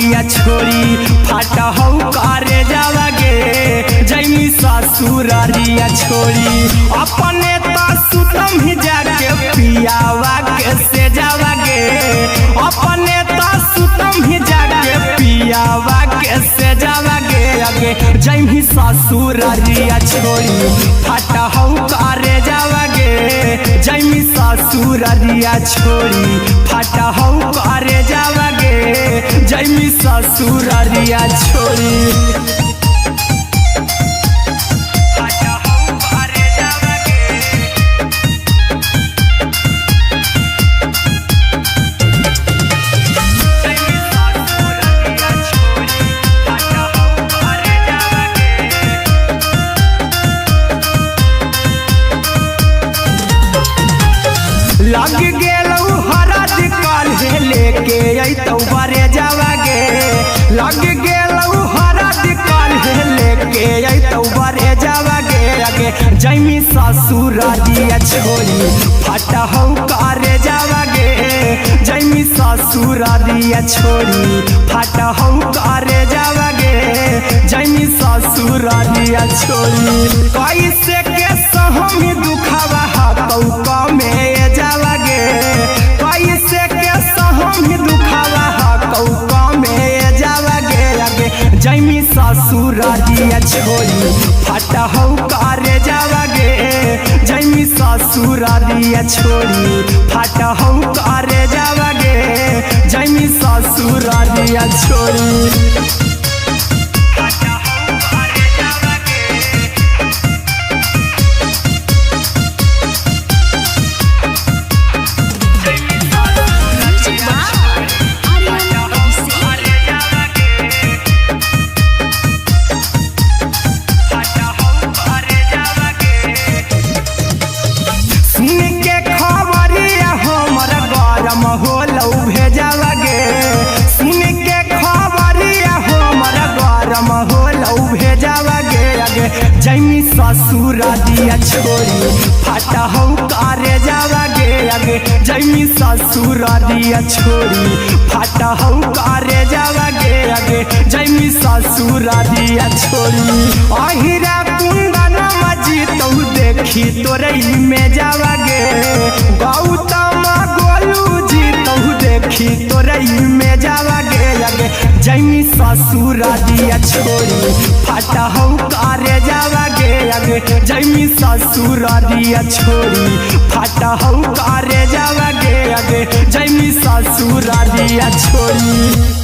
ससुररिया छोड़ी फाटा हौ करे जावागे जैमी ससुररिया छोड़ी अपने तो सुतम ही जाके पियावा के से जावागे अपने तो सुतम ही जाके पियावा के से जावागे आगे जैमी ससुररिया छोड़ी फाटा हौ करे जावागे जैमी ससुररिया छोड़ी फाटा हौ करे जावागे जैमी ससुररिया छोड़ी फाटा हौ करे जावागे। जैमी ससुररिया छोड़ी फाटा हौ करे जावागे। लग गेलौ हरद काल्हे लेके अइतौ बरे जावागे लग गेलौ हरद काल्हे लेके अइतौ बरे जावागे आगे जैमी ससुररिया छोड़ी फाटा हौ करे जावागे जैमी ससुररिया छोड़ी फाटा हौ करे जावागे जैमी ससुररिया छोड़ी कैसे के सहमी दुखावा हकौ कमे जावागे कैसे के सहमी दुखावा हकौ कमे जावागे आगे जैमी ससुररिया छोड़ी फाटा हौ करे जावागे जैमी ससुररिया छोड़ी फाटा हौ करे जावागे जैमी ससुररिया छोड़ी फाटा हौ करे जावागे। Music by Aryan Abhishek. सुन के खबरिया हमर गरम होलौ भेजावागे सुन के खबरिया हमर गरम होलौ भेजावागे आगे जैमी ससुररिया छोड़ी फाटा हौ करे जावागे आगे जैमी ससुररिया छोड़ी फाटा हौ करे जावागे आगे जैमी ससुररिया छोड़ी अहिरा कुंदन मजीतौ देखी तोरई में जावागे गौतम गोलू जीतौ देखी तोरई में जावागे आगे जैमी ससुररिया छोड़ी फाटा हौ करे जावागे आगे जैमी ससुररिया छोड़ी फाटा हौ करे जावागे आगे जैमी ससुररिया छोड़ी।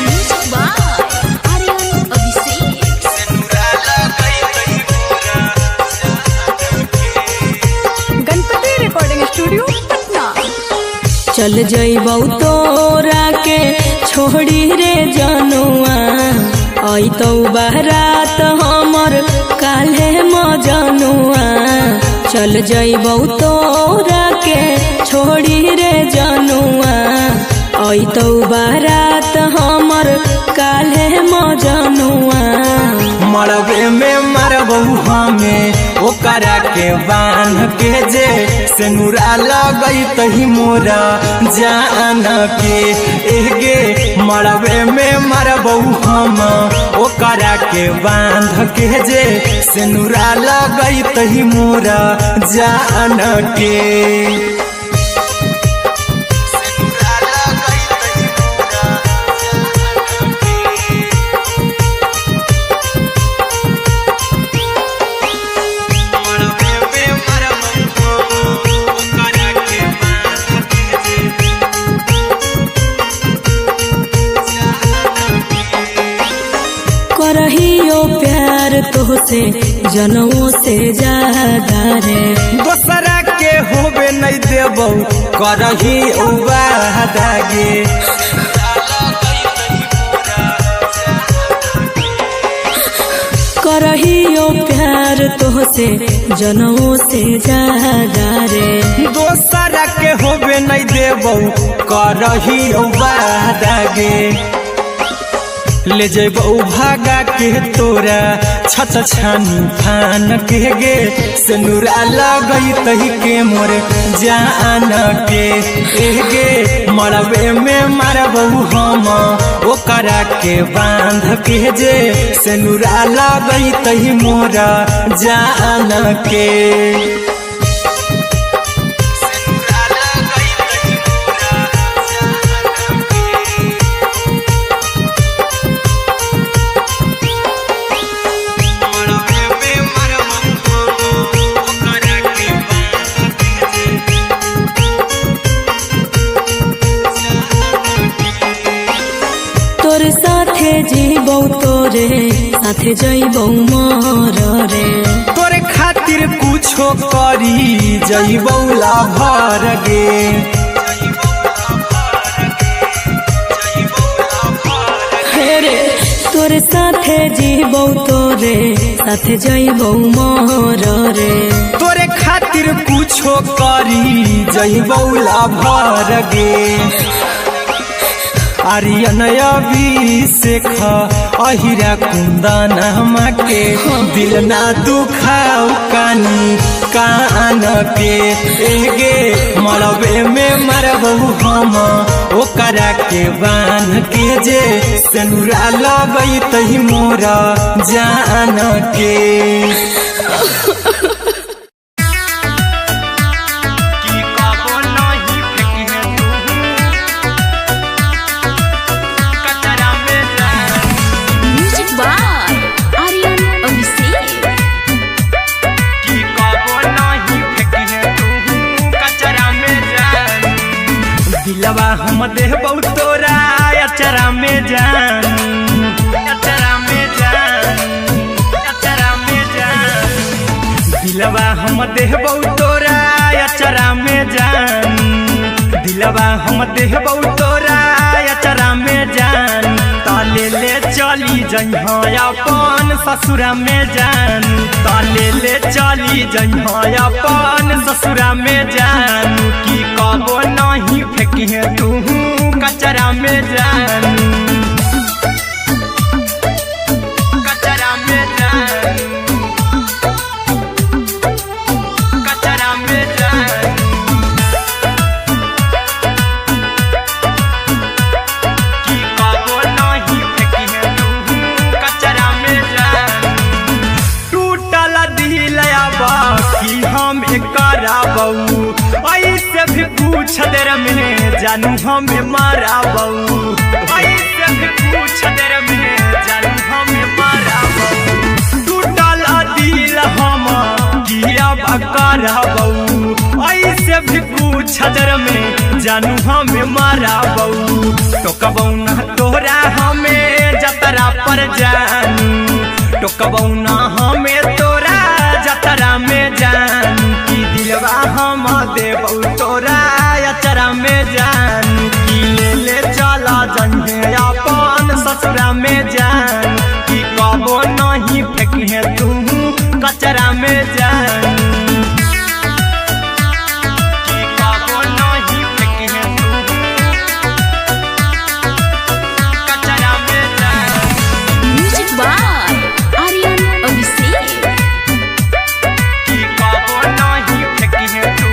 Music by Aryan Abhishek. Ganpati recording studio Patna. चल जइबौ तोरा के छोड़ी रे जनुआ अइतौ बारात हमर काल्हे मजनुआ चल जइबौ तोरा के छोड़ी रे जनुआ अइतौ बारात हमर काल्हे मजनुआ। मरबे में मरबौ हमें ओकरा के बांध के जे सेनुरा लगई तही मोरा जान के एगे मरबे में मरबौ हम ओकरा के बांध के जे सेनुरा लगई तही मोरा जान के। सेनुरा लगई तही मोरा जान के। करहियो प्यार तोहसे जनमो से ज्यादा रे दोसरा के होबे नहीं देबौ करही वादा गे। करहियो प्यार तोहसे जनमो से ज्यादा रे दोसरा के होबे नहीं देबौ करही वादा गे। ले जेबौ भागा के तोरा छत छानी फान के गे, सेनुरा लगई तही के मोर जान के गे। मरबे में मारबौ हम ओकरा के बांध के जे, सेनुरा लगई तही मोरा जान के। तोर साथे जीबौ तोरे साथे जइबौ मर रे। तोरे खातिर कुछो करी जइबौ लाभर गे। हे रे तोरे साथे जीबौ तोरे साथे जइबौ मर रे। तोरे खातिर कुछो करी जइबौ लाभर गे। आर्यन अभिषेक अहिरा कुंदन के दिल ना दुखाओ कानी कान के गे। मरबे में मरबौ हम ओकरा के बांध के जे, सेनुरा लगई तही मोरा जान के। म्यूजिक बाय आर्यन अभिषेक। दिलवा हम देबौ तोरा अचरा में जान, अचरा में जान, अचरा में जान। दिलवा हम देबौ तोरा अचरा में जान, दिलवा हम देबौ तोरा अचरा में जान। ताले ले चली जइहा अपन ससुरा में जान, ताले ले चली जइहा अपन ससुरा में जान। की कबो नहीं फेंकिहे तू कचरा में जान, कचरा में जान, कचरा में जान। की कबो नहीं फेंकिहे तू कचरा में जान। टूटल दिल अब की हम कराबऊ, ऐसे भी पूछ देर में जानू हमें माराबऊ, ऐसे भी पूछ देर में जानू हमें माराबऊ। टूटल दिल हम की अब कराबऊ, ऐसे भी पूछ देर में जानू हमें माराबऊ। टोकबऊ ना तोरा हमें जतरा पर जानू, टोकबऊ ना हमें तोरा जतरा में जान। की दिलवा हम देबौ तोरा अचरा में जान। की ले ले चला जइहे अपन ससुरा में जान। की कबो नहीं फेंकिहे तू कचरा में जान। की कबो नहीं फेंकिहे तू कचरा में जान। म्यूजिक बाय आर्यन अभिषेक। की कबो नहीं फेंकिहे तू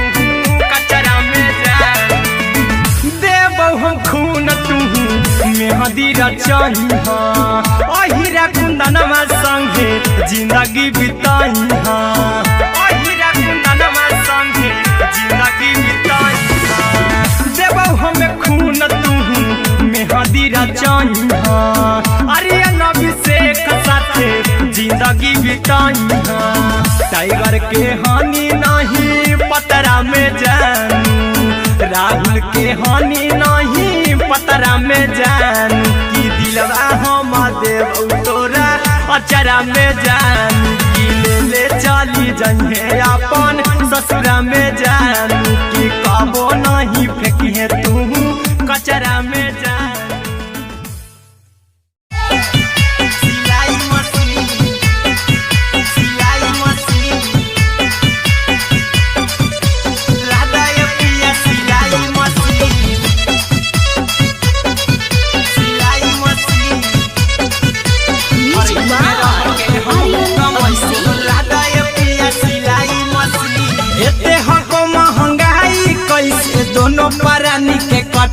कचरा में जान। देबौ हम खून तू मेहंदी रचहिहा, अहिरा कुंदनमा संगे जिंदगी बिताइहा, अहिरा कुंदनमा संगे जिंदगी बिताइहा। देबौ हम खून तू मेहंदी रचहिहा, आर्यन अभिषेक साथे जिंदगी बिताइहा। टाइगर के हानि नहीं पतरा में जानू, राहुल के हानि नहीं पतरा में जानू। की दिलवा हम देबौ तोरा अचरा में जानू। की ले ले चली जइहे अपन ससुरा में जानू। की कबो नहीं फेंकिहे तू कचरा में जान। सिलाई मशीन, सिलाई मशीन, लादा ये पिया सिलाई मशीन, सिलाई मशीन।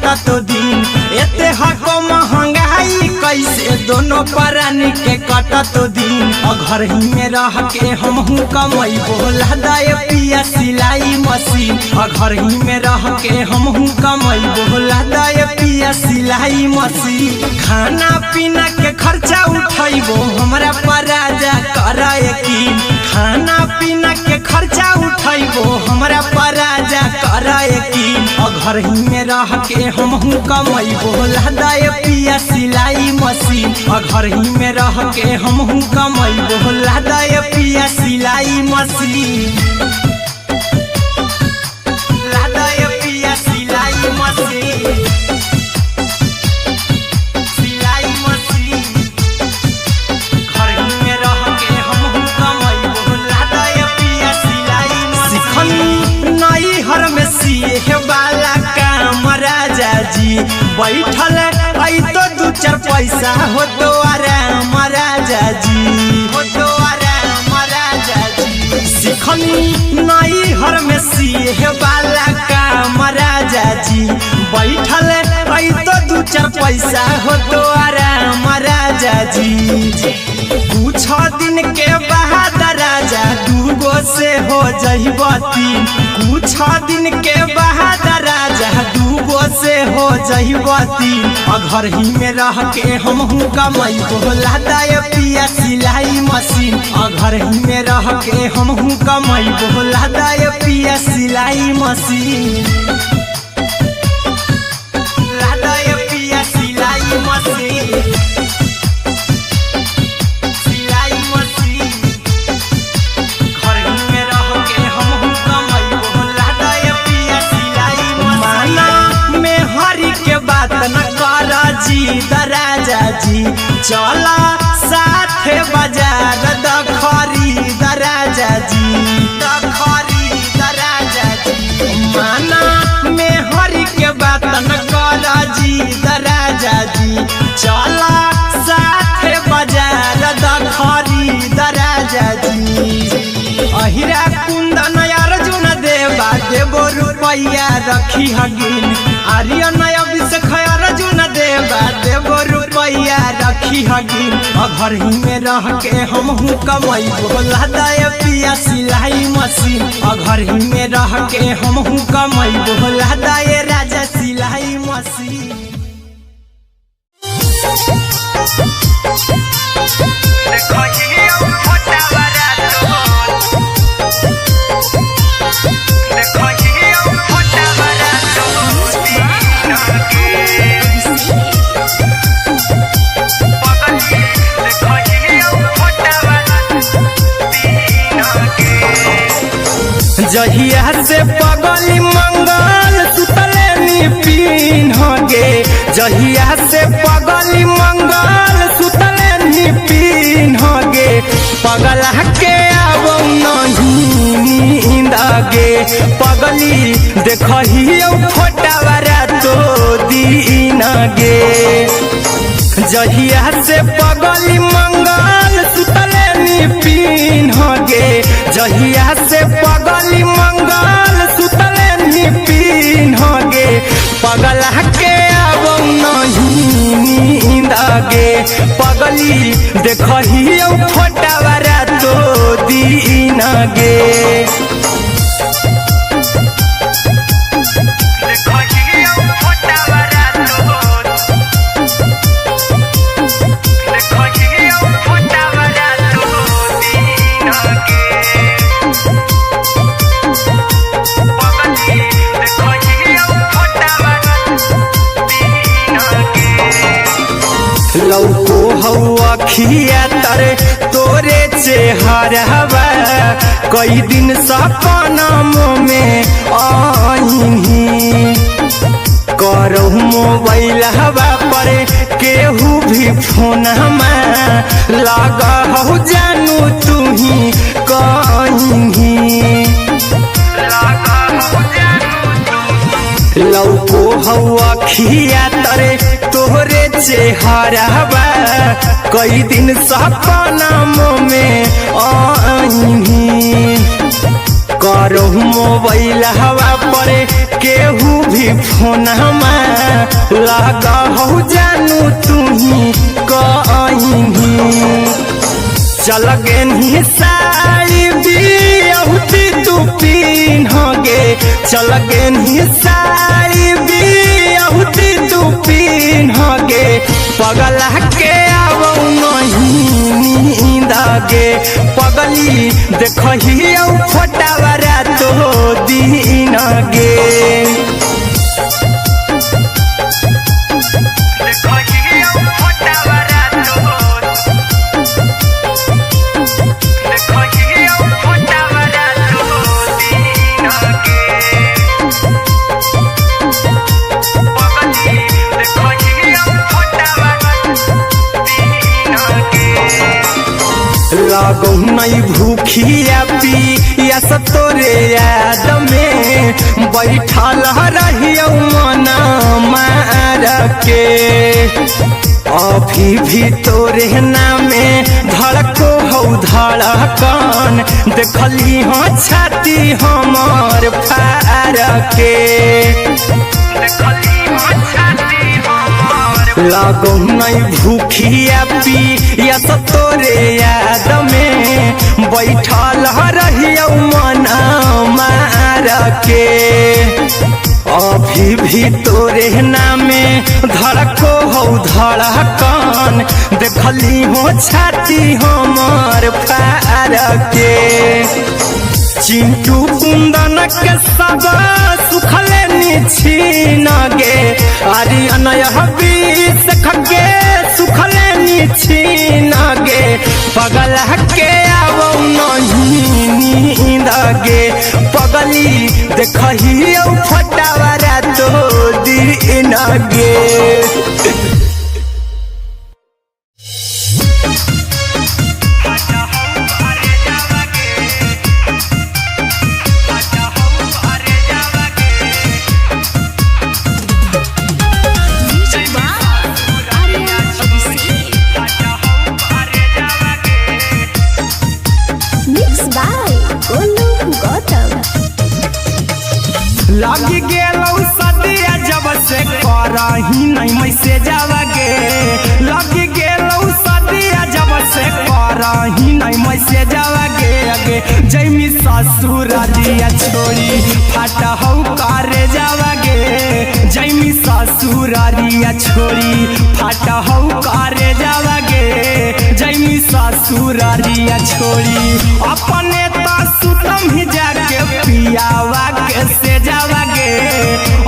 कटत दिन। एते हको महंगाई कैसे दोनों प्राणी के कटत दिन। घर ही में रह के हमहू कमैबो लादा पिया सिलाई मशीन। घर ही में रह के हमहू कमैबो लादा पिया सिलाई मशीन। खाना पीना के खर्चा उठैबो हमरा पर राजा कर यकीन। खाना पीना के खर्चा उठैबो हमरा पर राजा कर यकीन। घर ही में रह के हमहू कमैबो लादा पिया सिलाई मशीन। घर ही में रह के हमहू कमैबो लादा पिया सिलाई मशीन। लादा पिया सिलाई मशीन, सिलाई मशीन। घर ही में रह के हमहू कमैबो लादा पिया सिलाई मशीन। सिखनी नई हर में सीखे वाला काम राजा जी, बैठल आई तो दू चार पैसा हो तो आराम राजा जी, हो तो आराम राजा जी। सिखनी नई हर में सीखे वाला काम राजा जी, बैठल आई तो दू चार पैसा हो तो आराम राजा जी। कुछ दिन के बाद राजा दूगो से हो जइबती, कुछ दिन के बाद राजा दूगो से हो जइबती। घर ही में रह के हमहू कमैबो लादा पिया सिलाई मशीन। घर ही में रह के हमहू कमैबो लादा पिया सिलाई मशीन। लादा पिया सिलाई मशीन, सिलाई मशीन। घर ही में रह के हमहू कमैबो लादा पिया सिलाई मशीन। माना में हरि के बात न कर जी राजा जी, चला साथे बाजार दखरी राजा जी, दखरी राजा जी। माना में हरि के बात न कर जी राजा जी, चला साथे बाजार दखरी राजा जी। अहिरा कुंदन अर्जुन देवा देवो रुपैया रखी हगिन। आर्यन अभिषेक अर्जुन देवा देवो रुपैया रखी हगिन। घर ही में रह के हमहू कमैबो लादा पिया सिलाई मशीन। घर ही में रह के हमहू कमैबो लादा राजा सिलाई मशीन। जहिया से पगली मंगल सुतले नी पीन गे, जहिया से पगली मंगल सुतले नी पीन गे, पगला के आबो नहीं नींद गे, पगली देखहियो फोटावा तो दीन गे। जहिया से पगली मंगल सुतले नी पीन गे, जहिया से पगली मंगल सुतले नी पीन गे, पगला के आबो नहीं नींद गे, पगली देखहियो फोटावा तो दीन गे। लौको हौ अखिया तरे तोरे चेहरावा, कई दिन सपना में आईही, करहु मोबाइल हवा पर केहू भी फोन लगा हौ जानू तुही कहीं। लौको हौ अखिया तरे तोहरे चेहरावा, कई दिन सपना में आईही, करो मोबाइल हवा पर केहू भी फोनमा लगा हो जानू तुम्ही कहीं। चल गेनी साई बियहुती तू पीन गे, चल गेनी साई बियहुती तू पीन गे, पगला के आवौ नहीं नींद गे, पगली देखही औ फोटावा रातो दिन गे। लगौ नहीं भूखिया पिया तोरे याद में बैठल रहियौ मन मार के, अभी भी तोरे नामे धड़को हौ धड़कन, देखली हो छाती हमर फार के। लगौ नहीं भूखिया पिया तोरे याद में बैठल रहियौ मन मार के, अभी भी तोरे नामे धड़को हौ धड़कन, देखली हो छाती हमर फार के। चिंटू कुंदन के सब सुखले निछीन गे, आरी अनय बीस खगे सुखले निछीन गे, पगला के आवौ नहीं नींद गे, पगली देखही औ फटावा रातो दिन गे। Music by Aryan Abhishek. Mix by Golu Gautam. लग गेलौ सदिया जब से करही नहीं मैसेज गे, लग गेलौ सदिया जब से करही नहीं मैसेज गे, अगे जैमी ससुररिया छोड़ी फाट हौ करे जावगे, जैमी ससुररिया छोड़ी फाट हौ करे जावगे, जैमी ससुररिया छोड़ी अपने त सुतम ही जाके पियावा के से जावागे,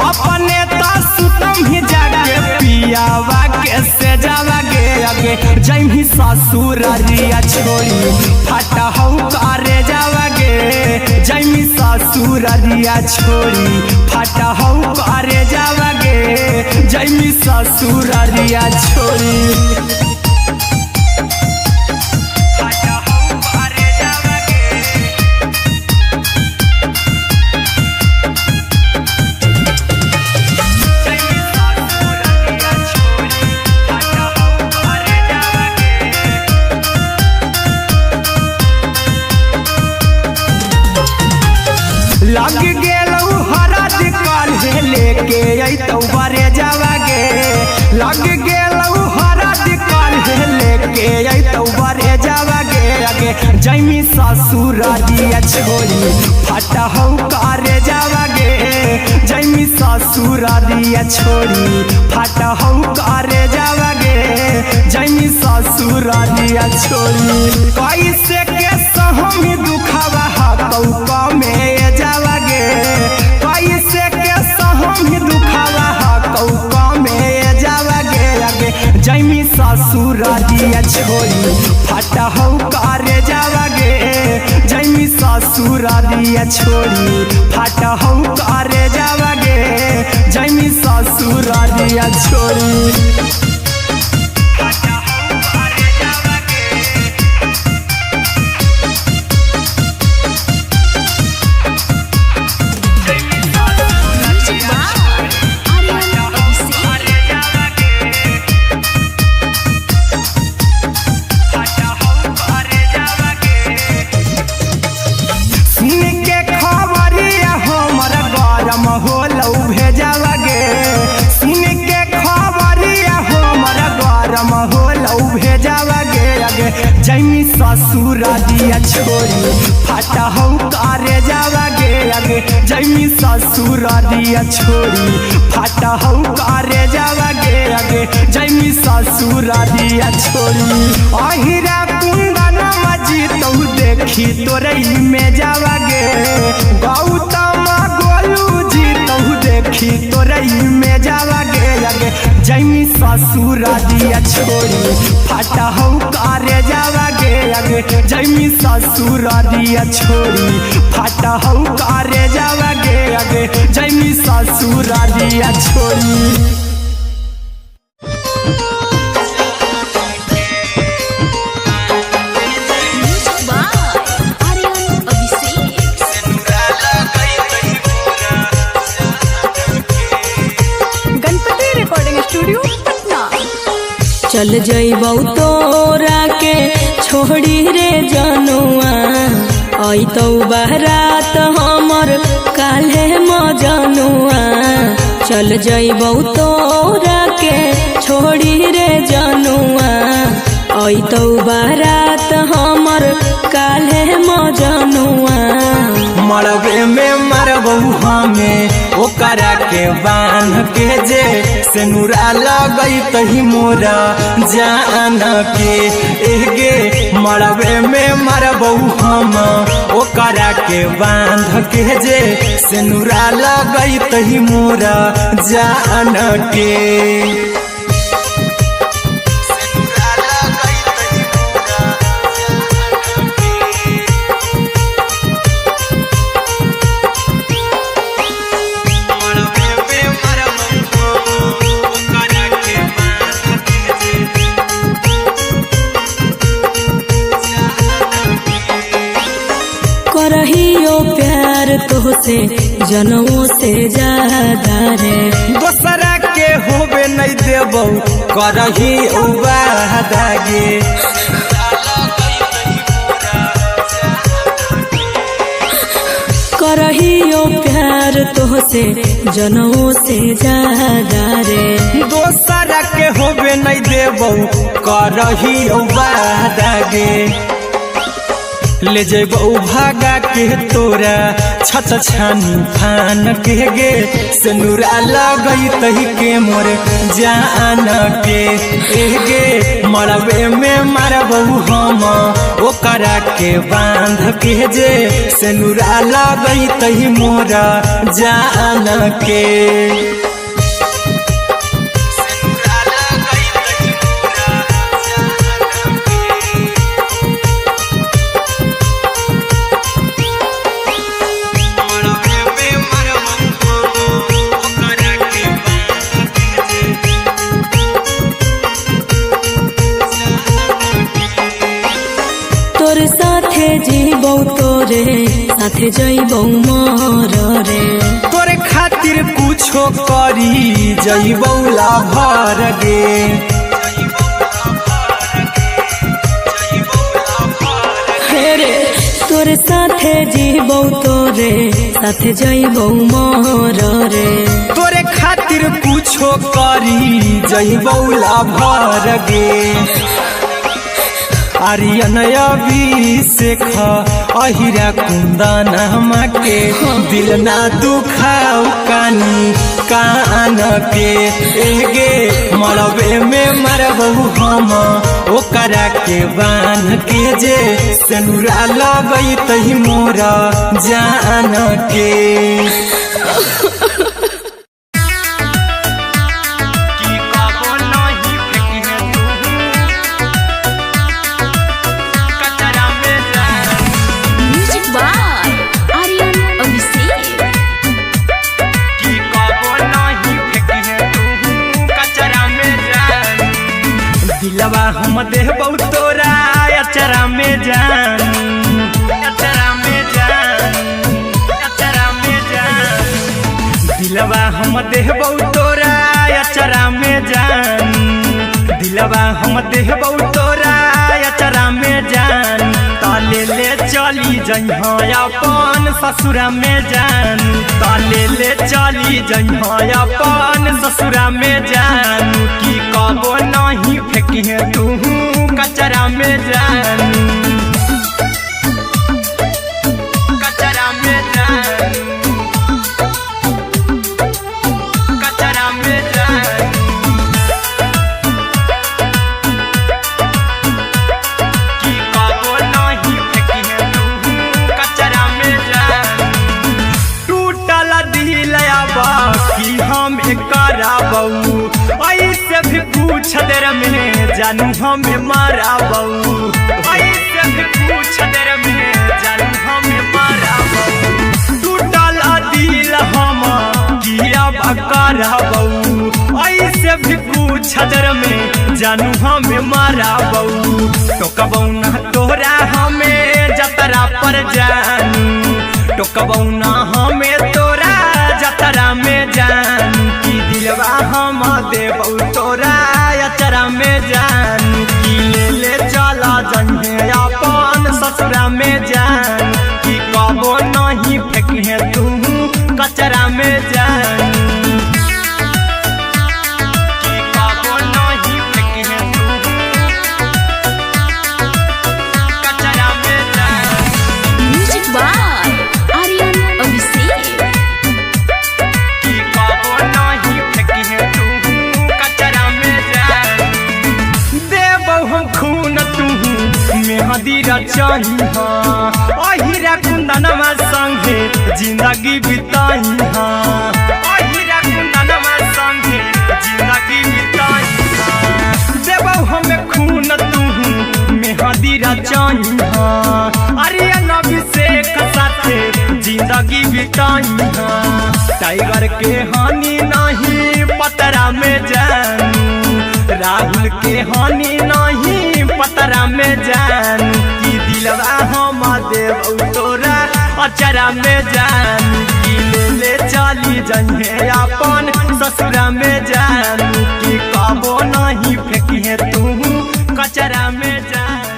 अपने त सुतम ही जाके पियावा के से जावागे, अगे जैमी ससुररिया छोड़ी फाट हौ करे जावागे, जैमी ससुररिया छोड़ी फाट हौ करे जावागे, जैमी ससुररिया छोड़ी। लग गेलौ हरद काल्हे लेके अइतौ बरे जावागे, लग गेलौ हरद काल्हे लेके अइतौ बरे जावागे, अगे जैमी ससुररिया छोड़ी फाट हौ करे जावागे, जैमी ससुररिया छोड़ी फाट हौ करे जावागे, जैमी ससुररिया छोड़ी। कैसे के सहमी दुखावा हकौ कमे जावागे, कैसे के सहमी दुखावा हकौ कमे जावागे, अगे जैमी ससुररिया छोड़ी फाट हौ करे जावागे, जैमी ससुररिया छोड़ी फाट हौ करे जावागे, जैमी ससुररिया छोड़ी। Music by Aryan Abhishek. सुन के खा जैमी ससुररिया छोड़ी फाटा हौ करे जावा गे आगे जैमी ससुररिया छोड़ी फाटा हौ करे जावा गे आगे जैमी ससुररिया छोड़ी अहिरा कुंदन मजी तू देखी तोरे में जावा गे गौतम गोलू जी तू देखी तोरे में जावा गे आगे जैमी ससुररिया छोड़ी फाटा हौ करे जावा गे आगे जैमी ससुररिया छोड़ी फाटा हौ करे जावा गे आगे जैमी ससुररिया छोड़ी। Music by Aryan Abhishek. Ganpati recording studio Patna. चल जइबौ तोरा के छोड़ी रे जनुआ अइतौ बारात हमर काल्हे मजनुआ। चल जइबौ तोरा के छोड़ी रे जनुआ अइतौ बारात हमर काल्हे मजनुआ। मरबे में मरबू हमें ओकरा के बांध के जे सेनुरा लगई तही मोरा जान के एगे मरबे में मरबू हम ओकरा के बांध के जे सेनुरा लगई तही मोरा जान के। करहियो प्यार तोहसे जनमो से ज्यादा रे। दोसरा के होबे नहीं देबौ करही वादा गे। करहियो प्यार तोहसे जनमो से ज्यादा रे। दोसरा के होबे नहीं देबौ करही वादा गे। ले जेबौ भागा के तोरा छत छानी फान के गे सेनुरा लगई तही के मोर जान के एगे मरबे में मरबू हम ओकरा के बांध के जे सेनुरा लगई तही मोरा जान के। तोर साथे जीबौ तोरे साथे जइबौ मर रे। तोरे खातिर कुछो करी जइबौ लाभर गे। हे रे तोर साथे जीबौ तोरे साथे जइबौ मर रे। तोरे खातिर कुछो करी जइबौ लाभर गे। आर्यन अभिषेक अहिरा कुंदन के दिल ना दुखाऊ कानी कान के एगे मरबे में मरबू हम ओकरा के बांध के जे सेनुरा लगई तही मोरा जान के। Music by Aryan Abhishek. दिलवा हम देहबौ तोरा अचरा में जान अचरा में जान अचरा में जान दिलवा हम देहबौ तोरा अचरा में जान दिलवा हम देहबौ तोरा अचरा में जान ताले ले चली जइहा अपन ससुरा में जान ताले ले चली जइहा अपन ससुरा में जान की कबो नहीं फेंकी तू कचरा में जानू, कचरा में जानू, कचरा में जानू। की कबो नहीं फेंकी तू कचरा में जानू। टूटल दिल अब की हम कराबऊ, ऐसे भी पूछ देर में जानू हमें माराबऊ, ऐसे भी पूछ देर में जानू हमें माराबऊ। टूटल दिल हम की अब कराबऊ, ऐसे भी पूछ देर में जानू हमें माराबऊ। टोकबऊ ना तोरा हमें जतरा पर जानू, टोकबऊ ना हमें तोरा जतरा में जानू। की दिलवा हम देबऊ तोरा अचरा में जानू, की ले ले चला जन्हे अपन ससुरा में जानू। की कबो नहीं फेंके तू कचरा में जानू, की कबो नहीं फेंके तू कचरा में जानू। Music by Aryan Abhishek. की कबो नहीं फेंकी तू कचरा में जानू। देबौ हम खून तू मेहंदी रचाही हाँ, अहिरा कुंदनमा संगे जिंदगी बिताही हाँ, अहिरा कुंदनमा संगे जिंदगी बिताही हाँ। देबौ हम खून तू मेहंदी रचाही हाँ, अरियन अभिषेक साथे जिंदगी बिताही हाँ। टाइगर के हानि नहीं पतरा में जानू, राहुल के हानि नहीं पतरा में जानू। की दिलवा हम देबौ तोरा अचरा में जानू, की ले ले चली जन्हे अपन ससुरा में जानू। की कबो नहीं फेंकी तू कचरा में जानू।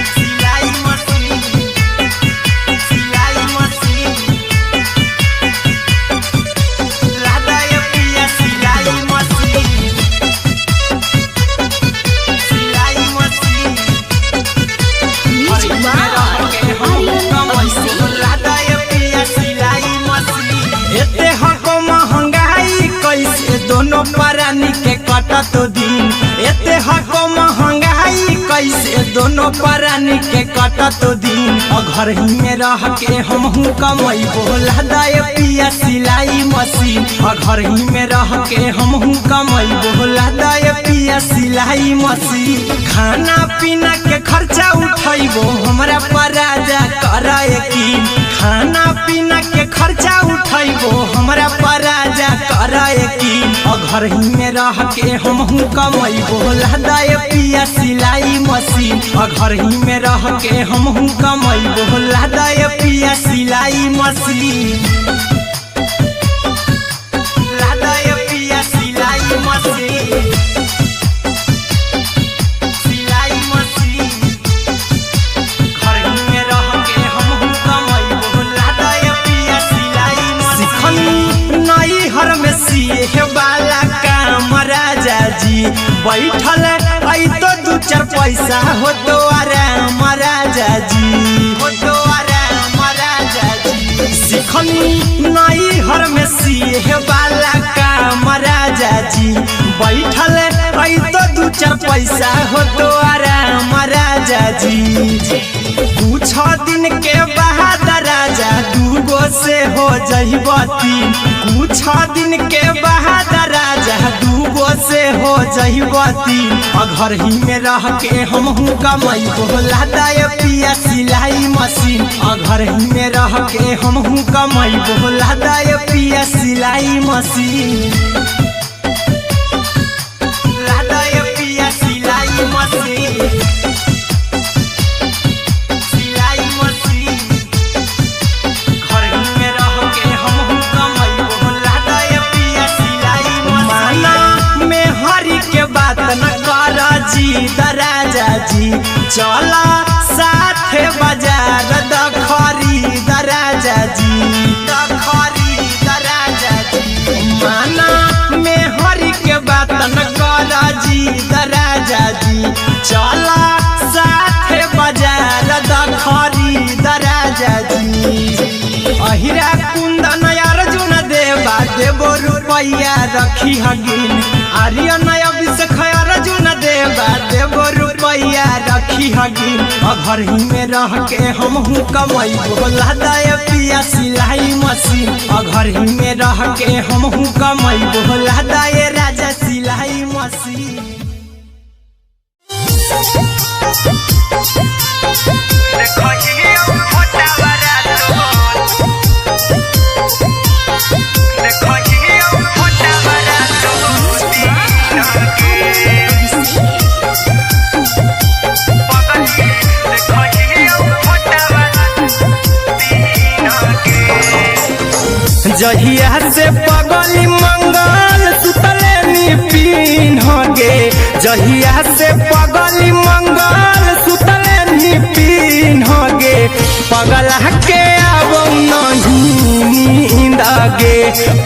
सिलाई मशीन, सिलाई मशीन, लादा ये पिया सिलाई मशीन, सिलाई machine. Music by Aryan Abhishek. लादा ये पिया सिलाई मशीन। एते हको महंगाई कैसे दोनों प्राणी के कटत दिन, एते हको महंगाई कैसे दोनों प्राणी के कटत दिन। और घर ही में रह के हमहू कमैबो लादा ये पिया सिलाई मशीन, और घर ही में रह के हमहू कमैबो लादा ये पिया सिलाई मशीन। खाना पीना के खर्चा उठैबो हमरा पर राजा कर यकीन, खाना पीना के खर्चा उठैबो हमरा पर राजा कर यकीन। और घर ही में रह के हमहू कमैबो लादा ये पिया सिलाई मशीन, और घर ही में रह के हमहू कमैबो लादा ये पिया सिलाई मशीन, लादा ये पिया सिलाई मशीन, सिलाई मशीन। घर ही में रह के हमहू कमैबो लादा ये पिया सिलाई मशीन। सिखनी नई हर में सीहे वाला काम राजा जी, बैठल ऐ तो दू चार पैसा हो तो आराम राजा जी, हो तो आराम राजा जी। सिखनी नई हर में सीहे वाला काम राजा जी, बैठल ऐ तो दू चार पैसा हो तो आराम राजा जी। कुछ दिन के बाद राजा दूगो से हो जइबती, कुछ दिन के बाद राजा दूगो से हो जइबती। और घर ही में रह के हमहू कमैबो लादा ये पिया सिलाई मशीन, और घर ही में रह के हमहू कमैबो लादा ये पिया सिलाई मशीन, लादा ये पिया सिलाई मशीन, सिलाई मशीन। घर ही में रह के हमहू कमैबो लादा ये पिया सिलाई मशीन। माना में हरि के बात न कर जी राजा जी, चला साथे बाजार दखरी राजा जी, दखरी राजा जी। माना चला साथे बाजार द खरीद राजा जी। अहिरा कुंदन अर्जुन देवा देवो रुपैया रखी हगिन। आर्यन अभिषेक अर्जुन देवा देवो रुपैया रखी हगिन। अघर ही में रह के हमहू कमाई बोला दया पिया सिलाई मशीन। अघर ही में रह के हमहू कमाई बोला दया राजा सिलाई मशीन। जहिया से पगली मंगल सुतले नी पीन गे। जहिया से पगली मंगल सुतले नी पीन गे। पगला के आबो नहीं नींद गे।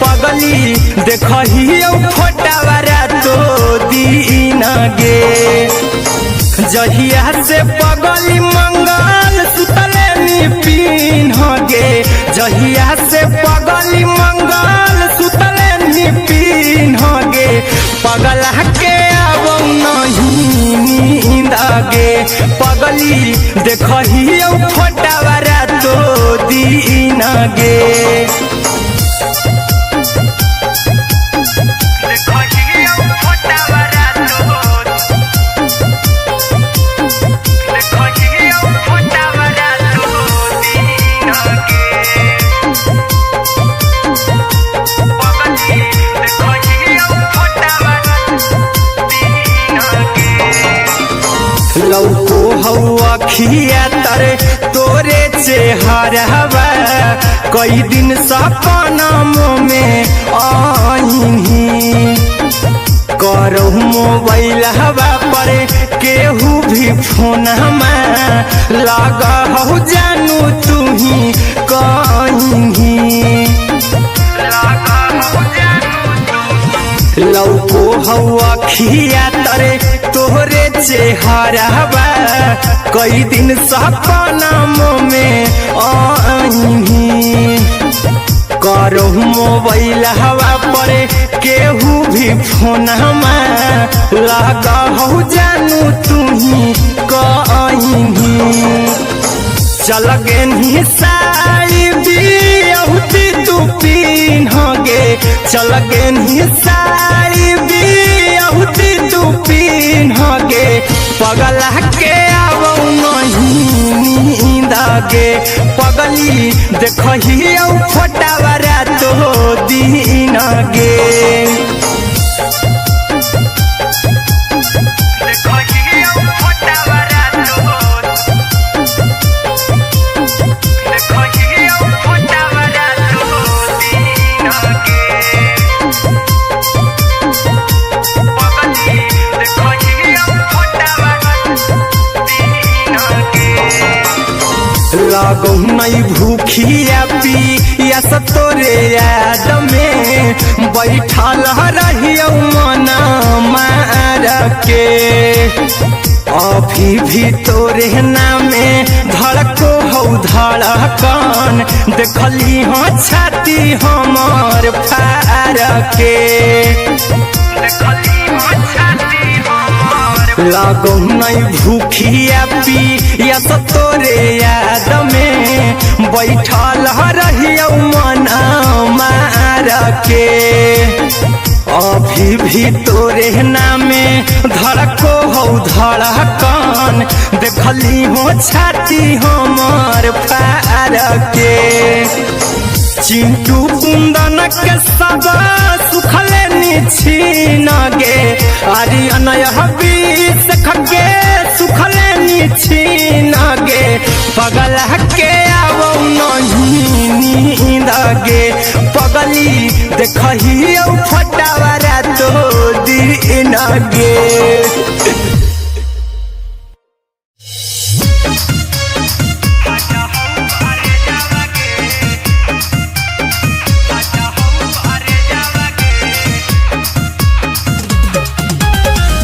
पगली देखहियो फोटावा तो दीन गे। जहिया से पगली मंगल सुतले नी पीन गे। जहिया से पगली मंगल सुतले नी पीन गे। पगला के आबो नहीं नींद गे। पगली देखहियो फोटावा तो दीन गे। लौको हौ अखिया तरे तोरे चेहरावा। कई दिन सपना में आईनी। करहु मोबाइल हवा पर केहू भी फोन लगा हौ जानू तुही कहीं। लौको हौ अखिया तरे तोहरे चेहरावा। कई दिन सपना में आईनी। करहु मोबाइल हवा पर केहू भी फोन लगा हौ जानू तुही कहीं। चल गेनी साई बियाहुती तू पीन गे। चल गेनी साई बियाहुती तू पीन गे। पगला के आबो नहीं नींद गे। पगली देखहियो फोटावा तो दीन गे। लगौ नहीं भूखिया पिया तोरे याद में। बैठल रहियो मन मार के। अभी भी तोरे नामे धड़को हौ धड़कन। देखली हो छाती हमर फार के। लगौ नहीं भूखिया पिया तोरे याद में। बैठल रहियो मन मार के। अभी भी तोरे नामे धड़को हौ धड़कन। देखली हो छाती हमर फार के। चिंटू कुंदन के सब सुखले निछीन गे। आर्यन अभिषेक के सुखले निछीन गे। पगला के आबो नहीं नींद गे। पगली देखहियो फोटावा तो दीन गे।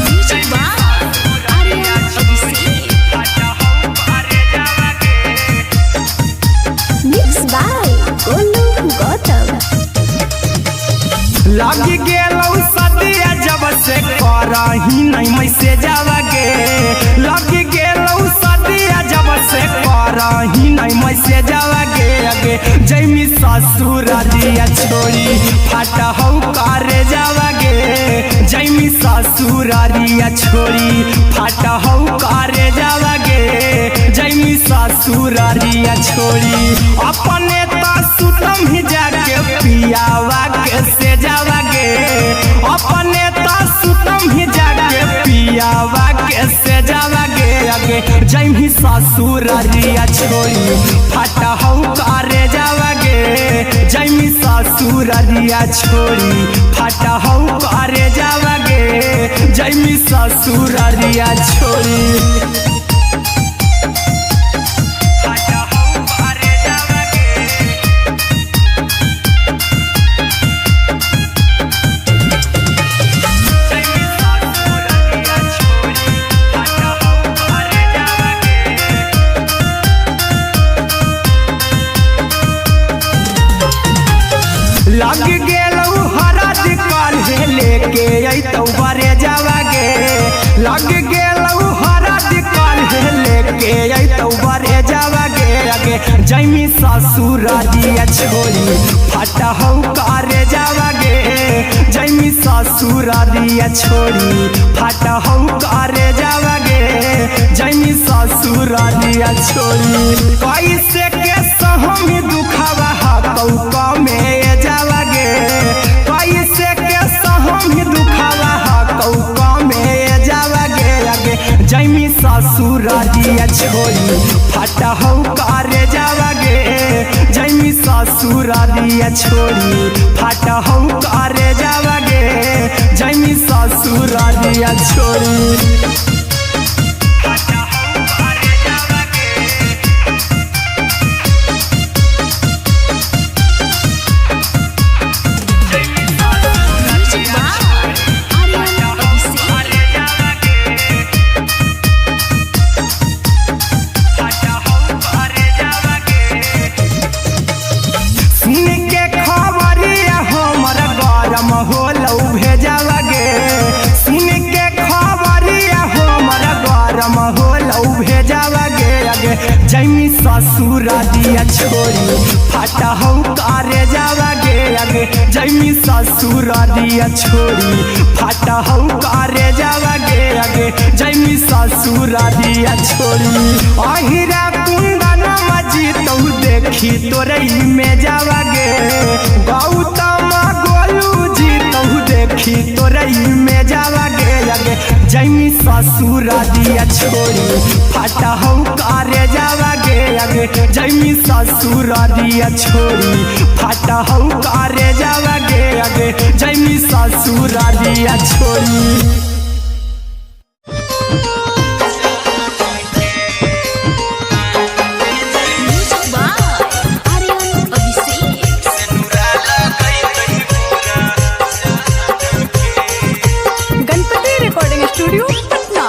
Music by Aryan करही नहीं मैसेज गे। लग गेलौ सदिया जब से करही नहीं मैसेज गे अगे जैमी ससुररिया छोड़ी फाट हौ करे जावागे। जैमी ससुररिया छोड़ी फाट हौ करे जावागे। जैमी ससुररिया छोड़ी अपने त सुतम ही जाके पियावा के से जावागे। अपने त सुतम ही जाके पियावा के से जावागे अगे जैमी ससुररिया छोड़ी फाट हौ करे जावागे। जैमी ससुररिया छोड़ी फाट हौ करे जावागे। जैमी ससुररिया छोड़ी फाट हौ करे जावागे। जैमी ससुररिया छोड़ी फाट हौ करे जावागे। लग गेलौ हरद काल्हे लेके अइतौ बरे जावागे। लग गेलौ हरद काल्हे लेके अइतौ बरे जावागे अगे जैमी ससुररिया छोड़ी फाट हौ करे जावागे। जैमी ससुररिया छोड़ी फाट हौ करे जावागे। जैमी ससुररिया छोड़ी कैसे के सहम दुखावा हकौ कमे जावागे। कैसे के सहम दुखावा हकौ कमे जावागे अगे जैमी ससुररिया छोड़ी फाट हौ करे जावागे। जैमी ससुररिया छोड़ी फाट हौ करे जावागे। जैमी ससुररिया छोड़ी फाट हौ करे जावागे। Music by Aryan Abhishek. सुन के खबरिया हमर गरम होलौ भेजावागे। सुन के खबरिया हमर गरम होलौ भेजावागे अगे जैमी ससुररिया छोड़ी फाट हौ करे जावागे अगे जैमी ससुररिया छोड़ी फाट हौ करे जावागे अगे जैमी ससुररिया छोड़ी अहिरा कुंदन मजीतौ देखी तोरई में जावागे। गौतम गोलू जीतौ देखी तोरई में जावागे अगे जैमी ससुररिया छोड़ी फाट हौ करे जावागे अगे जैमी ससुररिया छोड़ी फाट हौ करे जावागे अगे जैमी ससुररिया छोड़ी। Music by Aryan Abhishek. Ganpati recording studio Patna.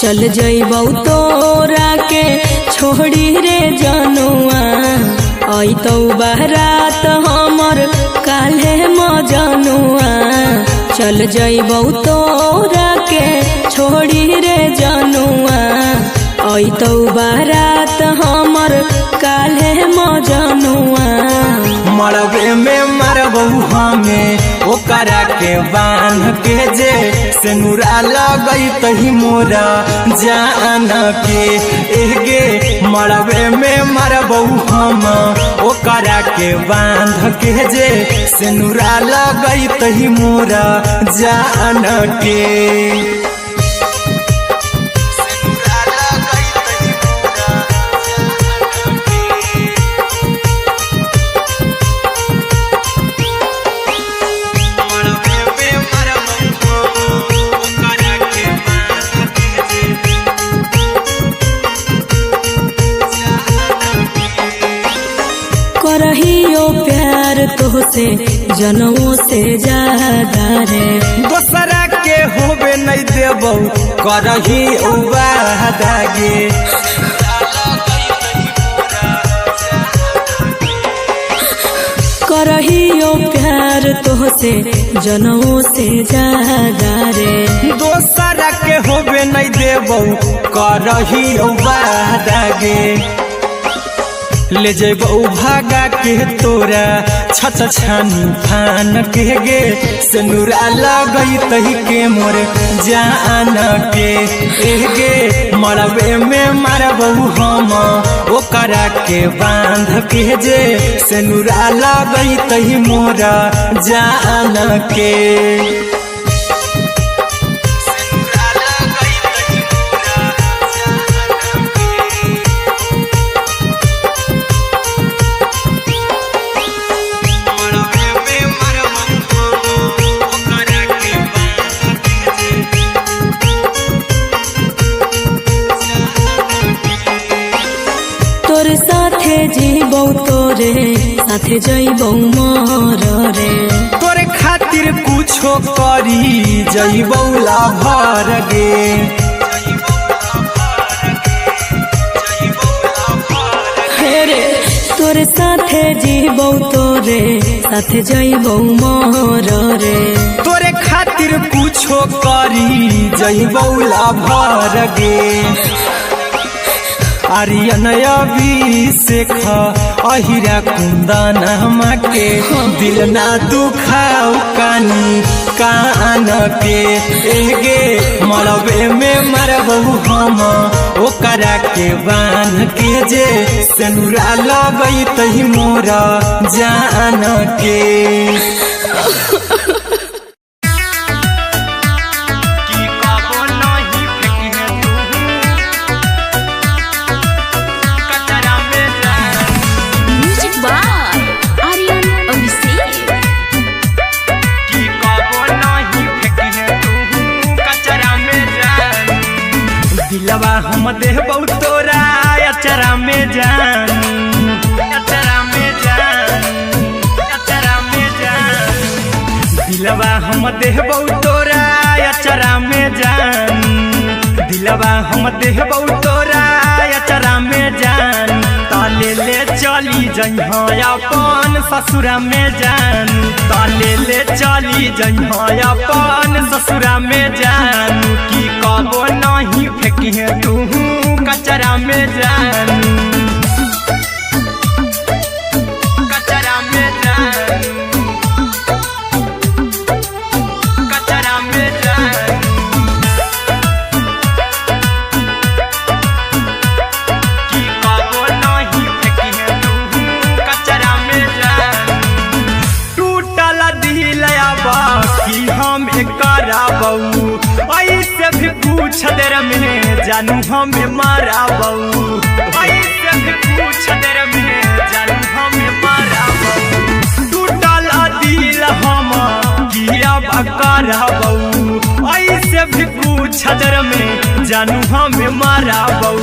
चल जइबौ तोरा के छोड़ी रे जनुआ अइतौ बारात हमर काल्हे मजनुआ। चल जइबौ तोरा के छोड़ी रे जनुआ अइतौ बारात हमर काल्हे मजनुआ। मरबे में मरबौ हमें ओकरा के बांध के जे सेनुरा लगई तही मोरा जान के एगे मरबे में मरबौ हम ओकरा के बांध के जे सेनुरा लगई तही मोरा जान के। सेनुरा लगई तही मोरा जान के। करहियो प्यार तोहसे जनमो से ज्यादा रे। दोसरा के होबे नहीं देबौ करही वादा गे। करहियो प्यार प्यार तोहसे जनमों से ज्यादा रे। दोसरा के होबे नहीं देबौ करही वादा गे। ले जेबौ भागा के तोरा छछ छानी फान के गे। सेनुरा लगई तही के मोर जान के गे। मरबे में मारबौ हम ओकरा के बांध के जे। सेनुरा लगई तही मोरा जान के। तोर साथे जीबौ तोरे साथे जइबौ मर रे। तोरे खातिर कुछो करी जइबौ लाभर गे। हे रे तोरे साथे जीबौ तोरे साथे जइबौ मर रे। तोरे खातिर कुछो करी जइबौ लाभर गे। आर्यन अभिषेक अहिरा कुंदन के दिल ना दुखाओ कानी कान के गे। मरबे में मरबौ हम ओकरा के बांध के जे। सेनुरा लगई तही मोरा जान के। म्यूजिक बाय आर्यन अभिषेक। दिलवा हम देबौ तोरा अचरा में जान, अचरा में जान, अचरा में जान। दिलवा हम देबौ तोरा अचरा में जान। दिलवा हम देबौ तोरा अचरा में जान। ताले ले चली जइहा अपन ससुरा में जान। ताले ले चली जइहा अपन ससुरा में जान। की कबो नहीं फेंकिहे तू कचरा में जान, कचरा में जान, कचरा में जान। की कबो नहीं फेंकिहे तू कचरा में जान। टूटल दिल अब की हम कराबौ, ऐसे भी पूछ देर में जानू हमें माराबौ। ऐसे भी पूछ देर में जानू हमें माराबौ। टूटल दिल हम की अब कराबौ, ऐसे भी पूछ देर में जानू हमें माराबौ।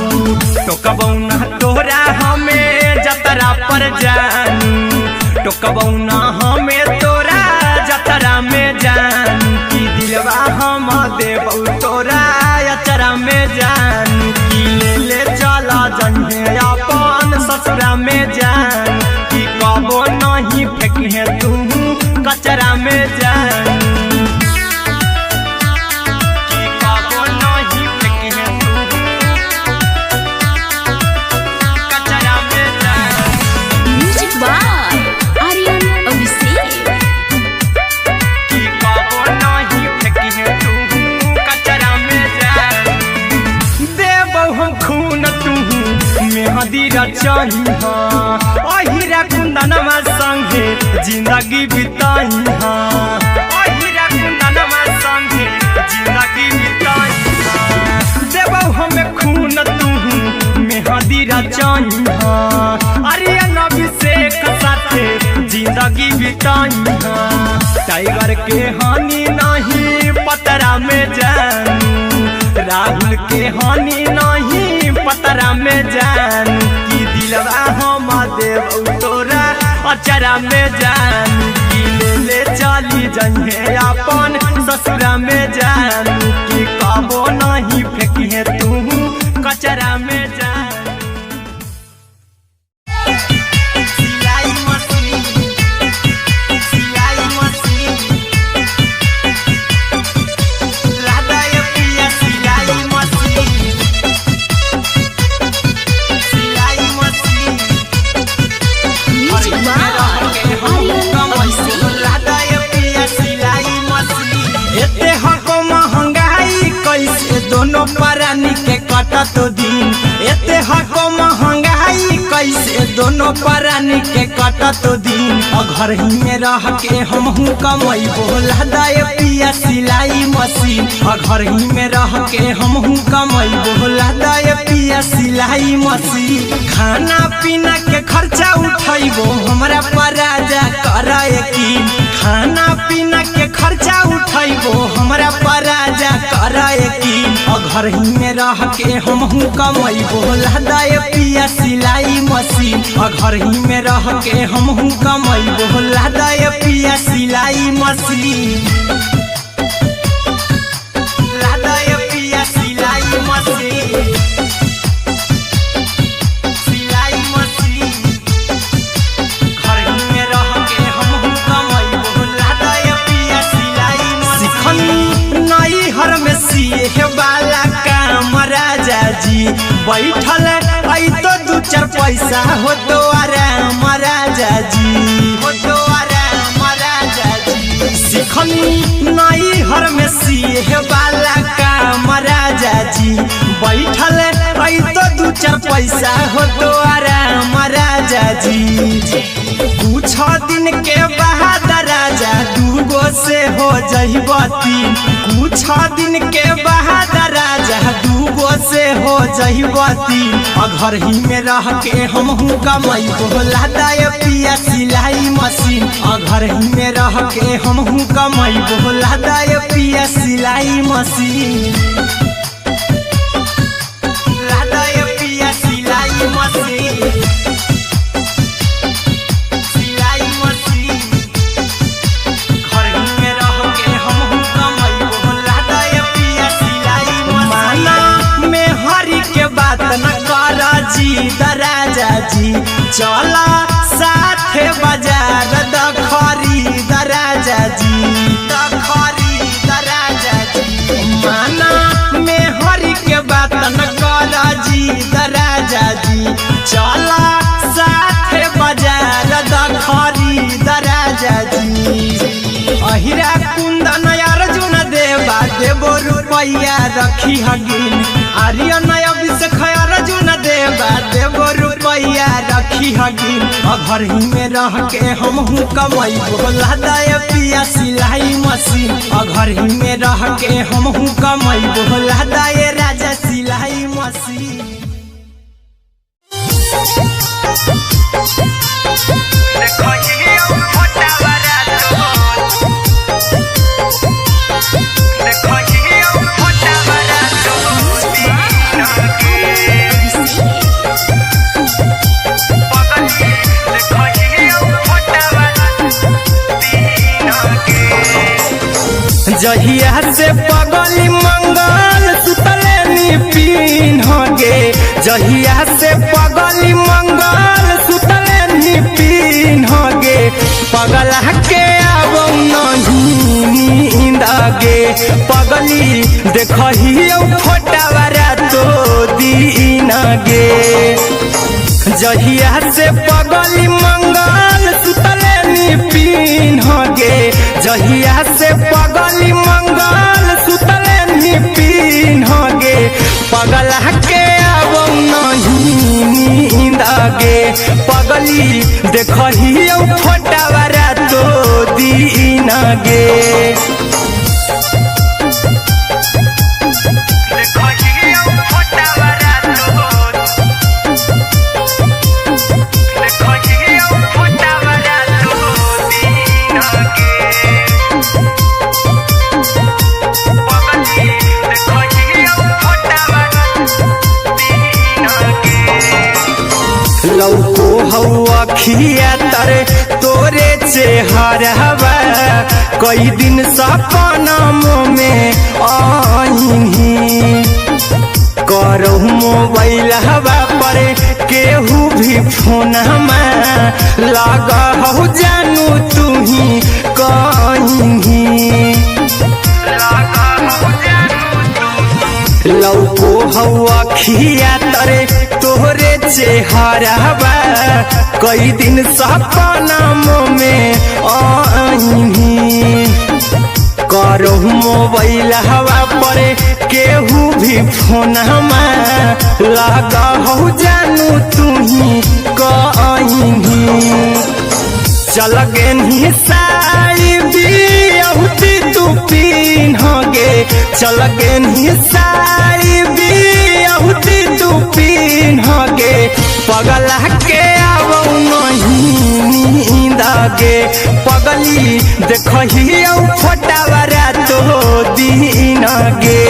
टोकबौ ना तोरा हमें जतरा पर जानू। टोकबौ ना हमें तोरा जतरा में जान। की दिलवा हम देबौ तोरा अचरा में जान। की ले ले चला जइहे अपन ससुरा में जान। की कबो नहीं फेंकिहे तू कचरा में जान। की कबो नहीं फेंकिहे तू कचरा में जान। म्यूजिक बाय आर्यन अभिषेक। की कबो नहीं फेंकिहे तू कचरा में जान। देबौ हम खून तू मेहंदी रचहिहा, अहिरा कुंदनमा संगे जिंदगी बिताइहा। अहिरा कुंदनमा संगे जिंदगी बिताइहा। देबौ हम खून तू मेहंदी रचहिहा, आर्यन अभिषेक साथे जिंदगी बिताइहा। टाइगर के हानि नहीं पतरा में जानू, राहुल के हानि नहीं पतरा में जानू। की दिलवा हम देबौ तोरा अचरा में जानू। की ले ले चली जइहे अपन ससुरा में जानू। की कबो नहीं फेंकिहे तू कचरा में जानू। सिलाई मशीन, सिलाई मशीन। कटत दिन। एते हको महंगाई कैसे दोनों प्राणी के कटत दिन। घर ही में रह के हमहू कमैबो लादा पिया सिलाई मशीन। घर ही में रह के हमहू कमैबो लादा पिया सिलाई मशीन। खाना पीना के खर्चा उठैबो हमरा पर राजा कर यकीन। खाना पीना के खर्चा उठैबो हमरा पर राजा कर यकीन। घर ही में रह के हमहू कमैबो लादा पिया सिलाई मशीन। घर ही में रह के हमहू कमैबो लादा पिया सिलाई मशीन। लादा पिया सिलाई मशीन, सिलाई मशीन। घर ही में रह के हमहू कमैबो लादा पिया सिलाई मशीन। सिखनी नई हर में सीहे वाला काम राजा जी, बैठल आई तो दू चार पैसा हो तो आराम राजा जी, हो तो आराम राजा जी। सिखनी नई हर में सीहे वाला काम राजा जी, बैठल आई तो दू चार पैसा हो तो आराम राजा जी। कुछ दिन के बाद राजा दूगो से हो जइबती, कुछ दिन के बाद राजा दूगो से हो जइबती। घर ही में रह के हमहू कमैबो लादा पिया सिलाई मशीन। घर ही में रह के हमहू कमैबो लादा पिया सिलाई मशीन। लादा पिया सिलाई मशीन, सिलाई मशीन। घर ही में रह के हमहू कमैबो लादा पिया सिलाई मशीन। माना में हरि के बात न कर जी राजा जी, चला साथे बाजार द खरीद राजा जी, द खरीद राजा जी। माना में हरि के बात न कर जी राजा जी, चला साथे बाजार द खरीद राजा जी। अहिरा कुंदन अर्जुन देवा देवो रुपैया रखी हगिन। आर्यन अभिषेक अर्जुन देवा देवो रुपैया रखी हगिन। घर ही में रह के हमहू कमैबो लादा पिया सिलाई मशीन। घर ही में रह के हमहू कमैबो लादा राजा सिलाई मशीन। जहिया से पगली मंगल सुतले नी पीन गे, जहिया से पगली मंगल सुतले नी पीन गे, पगला के आबो नहीं नींद गे, पगली देखहियो फोटावा रातो दिन गे। जहिया से पगली मंगल सुतले नी पीन गे, जहिया से पगली मंगल सुतले नी पीन गे, पगला के आबो नहीं नींद गे, पगली देखहियो फोटावा रातो दिन गे। लौको हौ अखिया तरे तोरे चेहरवा, कई दिन सपना में आईही, करहु मोबाइल हवा पर केहू भी फोन लगा हौ जानू तुही कहीं। लौको हौ अखिया तरे तोहरे चेहरवा, कई दिन सपना में आईही, करो मोबाइल हवा पर केहू भी फोनमा लगा हो जानू तुही कहीं। चल गेनी साई बियाहुती तू पीन्हगे, चल गेनी साई बियाहुती तू पीन्हगे, पगला के आवौ नहीं नींद गे, पगली देखही औ फोटावा रातो दिन गे।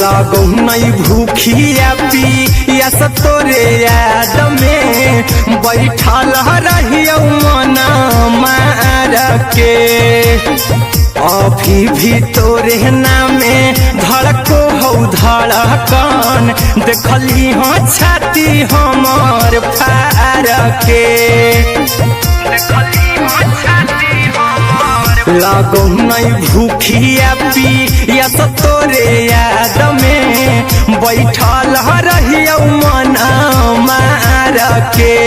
लगौ नहीं भूखिया पिया तोरे याद में बैठल रहियौ मन मार के, अभी भी तोरे नामे धड़को हौ धड़कन, देखली हो छाती हमर फार के। लगौ नहीं भूखिया पिया तोरे याद में बैठल रहियौ मन मार के,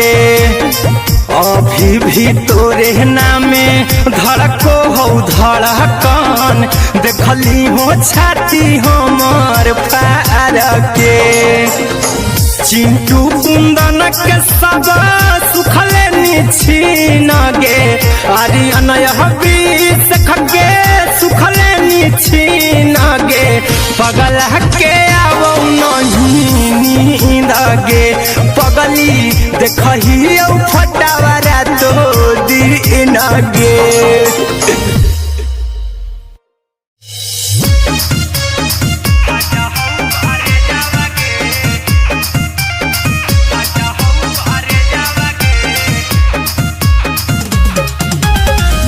अभी भी तोरे नामे धड़को हौ धड़कन, देखली हो छाती हमर फार के। चिंटू कुंदन के सब सुखले निछीन गे, आरी अनय बीस खगे सुखले निछीन गे, पगला के आवौ नहीं नींद गे, पगली देखही औ फटावा रातो दिन गे।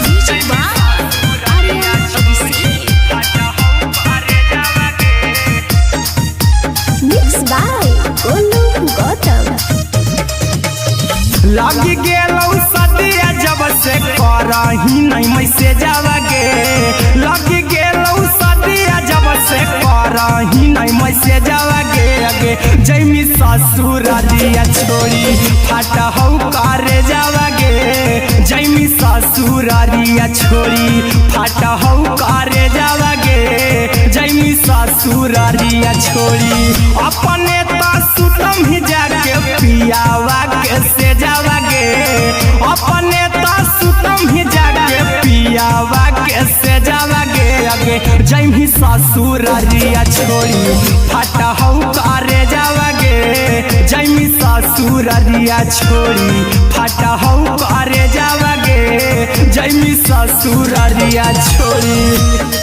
Music by Aryan Abhishek. Mix by Golu Gautam. लग गेलौ सदिया जब से करही नहीं मैसेज गे, लग गेलौ सदिया जब से करही नहीं मैसेज गे, अगे जैमी ससुरालिया छोड़ी फाट हौ करे जावागे, जैमी ससुरालिया छोड़ी फाट हौ करे जावागे, जैमी ससुरालिया छोड़ी अपने त सुतम ही जाके पियावा के से जावागे, अपने त सुतम ही जाके पियावा के से जावागे, अगे जैमी ससुरालिया छोड़ी फाट हौ करे जावागे, जैमी ससुरालिया छोड़ी फाट हौ करे जावागे, जैमी ससुरालिया छोड़ी।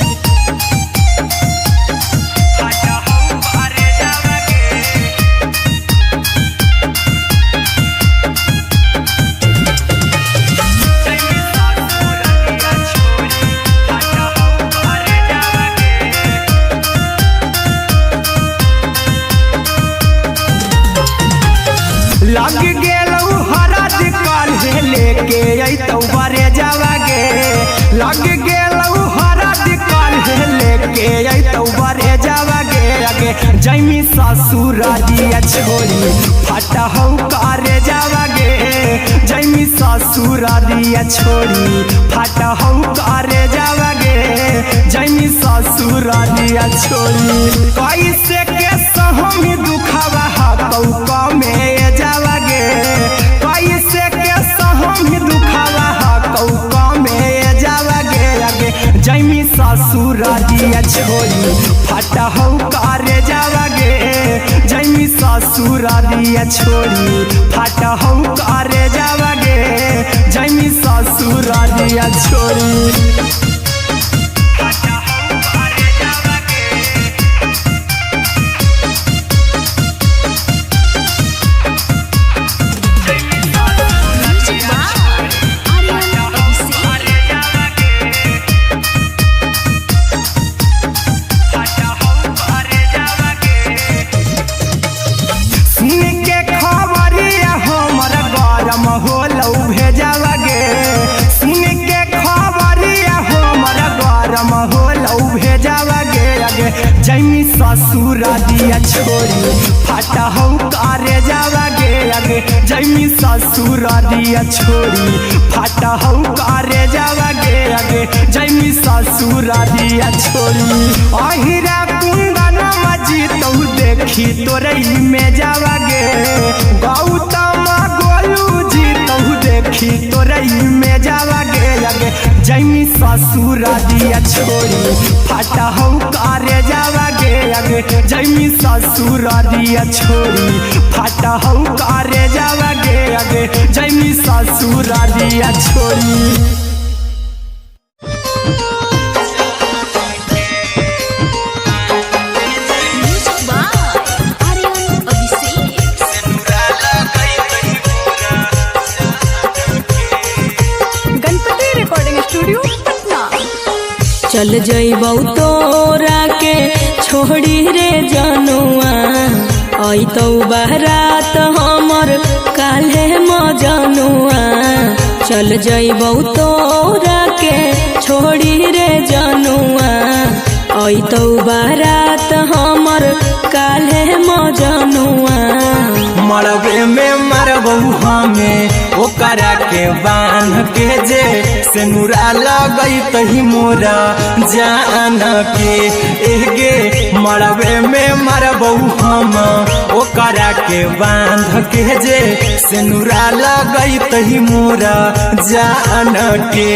लग गेलौ हरद काल्हे लेके अइतौ बरे जावागे, लग गेलौ हरद काल्हे लेके अइतौ बरे जावागे, अगे जैमी ससुरालिया छोड़ी फाट हौ करे जावागे, जैमी ससुरालिया छोड़ी फाट हौ करे जावागे, जैमी ससुरालिया छोड़ी। कैसे के सहमी दुखावा हकौ कमे जावागे, कैसे के सहमी दुखावा हकौ कमे जावागे, अगे जैमी ससुरालिया छोड़ी फाट हौ करे जावागे, जैमी ससुरालिया छोड़ी फाट हौ करे जावागे, जैमी ससुरालिया छोड़ी। Music by Aryan Abhishek. सुन के खा गरम होलौ भेजावा गे अगे जैमी ससुर दिया छोरी फाटा हौ करे जावा गे अगे जैमी ससुर दिया छोरी फाटा हौ करे जावा गे अगे जैमी ससुर दिया छोरी अहिरा कुंदन मजी तौ देखी तोरई में जावा गे गौतम गोलू जी तौ देखी तोरई में जावा गे अगे जैमी ससुर दिया छोरी फाटा हौ करे जावा गे अगे जैमी ससुर दिया छोरी फाटा हौ करे जावा गे अगे जैमी ससुर दिया छोरी। Music by Aryan Abhishek. Ganpati recording studio Patna. चल जइबौ तोरा के छोड़ी रे जनुआ अइतौ बारात हमर काल्हे मजनुआ। चल जइबौ तोरा के छोड़ी रे जनुआ अइतौ बारात हमर काल्हे मजनुआ। मरबे में मरबौ हमें ओकरा के बांध के जे सेनुरा लगई तही मोरा जान के एगे मरबे में मरबौ हम ओकरा के बांध के जे सेनुरा लगई तही मोरा जान के।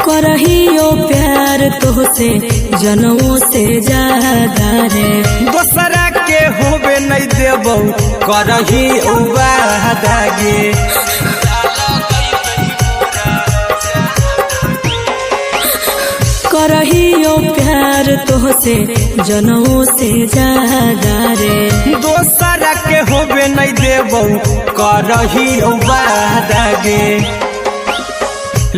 करहियो प्यार तोहसे जनमो से ज्यादा रे। दोसरा के होबे नहीं देबौ करही वादा गे। करहियो प्यार तोहसे जनमो से ज्यादा रे। दोसरा के होबे नहीं देबौ करही वादा गे।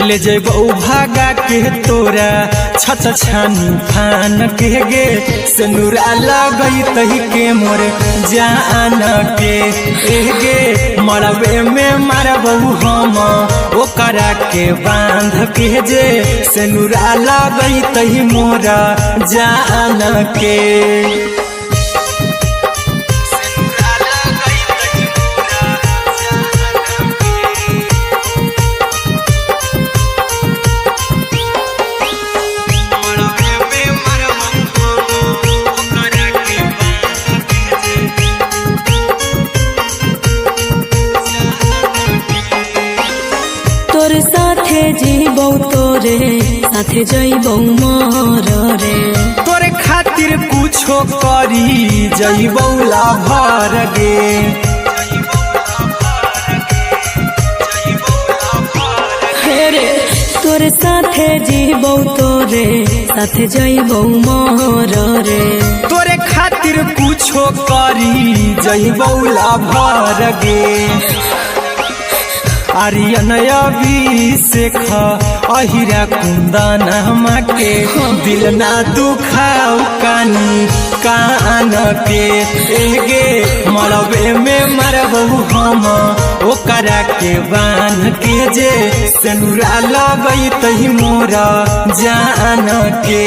ले जेबौ भागा के तोरा छछ छानी फान के गे सेनुरा लगई तही के मोर जान के एगे मरबे में मरबौ हम ओकरा के बांध के जे सेनुरा लगई तही मोरा जान के। तोर साथे जीबौ तोरे साथे जइबौ मर रे। तोरे खातिर कुछो करी जइबौ लाभर गे। हे रे तोरे साथे जीबौ तोरे साथे जइबौ मर रे। तोरे खातिर कुछो करी जइबौ लाभर गे। आर्यन अभिषेक अहिरा कुंदन के दिल ना दुखाओ कानी कान के एगे मरबे में मरबौ हम ओकरा के बांध के जे सेनुरा लगई तही मोरा जान के।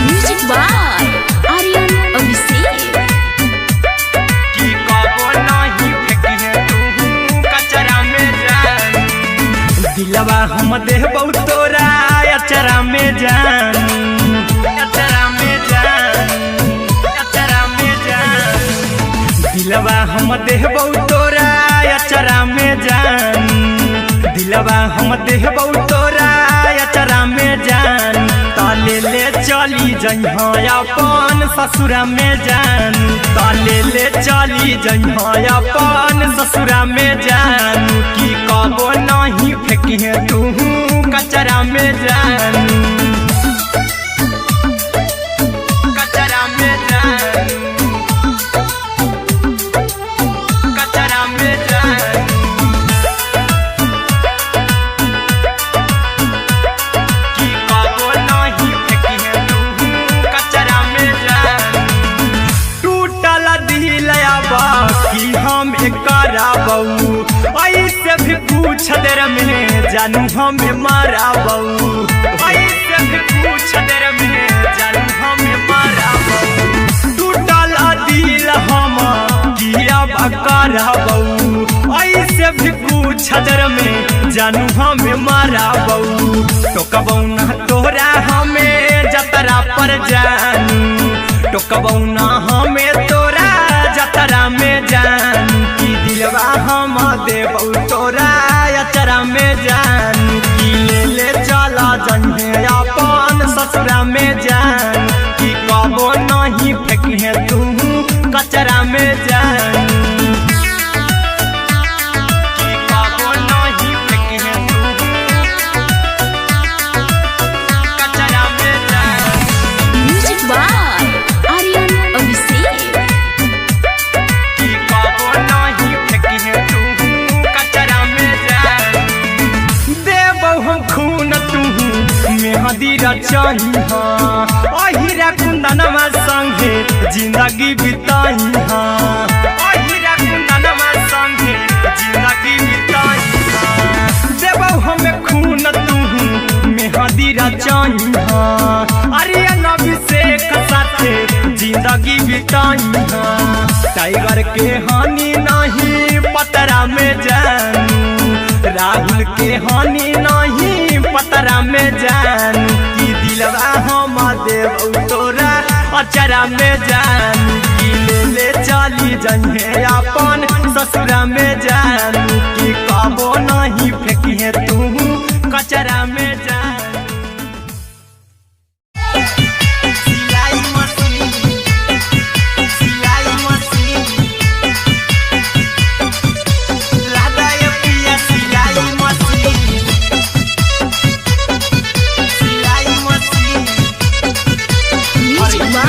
Music by Aryan Abhishek. दिलवा हम देबौ तोरा अचरा में जान अचरा में जान अचरा में जान दिलवा हम देबौ तोरा अचरा में जान दिलवा हम देबौ तोरा अचरा में जान ताले ले चली जइहा अपन ससुरा में जान ताले ले चली जइहा अपन ससुरा में जान की कबो नहीं फेंक फेंकी है तू कचरा में जानू, कचरा में जानू, कचरा में जानू। की कबो नहीं फेंकी है तू कचरा में जानू। टूटल दिल अब की हम कराबऊ, ऐसे भी पूछ देर में जानू हमें माराबऊ, ऐसे भी पूछ देर में जानू हमें माराबऊ। टूटल दिल हम की अब कराबऊ, ऐसे भी पूछ देर में जानू हमें माराबऊ। टोकबऊ ना तोरा हमें जतरा पर जानू, टोकबऊ ना हमें तोरा जतरा में जानू। की दिलवा हम देबऊ तोरा अचरा में जानू, की ले ले चला जन्हे अपन ससुरा में जानू। की कबो नहीं फेंकी है तू कचरा में जानू, की कबो नहीं फेंकी है तू कचरा में जानू। Music by Aryan Abhishek. की कबो नहीं फेंकी है तू कचरा में जानू। देबौ हम खून तू मेहंदी रचाही हाँ, अहिरा कुंदनमा संगे जिंदगी बिताही हाँ, अहिरा कुंदनमा संगे जिंदगी बिताही हाँ। देबौ हमें खून तू मेहंदी रचाही हाँ, अरे अभिषेक साथे जिंदगी बिताही हाँ। टाइगर के हानि नहीं पतरा में जानू, राहुल के हानि नहीं पतरा में जानू। की दिलवा हम देबौ तोरा अचरा में जानू, की ले ले चली जन्हे अपन ससुरा में जानू। की कबो नहीं फेंकी है तू कचरा में जानू। सिलाई मशीन, सिलाई मशीन, लादा ये पिया सिलाई मशीन, सिलाई machine. Music by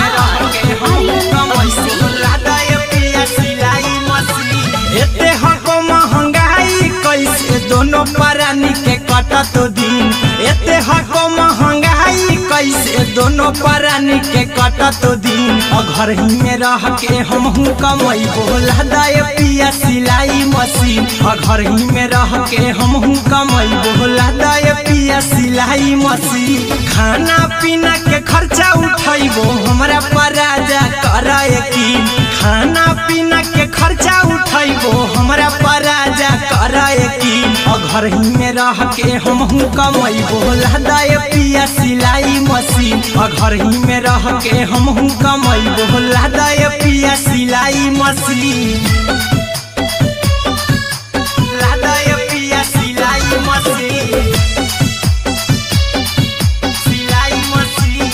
Aryan Abhishek. लादा ये पिया सिलाई मशीन। एते हको महंगाई कैसे दोनों प्राणी के कटत दिन, एते हको महंगाई कैसे दोनों प्राणी के कटत दिन। और घर ही में रह के हमहू कमैबो लादा ये पिया सिलाई मशीन, और घर ही में रह के हमहू कमैबो लादा ये पिया सिलाई मशीन। खाना पीना के खर्चा उठैबो हमरा पर राजा कर यकीन, खाना पीना के खर्चा उठैबो हमरा पर राजा कर यकीन। और घर ही में रह के हमहू कमैबो लादा ये पिया सिलाई मशीन, और घर ही में रह के हमहू कमैबो लादा ये पिया सिलाई मशीन, लादा ये पिया सिलाई मशीन, सिलाई मशीन।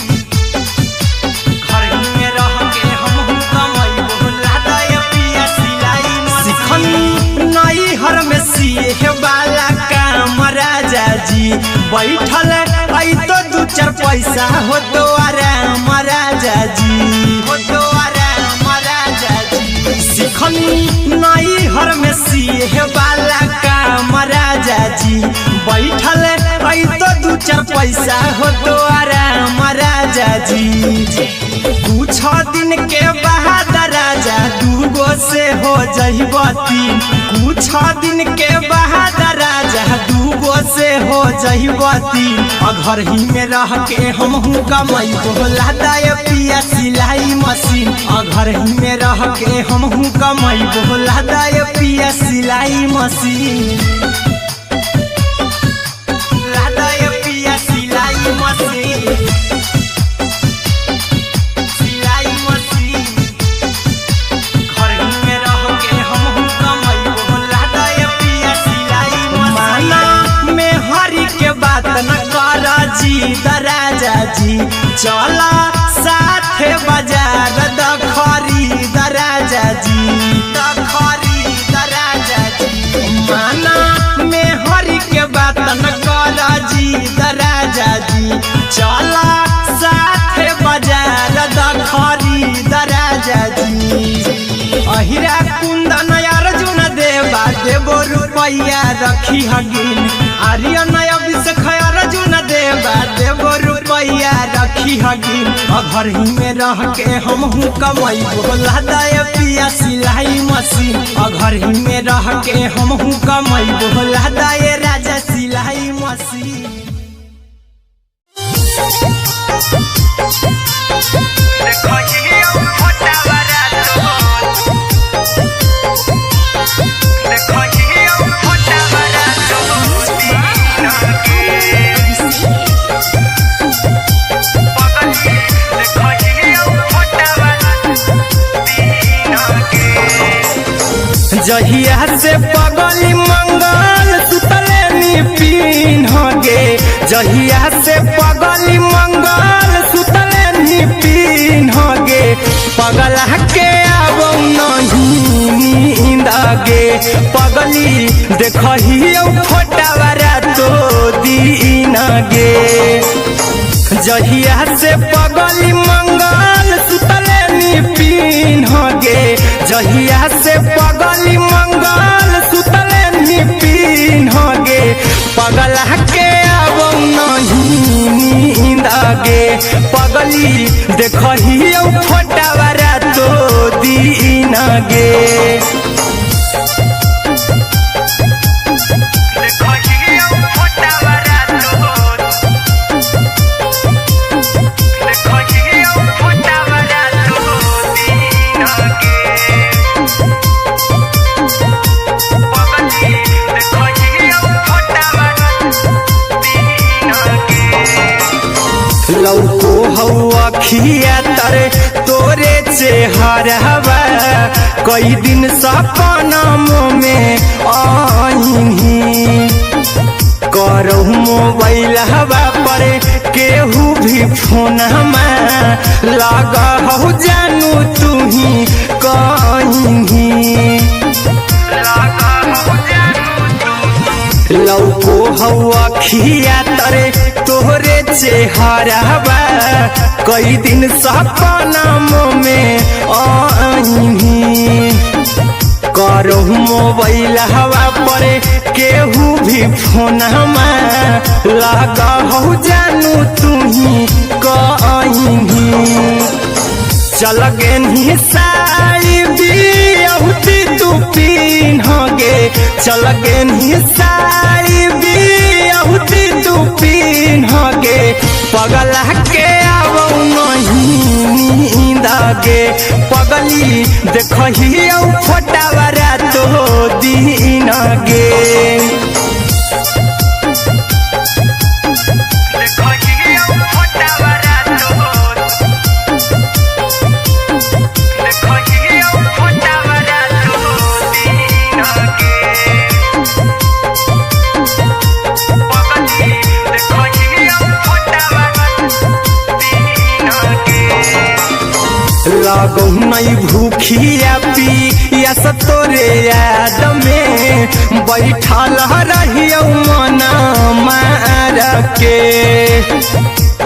घर ही में रह के हमहू कमैबो लादा ये पिया सिलाई मशीन। सिखनी नई हर में सीहे वाला काम राजा जी, बैठल आई तो दू चार पैसा हो तो आराम राजा जी, हो तो आराम राजा जी। सिखनी नई हर में सीहे वाला काम राजा जी, बैठल आई तो दू चार पैसा हो तो आराम राजा जी। कुछ दिन के बाद राजा दूगो से हो जइबो तीन, कुछ दिन के बाद राजा दूगो से हो जइबो तीन। और घर ही में रह के हमहू कमैबो लादा ये पिया सिलाई मशीन, और घर ही में रह के हमहू कमैबो लादा ये पिया सिलाई मशीन, लादा ये पिया सिलाई मशीन, सिलाई मशीन। घर ही में रह के हमहू कमैबो लादा ये पिया सिलाई मशीन। माना में हरि के बात न कर जी राजा जी, चला साथे बाजार दखरी राजा जी, दखरी राजा जी। माना में हरि के बात न चला साथे बाजार द खरीद राजा जी। अहिरा कुंदन अर्जुन देवा देवो रुपैया रखी हगिन। आर्यन अभिषेक अर्जुन देवा देवो रुपैया रखी हगिन। अघर ही में रह के हमहू कमाई बोला दे पिया सिलाई मशीन। अघर ही में रह के हमहू कमाई बोला दे राजा सिलाई मशीन। जहिया से पगली मंगल सुतले नी पीन गे। जहिया से पगली मंगल सुतले नी पीन गे। पगला के आबो नहीं नींद गे। पगली देखहियो फोटावा तो दीन गे। जहिया से पगली मंगल सुतले नी पीन गे। जहिया से पगली मंगल सुतले नी पीन गे। पगला के आबो नहीं नींद गे। पगली देखहियो फोटावा तो दीन गे। लौको हौ अखिया तरे तोरे चेहरवा। कई दिन सपना में आईही। करहु मोबाइल हवा पर केहू भी फोन लगा हौ जानू तुही कहीं। लौको हौ अखिया तरे तोहरे चेहरवा। कई दिन सपना में आईही। करहु मोबाइल हवा पर केहू भी फोन लगा हौ जानू तुही कहीं। चल गेन्ही साई बियाहुती तू पीन गे। चल गेन्ही साई बियाहुती तू पीन गे। पगला के आबो नहीं नींद गे। पगली देखहियो फोटावा तो दीन गे। लगौ नहीं भूखिया पिया तोरे याद में। बैठल रहियो मन मार के।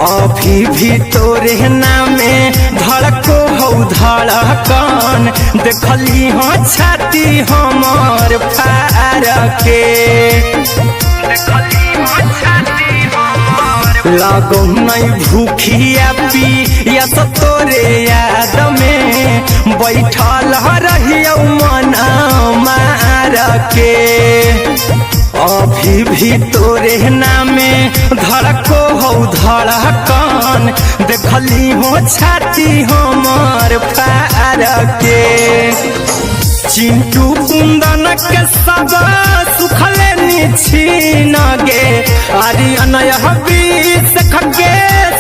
अभी भी तोरे नामे धड़को हौ धड़कन। देखली हो छाती हमर फार के। लगौ नहीं भूखिया पिया तोरे याद में। बैठल रहियो मन मार के। अभी भी तोरे नामे धड़को हौ धड़कन। देखली हो छाती हमर फार के। चिंटू कुंदन के सब सुखले निछीन गे। आर्यन अभिषेक के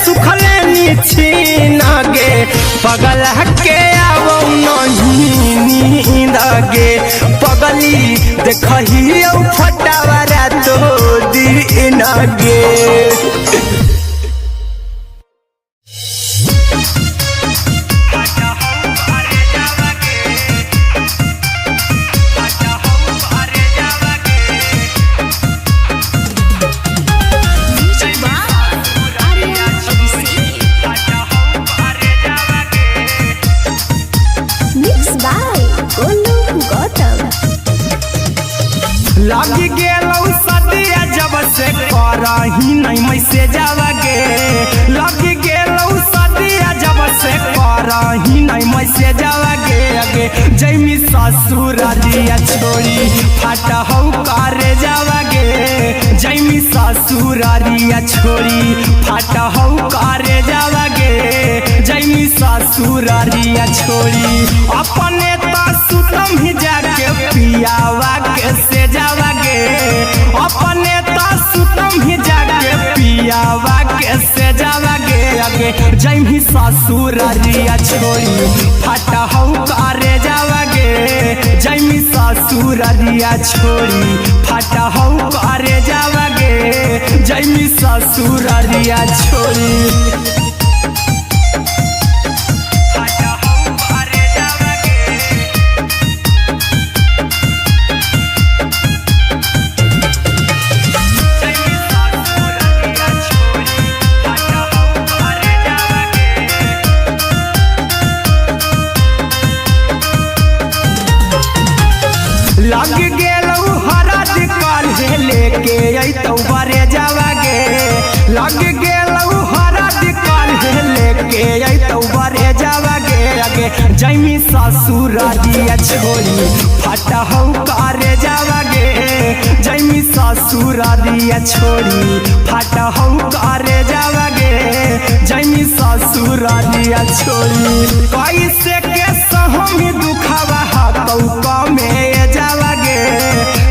सुखले निछीन गे। पगला के आबो नहीं नींद गे। पगली देखहियो फोटावा तो दीन गे। Music by Aryan करही नहीं मैसेज गे। लग गेलौ सदिया जब से करही नहीं मैसेज गे अगे जैमी ससुररिया छोड़ी फाट हौ करे जावागे। जैमी ससुररिया छोड़ी फाट हौ करे जावागे। जैमी ससुररिया छोड़ी अपने त सुतम ही जाके पियावा के से जावागे। अपने त सुतम ही जाके पियावा के से जावागे अगे जैमी ससुररिया छोड़ी फाट हौ करे जावागे। जैमी ससुररिया छोड़ी फाट हौ करे जावागे। जैमी ससुररिया छोड़ी फाट हौ करे जावागे। जैमी ससुररिया छोड़ी फाट हौ करे जावागे। लग गेलौ हरद काल्हे लेके अइतौ बरे जावागे। लग गेलौ हरद काल्हे लेके अइतौ बरे जावागे अगे जैमी ससुररिया छोड़ी फाट हौ करे जावागे। जैमी ससुररिया छोड़ी फाट हौ करे जावागे। जैमी ससुररिया छोड़ी कैसे के सहमी दुखावा हतौ कमे जावागे।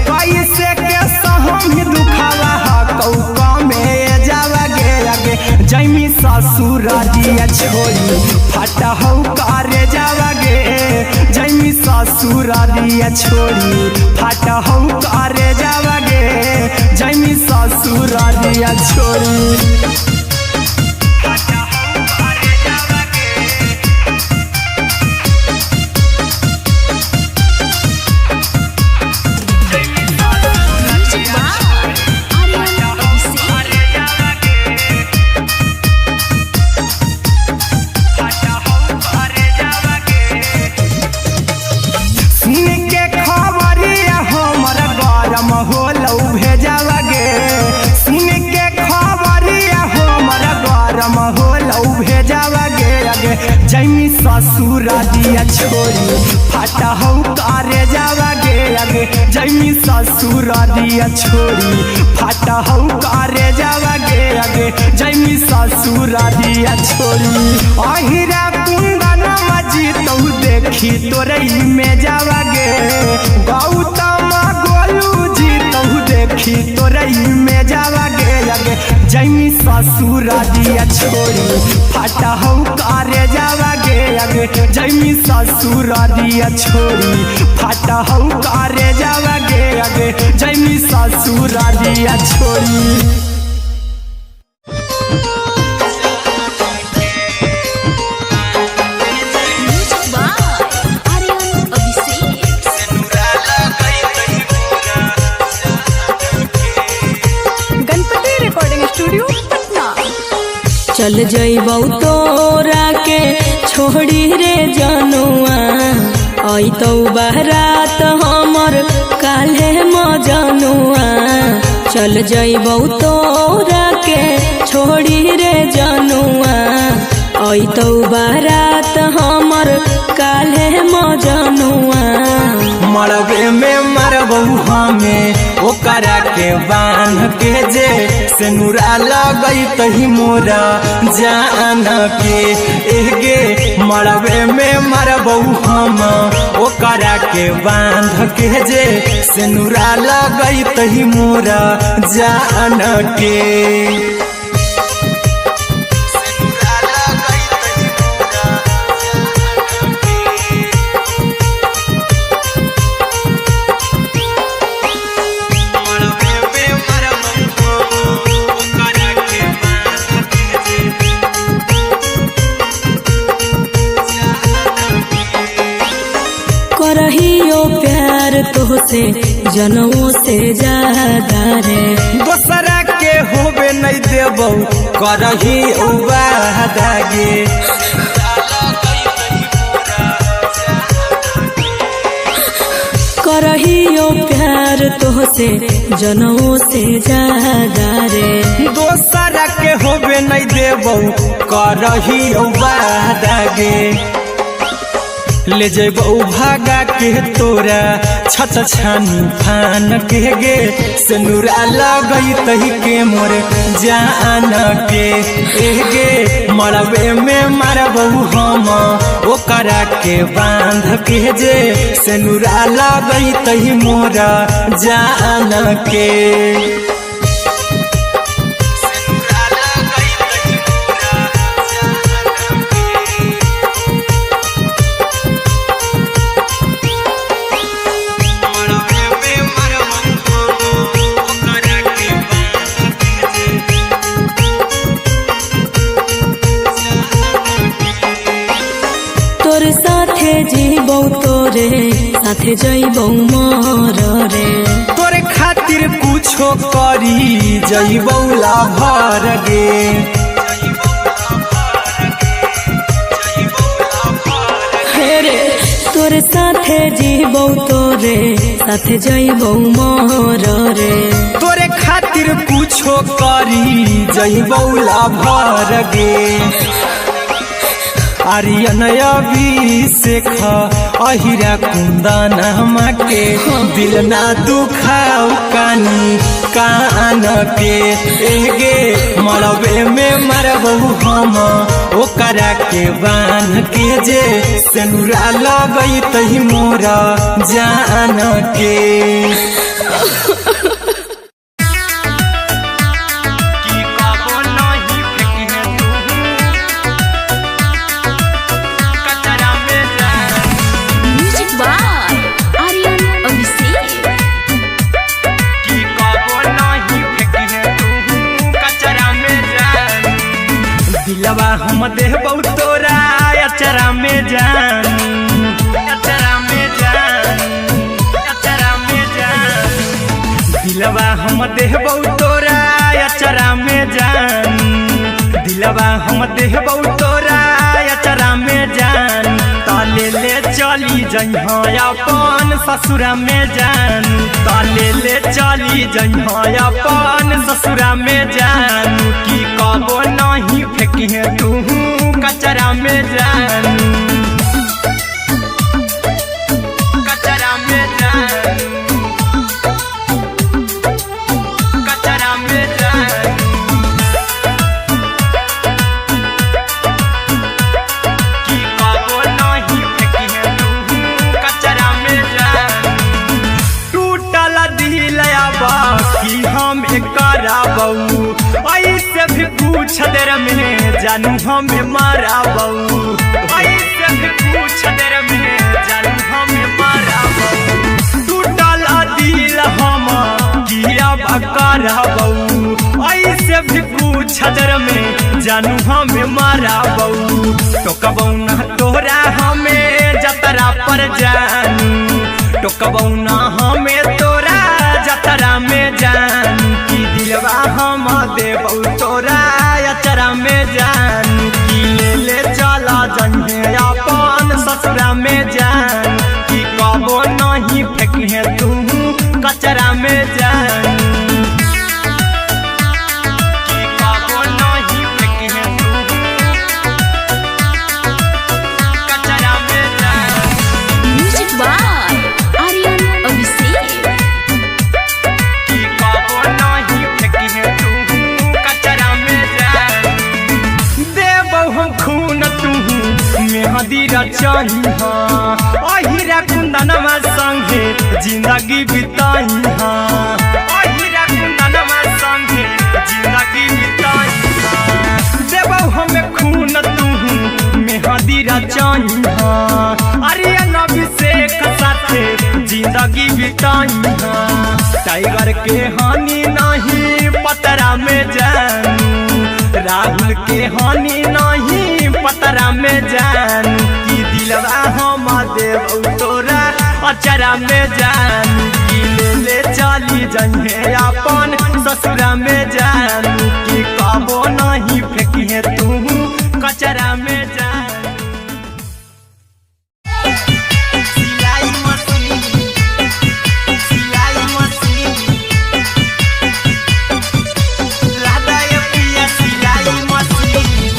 कैसे के सहमी दुखावा हतौ कमे जावागे अगे जैमी ससुररिया छोड़ी फाट हौ करे जावागे। जैमी ससुररिया छोड़ी फाट हौ करे जावागे। जैमी ससुररिया छोड़ी फाट हौ करे जावागे। Music by Aryan Abhishek. सुन के खबरिया हमर गरम होलौ भेजावागे। सुन के खबरिया हमर गरम होलौ भेजावागे अगे जैमी ससुररिया छोड़ी फाट हौ करे जावागे अगे जैमी ससुररिया छोड़ी फाट हौ करे जावागे अगे जैमी ससुररिया छोड़ी अहिरा कुंदन मजीतौ देखी तोरई में जावागे। गौतम गोलू जीतौ देखी तोरई में जावागे अगे जैमी ससुररिया छोड़ी फाट हौ करे जावागे अगे जैमी ससुररिया छोड़ी फाट हौ करे जावागे अगे जैमी ससुररिया छोड़ी। Music by Aryan Abhishek. Ganpati recording studio Patna. चल जइबौ तोरा के छोड़ी रे जनुआ अइतौ बारात हमर काल्हे मजनुआ। चल जइबौ तोरा के छोड़ी रे जनुआ अइतौ बारात हमर काल्हे मजनुआ। मरबे में मरबौ हमें ओकरा के बांध के जे सेनुरा लगई तही मोरा जान के। एगे मरबे में मरबौ हम ओकरा के बांध के जे सेनुरा लगई तही मोरा जान के। सेनुरा लगई तही मोरा जान के। करहियो प्यार तोहसे जनमो से ज्यादा रे। दोसरा के होबे नहीं देबौ करही वादा गे। करहियो प्यार तोहसे जनमो से ज्यादा रे। देबौ करही वादा गे। ले जेबौ भागा के तोरा छत छानी फान के गे, सेनुरा लगई तही के मोर जान के गे। मरबे में मारबौ हम ओकरा के बांध के जे, सेनुरा लगई तही मोरा जान के। तोर साथे जीबौ तोरे साथे जइबौ मर रे। तोरे खातिर कुछो करी जइबौ लाभर गे। हे रे तोर साथे जीबौ तोरे साथे जइबौ मर रे। तोरे खातिर कुछो करी जइबौ लाभर गे। आर्यन अभिषेक अहिरा कुंदन के दिल ना दुखाओ कानी कान के गे। मरबे में मरबौ हम ओकरा के बांध के जे, सेनुरा लगई तही मोरा जान के। म्यूजिक बाय आर्यन अभिषेक। दिलवा हम देबौ तोरा अचरा में जान, अचरा में जान, अचरा में जान। दिलवा हम देबौ तोरा अचरा में जान, दिलवा हम देबौ तोरा अचरा में जान। ताले ले चली जइहा अपन ससुरा में जान, ताले ले चली जइहा अपन ससुरा में जान। की कबो नहीं फेंकिहे तू कचरा में जान, कचरा में जान, कचरा में जान। की कबो नहीं फेंकिहे तू कचरा में जान। टूटल दिल अब की हम कराबऊ, ऐसे भी कुछ देर में जानू हमें माराबऊ, ऐसे भी कुछ देर में जानू हमें माराबऊ। टूटल दिल हम की अब कराबऊ, ऐसे भी कुछ देर में जानू हमें माराबऊ। टोकबऊ ना तोरा हमें जतरा पर जानू, टोकबऊ ना हमें तोरा जतरा में जान। की दिलवा हम देबौ तोरा अचरा में जान। की ले ले चला जइहे अपन ससुरा में जान। की कबो नहीं फेंकिहे तू कचरा में जान। की कबो नहीं फेंकिहे तू कचरा में जान। म्यूजिक बाय आर्यन अभिषेक। की कबो नहीं फेंकिहे तू कचरा में जान। देबौ हम खून तू मेहंदी रचहिहा, अहिरा कुंदनमा संगे जिंदगी बिताइहा, अहिरा कुंदनमा संगे जिंदगी बिताइहा। देबौ हम खून तू मेहंदी रचहिहा, आर्यन अभिषेक साथे जिंदगी बिताइहा। टाइगर के हानि नहीं पतरा में जानू, राहुल के हानि नहीं पतरा में जानू। की दिलवा हम देबौ तोरा अचरा में जानू। की ले ले चली जइहे अपन ससुरा में जानू। की कबो नहीं फेंकिहे तू कचरा में जानू। सिलाई मशीन, सिलाई मशीन, लादा ये पिया सिलाई मशीन।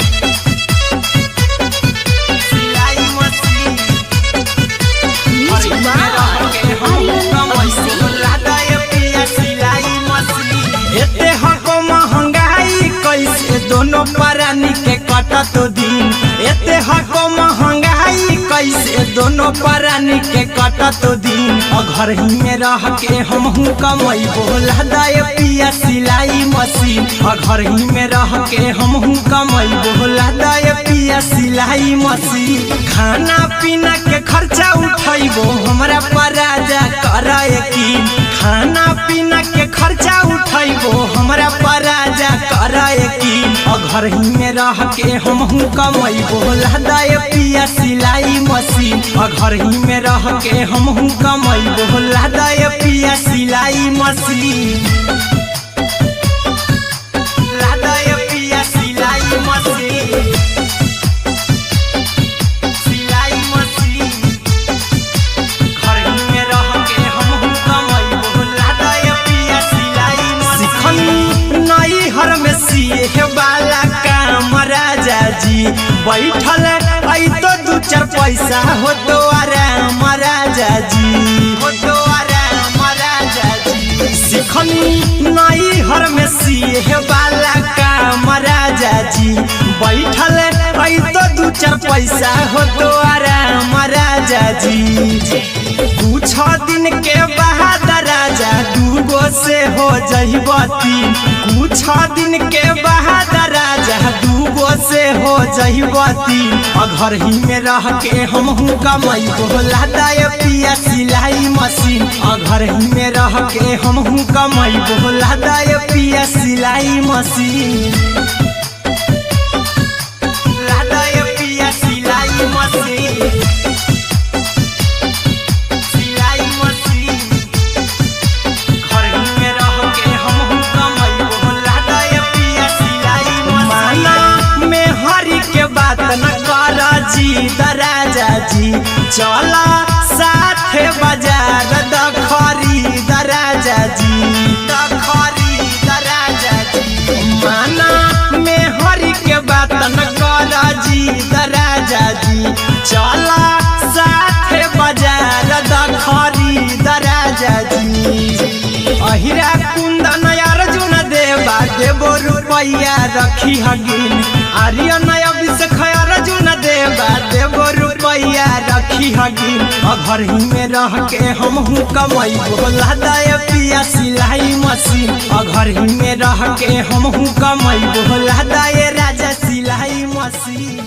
दोनों प्राणी के कटत दिन। एते हको महंगाई कैसे दोनों प्राणी के कटत दिन। घर ही में रह के हमहू कमैबो लादाए पिया सिलाई मशीन। घर ही में रह के हमहू कमैबो लादाए पिया सिलाई मशीन। खाना पीना के खर्चा उठैबो हमरा पर राजा कर यकीन। खाना पीना के खर्चा उठैबो हमरा पर राजा कर यकीन। घर ही में रह के हमहू कमैबो लादाए पिया सिलाई मशीन। घर ही में रह के हमहू कमैबो लादाए पिया सिलाई मशीन। लादाए पिया सिलाई मशीन। सिलाई मशीन। घर ही में रह के हमहू कमैबो लादाए पिया सिलाई मशीन। सिखनी नई हर में सिए वाला काम राजा जी। बैठल ऐ तो दू चार पैसा हो तो आराम राजा जी। हो तो आराम राजा जी। सिखनी नई हर में सिए वाला काम राजा जी। बैठल ऐ तो दू चार पैसा हो तो आराम राजा जी। कुछ दिन के बाद राजा दूगो से हो जइबती। कुछ दिन के बाद राजा दूगो से हो जइबती। घर ही में रह के हमहू कमैबो लादाए पिया सिलाई मशीन। घर ही में रह के हमहू कमैबो लादाए पिया सिलाई मशीन। लादाए पिया सिलाई मशीन। सिलाई मशीन। घर ही में रह के हमहू कमैबो लादाए पिया सिलाई मशीन। माना में हरि के बात न कर जी राजा जी। चला साथे बाजार दखरी राजा जी। दखरी राजा जी। माना में हरि के बात न कर जी राजा जी। चला साथे बाजार दखरी राजा जी। अहिरा कुंदन अर्जुन देवा देवो रुपैया रखी हगिन। आर्यन अभिषेक अर्जुन देवा देवो रुपैया रखी हगिन। घर ही में रह के हमहू कमैबो लादाए पिया सिलाई मशीन। घर ही में रह के हमहू कमैबो लादाए राजा सिलाई मशीन।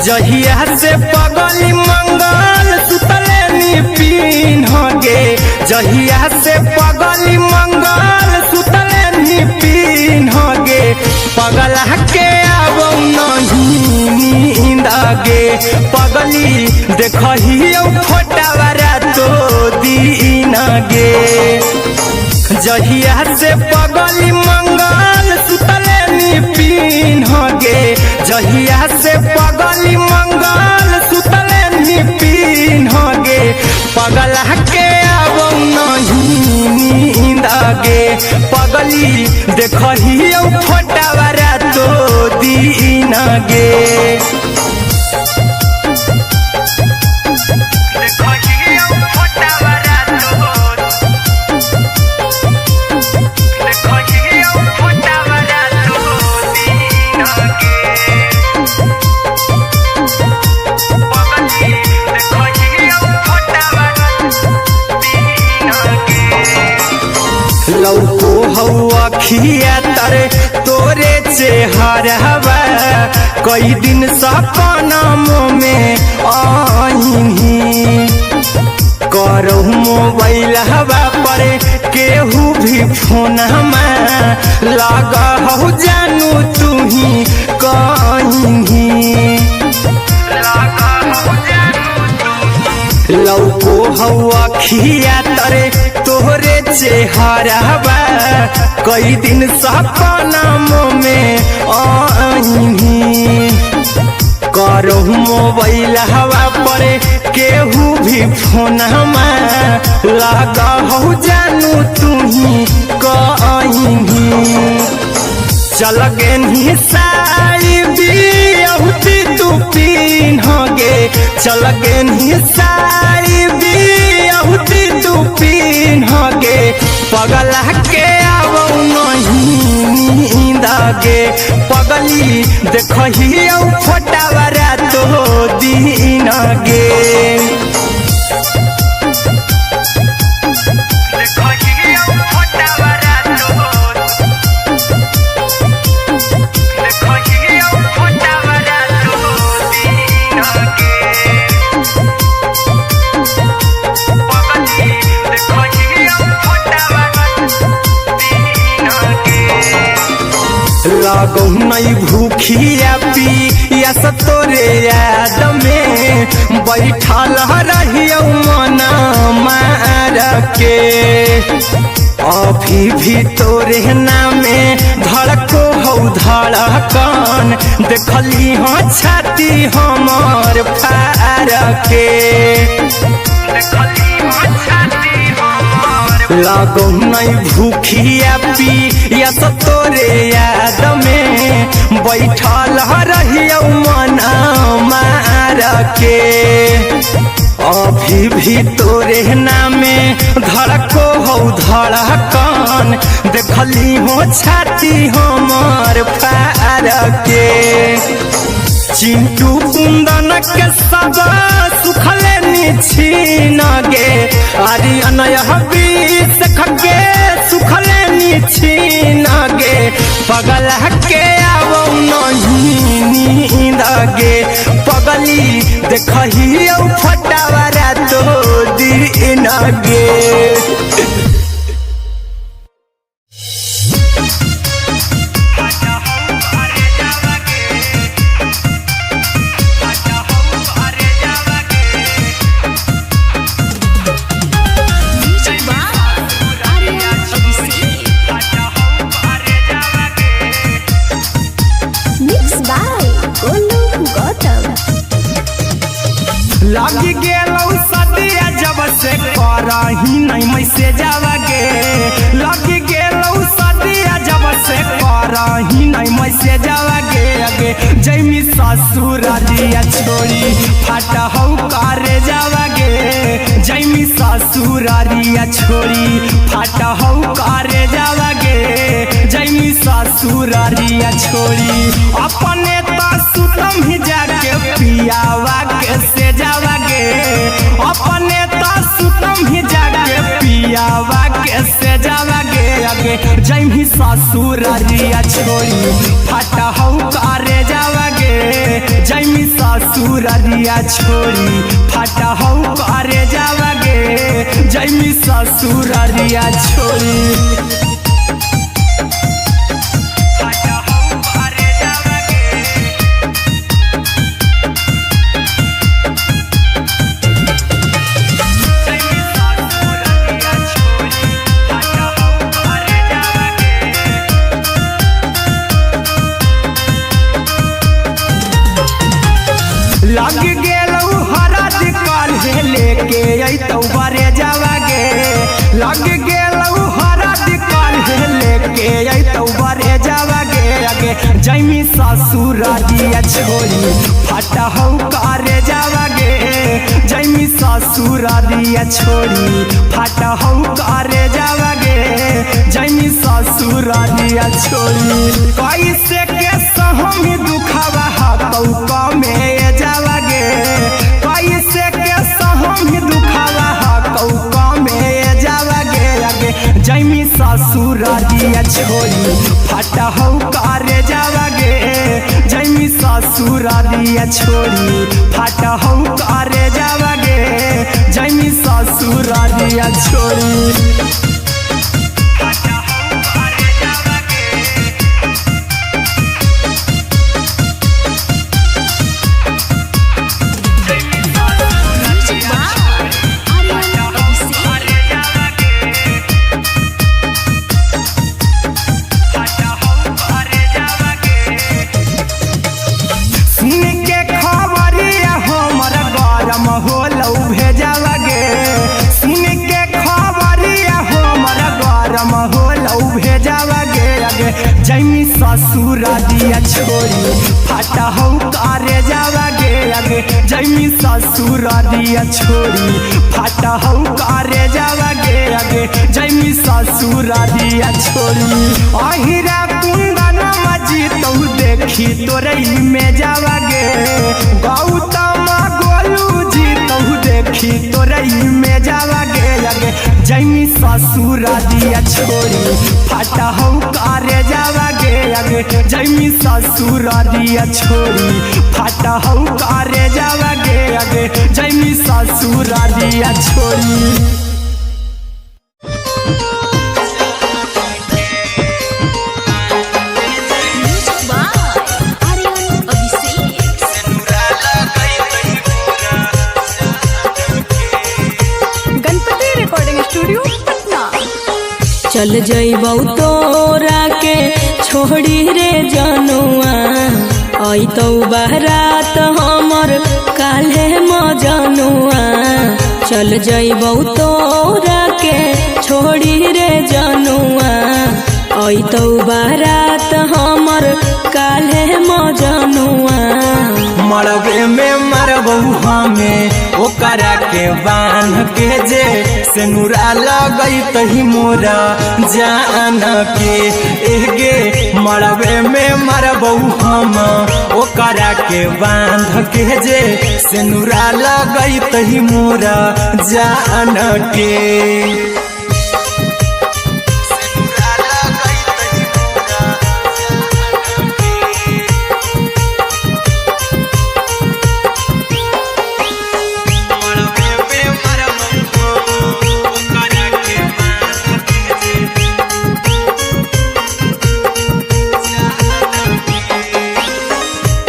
जहिया से पगली मंगल सुतले नी पीन गे। जहिया से पगली मंगल सुतले नी पीन गे। पगला के आबो नहीं नींद गे। पगली देखहियो फोटावा तो दीन गे। जहिया से पगली मंगल सुतले नी पीन गे। जहिया से पगली मंगल सुतले नी पीन गे। पगला के आबो नहीं नींद गे। पगली देखहियो फोटावा तो दीन गे। लौको हौ अखिया तरे तोरे चेहरावा। कई दिन सपना में आईही। करहु मोबाइल हवा पर केहू भी फोन लगा हौ जानू तुही कहीं। लौको हौ अखिया तरे तोहरे चेहरावा। कई दिन सपना में आईही। करहु मोबाइल हवा पर केहू भी भी फोनमा लगा हो जानू तुही कहीं। चल गेनी साई बियहुती तू पीन गे, चल गेनी साई बियहुती तू पीन गे, पगला के आवौ नहीं नींद गे, पगली देखही औ फोटावा रातो दिन गे। लगौ नहीं भूखिया पिया तोरे याद में बैठल रहियौ मन मार के, अभी भी तोरे नामे धड़को हौ धड़कन, देखली हो छाती हमर फार के। लगौ नहीं भूखिया पिया तोरे याद में बैठल रहियौ मन मार के, अभी भी तोरे नामे धड़को हौ धड़कन, देखली हो छाती हमर फार के। चिंटू कुंदन के सब सुखले निछीन गे, आरी अनय बीस खगे सुखले निछीन गे, पगला के आवौ नहीं नींद गे, पगली देखही औ फटावा रातो दिन गे। Music by Aryan Abhishek. Mix by Golu Gautam. लग गेलौ सदिया जब से करही नहीं मैसे जावागे, लग गेलौ सदिया जब से करही नहीं मैसे जावागे, अगे जैमी ससुरालिया छोड़ी फाटा हौ करे जावागे, जैमी ससुरालिया छोड़ी फाटा हौ करे जावागे, जैमी ससुरालिया छोड़ी अपने त सुतम ही जाके पियावा के से जावागे, अपने त सुतम ही जाके पियावा के से जावागे, अगे जैमी ससुरालिया छोड़ी फाटा हौ करे जावागे, जैमी ससुरालिया छोड़ी फाटा हौ करे जावागे, जैमी ससुरालिया छोड़ी। लग गेलौ हरद काल्हे लेके अइतौ बरे जावागे, लग गेलौ हरद काल्हे लेके अइतौ बरे जावागे, अगे जैमी ससुरालिया छोड़ी फाटा हौ करे जावागे, जैमी ससुरालिया छोड़ी फाटा हौ करे जावागे, जैमी ससुरालिया छोड़ी। कैसे के सहमी दुखावा हकौ कमे जावागे, कैसे के सहमी दुखावा हकौ कमे जावागे, अगे जैमी ससुरालिया छोड़ी फाटा हौ करे जावागे, जैमी ससुरालिया छोड़ी फाटा हौ करे जावागे, जैमी ससुरालिया छोड़ी। Music by Aryan Abhishek. सुन के खबरिया हमर गरम होलौ भेजावा ससुरा दिया छोरी फाटा हौ करे जावा गे आगे जैमी ससुरा दिया छोरी फाटा हौ करे जावा गे आगे जैमी ससुरा दिया छोरी अहिरा कुंदन मजी तू देखी तोरे में जावा गे गौतम गोलू जी तू देखी तोरे में जावा गे आगे जैमी ससुरा दिया छोरी फाटा हौ करे जावा गे आगे जैमी ससुरा दिया छोरी फाटा हौ करे जावा गे आगे जैमी ससुरा दिया छोरी। Music by Aryan Abhishek. Ganpati recording studio Patna. चल जइबौ तोरा के छोड़ी रे जनुआ अइतौ बारात हमर काल्हे मजनुआ। चल जइबौ तोरा के छोड़ी रे जनुआ अइतौ बारात हमर काल्हे मजनुआ। मरबे में मरबऊ हमें ओकरा के बांध के जे सेनुरा लगई तही मोरा जान के एगे मरबे में मरबऊ हम ओकरा के बांध के जे सेनुरा लगई तही मोरा जान के। सेनुरा लगई तही मोरा जान के।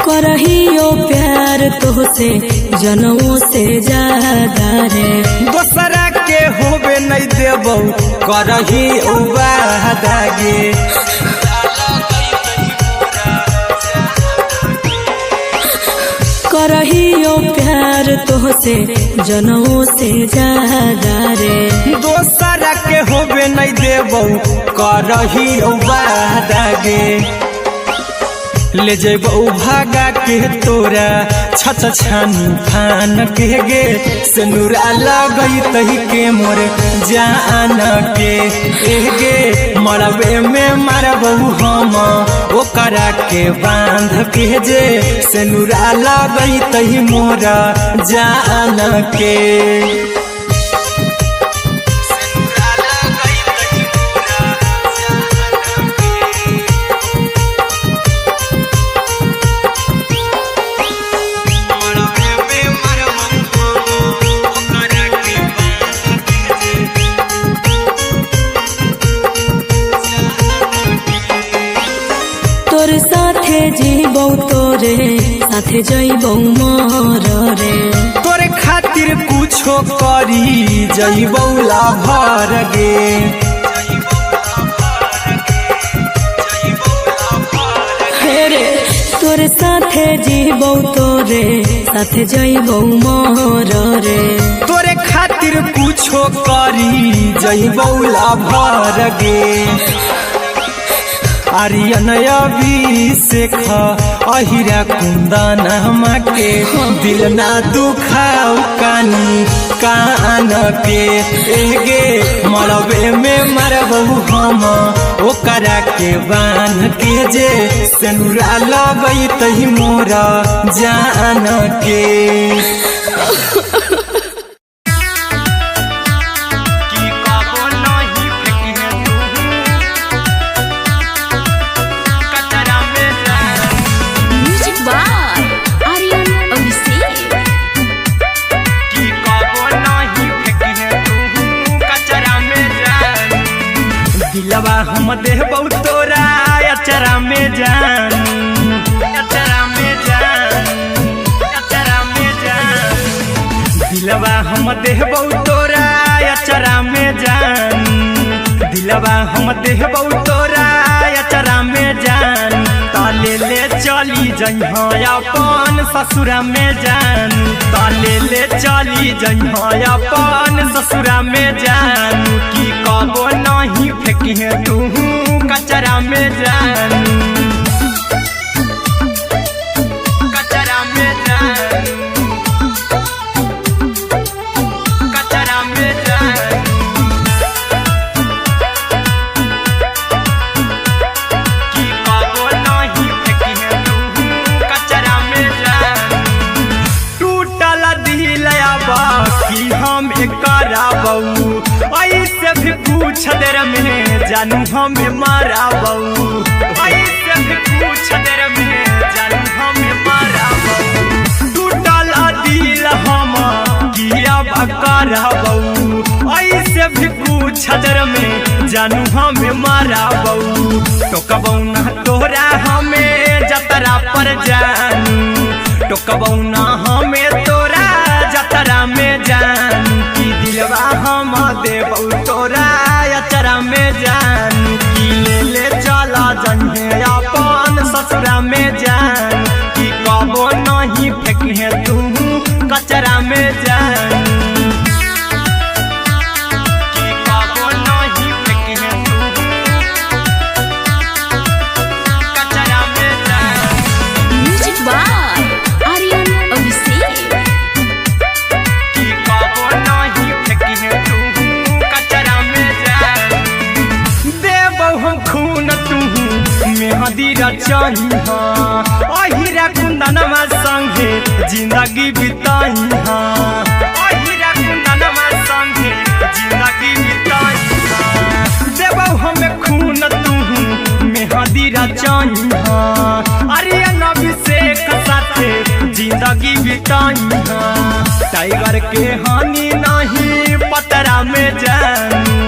करहियो प्यार तोहसे जनमो से ज्यादा रे। दोसरा के होबे नहीं देबौ करही वादा गे। करहियो प्यार तोहसे जनमो से ज्यादा रे। दोसरा के होबे नहीं देबौ करही वादा गे। ले जेबौ भागा के तोरा छत छानी फान के गे सेनुरा लगई तही के मोर जान के एगे मरबे में मरबऊ हम ओकरा के बांध के जे सेनुरा लगई तही मोरा जान के। सेनुरा लगई तही मोरा जान के। तोर साथे जीबौ तोरे साथे जइबौ मर रे। तोरे खातिर कुछो करी जइबौ लाभर गे। हे रे तोर साथे जीबौ तोरे साथे जइबौ मर रे। तोरे खातिर कुछो करी जइबौ लाभर गे। आर्यन अभिषेक अहिरा कुंदन के दिल ना दुखाओ कानी कान के एगे मरबे में मरबऊ हम ओकरा के बांध के जे सेनुरा लगई तही मोरा जान के। की कबो नहीं फेंकी कचरा में Music by Aryan Abhishek. की कबो नहीं फेंकी तू कचरा में जान। दिलवा हम देबौ तोरा अचरा में जान अचरा में जान अचरा में जान। दिलवा हम देबौ तोरा अचरा में जान। दिलवा हम देबौ तोरा अचरा में जान। ताले ले चली जइह अपन ससुरा में जान। ताले ले चली जइह अपन ससुरा में जान। की कबो नहीं फेंकी तू कचरा में जान। भी कुछ देर में जानू हमें माराबऊ। ऐसे भी कुछ देर में जानू हमें माराबऊ। टूटल दिल हम किया करबऊ। ऐसे भी कुछ देर में जानू हमें माराबऊ। टोकबऊ ना तोरा हमें जतरा पर जानू। टोकबऊ ना हमें तोरा जतरा में जानू। की दिलवा हम देबऊ तोरा अचरा में जानू। की ले ले चला जन्हे अपन ससुरा में जान। की कबो नहीं फेंके तू कचरा में जान। की कबो नहीं फेंके तू कचरा में जान। Music by Aryan Abhishek. की कबो नहीं फेंके तू कचरा में जान। देबौ हम खून तू मेहंदी रचाही हाँ। अहिरा कुंदनमा संगे जिंदगी बिताही हाँ। अहिरा कुंदनमा संगे जिंदगी बिताही हाँ। देबौ हमें खून तू मेहंदी रचाही हाँ। आर्यन अभिषेक साथे जिंदगी बिताही हाँ। टाइगर के हानि नहीं पतरा में जानू।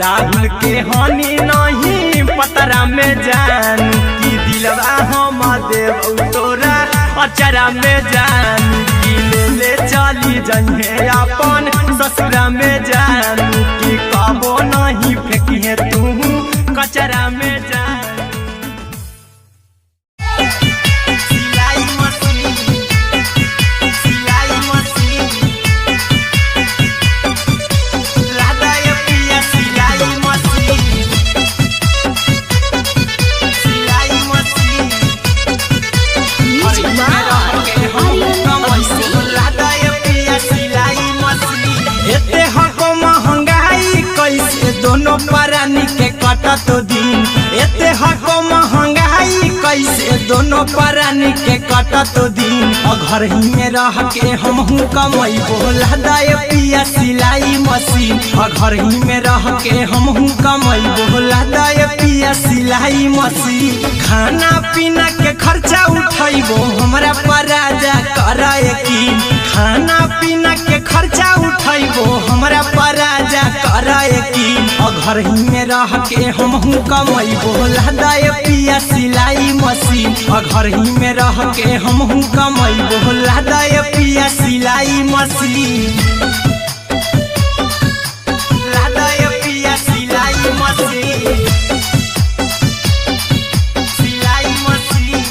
राहुल के हानि नहीं पतरा में जानू। की दिलवा हम देबऊ तोरा अचरा में जानू। की ले ले चली जन्हे अपन ससुरा में जानू। की कबो नहीं फेंकिहे तू कचरा में जानू। सिलाई मशीन, सिलाई मशीन, लादा ये पिया सिलाई मशीन, सिलाई machine. Music by Aryan Abhishek. लादा ये पिया सिलाई मशीन। एते हको महंगाई कैसे दोनों प्राणी के कटत दिन। एते हको महंगाई कैसे दोनों प्राणी के कटत दिन। घर ही में रह के हमहू कमैबो लादा ये पिया सिलाई मशीन। घर ही में रह के हमहू कमैबो लादा ये पिया सिलाई मशीन। खाना पीना के खर्चा उठैबो हमरा पर राजा कर यकीन। खाना पीना के खर्चा उठैबो हमरा पर राजा कर यकीन। घर ही में रह के हमहू कमैबो लादा ये पिया सिलाई मशीन। घर ही में रह के हमहू कमैबो लादा ये पिया सिलाई मशीन। लादा ये पिया सिलाई मशीन, सिलाई मशीन।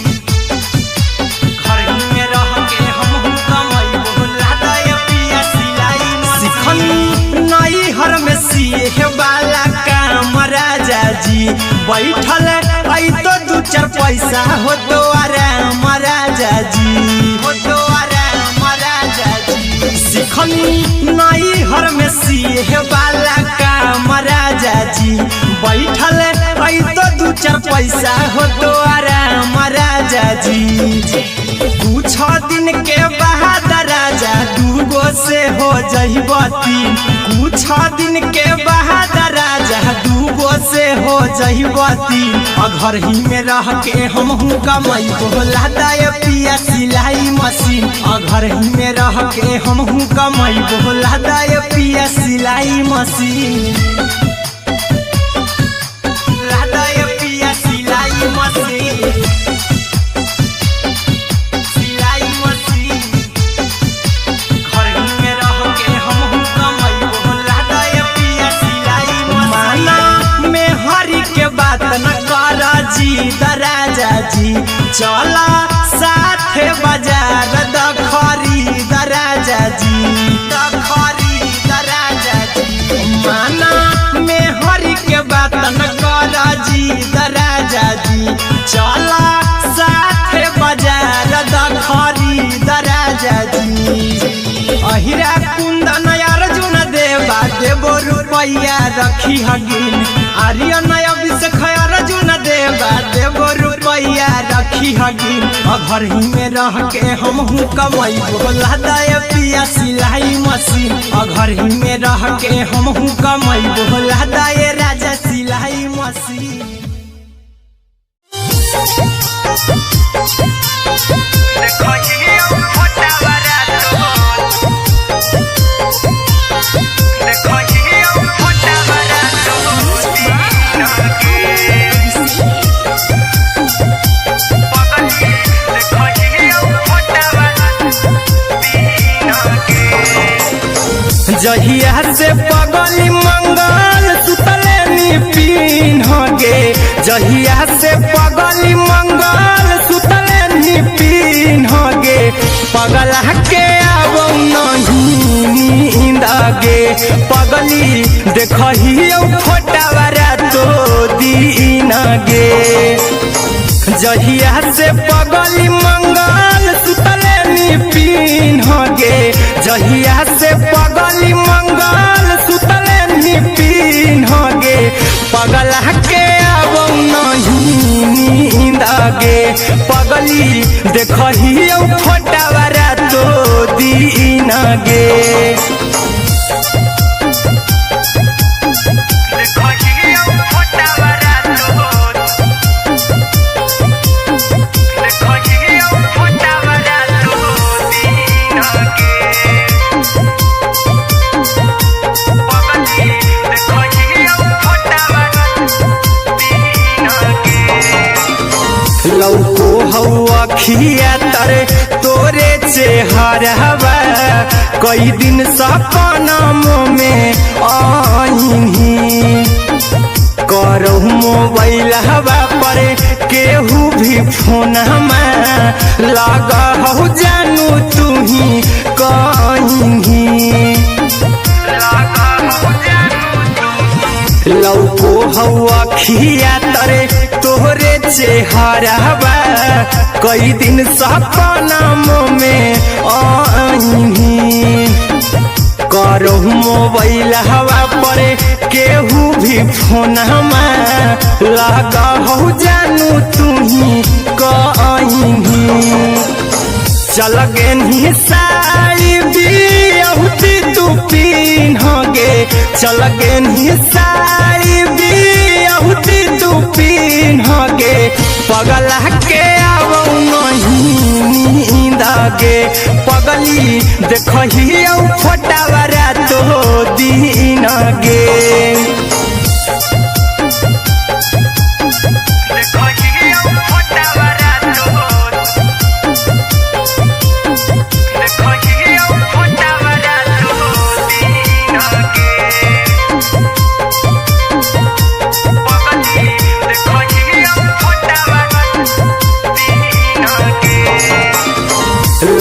घर ही में रह के हमहू कमैबो लादा ये पिया सिलाई मशीन। सिखनी नई हर में सीखे वाला काम राजा जी। बैठल आई तो दू चार पैसा हो तो आराम राजा जी। हो तो आराम राजा जी। सिखनी नई हर में सीहे वाला काम राजा जी। बैठल आई तो दू चार पैसा हो तो आराम राजा जी। कुछ दिन के बाद राजा दूगो से हो जइबती। कुछ दिन के बाद राजा दूगो से हो जइबती। घर ही में रह के हमहू कमैबो लादा ये पिया सिलाई मशीन। घर ही में रह के हमहू कमैबो लादा ये पिया सिलाई मशीन। लादा ये पिया सिलाई मशीन, सिलाई मशीन। घर ही में रह के हमहू कमैबो लादा ये पिया सिलाई मशीन। माना में हरि के बात न कर जी राजा जी। चला साथे बाजार दखरी राजा जी। दखरी राजा जी। माना में हरि के बात न कर जी राजा जी। चला साथे बाजार दखरी राजा जी। अहिरा कुंदन अर्जुन देवा देबो रुपैया रखी हगिन। आर्यन अभिषेक अर्जुन देवा देबो रुपैया रखी हगी घर ही में रह के हमहू कमैबो लादा पिया सिलाई मशीन घर ही में रह के हमहू कमैबो लादा राजा सिलाई मशीन। जहिया से पगली मंगल सुतले नी पीन गे, जहिया से पगली मंगल सुतले नी पीन गे, पगला के आबो नहीं नींद गे, पगली देखहियो फोटावा रातो दिन गे। जहिया से पगली मंगल सुतले नी पीन गे, जहिया से पगली मंगल सुतले नी पीन गे, पगला के आबो नहीं नींद गे, पगली देखहियो फोटावा रातो दिन गे। लौको हौ अखिया तरे तोरे चेहरवा, कई दिन सपना में आईही, करहु मोबाइल हवा पर केहू भी फोन लगा हौ जानू तुही कहीं। लौको हौ अखिया तरे तोहरे चेहरवा, कई दिन सपना में आईही, करहु मोबाइल हवा पर केहू भी फोन लगा हौ जानू तुही कहीं। चल गेन्ही साई बियाहुती तू पीन गे, चल गेन्ही साई बियाहुती तू पीन गे, पगला के आबो नहीं नींद गे, पगली देखहियो फोटावा रातो दिन गे।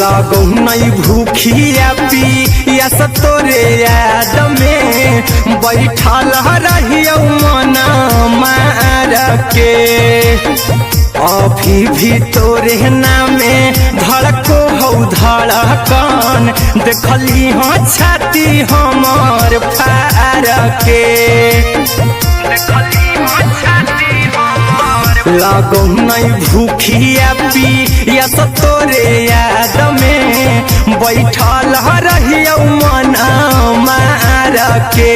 लगौ नहीं भूखिया पिया तोरे याद में बैठल रहियो मन मार के, अभी भी तोरे नामे धड़को हौ धड़कन, देखली हो छाती हमर फार के, लगौ नहीं भूखिया पिया तोरे याद में बैठल रहियो मन मार के,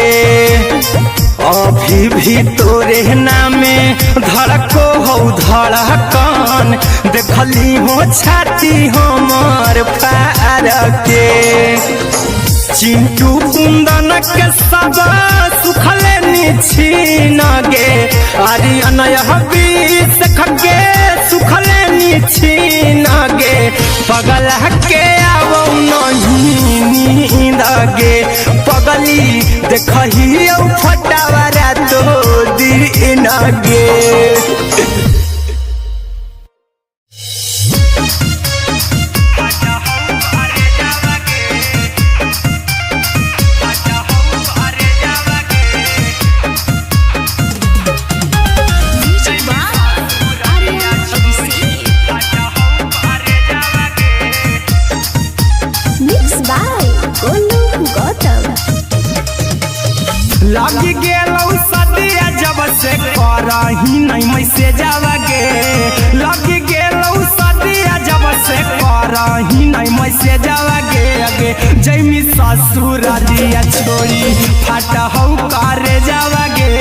अभी भी तोरे नामे धड़को हौ धड़कन, देखली हो छाती हमर फार के। चिंटू कुंदन के सब सुखले निछीन गे, आरी अनय बीस खगे सुखले निछीन गे, पगला के आबो नहीं नींद गे, पगली देखहियो फोटावा रातो दिन गे। Music by Aryan Abhishek. Mix by Golu Gautam. लग गेलौ सदिया जब से करही नहीं मैसेज गे, लग गेलौ से करही नहीं मैसे जावा गे अगे जैमी ससुररिया छोड़ी फाट हौ करे जावा गे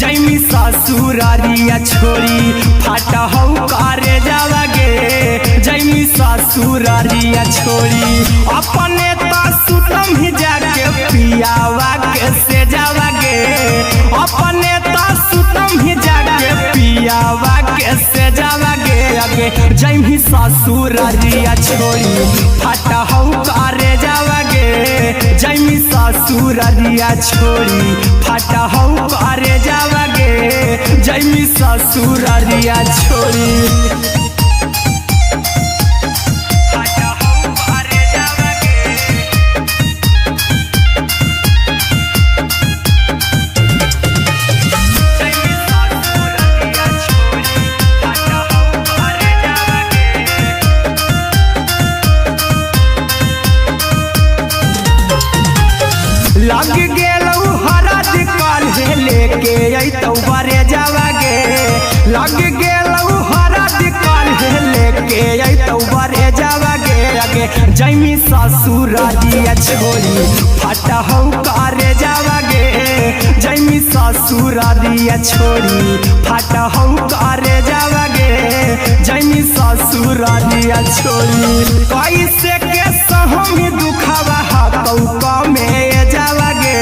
जैमी ससुररिया छोड़ी फाट हौ करे जावा गे जैमी ससुररिया छोड़ी अपने त सुतम ही जाके पियावा के से जावा गे अपने त सुतम ही जाके पियावा के से जावा गे अगे जैमी ससुररिया छोड़ी फाट हौ करे जावा गे जैमी ससुररिया छोड़ी फाट हौ करे जावा गे जैमी ससुररिया छोड़ी फाट हौ करे जावा गे। जैमी ससुररिया छोड़ी फाट हौ करे जावा गे। लग गेलौ हरद काल्हे लेके अइतौ बरे जावा गे लग गेलौ हरद काल्हे लेके अइतौ बरे जावा गे अगे जैमी ससुररिया छोड़ी फाट हौ करे जावा गे जैमी ससुररिया छोड़ी फाट हौ करे जावा गे जैमी ससुररिया छोड़ी कैसे के सहम दुखावा हकौ कमे जावा गे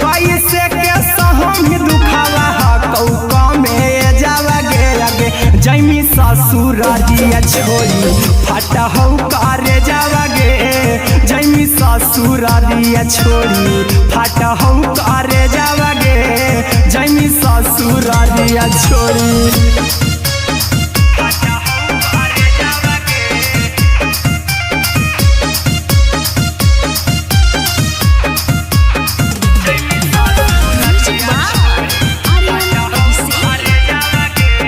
कैसे के सहम दुखावा हकौ कमे जावा गे अगे जैमी ससुररिया छोड़ी फाट हौ करे जावा गे जैमी ससुररिया छोड़ी फाट हौ करे जावा गे जैमी ससुररिया छोड़ी फाट हौ करे जावा गे। Music by Aryan Abhishek.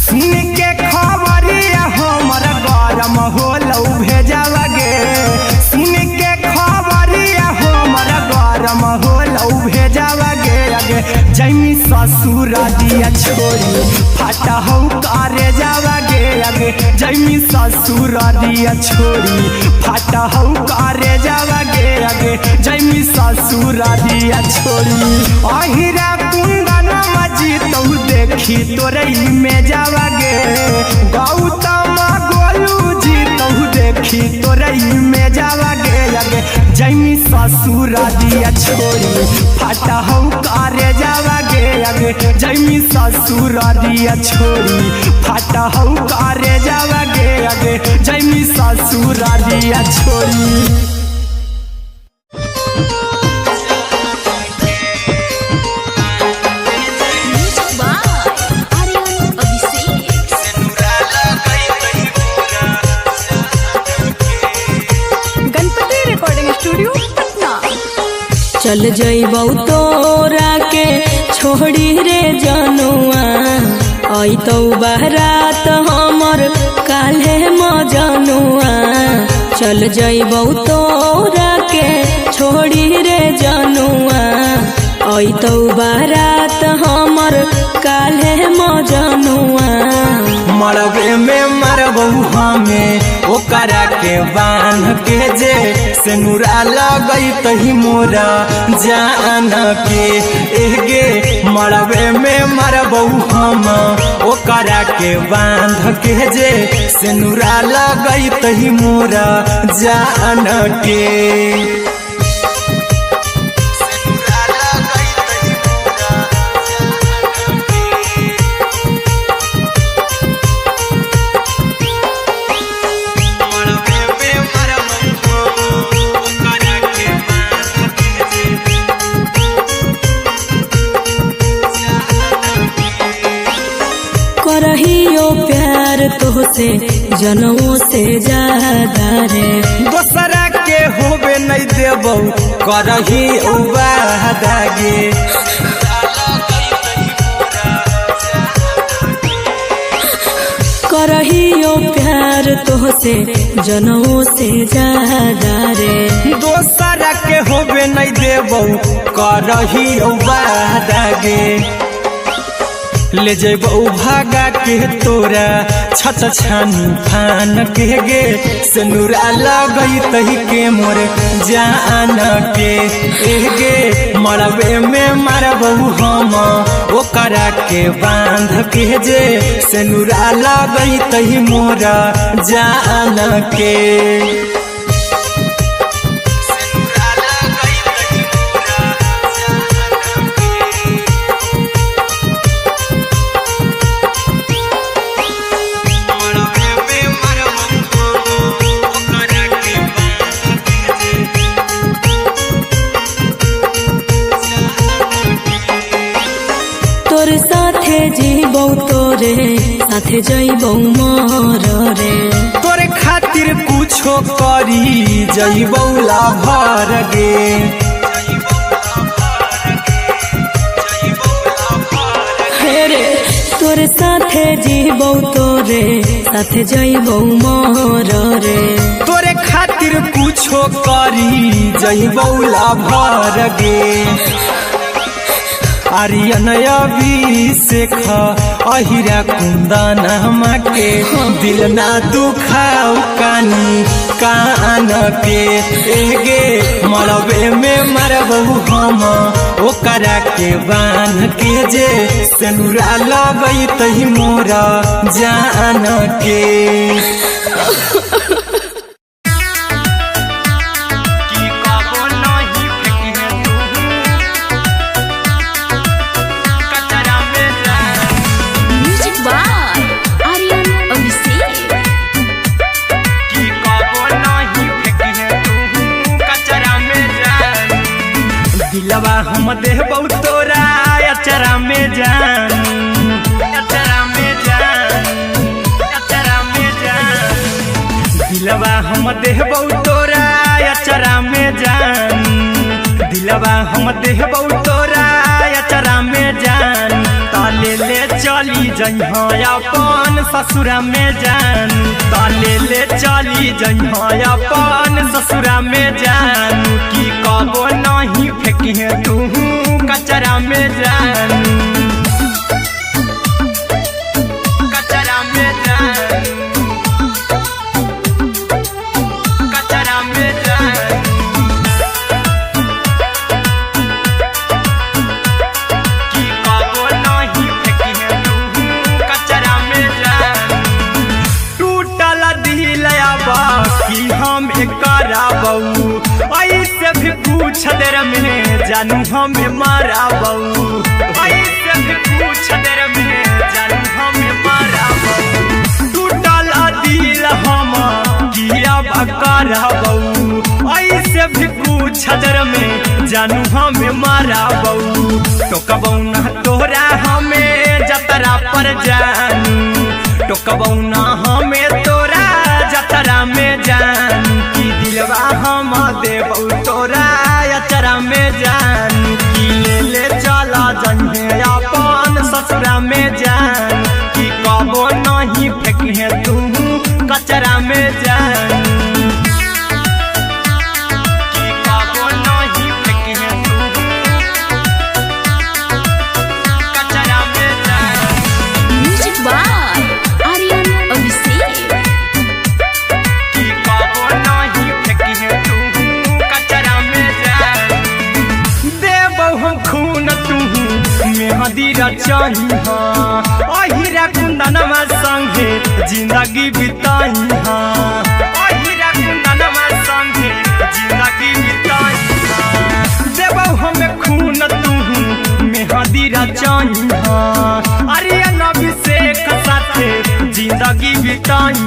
सुन के खबरिया हमर गरम होलौ भेजावा गे सुन के खबरिया हमर गरम होलौ भेजावा गे अगे जैमी ससुररिया छोड़ी फाट हौ करे जावा गे अगे जैमी ससुररिया छोड़ी फाट हौ करे जावा गे अगे जैमी ससुररिया छोड़ी अहिरा कुंदन मजीतौ देखी तोरे में जावा गे गौतम गोलू जी तौ देखी तोरे में जावा गे अगे जैमी ससुररिया छोड़ी फाट हौ करे जावा गे अगे जैमी ससुररिया छोड़ी फाट हौ करे जावा गे अगे जैमी ससुररिया छोड़ी। Music by Aryan Abhishek. Ganpati recording studio Patna. चल जइबौ तोरा के छोड़ी रे जनुआ अइतौ बारात हमर काल्हे मजनुआ चल जइबौ तोरा के छोड़ी रे जनुआ अइतौ बारात हमर काल्हे मजनुआ। मरबे में मरबौ हमें ओकरा के बांध के जे सेनुरा लगई तही मोरा जान के एगे मरबे में मरबौ हम ओकरा के बांध के जे सेनुरा लगई तही मोरा जान के। सेनुरा लगई तही मोरा जान के। मरबे में मरबौ हम ओकरा के बांध के जे जान के। करहियो प्यार तोहसे जनमो से ज्यादा रे दोसरा के होबे नहीं देबौ करही वादा गे। करहियो प्यार तोहसे जनऊ से ज्यादा रे। दोसरा के होबे नहीं देबौ करहियो वादा गे। ले जेबौ भागा के तोरा छत छानी फान के गे। सेनुरा लगई तही के मोर जान के गे। मरबे में मारबौ हम ओकरा के बांध के जे। सेनुरा लगई तही मोर जान के। तोर साथे जीबौ तोरे साथे जइबौ मर रे। तोरे खातिर कुछो करी जइबौ लाभर गे। हे रे तोर साथे जीबौ तोरे साथे जइबौ मर रे। तोरे खातिर कुछो करी जइबौ लाभर गे। आर्यन अभिषेक अहिरा कुंदन के दिल ना दुखाओ कानी कान के गे। मरबे में मरबौ हम ओकरा के बांध के जे। सेनुरा लगई तही मोरा जान के। म्यूजिक बाय आर्यन अभिषेक। दिलवा हम देबौ तोरा अचरा में जान, अचरा में जान, अचरा में जान। दिलवा हम देबौ तोरा अचरा में जान। दिलवा हम देबौ तोरा अचरा में जान। ताले ले चली जइहो अपन ससुरा में जान। ताले ले चली जइहो अपन ससुरा में जान। की कबो नहीं फेंकिहे तू कचरा में जान, कचरा में जान, कचरा में जान। की कबो नहीं फेंकिहे तू कचरा में जान। टूटल दिल अब की हम कराबऊ, ऐसे भी पूछ देर में जानू हमें माराबऊ। ऐसे भी पूछ देर में जानू हमें माराबऊ। टूटल दिल हम की अब कराबऊ, ऐसे भी पूछ देर में जानू हमें माराबऊ। टोकबऊ ना तोरा हमें जतरा पर जानू, टोकबऊ ना हमें तोरा जतरा में जान। की दिलवा हम देबौ तोरा अचरा में जान। की ले ले चला जइहे अपन ससुरा में जान। की कबो नहीं फेंकिहे तू कचरा में जान। की कबो नहीं फेंकिहे तू कचरा में जान। म्यूजिक बाय आर्यन अभिषेक। की कबो नहीं फेंकिहे तू कचरा में जान। देबौ हम खून तू मेहंदी रचाही, अहिरा कुंदनमा संगे जिंदगी बिताही। अहिरा कुंदनमा संगे जिंदगी बिताही। देबौ हम खून तू मेहंदी रचाही, आर्यन अभिषेक साथे जिंदगी बिताही।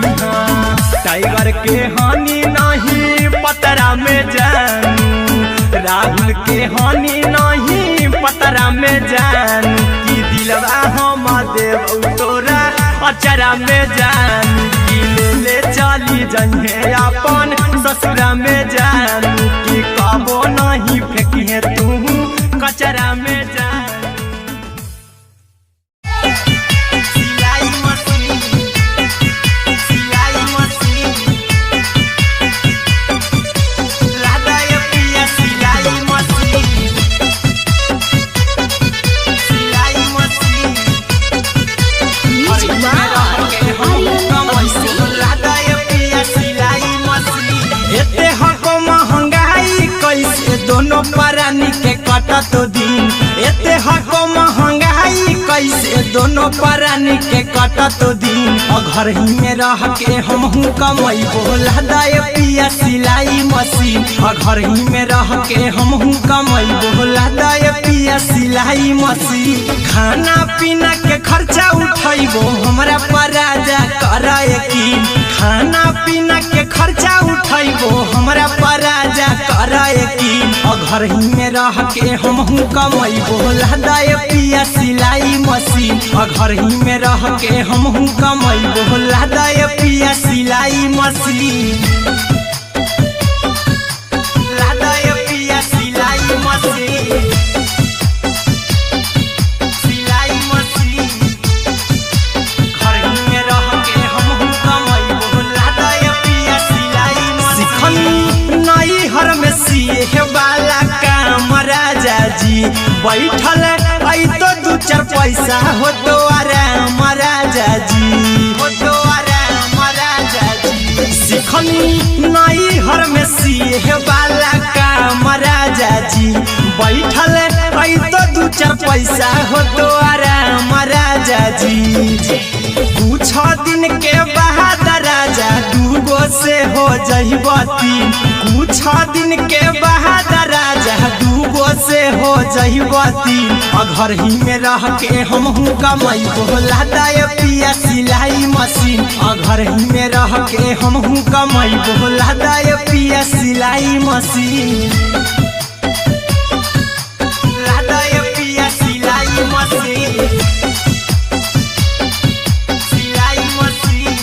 टाइगर के हानि नहीं पतरा में जान, राहुल के हानि नहीं पतरा में जान। की दिलवा हम देबौ तोरा अचरा में जान। की ले ले चली जइहे अपन ससुरा में जान। की कबो नहीं फेंकिहे तू कचरा में जान। सिलाई मशीन, कटत दिन। एते हको महंगाई कैसे दोनों प्राणी के कटत दिन। घर ही में रह के हमहू कमैबो लादा पिया सिलाई मशीन। घर ही में रह के हमहू कमैबो लादा पिया सिलाई मशीन। खाना पीना के खर्चा उठैबो हमरा पर राजा कर यकीन। खाना पीना के खर्चा उठैबो हमरा पर राजा कर यकीन। घर ही में रह के हमहू कमैबो लादा पिया सिलाई मशीन। घर ही में रह के हमहू कमैबो लादा पिया सिलाई मशीन। लादा पिया सिलाई मशीन, सिलाई मशीन। घर ही में रह के हमहू कमैबो लादा पिया सिलाई मशीन। सिखनी नई हर में सीहे वाला काम राजा जी, बैठल आई तो दू चार पैसा हो तो आराम राजा जी, हो तो आराम राजा जी। सिखनी नई हर में सीहे वाला काम राजा जी, बैठल आई तो दू चार पैसा हो तो आराम राजा जी। कुछ दिन के बाद राजा दूगो से हो जइबो तीन। कुछ दिन के बाद राजा दूगो से हो जइबो तीन। घर ही में रह के हमहू कमैबो लादा पिया सिलाई मशीन। घर ही में रह के हमहू कमैबो लादा पिया सिलाई मशीन। लादा पिया सिलाई मशीन, सिलाई मशीन।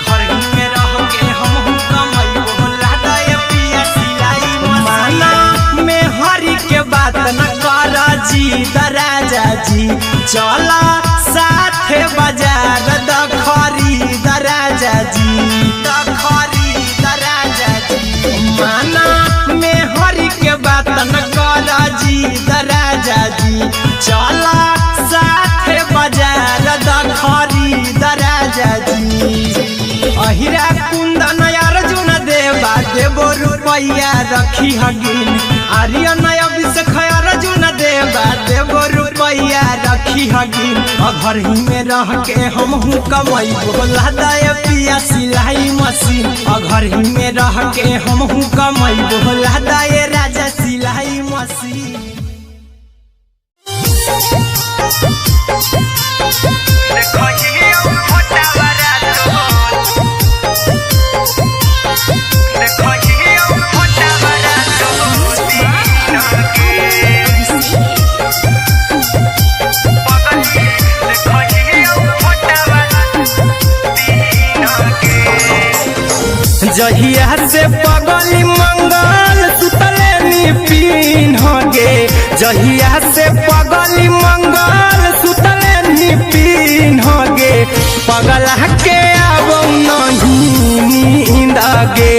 घर ही में रह के हमहू कमैबो लादा पिया सिलाई मशीन। माना में हरि के बात न कर जी राजा जी, चला साथे बाजार दखरी राजा जी, दखरी राजा जी। माना में हरि के बात न कर जी राजा जी, चला साथे बाजार दखरी राजा जी। अहिरा कुंदन अर्जुन देवा देवो रुपैया रखी हगिन। आर्यन अभिषेक अर्जुन देवा देवो रुपैया रखी हगिन। घर ही में रह के हमहू कमैबो लादा पिया सिलाई मशीन। घर ही में रह के हमहू कमैबो लादा राजा सिलाई मशीन। जहिया से पगली मंगल सुतले नी पीन गे, जहिया से पगली मंगल सुतले नी पीन गे, पगला के आबो नहीं नींद गे,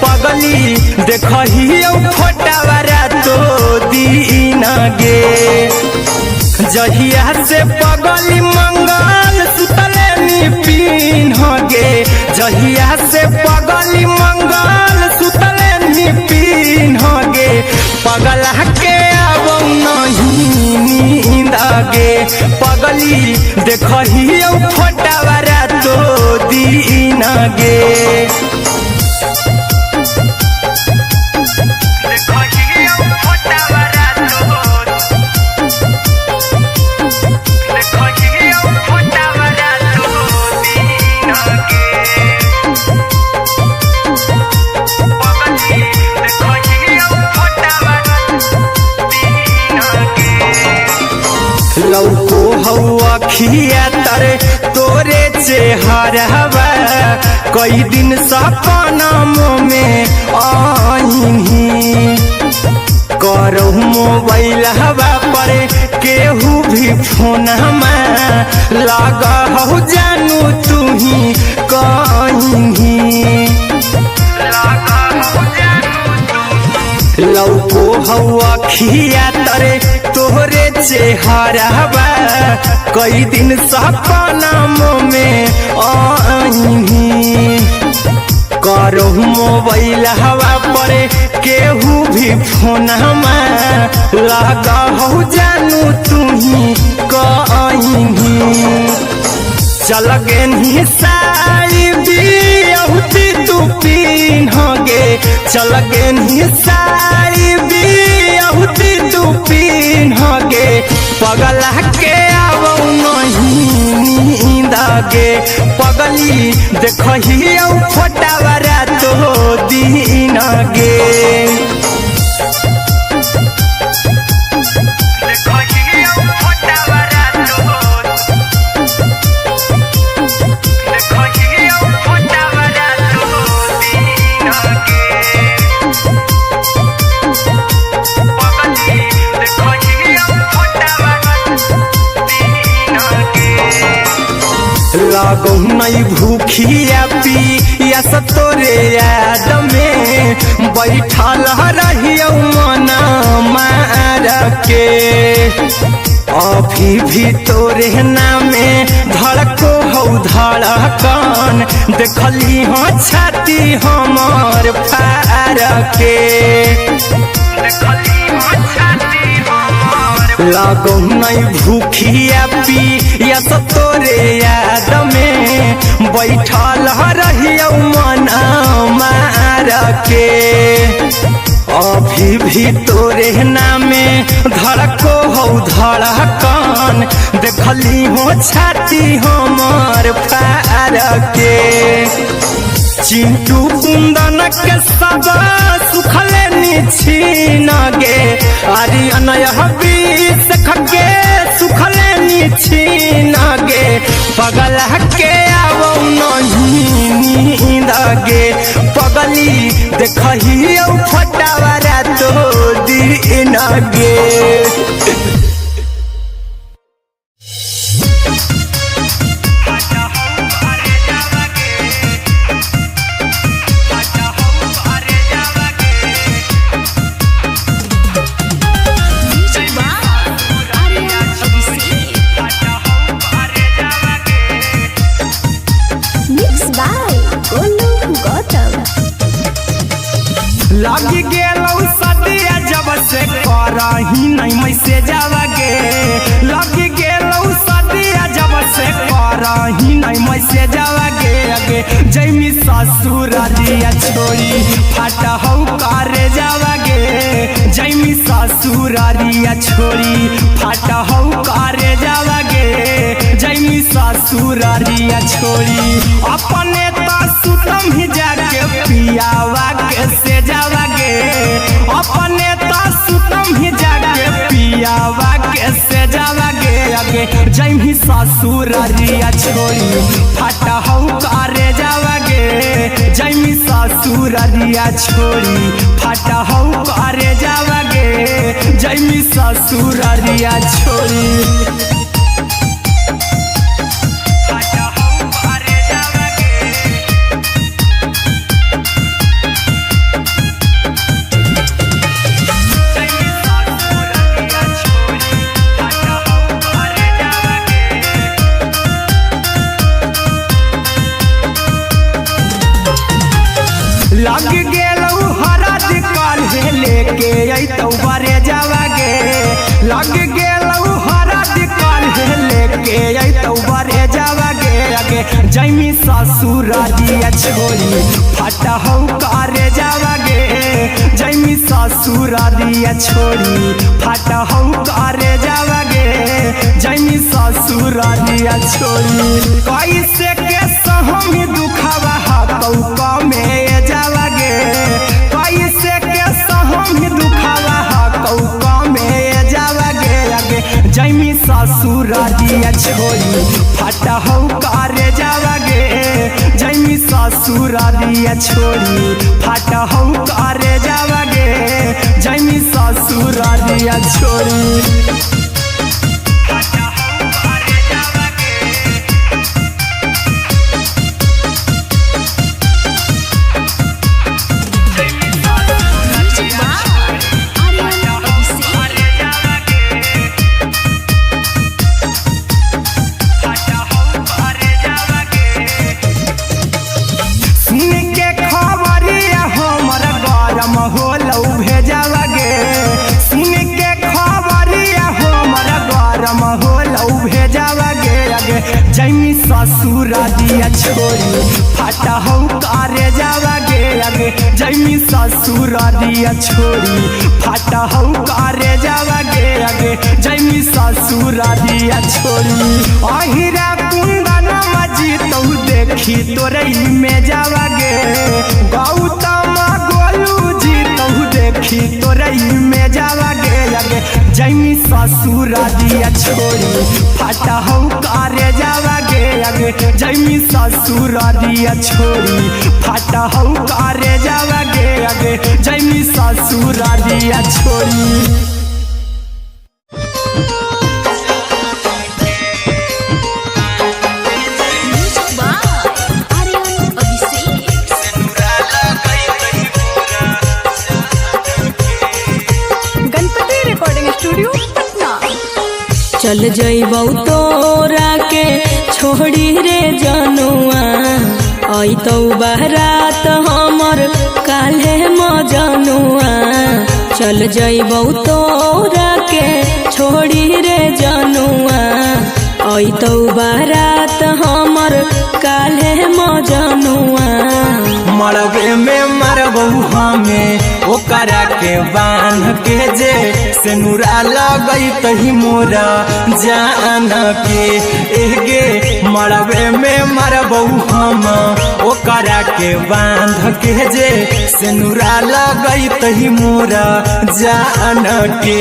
पगली देखहियो फोटावा तो दीन गे। जहिया से पगली मंगल सुतले नी पीन गे, जहिया से पगली मंगल सुतले नी पीन गे, पगला के आबो नहीं नींद गे, पगली देखहियो फोटावा तो दीन गे। लौको हौ अखिया तरे तोरे चेहरावा, कई दिन सपना में आईनी, करहु मोबाइल हवा पर केहू भी फोन लगा हौ जानू तुही कहीं। लौको हौ अखिया तरे तोहरे चेहरावा, कई दिन सपना में आईनी, कर करो मोबाइल हवा पर केहू भी फोनमा लगा हो जानू तुम्ही कहीं। चल गेनी साई बियाहुती तू पीन्हगे, चल गेनी साई बियाहुती तू पीन्हगे, पगला के आवौ नहीं नींद गे, पगली देखही औ फोटावा रातो दिन गे। लगौ नहीं भूखिया पिया तोरे याद में बैठल रहियौ मन मार के, अभी भी तोरे नामे धड़को हौ धड़कन, देखली हो छाती हमर फार के। लगौ नहीं भूखिया पिया तोरे याद में बैठल रहियौ मन मार के, अभी भी तोरे नामे धड़को हौ धड़कन, देखली हो छाती हमर फार के। चिंटू कुंदन के सब सुखले निछीन गे, आरी अनय बीस खगे सुखले निछीन गे, पगला के आवौ नहीं नींद गे, पगली देखही औ फटावा रातो दिन गे। Music by Aryan Abhishek. Mix by Golu Gautam. लग गेलौ सदिया जब से करही नहीं मैसे जावगे, लग गेलौ सदिया जब से करही नहीं मैसे जावगे, अगे जैमी ससुरालिया छोड़ी फाटा हौ करे जावगे, जैमी ससुरालिया छोड़ी फाटा हौ करे जावगे, जैमी ससुरालिया छोड़ी अपने त सुतम ही जाके पियावा के से जावागे, अपने त सुतम ही जाके पियावा के से जावागे, आगे जैमी ससुरालिया छोड़ी फाटा हौ करे जावागे, जैमी ससुरालिया छोड़ी फाटा हौ करे जावागे, जैमी ससुरालिया छोड़ी। लग गेलौ हरद काल्हे लेके अइतौ बरे जावागे, लग गेलौ हरद काल्हे लेके अइतौ बरे जावागे, आगे जैमी ससुरालिया छोड़ी फाटा हौ करे जावागे, जैमी ससुरालिया छोड़ी फाटा हौ करे जावागे, जैमी ससुरालिया छोड़ी। कैसे के सहम दुखावा हकौ में जावागे, कैसे के सहम दुखावा हकौ में जावागे, आगे जैमी ससुरालिया छोड़ी फाटा हौ करे जावागे, जैमी ससुरालिया छोड़ी फाटा हौ करे जावागे, जैमी ससुरालिया छोड़ी। Music by Aryan Abhishek. सुन के खा जैमी ससुरा दिया छोरी फाटा हौ करे जावा गे आगे जैमी ससुरा दिया छोरी फाटा हौ करे जावा गे आगे जैमी ससुरा दिया छोरी अहिरा कुंदन मजी तू देखी तोरे में जावा गे गौतम गोलू जी तू देखी तोरे में जावा गे आगे जैमी ससुरा दिया छोरी फाटा हौ करे जावा गे आगे जैमी ससुरा दिया छोरी फाटा हौ करे जावा गे आगे जैमी ससुरा दिया छोरी। Music by Aryan Abhishek. Ganpati recording studio Patna. चल जइबौ तोरा के छोड़ी रे जनुआ अइतौ बारात हमर काल्हे मजनुआ। चल जइबौ तोरा के छोड़ी रे जनुआ अइतौ बारात हमर काल्हे मजनुआ। मरबे में मरबू हमें ओकरा के बांध के जे सेनुरा लगई तही मोरा जान के एगे मरबे में मरबू हम ओकरा के बांध के जे सेनुरा लगई तही मोरा जान के।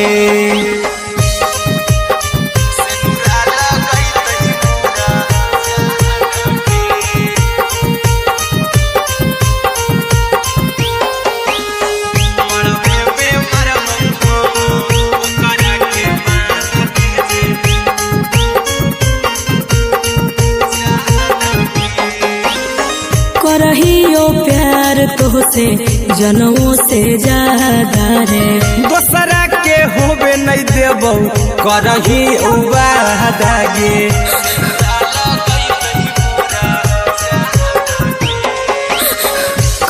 करहियो प्यार तोहसे जनमो से ज्यादा रे। दोसरा के होबे नहीं देबौ करही वादा गे।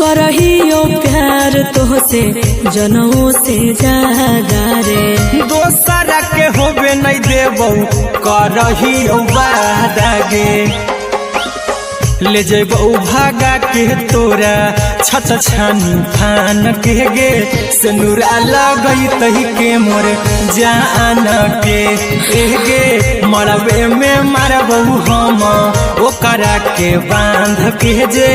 करहियो प्यार तोहसे जनमो से ज्यादा रे। दोसरा के होबे नहीं देबौ करही वादा गे। ले जेबौ भागा के तोरा छत छानी फान के गे सेनुरा लगई तही के मोर जान के एगे मरबे में मरबौ हम ओकरा के बांध के जे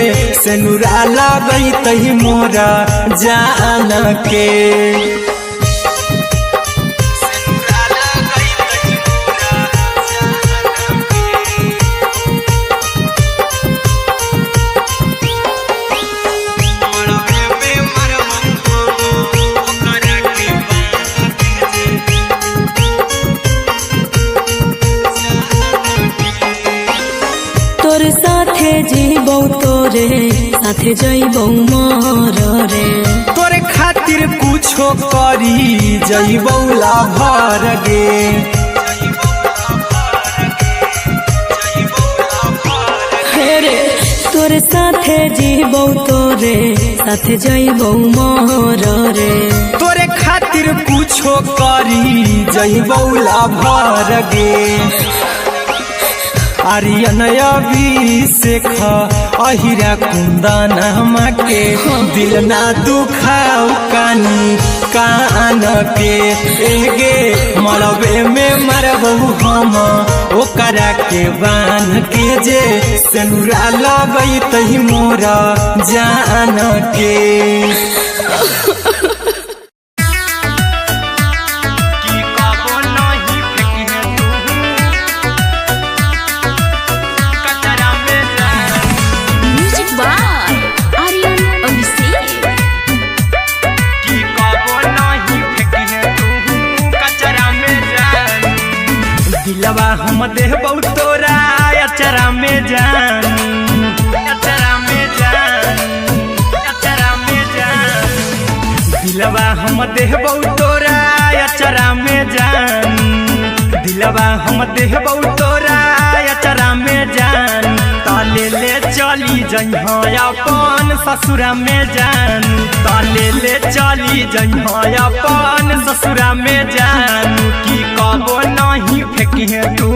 सेनुरा लगई तही मोरा जान के। तोर साथे जीबौ तोरे साथे जइबौ मर रे। तोरे खातिर कुछो करी जइबौ लाभर गे। हे रे तोरे साथे जीबौ तोरे साथे जइबौ मर रे। तोरे खातिर कुछो करी जइबौ लाभर गे। आर्यन अभिषेक अहिरा कुंदन के दिल ना दुखाओ कानी कान के एगे मरबे में मरबौ हम ओकरा के बांध के जे सेनुरा लगई तही मोरा जान के। Music by Aryan Abhishek. दिलवा हम देहबौ तोरा अचरा में जान अचरा में जान अचरा में जान दिलवा हम देहबौ तोरा अचरा में जान दिलवा हम देहबौ तोरा अचरा में जान ताले ले चली जइहा अपन ससुरा में जानू, त ले ले चली जइहा अपन ससुरा में जानू, की कबो नहीं फेंकिहे तू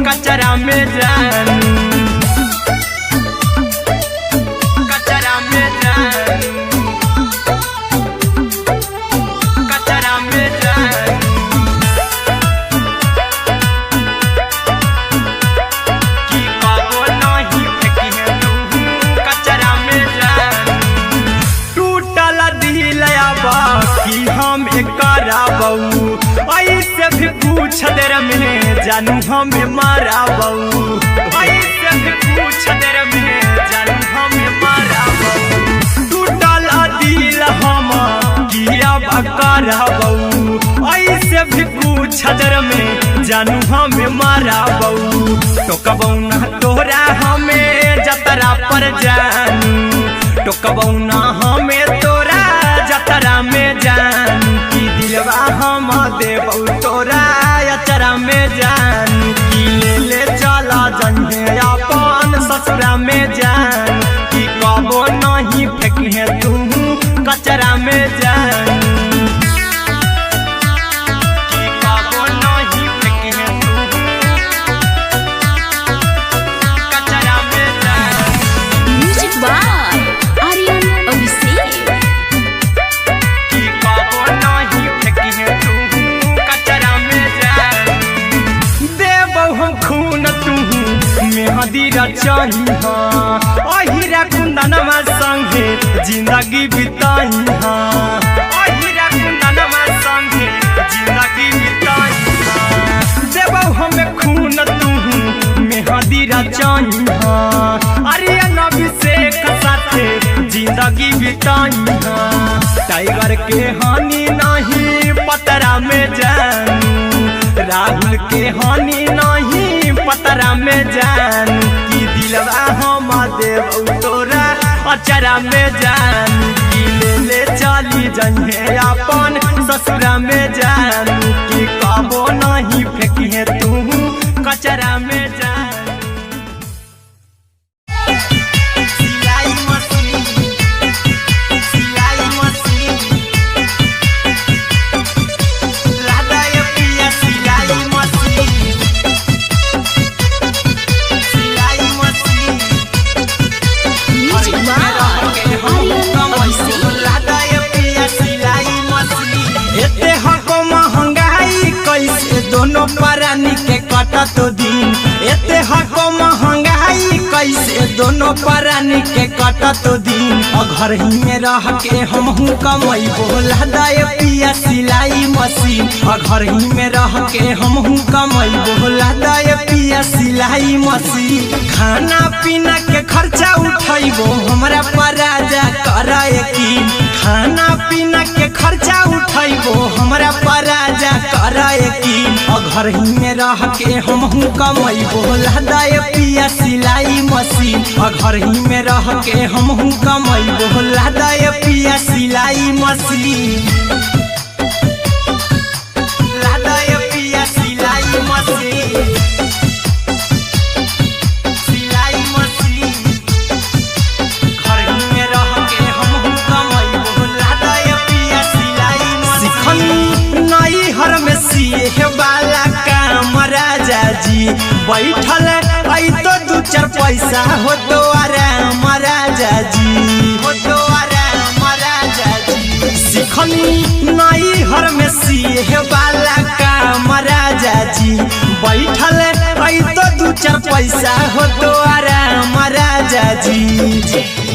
कचरा में जानू, कचरा में जानू, कचरा में जानू। की कबो नहीं फेंकिहे तू कचरा में जानू। टूटल दिल अब की हम कराबऊ, ऐसे भी पूछ देर में जानू हमें माराबऊ, ऐसे भी पूछ देर में जानू हमें माराबऊ। टूटल दिल हम की अब कराबऊ, ऐसे भी पूछ देर में जानू हमें माराबऊ। टोकबऊ ना तोरा हमें जतरा पर जानू, टोकबऊ ना हमें तोरा जतरा में जानू, की दिलवा हम देबऊ तोरा अचरा में जानू, की ले ले चला जइहे अपन ससुरा में जानू, की कबो नहीं फेंकिहे तू कचरा में जानू, की कबो नहीं फेंकिहे तू कचरा में जानू। म्यूजिक बाय आर्यन अभिषेक। की कबो नहीं फेंकिहे तू कचरा में जानू। देबौ हम खून तू मेहंदी रचहिहा, अहिरा कुंदनमा संगे जिंदगी बिताइहा, अहिरा कुंदनमा संगे जिंदगी बिताइहा। देबौ हम खून तू मेहंदी रचहिहा, आर्यन अभिषेक साथे जिंदगी बिताइहा। टाइगर के हानि नहीं पतरा में जानू, राहुल के हानि नहीं पतरा में जानू, की दिलवा हम देबौ तोरा अचरा में जानू, की ले ले चली जइहे अपन ससुरा में जानू, की कबो नहीं फेंकिहे तू कचरा में जानू। सिलाई मशीन, सिलाई मशीन, लादा ये पिया सिलाई मशीन, सिलाई मशीन। म्यूजिक बाय आर्यन अभिषेक। लादा ये पिया सिलाई मशीन। एते हको महंगाई कैसे दोनों प्राणी के कटत दिन, एते हको महंगाई कैसे दोनों प्राणी के कटत दिन। और घर ही में रह के हमहू कमैबो लादा ये पिया सिलाई मशीन, और घर ही में रह के हमहू कमैबो लादा ये पिया सिलाई मशीन। खाना पीना के खर्चा उठैबो हमरा पर राजा कर यकीन, खाना पीना के खर्चा उठैबो हमरा पर राजा कर यकीन। और घर ही में रह के हमहू कमैबो लादा ये पिया सिलाई मशीन, और घर ही में रह के हमहू कमैबो लादा ये पिया सिलाई मशीन, लादा ये पिया सिलाई मशीन, सिलाई मशीन। घर ही में रह के हमहू कमैबो लादा ये पिया सिलाई मशीन। सिखनी नई हर में सीहे वाला काम राजा जी, बैठल ऐ तो दू चार पैसा हो तो आराम राजा जी, हो तो आराम राजा जी। सिखनी नई हर में सीहे वाला काम राजा जी, बैठल ऐ तो दू चार पैसा हो तो आराम राजा जी।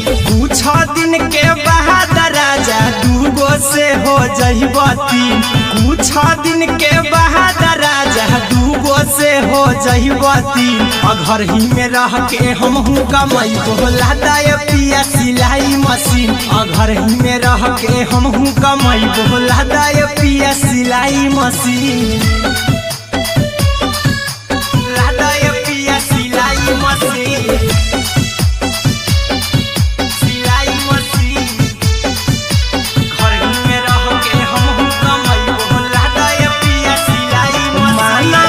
कुछ दिन के बाद राजा दूगो से हो जइबती, कुछ दिन के बाद राजा दूगो से हो जइबती। और घर ही में रह के हमहू कमैबो लादा ये पिया सिलाई मशीन, और घर ही में रह के हमहू कमैबो लादा ये पिया सिलाई मशीन, लादा ये पिया सिलाई मशीन, सिलाई मशीन। घर ही में रह के हमहू कमैबो लादा ये पिया सिलाई मशीन। माना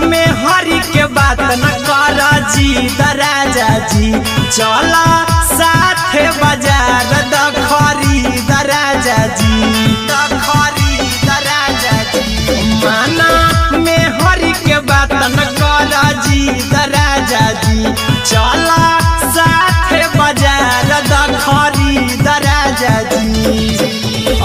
में हरी के बात न कर जी राजा जी, चला साथे बाजार द खरीद राजा जी, द खरीद राजा जी। माना में हरि के बात न कर जी द राजा जी, चला साथे बाजार द खरीद राजा जी।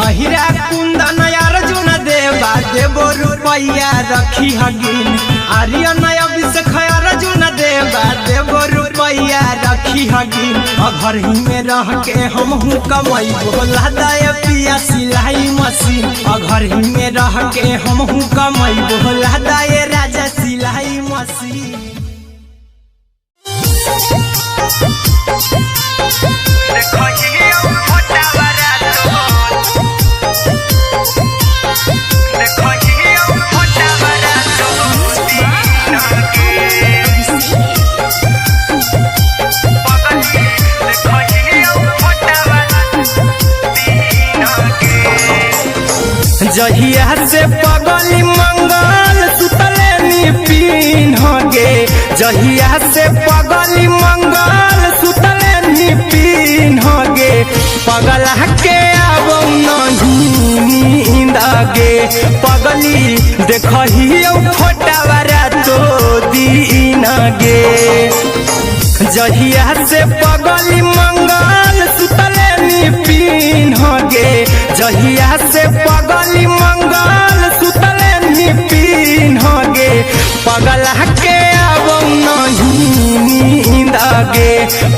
अहिरा कुंदन अर्जुन देवा देवो रुपैया रखी हगिन, आर्यन अभिषेक अर्जुन देवा देवो रुपैया रखी हगिन। अघर ही में रह के हमहू कमाई बोला दया पिया सिलाई मशीन, अघर ही में रह के हमहू कमाई बोला दया राजा सिलाई मशीन। जहिया से पगली मंगल सुतले नी पीन गे, जहिया से पगली मंगल सुतले नी पीन गे, पगला के आबो नहीं नींद गे, पगली देखहियो फोटावा रातो दिन गे। जहिया से पगली मंगल सुतले नी पीन गे, जहिया से पगली मंगल सुतले नी पीन गे, पगला के आबो नहीं नींद गे,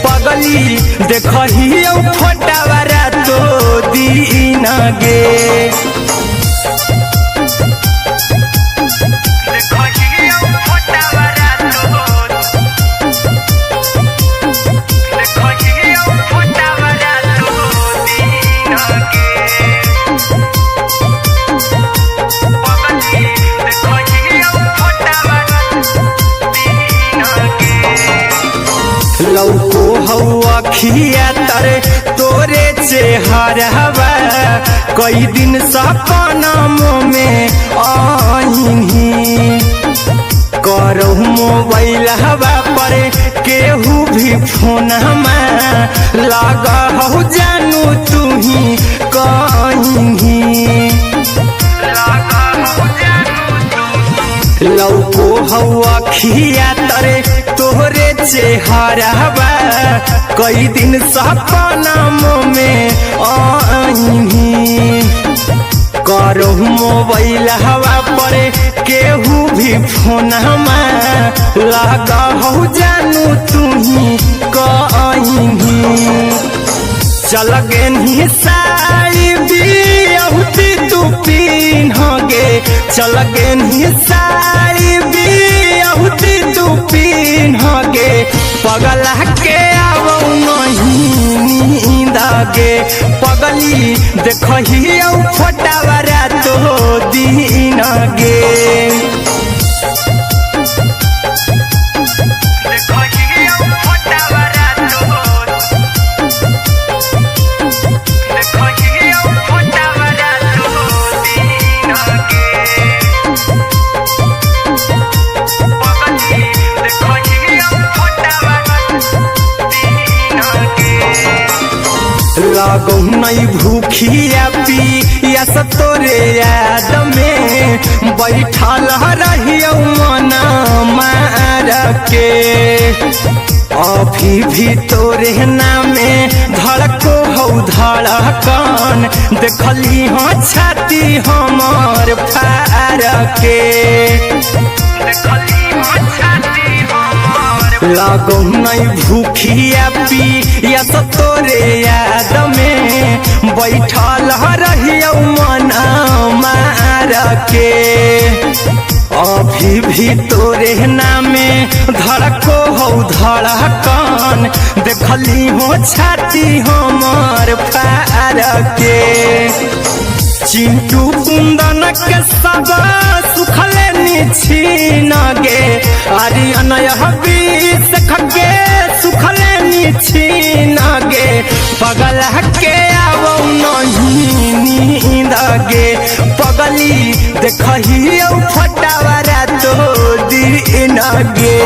पगली देखहियो फोटावा रातो दिन गे। लौको हौ अखिया तरे तोरे चेहरवा, कई दिन सपना में आईनी, करहु मोबाइल हवा पर केहू भी फोन लगा हौ जानू तुही कहीं। लौको हौ अखिया तरे तोहरे चेहरवा, कई दिन सपना में आईनी, करहु मोबाइल हवा पर केहू भी फोन लगा हौ जानू तुही कहीं। चल गेन्ही साई बियाहुती तू पीन गे, चल गेन्ही साई बियाहुती तू पीन गे, पगला के आबो नहीं नींद गे, पगली देखहियो फोटावा रातो दिन गे। लगौ नहीं भूखिया पिया तोरे याद में, बैठल रहियो मन मार के, अभी भी तोरे नामे धड़को हौ धड़कन, देखली हो छाती हमर फार के। लगौ नहीं भूखिया पिया तोरे याद में, बैठल रहियो मन मार के, अभी भी तोरे नामे धड़को हौ धड़कन, देखली हो छाती हमर फार के। चिंटू कुंदन के सब सुखले निछीन गे, आर्यन बीस के सुखले निछीन गे, पगला के आबो नहीं नींद गे, पगली देखहियो फोटावा रातो दिन गे।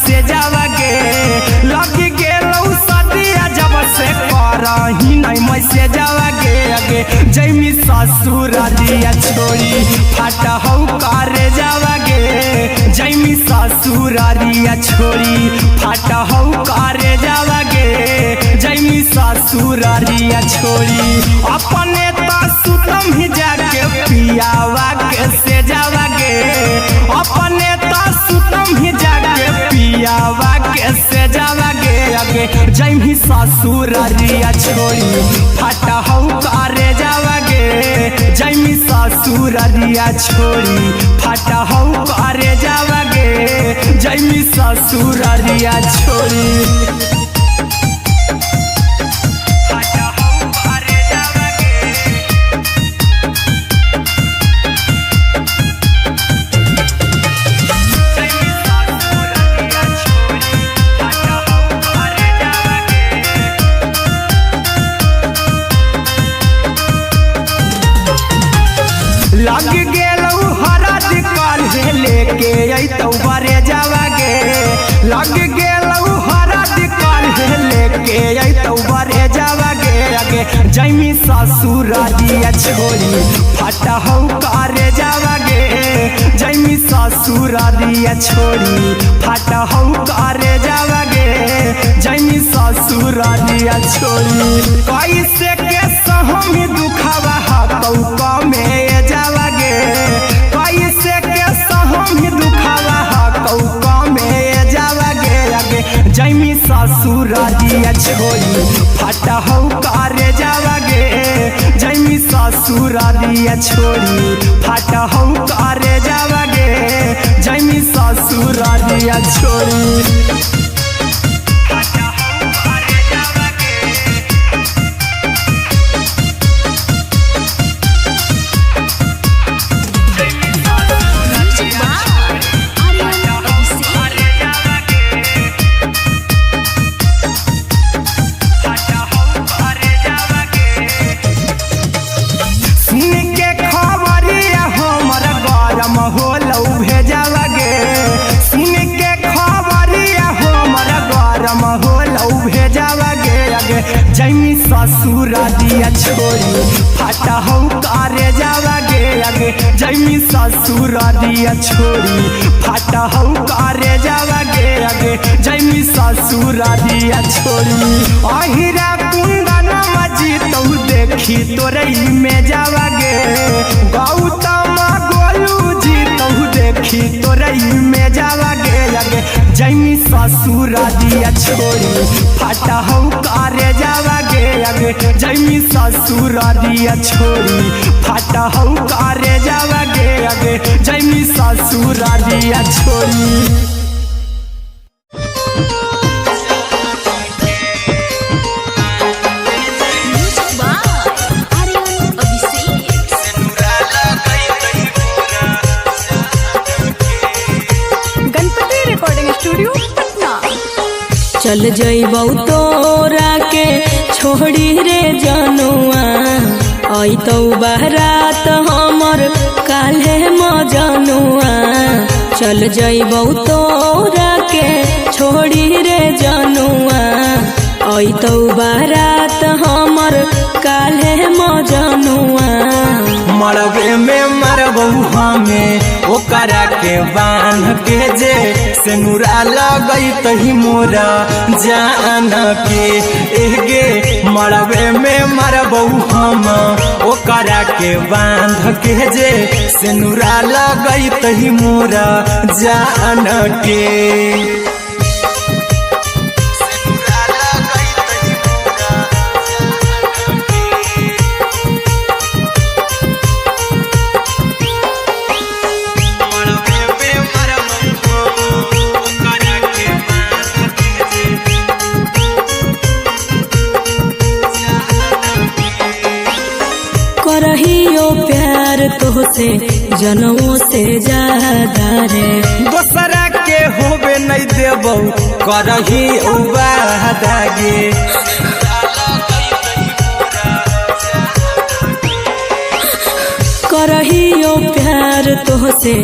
मैसेजवा गे। लग गेलौ सदिया जब से करही नहीं मैसेजवा गे अगे जैमी ससुररिया छोड़ी फाट हौ करे जावा गे। जैमी ससुररिया छोड़ी फाट हौ करे जावा गे। जैमी ससुररिया छोड़ी अपने त सुतम ही जाके पियावा के से जावा गे। अपने त सुतम ही जाके पियावा के से जावा गे अगे जैमी ससुररिया छोड़ी फाट हौ करे जावा गे। जैमी ससुररिया छोड़ी फाट हौ करे जावा गे। जैमी ससुररिया छोड़ी फाट हौ करे जावा गे। जैमी ससुररिया छोड़ी फाट हौ करे जावा गे। लग गेलौ हरद काल्हे लेके अइतौ बरे जावा गे। लग गेलौ हरद काल्हे लेके अइतौ बरे जावा गे अगे जैमी ससुररिया छोड़ी फाट हौ करे जावा गे। जैमी ससुररिया छोड़ी फाट हौ करे जावा गे। जैमी ससुररिया छोड़ी कैसे के सहम दुखावा हकौ कमे जावा गे। कैसे के सहम दुखावा हकौ कमे जावा गे अगे जैमी ससुररिया छोड़ी फाट हौ करे जावा गे। जैमी ससुररिया छोड़ी फाट हौ करे जावा गे। जैमी ससुररिया छोड़ी फाट हौ करे जावा गे। Music by Aryan Abhishek. सुन के खबरिया हमर गरम होलौ भेजावा गे। सुन के खबरिया हमर गरम होलौ भेजावा गे अगे जैमी ससुररिया छोड़ी फाट हौ करे जावा गे अगे जैमी ससुररिया छोड़ी फाट हौ करे जावा गे अगे जैमी ससुररिया छोड़ी अहिरा कुंदन मजीतौ देखी तोरई में जावा गे। गौतम गोलू जीतौ देखी तोरई में जावा गे अगे जैमी ससुररिया छोड़ी फाट हौ करे जावा गे अगे जैमी ससुररिया छोड़ी फाट हौ करे जावा गे अगे जैमी ससुररिया छोड़ी। Music by Aryan Abhishek. Ganpati recording studio Patna. चल जइबौ तोरा के छोड़ी रे जनुआ अइतौ बारात हमर काल्हे मजनुआ। चल जइबौ तोरा के छोड़ी रे जनुआ अइतौ बारात हमर काल्हे मजनुआ। मरबे में मरबौ हमें ओकरा के बांध के जे सेनुरा लगई तही मोरा जान के एगे मरबे में मरबौ हम ओकरा के बांध के जे सेनुरा लगई तही मोरा जान के। सेनुरा लगई तही मोरा जान के। करहियो प्यार तोहसे जनमो से ज्यादा रे। दोसरा के होबे नहीं देबौ करही वादा गे। करहियो प्यार तोहसे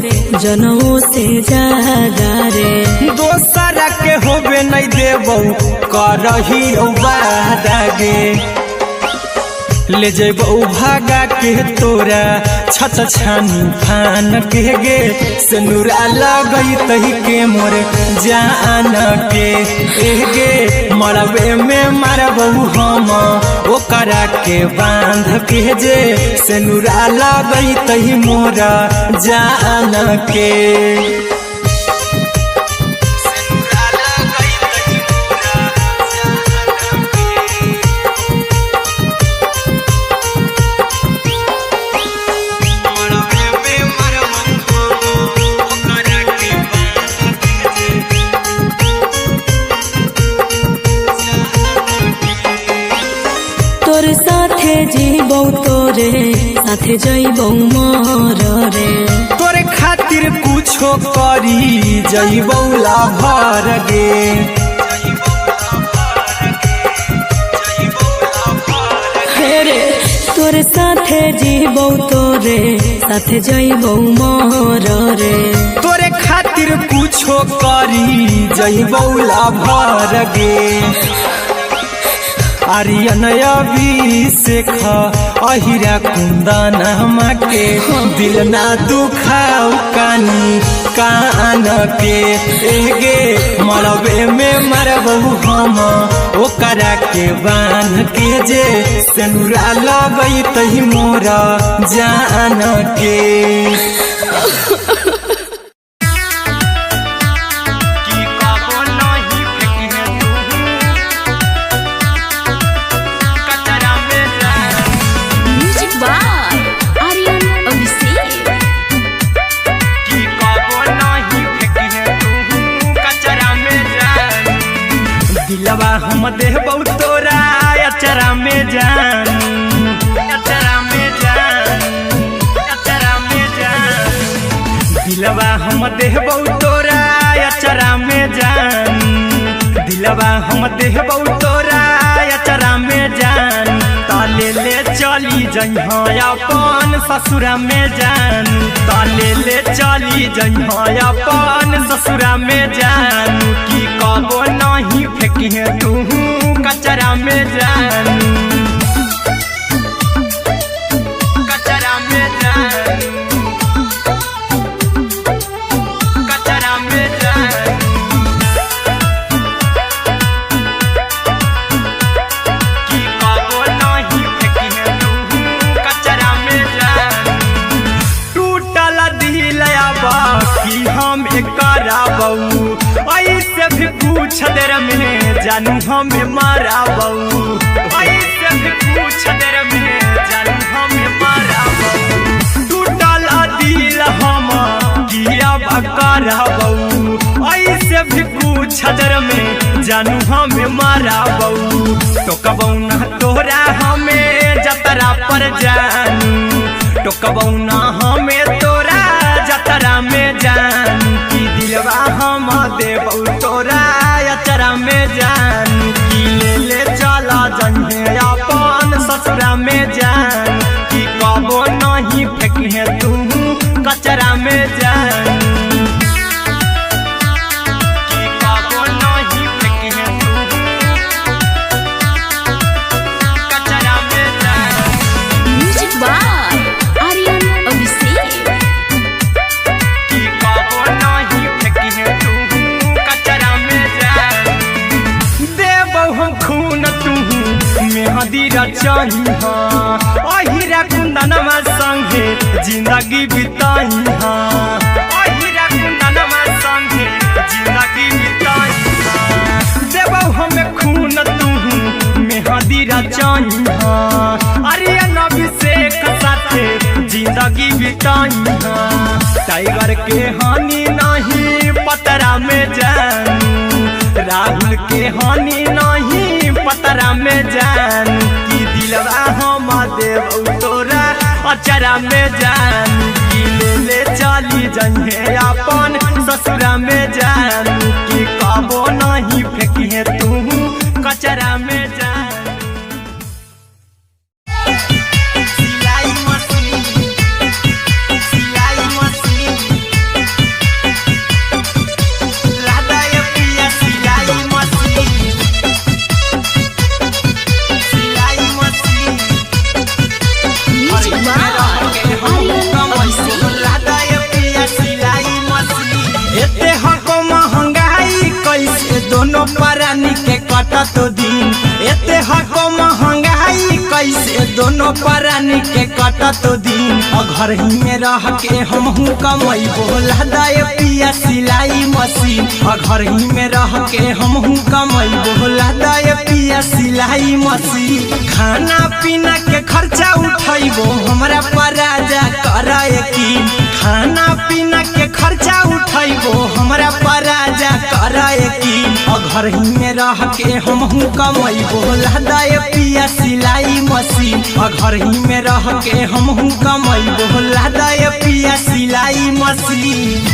जनमो से ज्यादा रे। दोसरा के होबे नहीं देबौ करही वादा गे। ले जेबौ भागा के तोरा छत छानी फान के गे, सिनुरा लगई तही के मोर जान के गे। मरबे में मारबौ हम ओकरा के बांध के जे, सिनुरा लगई तही मोर जान के। तोर साथे जीबौ तोरे साथे जइबौ मर रे। तोरे खातिर कुछो करी जइबौ लाभर गे। हे रे तोर साथे जीबौ तोरे साथे जइबौ मर रे। तोरे खातिर कुछो करी जइबौ लाभर गे। आर्यन अभिषेक अहिरा कुंदन के दिल ना दुखाऊ कानी कान के गे। मरबे में मरबौ हम ओकरा के बांध के जे, सेनुरा लगई तही मोर जान के। म्यूजिक बाय आर्यन अभिषेक। दिलवा हम देबौ तोरा अचरा में जान, अचरा में जान, अचरा में जान। दिलवा हम देबौ तोरा अचरा में जान, दिलवा हम देबौ तोरा अचरा में जान। ताले ले चली जइहा अपन ससुरा में जान, ताले ले चली जइहा अपन ससुरा में जान। की कबो नहीं फेंकिहे तू कचरा में जान, कचरा में जान, कचरा में जान। की कबो नहीं फेंकिहे तू कचरा में जान। टूटल दिल अब की हम कराबौ, ऐसे भी पूछ देर में जानू हमें माराबौ, ऐसे भी पूछ देर में जानू हमें माराबौ। टूटल दिल हम की अब कराबौ, ऐसे भी पूछ देर में जानू हमें माराबौ। टोकबौ ना तोरा हमें जतरा पर जानू, टोकबौ ना हमें तोरा जतरा में जान। की दिलवा हम देबौ तोरा अचरा में जान। की ले ले चला जइहे अपन ससुरा में जान। की कबो नहीं फेंकिहे तू कचरा में जान। की कबो नहीं फेंकिहे तू कचरा में जान। म्यूजिक बाय आर्यन अभिषेक। की कबो नहीं फेंकिहे तू कचरा में जान। देबौ हम खून तू मेहंदी रचहिहा, अहिरा कुंदनमा संगे जिंदगी बिताइहा, अहिरा कुंदनमा संगे जिंदगी बिताइहा। देबौ हम खून तू मेहंदी रचहिहा, आर्यन अभिषेक साथे जिंदगी बिताइहा। टाइगर के हानि नहीं पतरा में जान, राहुल के हानि नहीं पतरा में जान। की दिलवा हम देबौ तोरा अचरा में जान। की ले ले चली जइहे अपन ससुरा में जान। की कबो नहीं फेंकिहे तू कचरा में जान। सिलाई मशीन, सिलाई मशीन, लादा ये पिया सिलाई कटत दिन। एते हको महंगाई कैसे दोनों प्राणी के कटत दिन। घर ही में रह के हमहू कमैबो लादा पिया सिलाई मशीन। घर ही में रह के हमहू कमैबो लादा पिया सिलाई मशीन। खाना पीना के खर्चा उठैबो हमरा पर राजा कर यकीन। खाना पीना के खर्चा उठैबो हमरा पर राजा कर यकीन। घर ही में रह के हमहू कमैबो लादा पिया सिलाई मशीन। घर ही में रह के हमहू कमैबो लादा पिया सिलाई मशीन।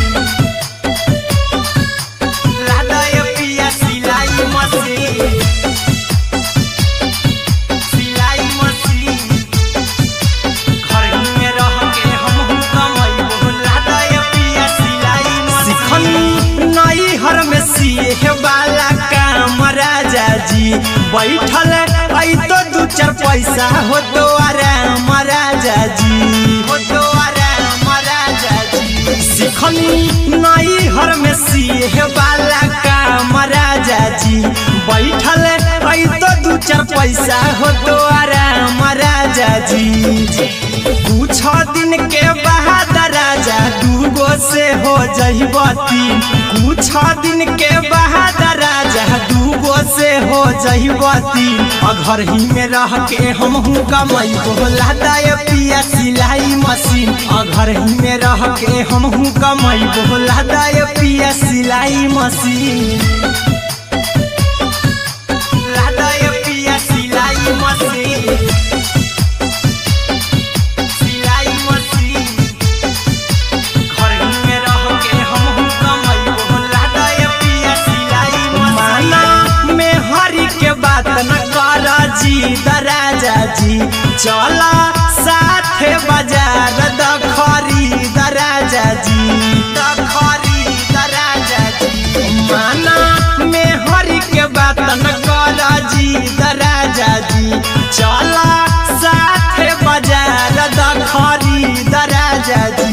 लादा पिया सिलाई मशीन, सिलाई मशीन। घर ही में रह के हमहू कमैबो लादा पिया सिलाई मशीन। सिखनी नई हर में सीहे वाला काम राजा जी, बैठल ऐ तो दू चार पैसा हो तो आराम राजा जी, हो तो आराम राजा जी। सिखनी नई हर में सीहे वाला काम राजा जी, बैठल ऐ तो दू चार पैसा हो तो आराम राजा जी। कुछ दिन के बाद राजा दूगो से हो जइबती। कुछ दिन के बाद राजा दूगो से हो जइबती। घर ही में रह के हमहू कमैबो लादा पिया सिलाई मशीन। घर ही में रह के हमहू कमैबो लादा पिया सिलाई मशीन। लादा पिया सिलाई मशीन, सिलाई मशीन। घर ही में रह के हमहू कमैबो लादा पिया सिलाई मशीन। माना में हरि के बात न कर जी राजा जी, चला साथे बाजार दखरी राजा जी, दखरी राजा जी। माना में हरि के बात न कर जी राजा जी, चला साथे बाजार दखरी राजा जी।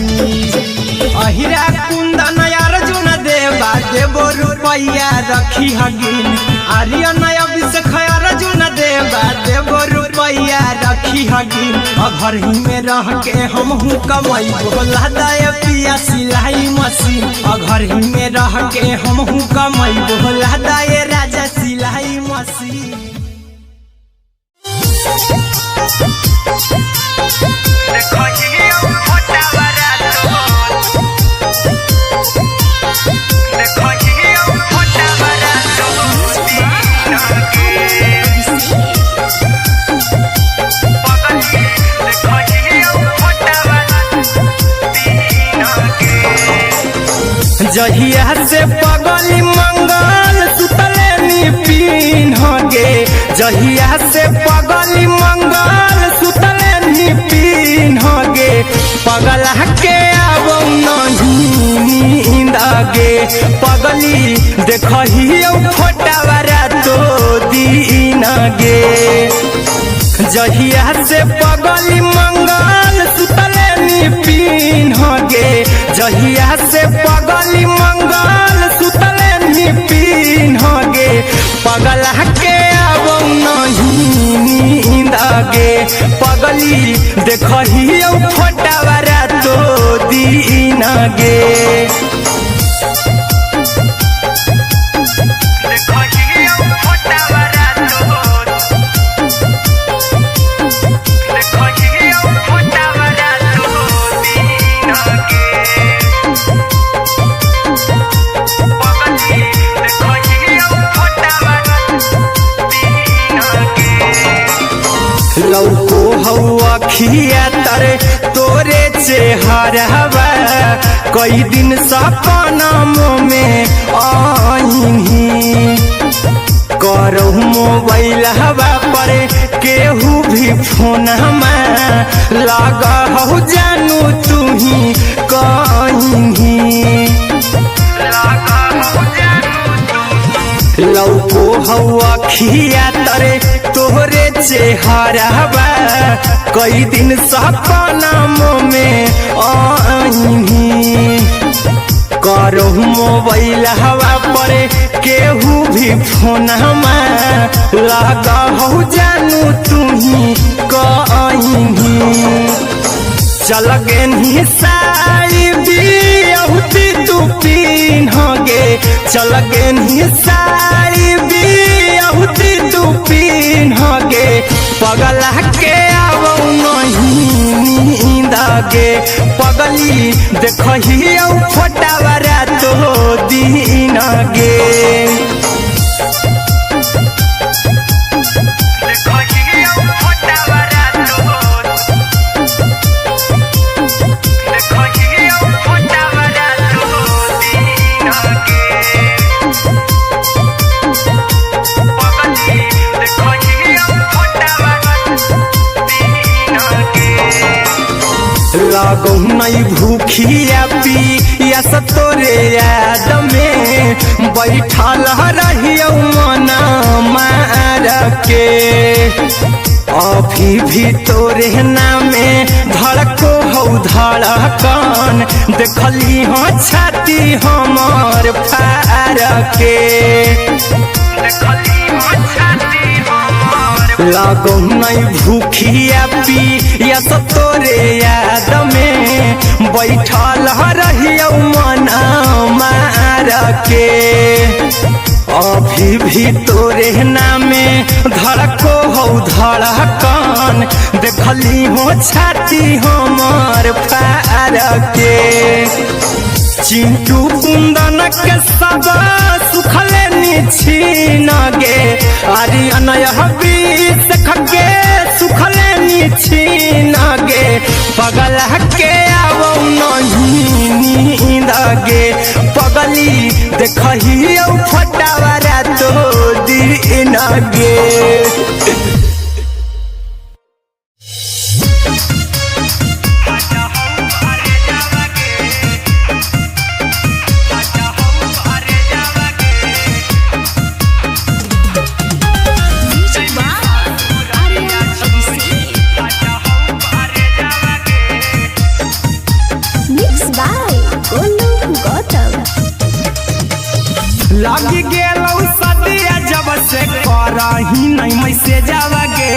अहिरा कुंदन अर्जुन देवा देवो रुपैया रखी हगिन। आर्यन अभिषेक अर्जुन देवा देवो रुपैया रखी हगिन। घर ही में रह के हमहू कमैबो लादा पिया सिलाई मशीन। घर ही में रह के हमहू कमैबो लादा राजा सिलाई मशीन। जहिया से पगली मंगल सुतले नी पीन गे, जहिया से पगली मंगल सुतले नी पीन गे, पगला के आबो नहीं नींद गे, पगली देखहियो फोटावा तो दीन गे। जहिया से पगली मंगल सुतले नी पीन गे, जहिया से पगली मंगल सुतले नी पीन गे, पगला के आबो नहीं नींद गे, पगली देखहियो फोटावा तो दीन गे। लौको हौ अखिया तरे तोरे चेहरावा, कई दिन सपना में आईही, करहु मोबाइल हवा पर केहू भी फोन लगा हौ जानू तुही कहीं। लौको हौ अखिया तरे तोहरे चेहरावा, कई दिन सपना में आईही, करो मोबाइल हवा पर केहू भी फोनमा लगा हो जानू तुम्ही कहीं। चल गेनी साई बियाहुती तू पिन्हगे, चल गेनी साई बियाहुती तू पिन्हगे, पगला के आवौ नहीं नींद गे, पगली देखही औ फोटावा रातो दिन गे। लगौ नहीं भूखिया पिया तोरे याद में बैठल रहियौ मन मार के, अभी भी तोरे नामे धड़को हौ धड़कन, देखली हो छाती हमर फार के। लगौ नहीं भूखिया पिया तोरे याद में बैठल रहियौ मन मार के, अभी भी तोरे नामे धड़को हौ धड़कन, देखली हो छाती हमर फार के। चिंटू कुंदन के सब सुखले निछीन गे, आरी अनय बीस खगे सुखले निछीन गे, पगला के आवौ नहीं नींद गे, पगली देखही औ फटावा रातो दिन गे। Music by Aryan Abhishek. Mix by Golu Gautam. लग गेलौ सदिया जब से करही नहीं मैसेज गे,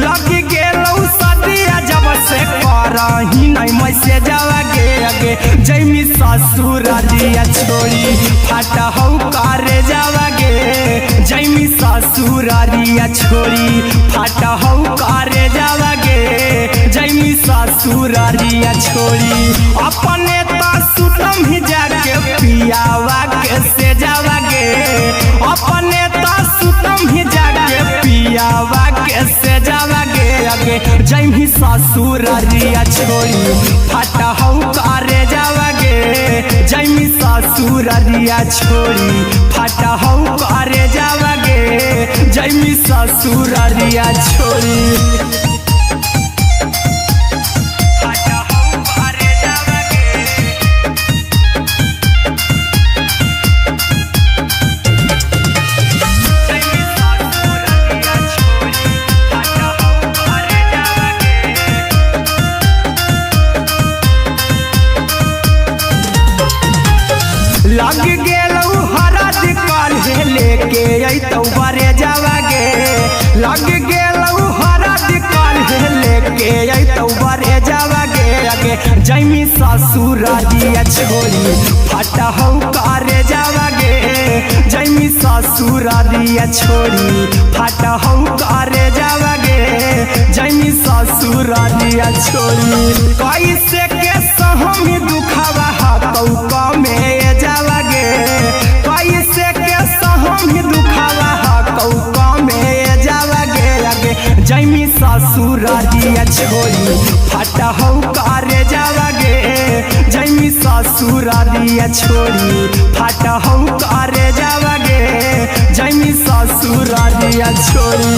लग गेलौ सदिया जब से करही नहीं मैसेज गे, अगे जैमी ससुरारिया छोड़ी फाटा हौ करे जावागे, जैमी ससुरारिया छोड़ी फाटा हौ करे जावागे, जैमी ससुरारिया छोड़ी अपने त सुतम ही जाके पियावा के से जावागे, अपने त सुतम ही जाके पियावा के से जावागे, अगे जैमी ससुरारिया छोड़ी फाटा हौ करे जावागे, जैमी ससुरारिया छोड़ी फाटा हौ करे जावागे, जैमी ससुरारिया छोड़ी। लग गेलौ हरद काल्हे लेके अइतौ बरे जावागे, लग गेलौ हरद काल्हे लेके अइतौ बरे जावागे, अगे जैमी ससुरारिया छोड़ी फाटा हौ करे जावागे, जैमी ससुरारिया छोड़ी फाटा हौ करे जावागे, जैमी ससुरारिया छोड़ी। कैसे के सहमी दुखावा हकौ कमे जावागे, कैसे के सहमी दुखावा हकौ कमे जावागे, अगे जैमी ससुरारिया छोड़ी फाटा हौ करे जावागे, जैमी ससुरारिया छोड़ी फाटा हौ करे जावागे, जैमी ससुरारिया छोड़ी।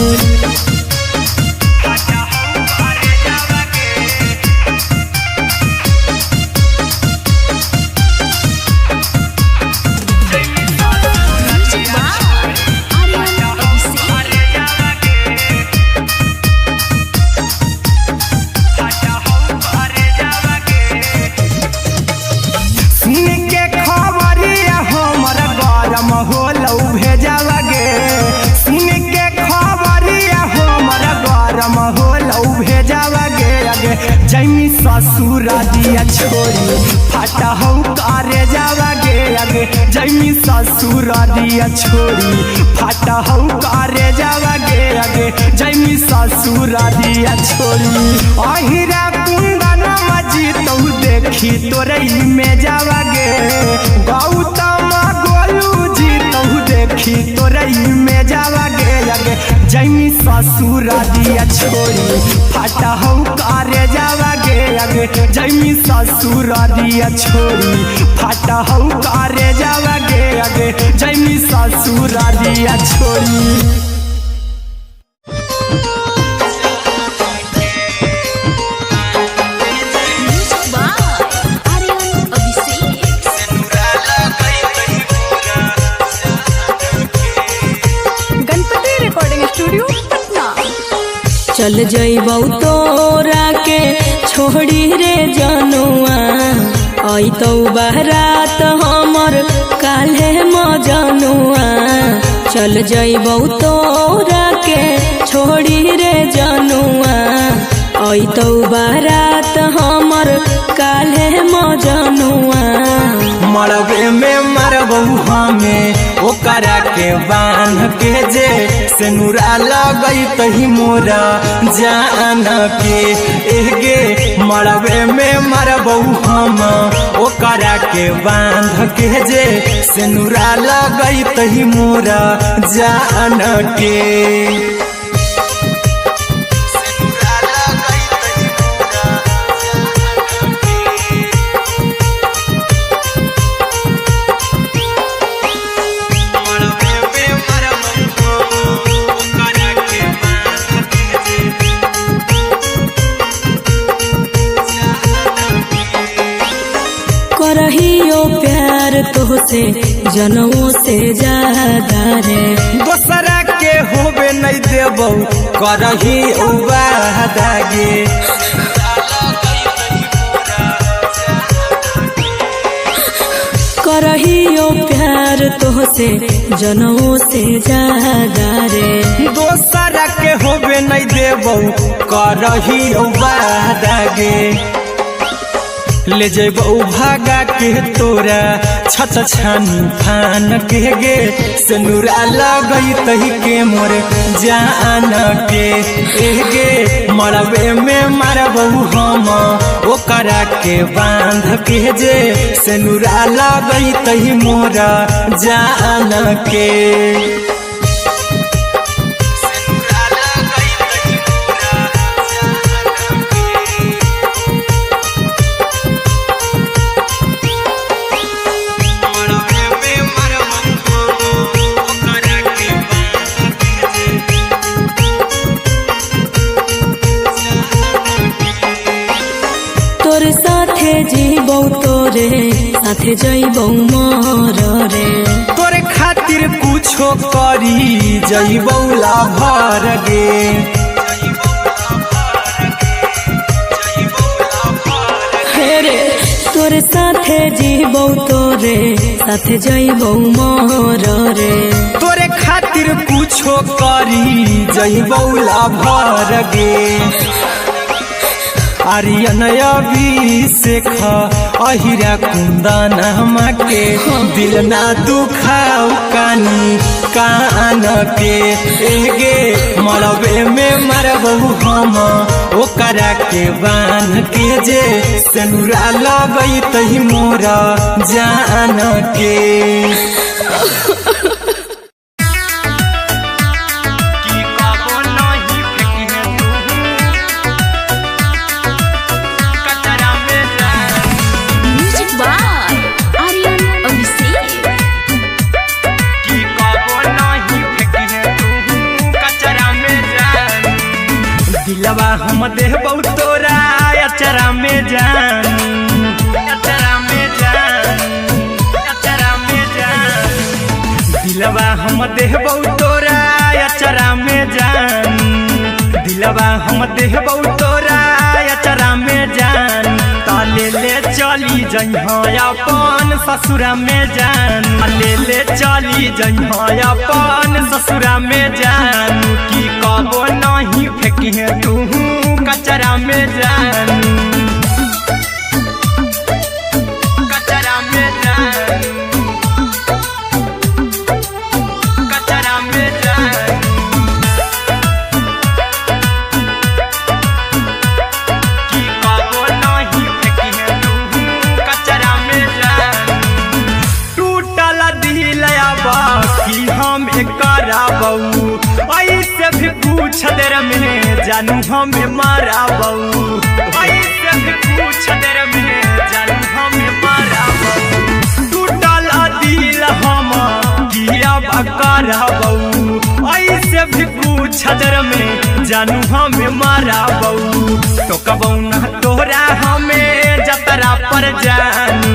Music by Aryan Abhishek. सुन के जैमी ससुरा दिया छोड़ी फाटा हौ करे जावा गे आगे जैमी ससुरा दिया छोड़ी फाटा हौ करे जावा गे आगे जैमी ससुरा दिया छोड़ी अहिरा कुंदन मजी तू देखी तोरे में जावा गे गौतम गोलू जी तू देखी तोरे में जावा गे आगे जैमी ससुरा दिया छोड़ी फाटा हौ करे जावा गे आगे जैमी ससुरा दिया छोड़ी फाटा हौ करे जावा गे आगे जैमी ससुरा दिया छोड़ी। Music by Aryan Abhishek. Ganpati recording studio Patna. चल जइबौ तोरा के छोड़ी रे जनुआ अइतौ बारात हमर काल्हे मजनुआ। चल जइबौ तोरा के छोड़ी रे जनुआ अइतौ बारात हमर काल्हे मजनुआ। मरबे में मरबऊ हमें ओकरा के बांध के जे सेनुरा लगई तही मोरा जान के एगे मरबे में मरबऊ हम ओकरा के बांध के जे सेनुरा लगई तही मोरा जान के। करहियो प्यार तोहसे जनमो से ज्यादा रे। दोसरा के होबे नहीं देबौ करही वादा गे। करहियो प्यार तोहसे जनमो से ज्यादा रे। दोसरा के होबे नहीं देबौ करही वादा गे। ले जेबौ भागा के तोरा छत छानी फान के गे सेनुरा लगई तही के मोर जान के एगे मरबे में मरबऊ हम ओकरा के बांध के जे सेनुरा लगई तही मोरा जान के। तोर साथे जीबौ तोरे साथे जइबौ मर रे। तोरे खातिर कुछो करी जइबौ लाभर गे। हे रे तोरे साथे जीबौ तोरे साथे जइबौ मर रे। तोरे खातिर कुछो करी जइबौ लाभर गे। आर्यन अभिषेक अहिरा कुंदन के दिल ना दुखाऊ कानी कान के एगे मरबे में मरबऊ हम ओकरा के बांध के जे सेनुरा लगई तही मोरा जान के। Music by Aryan Abhishek. दिलवा हम देहबौ तोरा अचरा में जान अचरा में जान अचरा में जान दिलवा हम देहबौ तोरा अचरा में जान दिलवा हम देहबौ तोरा अचरा में जान ताले ले चली जइहो अपन ससुरा में जान ले ले चली जइहो अपन ससुरा में जान की कबो नहीं फेंकी है तू कचरा में जान। कुछ देर में जानू हमें माराबऊ, ऐसे भी कुछ देर में जानू हमें माराबऊ। टूटल दिल हम किया करबऊ, ऐसे भी कुछ देर में जानू हमें माराबऊ। टोकबऊ ना तोरा हमें जतरा पर जानू,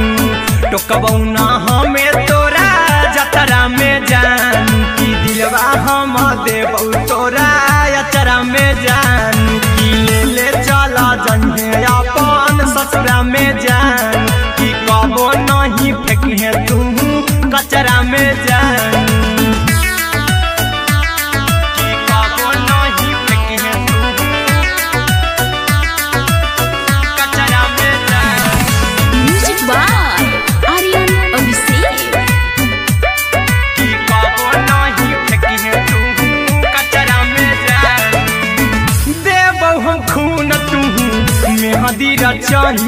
टोकबऊ ना हमें तोरा जतरा में जानू। की दिलवा हम देबऊ तोरा अचरा में जानू, की ले ले चला जन्हे अपन ससुरा में जानू। की कबो नहीं फेंके तू कचरा में जानू, की कबो नहीं फेंके तू कचरा में जानू। Music by Aryan Abhishek. की कबो नहीं फेंके तू कचरा में जानू। देबौ हम खून तू मेहंदी रचाही,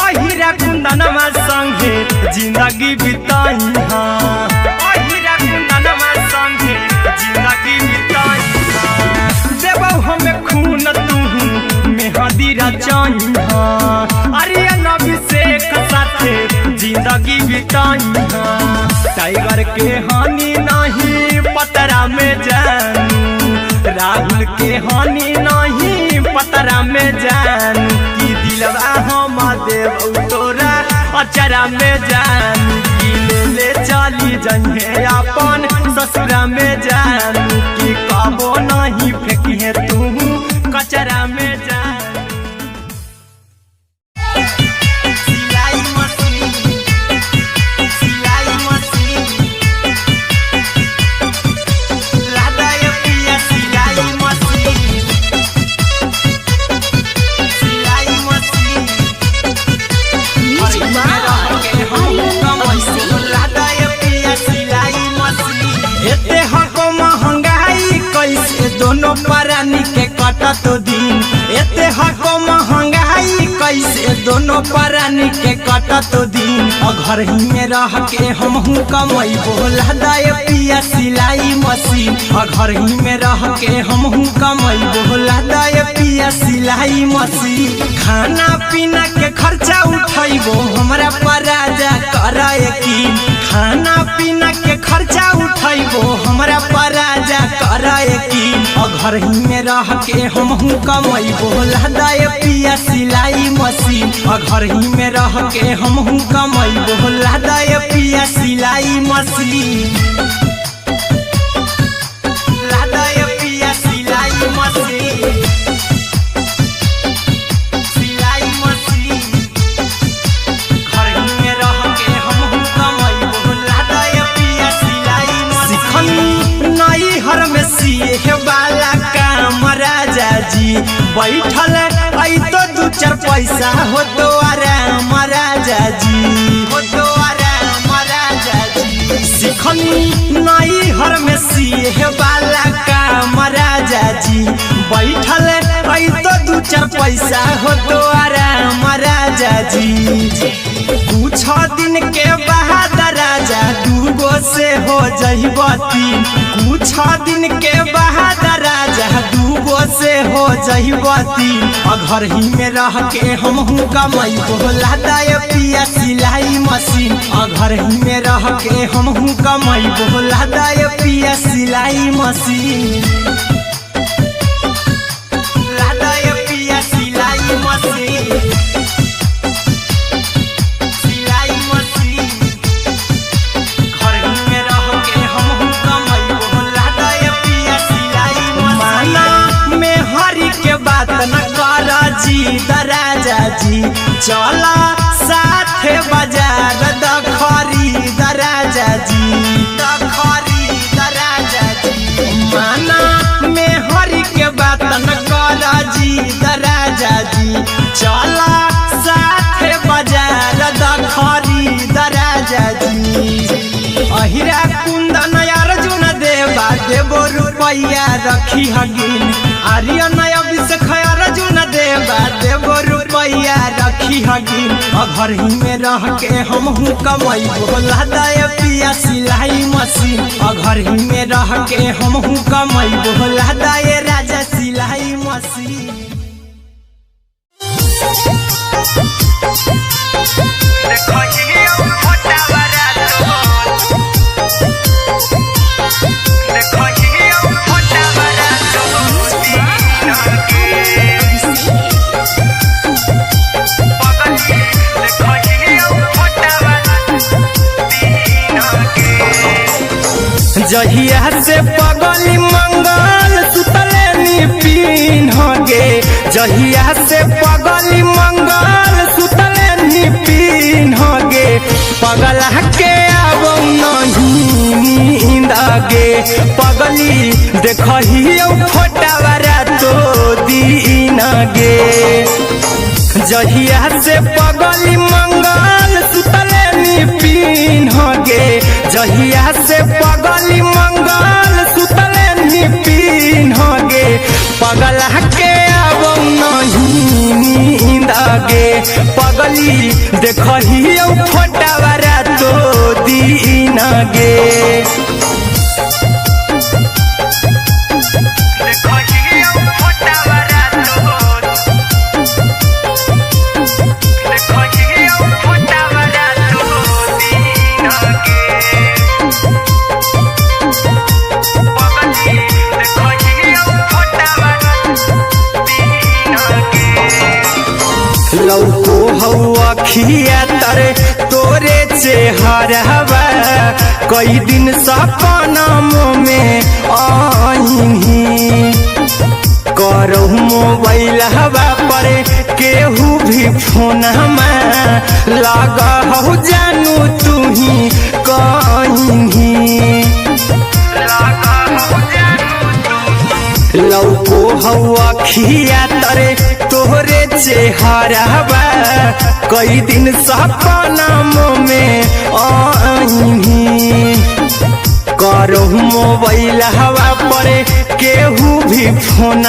अहिरा कुंदनमा संगे जिंदगी बिताही, अहिरा कुंदनमा संगे जिंदगी बिताही। देबौ हमें खून तू मेहंदी रचाही, आर्यन अभिषेक साथे जिंदगी बिताही। टाइगर के हानि नहीं पतरा में जानू, राहुल के हानि नहीं पतरा में जानू। की दिलवा हम देबऊ तोरा अचरा में जानू, की ले ले चली जन्हे अपन ससुरा में जानू। की कबो नहीं फेंके तू कचरा में जानू। सिलाई मशीन, सिलाई मशीन, लादा ये पिया सिलाई मशीन, सिलाई machine. Music by Aryan Abhishek. लादा ये पिया सिलाई मशीन। एते हको महंगाई कैसे दोनों प्राणी के कटत दिन, एते हको महंगाई कैसे दोनों प्राणी के कटत दिन। घर ही में रह के हमहू कमैबो लादा ये पिया सिलाई मशीन, घर ही में रह के हमहू कमैबो लादा ये पिया सिलाई मशीन। खाना पीना के खर्चा उठैबो हमरा पर राजा कर यकीन, खाना पीना के खर्चा उठैबो हमरा पर राजा कर यकीन। घर ही में रह के हमहू कमैबो लादा ये पिया सिलाई मशीन, घर ही में रह के हमहू कमैबो लादा ये पिया सिलाई मशीन। लादा ये पिया सिलाई मशीन, सिलाई मशीन। घर ही में रह के हमहू कमैबो लादा ये पिया सिलाई मशीन। सिखनी नई हर में सीखे वाला काम राजा जी, बैठल ऐ तो दू चार पैसा हो तो आराम राजा जी, हो तो आराम राजा जी। सिखनी नई हर में सीहे वाला काम राजा जी, बैठल ऐ तो दू चार पैसा हो तो आराम राजा जी। कुछ दिन के बाद राजा दूगो से हो जइबो तीन, कुछ दिन के बाद राजा दूगो से हो जइबो तीन। घर ही में रह के हमहू कमैबो लादा ये पिया सिलाई मशीन, घर ही में रह के हमहू कमैबो लादा ये पिया सिलाई मशीन। लादा ये पिया सिलाई मशीन, सिलाई मशीन। घर ही में रह के हमहू कमैबो लादा ये पिया सिलाई मशीन। माना में हरि के बात न कर जी राजा जी, चला साथे बाजार दखरी राजा जी, दखरी राजा जी। माना में हरि के बात न कर जी राजा जी, चला साथे बाजार दखरी राजा जी। अहिरा कुंदन अर्जुन देवा देबो रुपैया रखी हगिन, आर्यन अभिषेक अर्जुन देवा देबो रुपैया रखी रखी हगिन, घर ही में रह के हमहू कमाई बोला दाए पिया सिलाई मशीन, घर ही में रह के हमहू कमाई बोला दाए राजा सिलाई मशीन। जहिया से पगली मंगल सुतले नी पीन गे, जहिया से पगली मंगल सुतले नी पीन गे, पगला के आबौ नहीं नींद गे, पगली देखहियौ फोटावा रातो दिन गे। जहिया से पगली मंगल सुतले नी पीन गे, जहिया से पगली मंगल सुतले नी पीन गे, पगला के आबौ नहीं नींद गे, पगली देखहियौ फोटावा रातो दिन गे। लौको हौ अखिया तरे तोरे चेहरवा, कई दिन सपना में आईनी, करहु मोबाइल हवा पर केहू भी फोन लगा हौ जानू तुही कहीं। लौको हौ अखिया तरे तोहरे चेहरवा, कई दिन सपना में आईनी, करहु मोबाइल हवा पर केहू भी फोन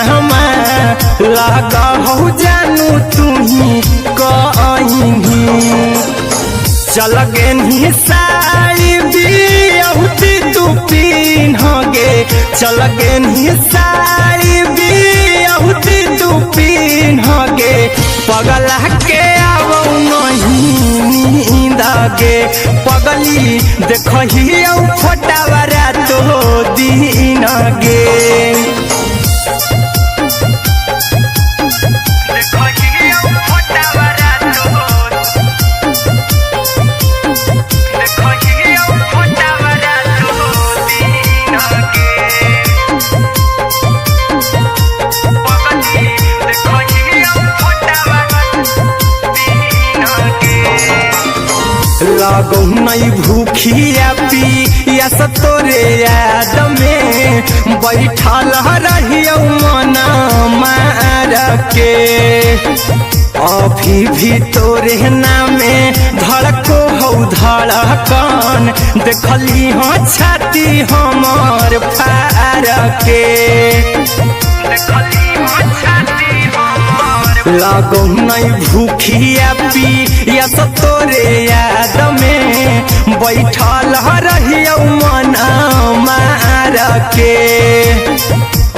लगा हौ जानू तुही कहीं। चल गेनी साड़ी बियाहुती तू पीन गे, चल गेनी साड़ी बियाहुती तू पीन गे, पगला के आबौ नहीं नींद गे, पगली देखहियौ फोटावा रातो दिन गे। लगौ नहीं भूखिया पिया तोरे याद में, बैठल रहियौ मन मार के, अभी भी तोरे नामे धड़को हौ धड़कन, देखली हँ छाती हमर फार के। लगौ नहीं भूखिया पिया तोरे याद में, बैठल रहियौ मन मार के,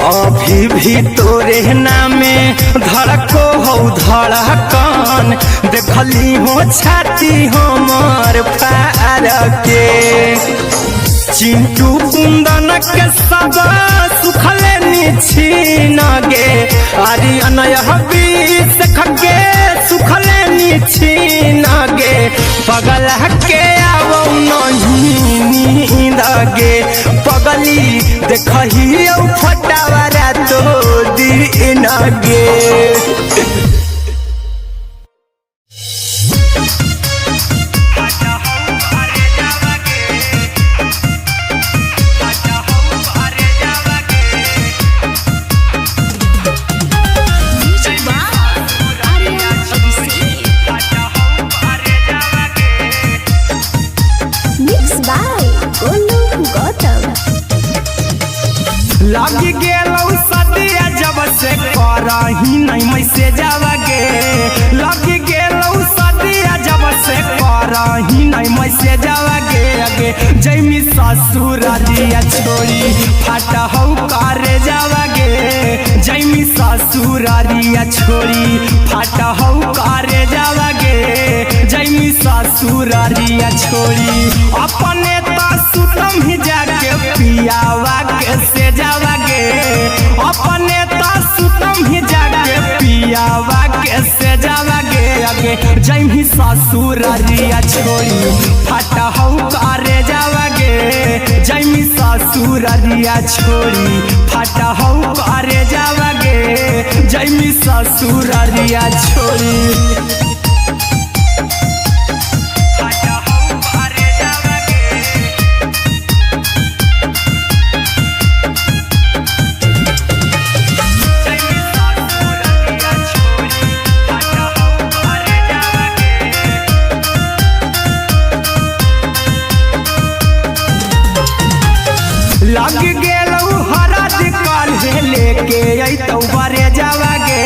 अभी भी तोरे नामे धड़को हौ धड़कन, देखली हो छाती हमर फार के। चिंटू कुंदन के सब सुखले निछीन गे, आरी अनय बीस खगे सुखले निछीन गे, पगला के आबौ नहीं नींद गे, पगली देखहियौ फोटावा रातो दिन गे। Music by Aryan Abhishek. Mix by Golu Gautam. लग गेलौ सदिया जब से करही नहीं मैसेज जावा गे अगे जैमी ससुररिया छोड़ी फाटा हौ करे जावा गे जैमी ससुररिया छोड़ी फाटा हौ करे जावा गे जैमी ससुररिया छोड़ी अपने त सुतम ही जाके पियावा के से जावा गे अपने त सुतम ही जाके पियावा के से जावा गे अगे जैमी ससुररिया छोड़ी फाटा हौ करे जावा गे जैमी ससुररिया छोड़ी फाटा हौ करे जावा गे जैमी ससुररिया छोड़ी फाटा हौ करे जावा गे। जैमी ससुररिया छोड़ी फाटा हौ करे जावा गे। लग गेलौ हरद काल्हे लेके अइतौ बरे जावा गे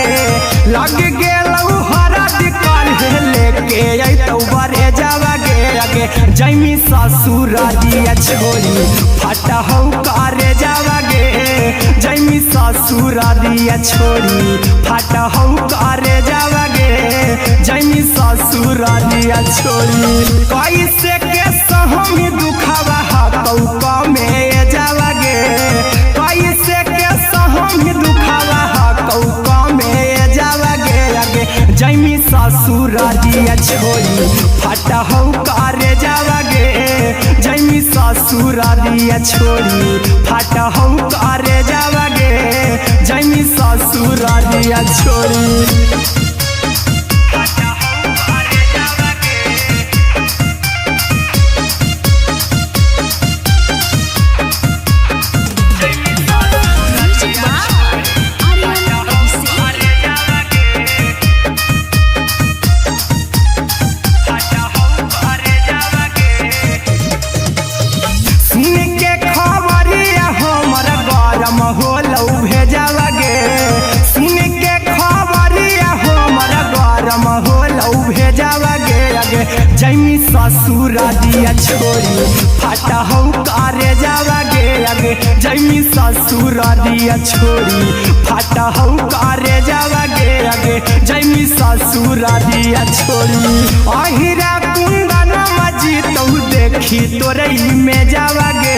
लग गेलौ हरद काल्हे लेके अइतौ बरे जावा गे अगे जैमी ससुररिया छोड़ी फाटा हौ करे जावा गे जैमी ससुररिया छोड़ी फाटा हौ करे जावा गे जैमी ससुररिया छोड़ी कैसे के सहम दुखावा हतौ कमे जावा गे कैसे के सहम दुखावा हतौ कमे जावा गे अगे जैमी ससुररिया छोड़ी फाटा हौ करे जावा गे जैमी ससुररिया छोड़ी फाटा हौ करे जावा गे जैमी ससुररिया छोड़ी फाटा हौ करे जावा गे। Music by Aryan Abhishek. सुन के खबरिया हमर गरम होलौ भेजावा गे सुन के खबरिया हमर गरम होलौ भेजावा गे अगे जैमी ससुररिया छोड़ी फाटा हौ करे जावा गे अगे जैमी ससुररिया छोड़ी फाटा हौ करे जावा गे अगे जैमी ससुररिया छोड़ी अहिरा कुंदन मजीतौ देखी तोरई में जावा गे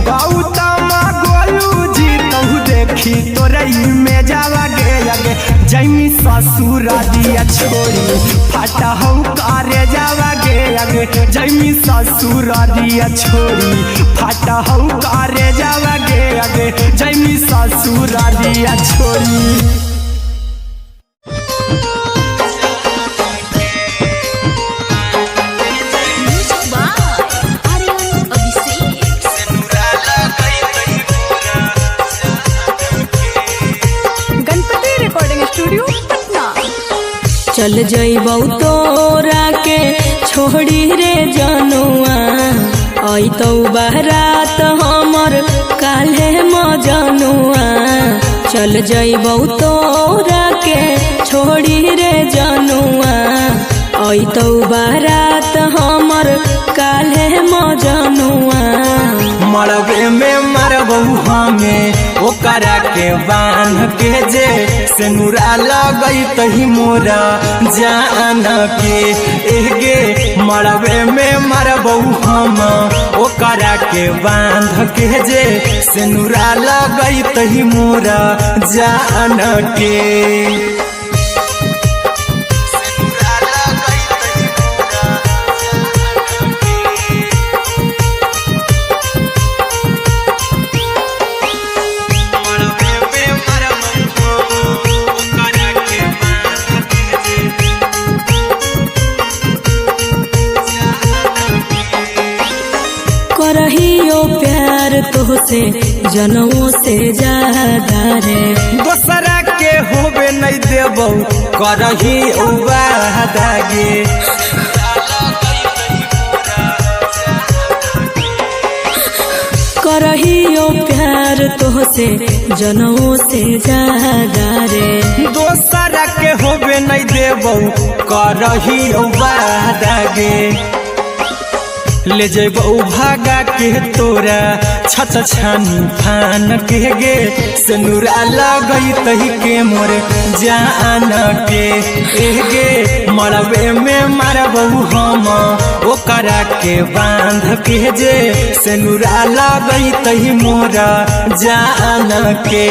गौतम गोलू जीतौ देखी तोरई में जावा गे अगे जैमी ससुररिया छोड़ी फाटा हौ करे जावा गे अगे जैमी ससुररिया छोड़ी फाटा हौ करे जावा गे अगे जैमी ससुररिया छोड़ी। Music by Aryan Abhishek. Ganpati recording studio Patna. चल जइबौ तोरा के छोड़ी रे जनुआ अइतौ बारात हमर काल्हे मजनुआ चल जइबौ तोरा के छोड़ी रे जनुआ अइतौ बारात हमर काल्हे मजनुआ। मरबे में मरबौ हमें ओकरा के बांध के जे सेनुरा लगई तही मोरा जान के एगे मरबे में मरबौ हम ओकरा के बांध के जे सेनुरा लगई तही मोरा जान के। सेनुरा लगई तही मोरा जान के। करहियो प्यार तोहसे जनमो से ज्यादा रे दोसरा के होबे नहीं देबौ करही वादा गे। करहियो प्यार तोहसे जनमो से ज्यादा रे दोसरा के होबे नहीं देबौ करही वादा गे। ले जेबौ भागा के तोरा छत छानी फान के गे, सिनुरा लगई तही के मोर जान के गे। मरबे में मारबौ हम ओकरा के बांध के जे, सिनुरा लगई तही मोरा जान के।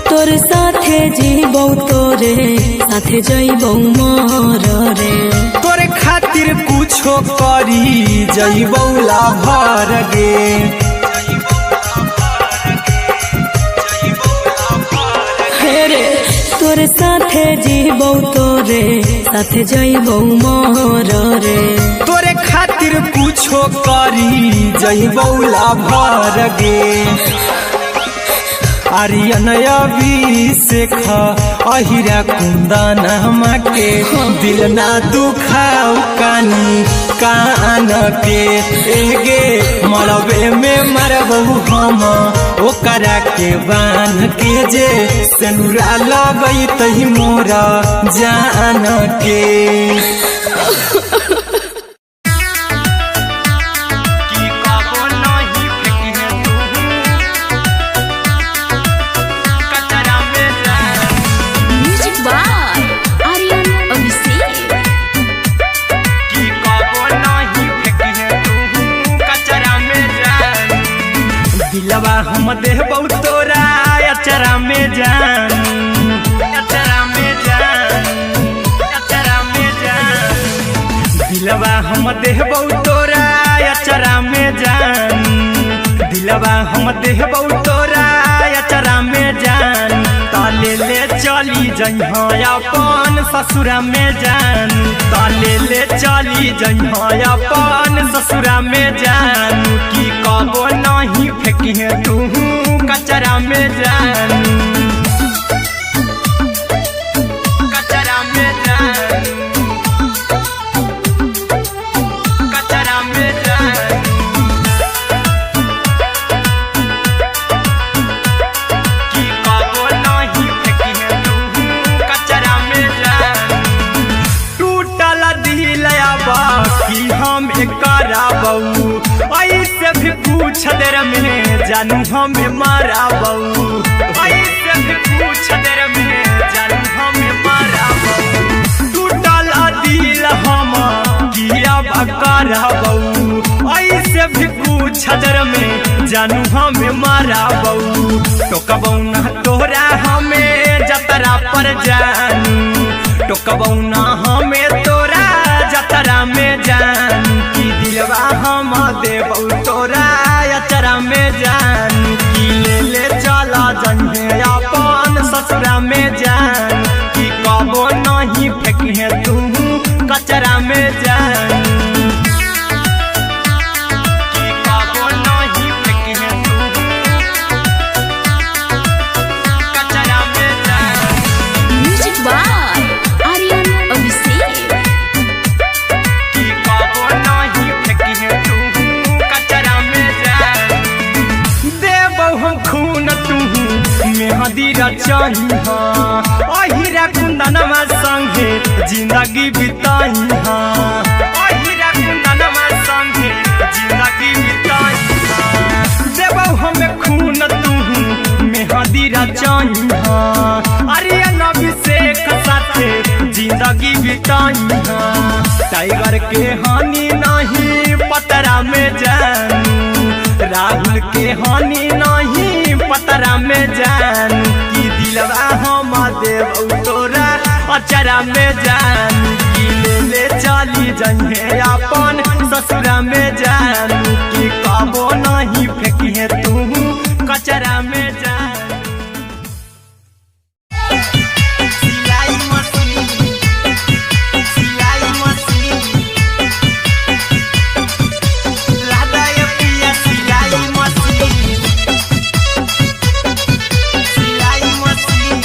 तोर साथे जीबौ तोरे साथे जइबौ मर रे। तोरे खातिर कुछो करी जइबौ लाभर गे। हे रे तोर साथे जीबौ तोरे साथे जइबौ मर रे। तोरे खातिर कुछो करी जइबौ लाभर गे। आर्यन अभिषेक अहिरा कुंदन के दिल ना दुखाओ कानी कान के गे। मरबे में मरबौ हम ओकरा के बांध के जे, सेनुरा लगई तही मोरा जान के। म्यूजिक बाय आर्यन अभिषेक। दिलवा हम देबौ तोरा अचरा में जान, अचरा में जान, अचरा में जान। दिलवा हम देबौ तोरा अचरा में जान, दिलवा हम देबौ तोरा अचरा में जान। ताले ले चली जइहा अपन ससुरा में जान, ताले ले चली जइहा अपन ससुरा में जान। की कबो नहीं फेंकिहे तू कचरा में जान, कचरा में जान, कचरा में जान। की कबो नहीं फेंकिहे तू कचरा में जान। टूटल दिल की हम कराबऊ, ऐसे भी पूछ देर में जानू हमें माराबऊ, ऐसे भी पूछ देर में जानू हमें माराबऊ। टूटल दिल हम किया कराबऊ, ऐसे भी पूछ देर में जानू हमें माराबऊ। टोकबऊ ना तोरा हमें जतरा पर जानू, टोकबऊ ना हमें तोरा जतरा में जान। की दिलवा हम देबौ तोरा अचरा में जान। की ले ले चला जइहे अपन ससुरा में जान। की कबो नहीं फेंकिहे तू कचरा में जान। की कबो नहीं फेंकिहे तू कचरा में जान। म्यूजिक बाय आर्यन अभिषेक। की कबो नहीं फेंकिहे तू कचरा में जान। देबौ हम खून तू मेहंदी रचहिहा, अहिरा कुंदनमा संगे जिंदगी बिताहिहा, अहिरा कुंदनमा संगे जिंदगी बिताहिहा। देबौ हम खून तू मेहंदी रचहिहा, आर्यन अभिषेक साथे जिंदगी बिताहिहा। टाइगर के हानि नहीं पतरा में जानू, राहुल के हानि नहीं पतरा में जानू। की दिलवा हम देबौ तोरा अचरा में जानू। की ले ले चली जइहे अपन ससुरा में जानू। की कबो नहीं फेंकिहे तू कचरा में जान। सिलाई मशीन, सिलाई मशीन, लादा ये पिया सिलाई मशीन, सिलाई मशीन।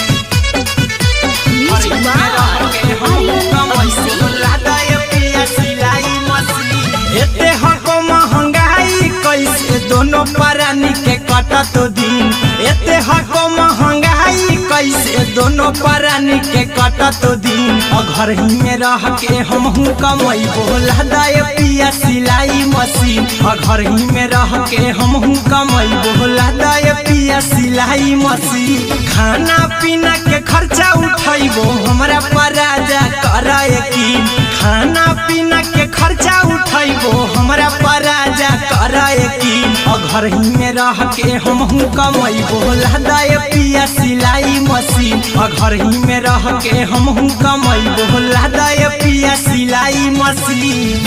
दोनों प्राणी के कटत दिन। एते हको महंगाई कैसे दोनों प्राणी के कटत दिन। घर ही में रह के हमहू कमैबो लादाए पिया सिलाई मशीन। घर ही में रह के हमहू कमैबो लादाए पिया सिलाई मशीन। खाना पीना के खर्चा उठैबो हमरा पर राजा कर यकीन। खाना पीना के खर्चा उठैबो हमरा पर राजा कर यकीन। घर ही में रह के हमहू कमैबो लादाए पिया सिलाई मशीन। घर ही में रह के हमहू कमैबो लादाए पिया सिलाई मशीन।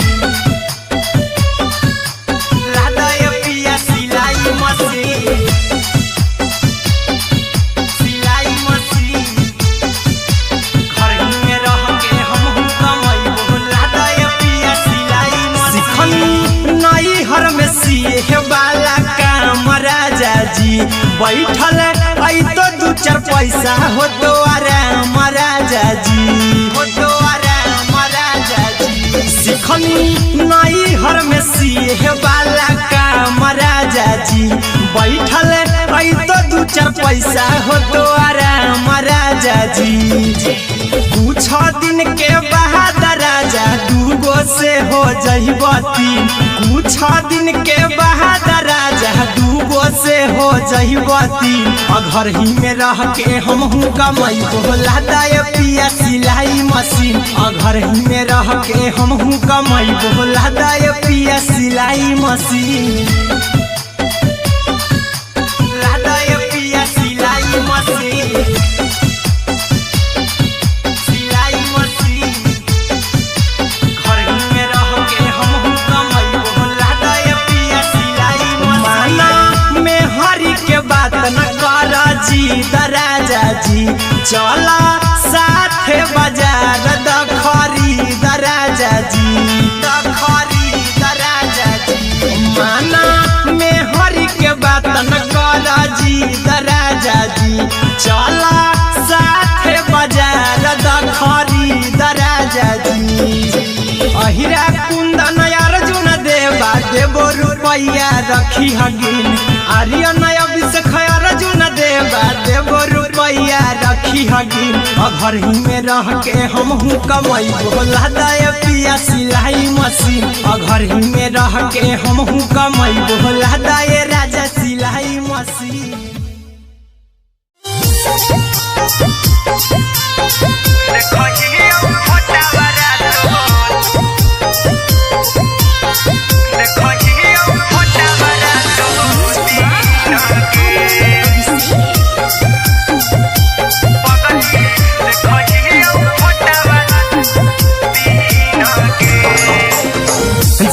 लादाए पिया सिलाई मशीन, सिलाई मशीन। घर ही में रह के हमहू कमैबो लादाए पिया सिलाई मशीन। सिखनी नई हर में सीखे वाला काम राजा जी, बैठल ऐ तो दू चार पैसा हो तो आराम राजा जी, हो तो आराम राजा जी। सिखनी नई हर में सीखे वाला काम राजा जी, बैठल ऐ तो दू चार पैसा हो तो आराम राजा जी। कुछ दिन के बाद राजा दूगो से हो जइबो तीन। कुछ दिन के बाद राजा दूगो से हो जइबो तीन। घर ही में रह के हमहू कमैबो लादाए पिया सिलाई मशीन। घर ही में रह के हमहू कमैबो लादाए पिया सिलाई मशीन। लादाए पिया सिलाई मशीन, सिलाई मशीन। घर ही में रह के हमहू कमैबो लादाए पिया सिलाई मशीन। माना में हरि के बात न कर जी राजा जी, चला साथे बाजार दखरी राजा जी, दखरी राजा जी। माना में हरि के बात न कर जी राजा जी, चला साथे बाजार दखरी राजा जी। अहिरा कुंदन अर्जुन देवा देवो रुपैया रखी हगिन। आर्यन अभिषेक अर्जुन देवा देवो रुपैया रखी हगिन। घर ही में रह के हमहू कमैबो लादाए पिया सिलाई मशीन। घर ही में रह के हमहू कमैबो लादाए राजा सिलाई मशीन।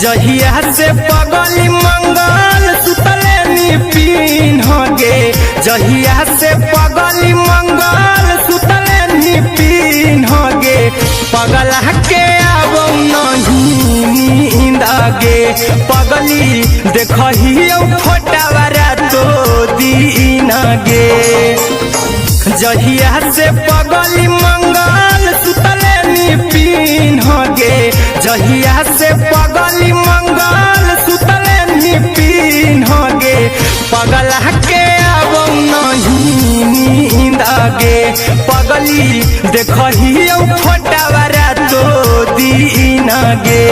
जहिया से पगली मंगल सुतले नी पीन गे, जहिया से पगली मंगल सुतले नी पीन गे, पगला के आबो नहीं नींद गे, पगली देखहियो फोटावा रातो दिन गे। जहिया से पगली मंगल सुतले नी पीन गे, जहिया से पगली मंगल सुतले नी पीन गे, पगला के आबो नहीं नींद गे, पगली देखहियो फोटावा रातो दिन गे।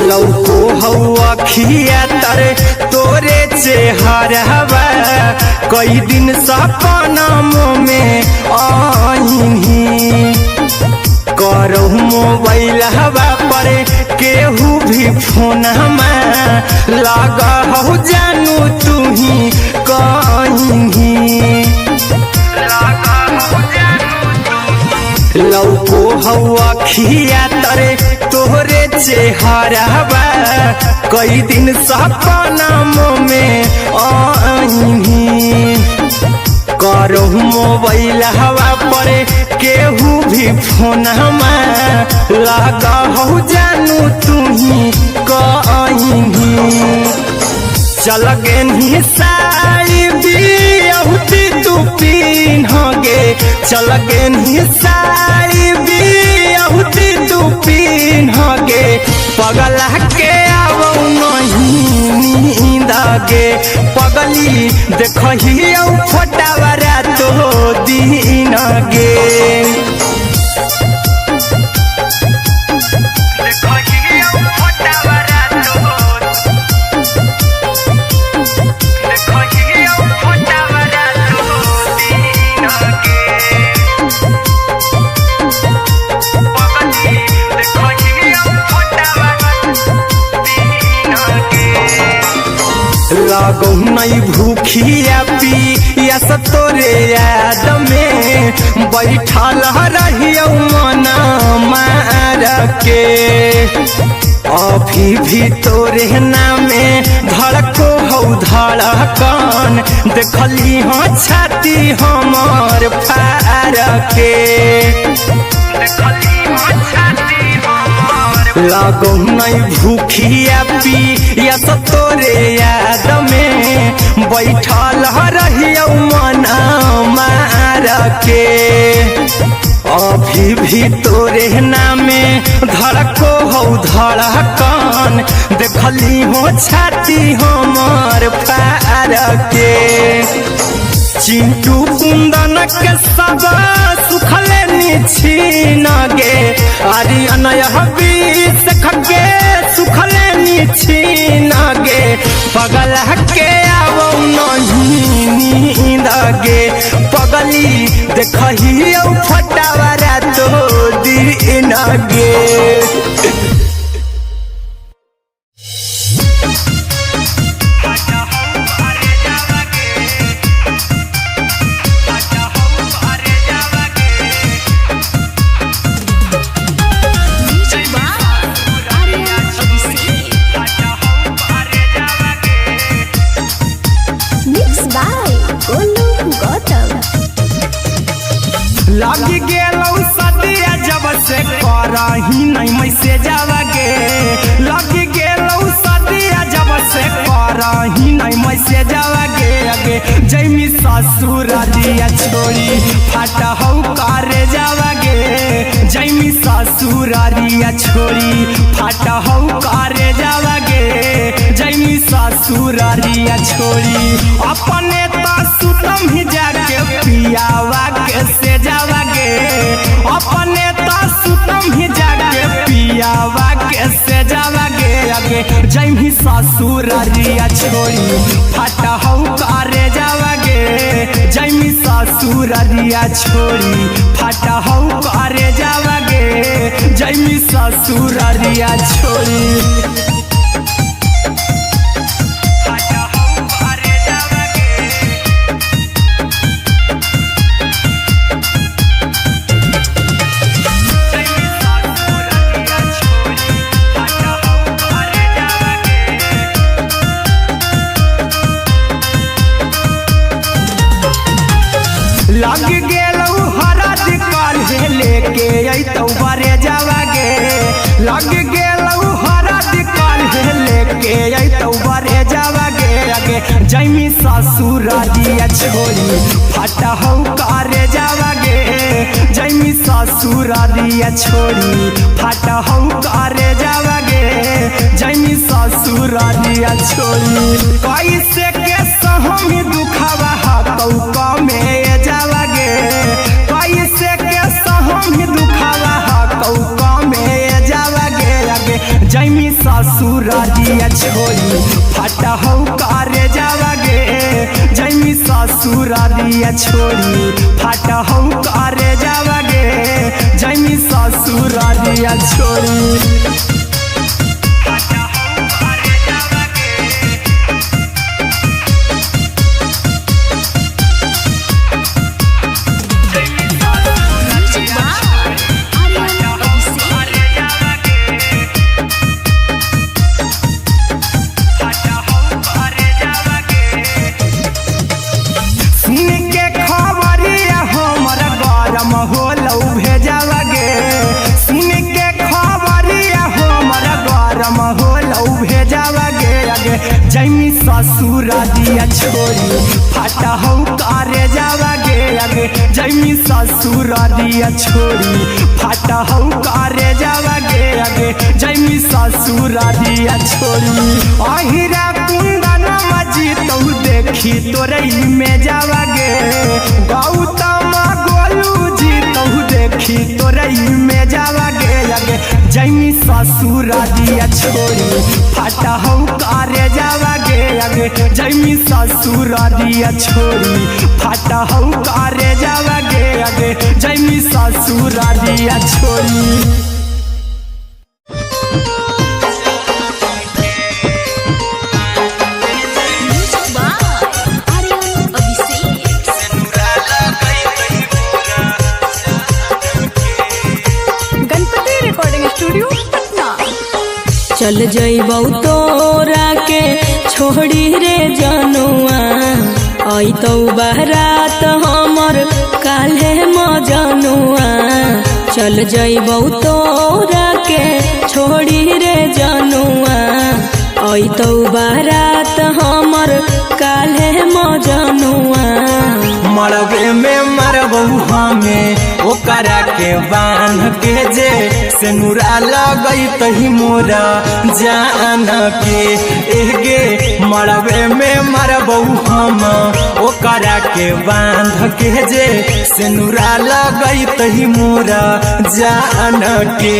लौको हौ अखिया तरे तोरे चेहरवा, कई दिन सपना में आईनी, करहु मोबाइल हवा पर केहू भी फोन लगा हौ जानू तुही कहीं। लौको हौ अखिया तरे तोहरे चेहरवा, कई दिन सपना में आईनी, करो मोबाइल हवा पर केहू भी फोन लगा हो जानू तुम्ही कहीं। चल गेनी साड़ी बियहुती तू पीन्हगे, चल गेनी साड़ी बियहुती तू पीन्हगे, पगला के आवौ नहीं नींद गे, पगली देखही औ फोटावा रातो दिन गे। लगौ नहीं भूखिया पिया तोरे याद में बैठल रहियौ मन मार के, अभी भी तोरे नामे धड़को हौ धड़कन, देखली हाँ छाती हमर फार के। लगौ नहीं भूखिया पिया तोरे याद में बैठल रहियौ मन मार के, अभी भी तोरे नामे धड़को हौ धड़कन, देखली हो छाती हमर फार के। चिंटू कुंदन के सब सुखले निछीन गे, आरी अनय बीस खगे सुखले निछीन गे, पगल के आवौ नहीं नींद गे, पगली देखही औ फटावा रातो दिन गे। Music by Aryan Abhishek. Mix by Golu Gautam. लग गेलौ सदिया जब से करही नहीं मैसेज गे, लग गेलौ सदिया जब से करही नहीं मैसेज गे, अगे जैमी ससुर दिया छोड़ी फाट हौ करे जावा गे, जैमी ससुर दिया छोड़ी फाट हौ करे जावा गे, जैमी ससुर दिया छोड़ी अपने त सुतम ही जाके पियावा के से जावा गे, अपने त सुतम ही जाके पियावा के से जावा गे, अगे जैमी ससुर दिया छोड़ी फाट हौ करे जावा गे, जैमी ससुर दिया छोड़ी फाट हौ करे जावा गे, जैमी ससुर दिया छोड़ी। लग गेलौ हरद काल्हे लेके अइतौ बरे जावा गे, लग गेलौ हरद काल्हे लेके अइतौ बरे जावा गे, अगे जैमी ससुर दिया छोड़ी फाट हौ करे जावा गे, जैमी ससुर दिया छोड़ी फाट हौ करे जावा गे, जैमी ससुर दिया छोड़ी। कैसे के सहमी दुखावा हकौ कमे जावा गे, कैसे के सहमी दुखावा हकौ कमे जावा गे, अगे जैमी ससुर दिया छोड़ी फाट हौ करे जावा गे, जैमी ससुर दिया छोड़ी फाट हौ करे जावा गे, जैमी ससुर दिया छोड़ी। Music by Aryan Abhishek. सुन के जैमी ससुररिया छोड़ी फाटा हौ करे जावा गे आगे जैमी ससुररिया छोड़ी फाटा हौ करे जावा गे आगे जैमी ससुररिया छोड़ी अहिरा कुंदन मजी तौ देखी तोरई में जावा गे गौतम गोलू जी तौ देखी तोरई में जावा गे आगे जैमी ससुररिया छोड़ी फाटा हौ करे जावा गे आगे जैमी ससुररिया छोड़ी फाटा हौ करे जावा गे आगे जैमी ससुररिया छोड़ी। Music by Aryan Abhishek. Ganpati recording studio Patna. चल जइबौ तोरा के छोड़ी रे जनुआ अइतौ बारात हमर काल्हे मजनुआ। चल जइबौ तोरा के छोड़ी रे जनुआ अइतौ बारात हमर काल्हे मजनुआ। मरबे में मरबू हमें ओकरा के बांध के जे सेनुरा लगई तही मोरा जान के एगे मरबे में मरबू हम ओकरा के बांध के जे सेनुरा लगई तही मोरा जान के।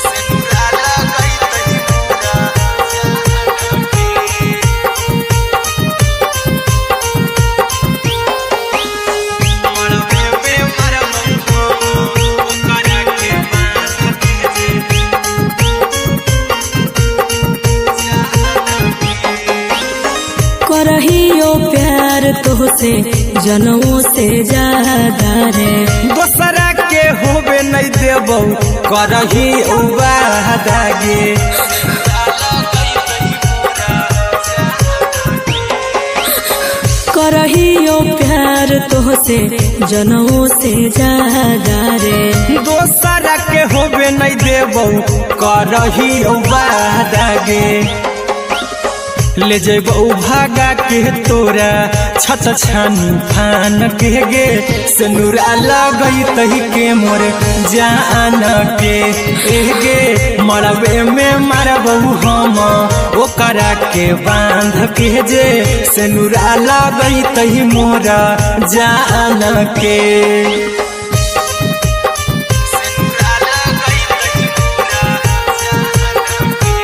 सेनुरा लगई तही मोरा जान के। करहियो प्यार तोहसे जनमो से ज्यादा रे। दोसरा के होबे नहीं देबौ करही वादा गे। करहियो प्यार तोहसे जनमो से ज्यादा रे। दोसरा के होबे नहीं देबौ करही वादा गे। ले जेबौ भागा के तोरा छत छानी फान के गे सेनुरा लगई तही के मोर जान के एगे मरबे में मरबौ हम ओकरा के बांध के जे सेनुरा लगई तही मोरा जान के। सेनुरा लगई तही मोरा जान के।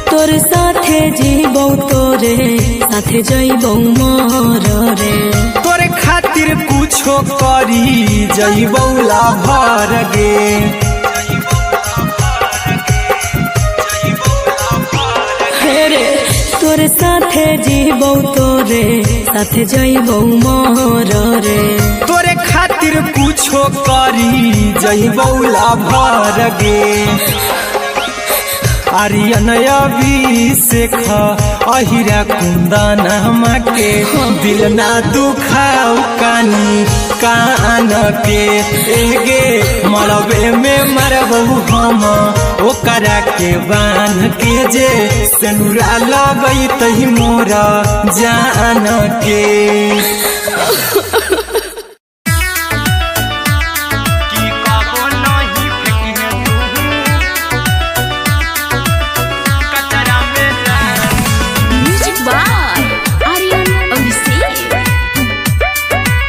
तोर साथे जीबौ तोरे साथे जइबौ मर रे। तोरे खातिर कुछो करी जइबौला भर गे। हे रे तोर साथे जीबौ तोरे साथे जइबौ मर रे। तोरे खातिर कुछो करी जइबौला भर गे। आर्यन अभिषेक अहिरा कुंदन के दिल ना दुखाओ कानी कान के एगे मरबे में मरबू हम ओकरा के बांध के जे सेनुरा लगई तही मोरा जान के। की कबो नहीं फेंकी कचरा में Music by Aryan Abhishek.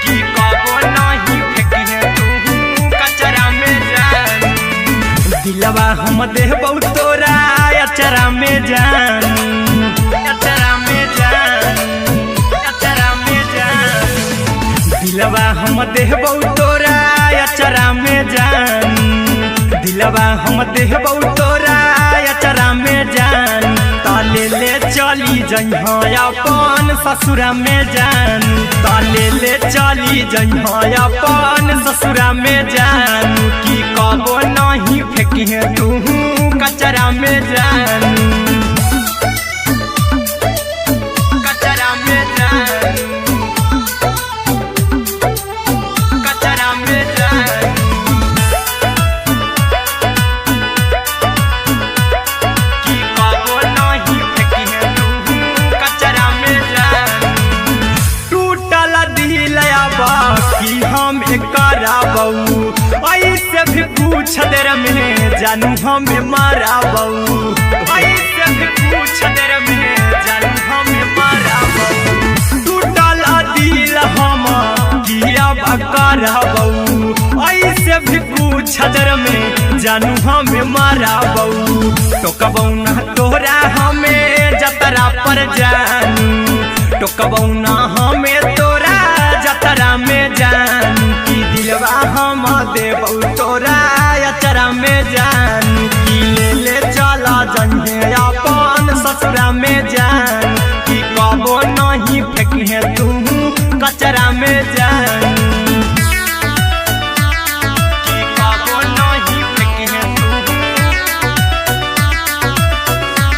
की कबो नहीं फेंकी तू कचरा में जान। दिलवा हम देबौ तोरा अचरा में जान, अचरा में जान, अचरा में जान। दिलवा हम देबौ तोरा अचरा में जान, दिलवा हम देबौ तोरा अचरा में जान। ताले ले चली जइह अपन ससुरा में जान, ताले ले चली जइह अपन ससुरा में जान। की कबो नहीं फेंकी तू कचरा में जान, की हम कराबऊ, ऐसे भी पूछ देर में जानू हमें माराबऊ, ऐसे भी पूछ देर में जानू हमें माराबऊ। टूटल दिल हम किया कराबऊ, ऐसे भी पूछ देर में जानू हमें माराबऊ। टोकबऊ ना तोरा हमें जतरा पर जानू, टोकबऊ ना हमें तोरा जतरा में जानू, की दिलवा हम देबऊ तोरा अचरा में जानू, की ले ले चला जन्हे अपन ससुरा में जानू, की कबो नहीं फेंके तू कचरा में जानू, की कबो नहीं फेंके तू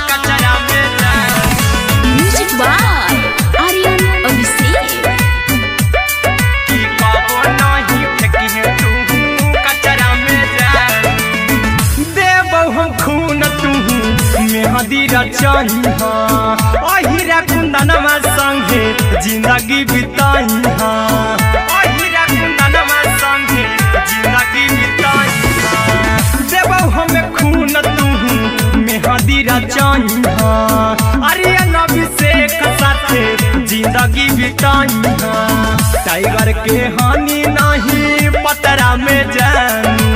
कचरा में जानू। म्यूजिक बाय आर्यन अभिषेक। की कबो नहीं फेंके तू कचरा में जानू। देबौ हम खून तू मेहंदी रचाही, अहिरा कुंदनमा संगे जिंदगी बिताही, अहिरा कुंदनमा संगे जिंदगी बिताही। देबौ हम खून तू मेहंदी रचाही, आर्यन अभिषेक साथे जिंदगी बिताही। टाइगर के हानि नहीं पतरा में जानू,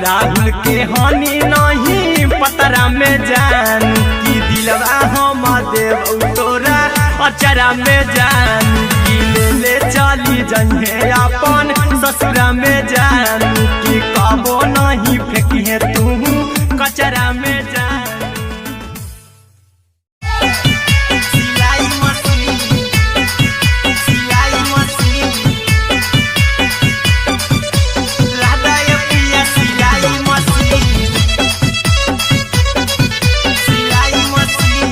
राहुल के हानि नहीं पतरा में जानू, की दिलवा हम देबऊ तोरा अचरा में जानू, की ले ले चली जन्हे अपन ससुरा में जानू, की कबो नहीं फेंके तू कचरा में जानू। सिलाई मशीन, सिलाई मशीन, लादा ये पिया सिलाई मशीन, सिलाई मशीन।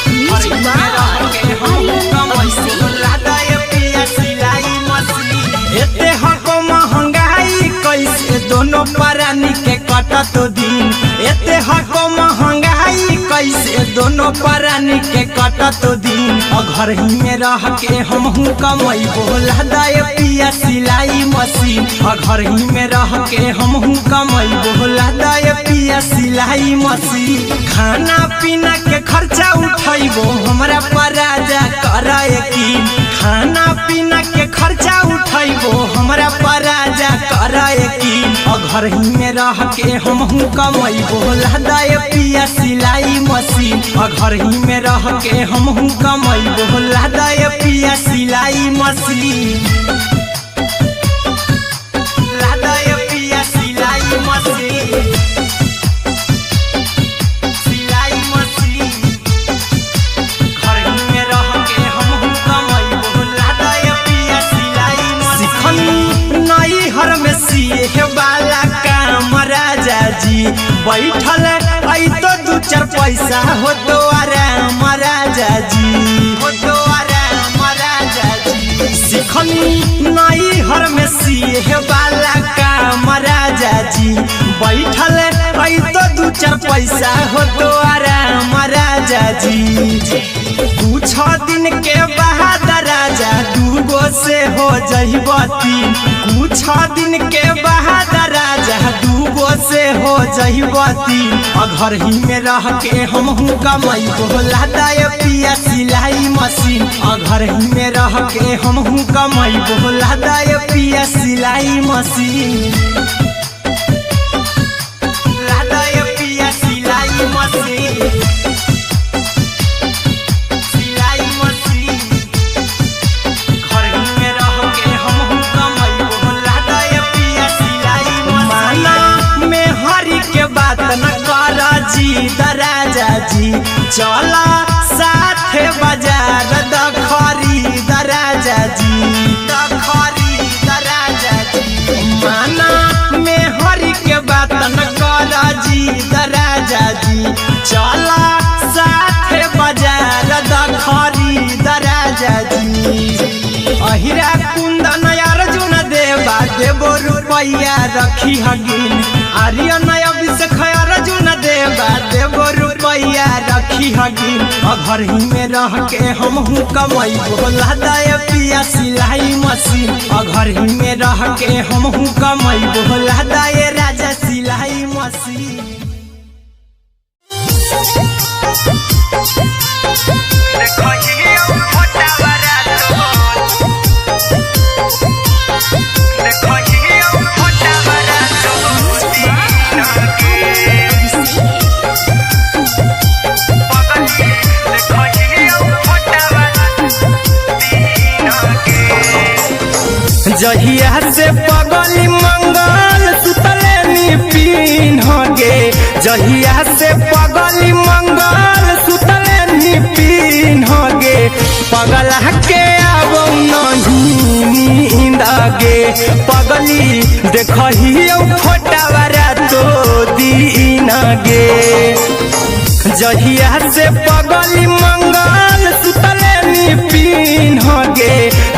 म्यूजिक बाय आर्यन अभिषेक। लादा ये पिया सिलाई मशीन। एते हको महंगाई कैसे दोनों प्राणी के कटत दिन, एते हको महंगाई कैसे दोनों प्राणी के कटत दिन। घर ही में रह के हमहू कमैबो लादा ये पिया सिलाई मशीन, घर ही में रह के हमहू कमैबो लादा ये पिया सिलाई मशीन। खाना पीना के खर्चा उठैबो हमरा पर राजा कर यकीन, खाना पीना के खर्चा उठैबो हमरा पर राजा कर यकीन। घर ही में रह के हमहू कमैबो लादा ये पिया सिलाई मशीन, घर ही में रह के हमहू कमैबो लादा ये पिया सिलाई मशीन, लादा ये पिया सिलाई मशीन, सिलाई मशीन। घर ही में रह के हमहू कमैबो लादा ये पिया सिलाई मशीन। सिखनी नई हर में सीखे वाला काम राजा जी, बैठल ऐ तो दू चार पैसा हो तो आराम राजा जी, हो तो आराम राजा जी। सिखनी नई हर में सीखे वाला काम राजा जी, बैठल ऐ तो दू चार पैसा हो तो आराम राजा जी। कुछ दिन के बाद राजा दूगो से हो जइबो तीन, कुछ दिन के बाद राजा दूगो से हो जइबो तीन। घर ही में रह के हमहू कमैबो लादा ये पिया सिलाई मशीन, घर ही में रह के हमहू कमैबो लादा ये पिया सिलाई मशीन, लादा ये पिया सिलाई मशीन, सिलाई मशीन। घर ही में रह के हमहू कमैबो लादा ये पिया सिलाई मशीन। माना में हरि के बात न कर जी राजा जी, चला साथे बाजार दखरी राजा जी, दखरी राजा जी। माना में हरि के बात न कर जी राजा जी, चला साथे बाजार दखरी राजा जी। अहिरा कुंदन अर्जुन देवा देबो रुपैया रखी हगिन, आर्यन अभिषेक अर्जुन देवा देबो रुपैया रुपैया रखी हगी, घर ही में रह के हमहू कमैबो। लादाए पिया सिलाई मशीन, घर ही में रह के हमहू कमैबो। लादाए राजा सिलाई मशीन। जहिया से पगली मंगल सुतले नी पीन गे, जहिया से पगली मंगल सुतले नी पीन गे, पगला के आबो नहीं नींद गे, पगली देखहियो फोटावा तो दीन गे। जहिया से पगली मंगल सुतले नी पीन गे,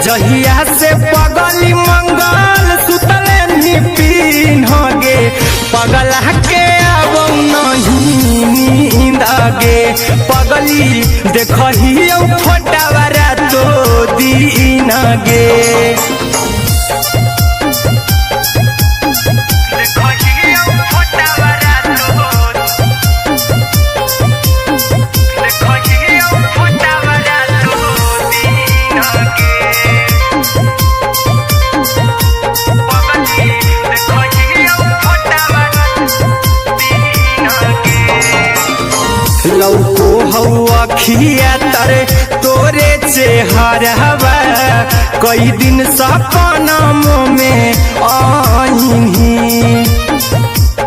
जहिया से पगली मंगल सुतले नी पीन गे, पगला के आबो नहीं नींद गे, पगली देखहियो फोटावा तो दीन गे। लौको हौ अखिया तरे तोरे चेहरवा, कई दिन सपना में आईनी,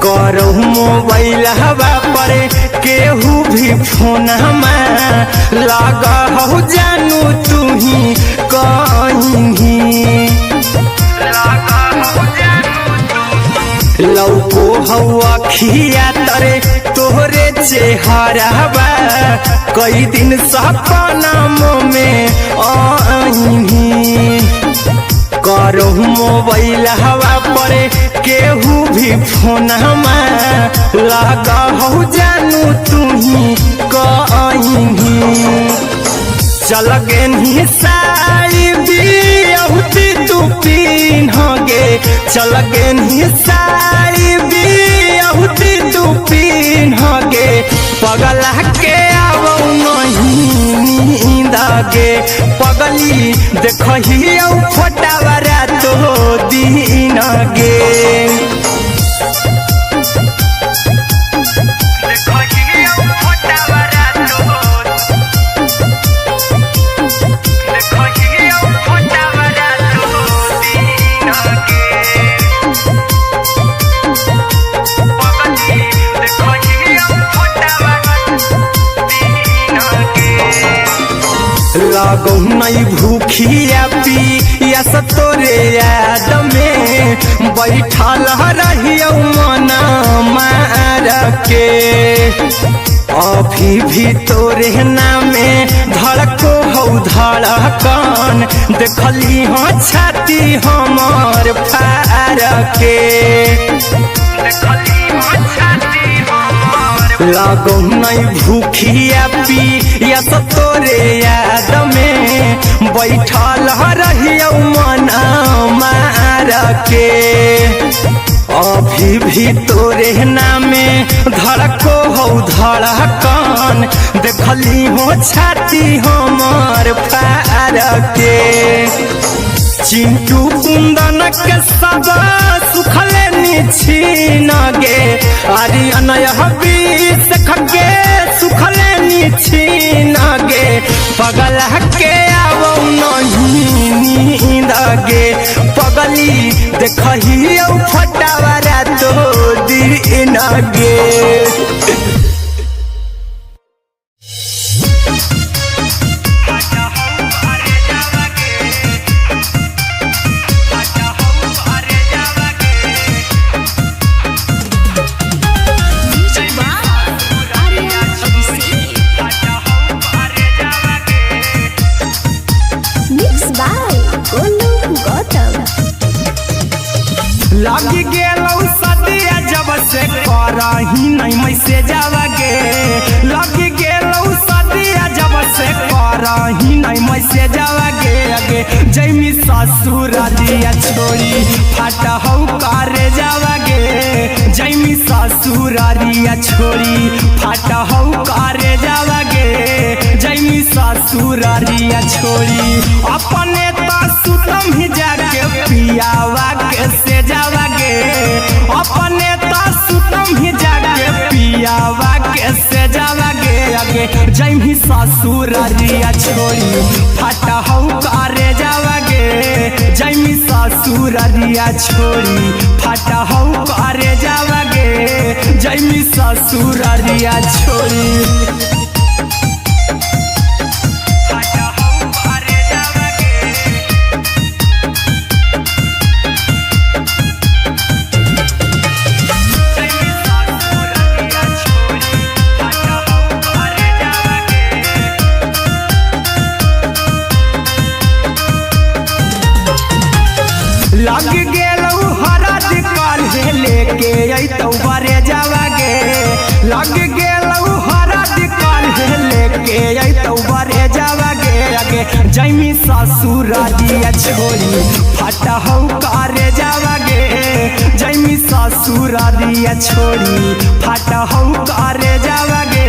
करहु मोबाइल हवा पर केहू भी फोन लगा हौ जानू तुही कहीं। लौको हौ अखिया तरे तोहरे चेहरवा, कई दिन सपना में आईनी, करहु मोबाइल हवा पर केहू भी फोन लगा हौ जानू तुही कहीं। चल गेनी साड़ी बियाहुती तू पीन गे, चल गेनी साड़ी बियाहुती तू पीन गे, पगला के आबो नहीं नींद गे, पगली देखहियो फोटावा तो दीन गे। लगौ नहीं भूखिया पिया तोरे याद में, बैठल रहियो मन मार के, अभी भी तोरे नामे धड़को हौ धड़कन, देखली हो छाती हमर फार के। लगौ नहीं भूखिया पिया तोरे याद में, बैठल रहियो मन मार के, अभी भी तोरे नामे धड़को हौ धड़कन, देखली हो छाती हमर फार के। चिंटू कुंदन के सब सुखले निछीन गे, आरी अनय बीस खगे सुखले निछीन गे, पगला के आबो नहीं नींद गे, पगली देखहियो फटावा तो दीन गे। Music by Aryan Abhishek. Mix by Golu Gautam. लग गेलौ सदिया जब से कर करही नहीं मैसेज गे। लग गेलौ सदिया जब से करही नहीं मैसेज गे अगे जैमी ससुररिया छोड़ी फाट हौ करे जावागे। जैमी ससुररिया छोड़ी फाट हौ करे जावागे। जैमी ससुररिया छोड़ी अपने त सुतम ही जाके पियावा के से जावागे। अपने त सुतम ही जाके पियावा के से जावागे अगे जैमी ससुररिया छोड़ी फाट हौ करे जावागे। जैमी ससुररिया छोड़ी फाट हौ करे जावागे। जैमी ससुररिया छोड़ी फाट हौ करे जावागे। जैमी ससुररिया छोड़ी फाट हौ करे जावागे। लग गेलौ हरद काल्हे लेके अइतौ बरे जावागे। लग गेलौ हरद काल्हे लेके अइतौ बरे जावागे अगे जैमी ससुररिया छोड़ी फाट हौ करे जावागे। जैमी ससुररिया छोड़ी फाट हौ करे जावागे।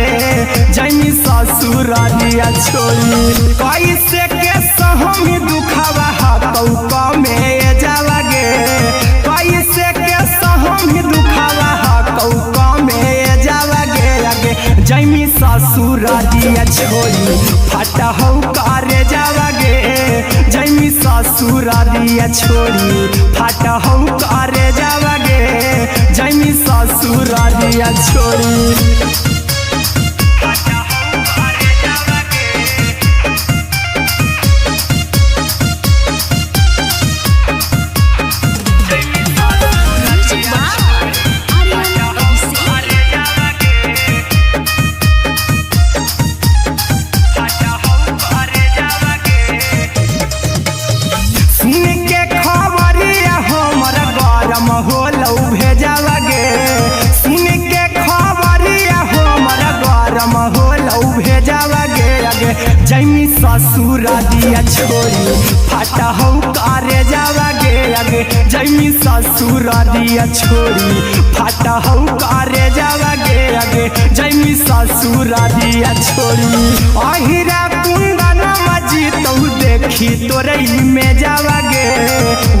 जैमी ससुररिया छोड़ी कैसे के सहम दुखावा हकौ कमे जावागे। कैसे के सहम दुखावा हकौ कमे जावागे अगे जैमी ससुररिया छोड़ी फाट हौ करे जावागे। जैमी ससुररिया छोड़ी फाट हौ करे जावागे। जैमी ससुररिया छोड़ी फाट हौ करे जावागे। Music by Aryan Abhishek. सुन के खबरिया हमर गरम होलौ भेजावागे। सुन के खबरिया हमर गरम होलौ भेजावागे अगे जैमी ससुररिया छोड़ी फाट हौ करे जावागे अगे जैमी ससुररिया छोड़ी फाट हौ करे जावागे अगे जैमी ससुररिया छोड़ी अहिरा कुंदन मजीतौ देखी तोरई में जावागे।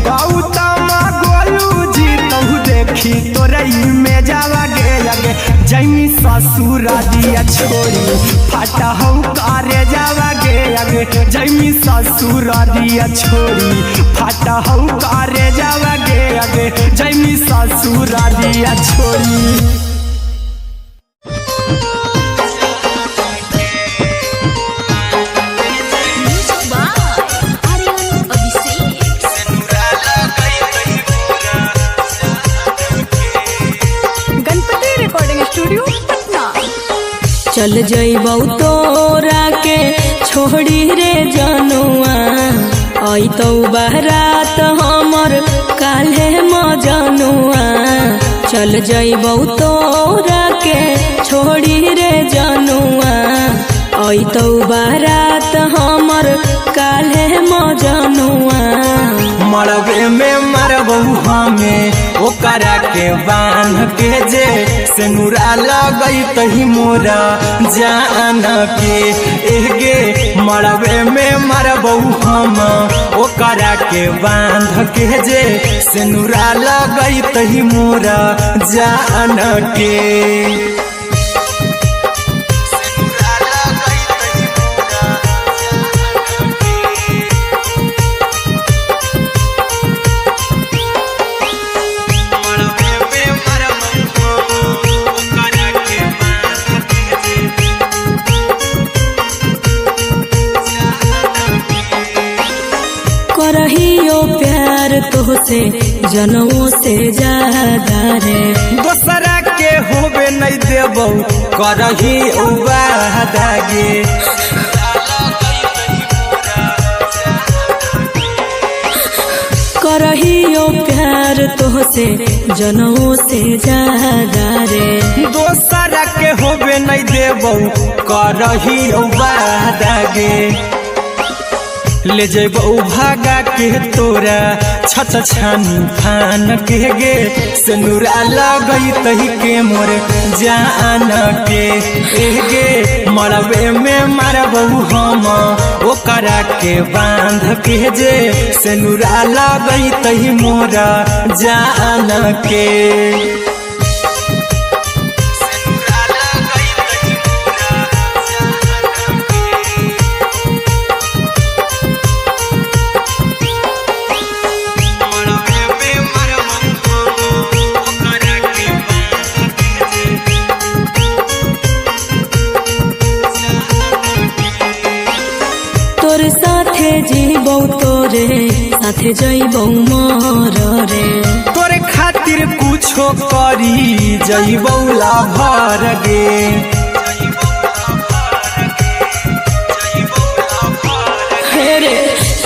गौतम गोलू जीतौ देखी तोरई में जावागे अगे जैमी ससुररिया छोड़ी फाट हौ करे जावागे अगे जैमी ससुररिया छोड़ी फाट हौ करे जावागे अगे जैमी ससुररिया छोड़ी। Music by Aryan Abhishek. Ganpati recording studio Patna. चल जइबौ तोरा के छोड़ी रे जनुआ अइतौ बारात हमर काल्हे मजनुआ। चल जइबौ तोरा के छोड़ी रे जनुआ अइतौ बारात हमर काल्हे मजनुआ। मरबे में मरबौ हमें ओकरा के बांध के जे सेनुरा लगई तही मोरा जान के। एगे मरबे में मरबौ हम ओकरा के बांध के जे सेनुरा लगई तही मोरा जान के। सेनुरा लगई तही मोरा जान के। करहियो प्यार तोहसे जनमो से ज्यादा रे। दोसरा के होबे नहीं देबौ करही वादा गे। करहियो प्यार प्यार तोहसे जनों से ज्यादा रे। दोसरा के होबे नहीं देबौ करही वादा गे। ले जेबौ भागा के तोरा छत छानी फान के गे। सिनुरा लगई तही के मोर जान के गे। मरबे में मारबौ हम ओकरा के बांध के जे। सिनुरा लगई तही मोरा जान के। तोर साथे जीबौ तोरे साथे जइबौ मर रे। तोरे खातिर कुछो करी जइबौ लाभर गे। हे रे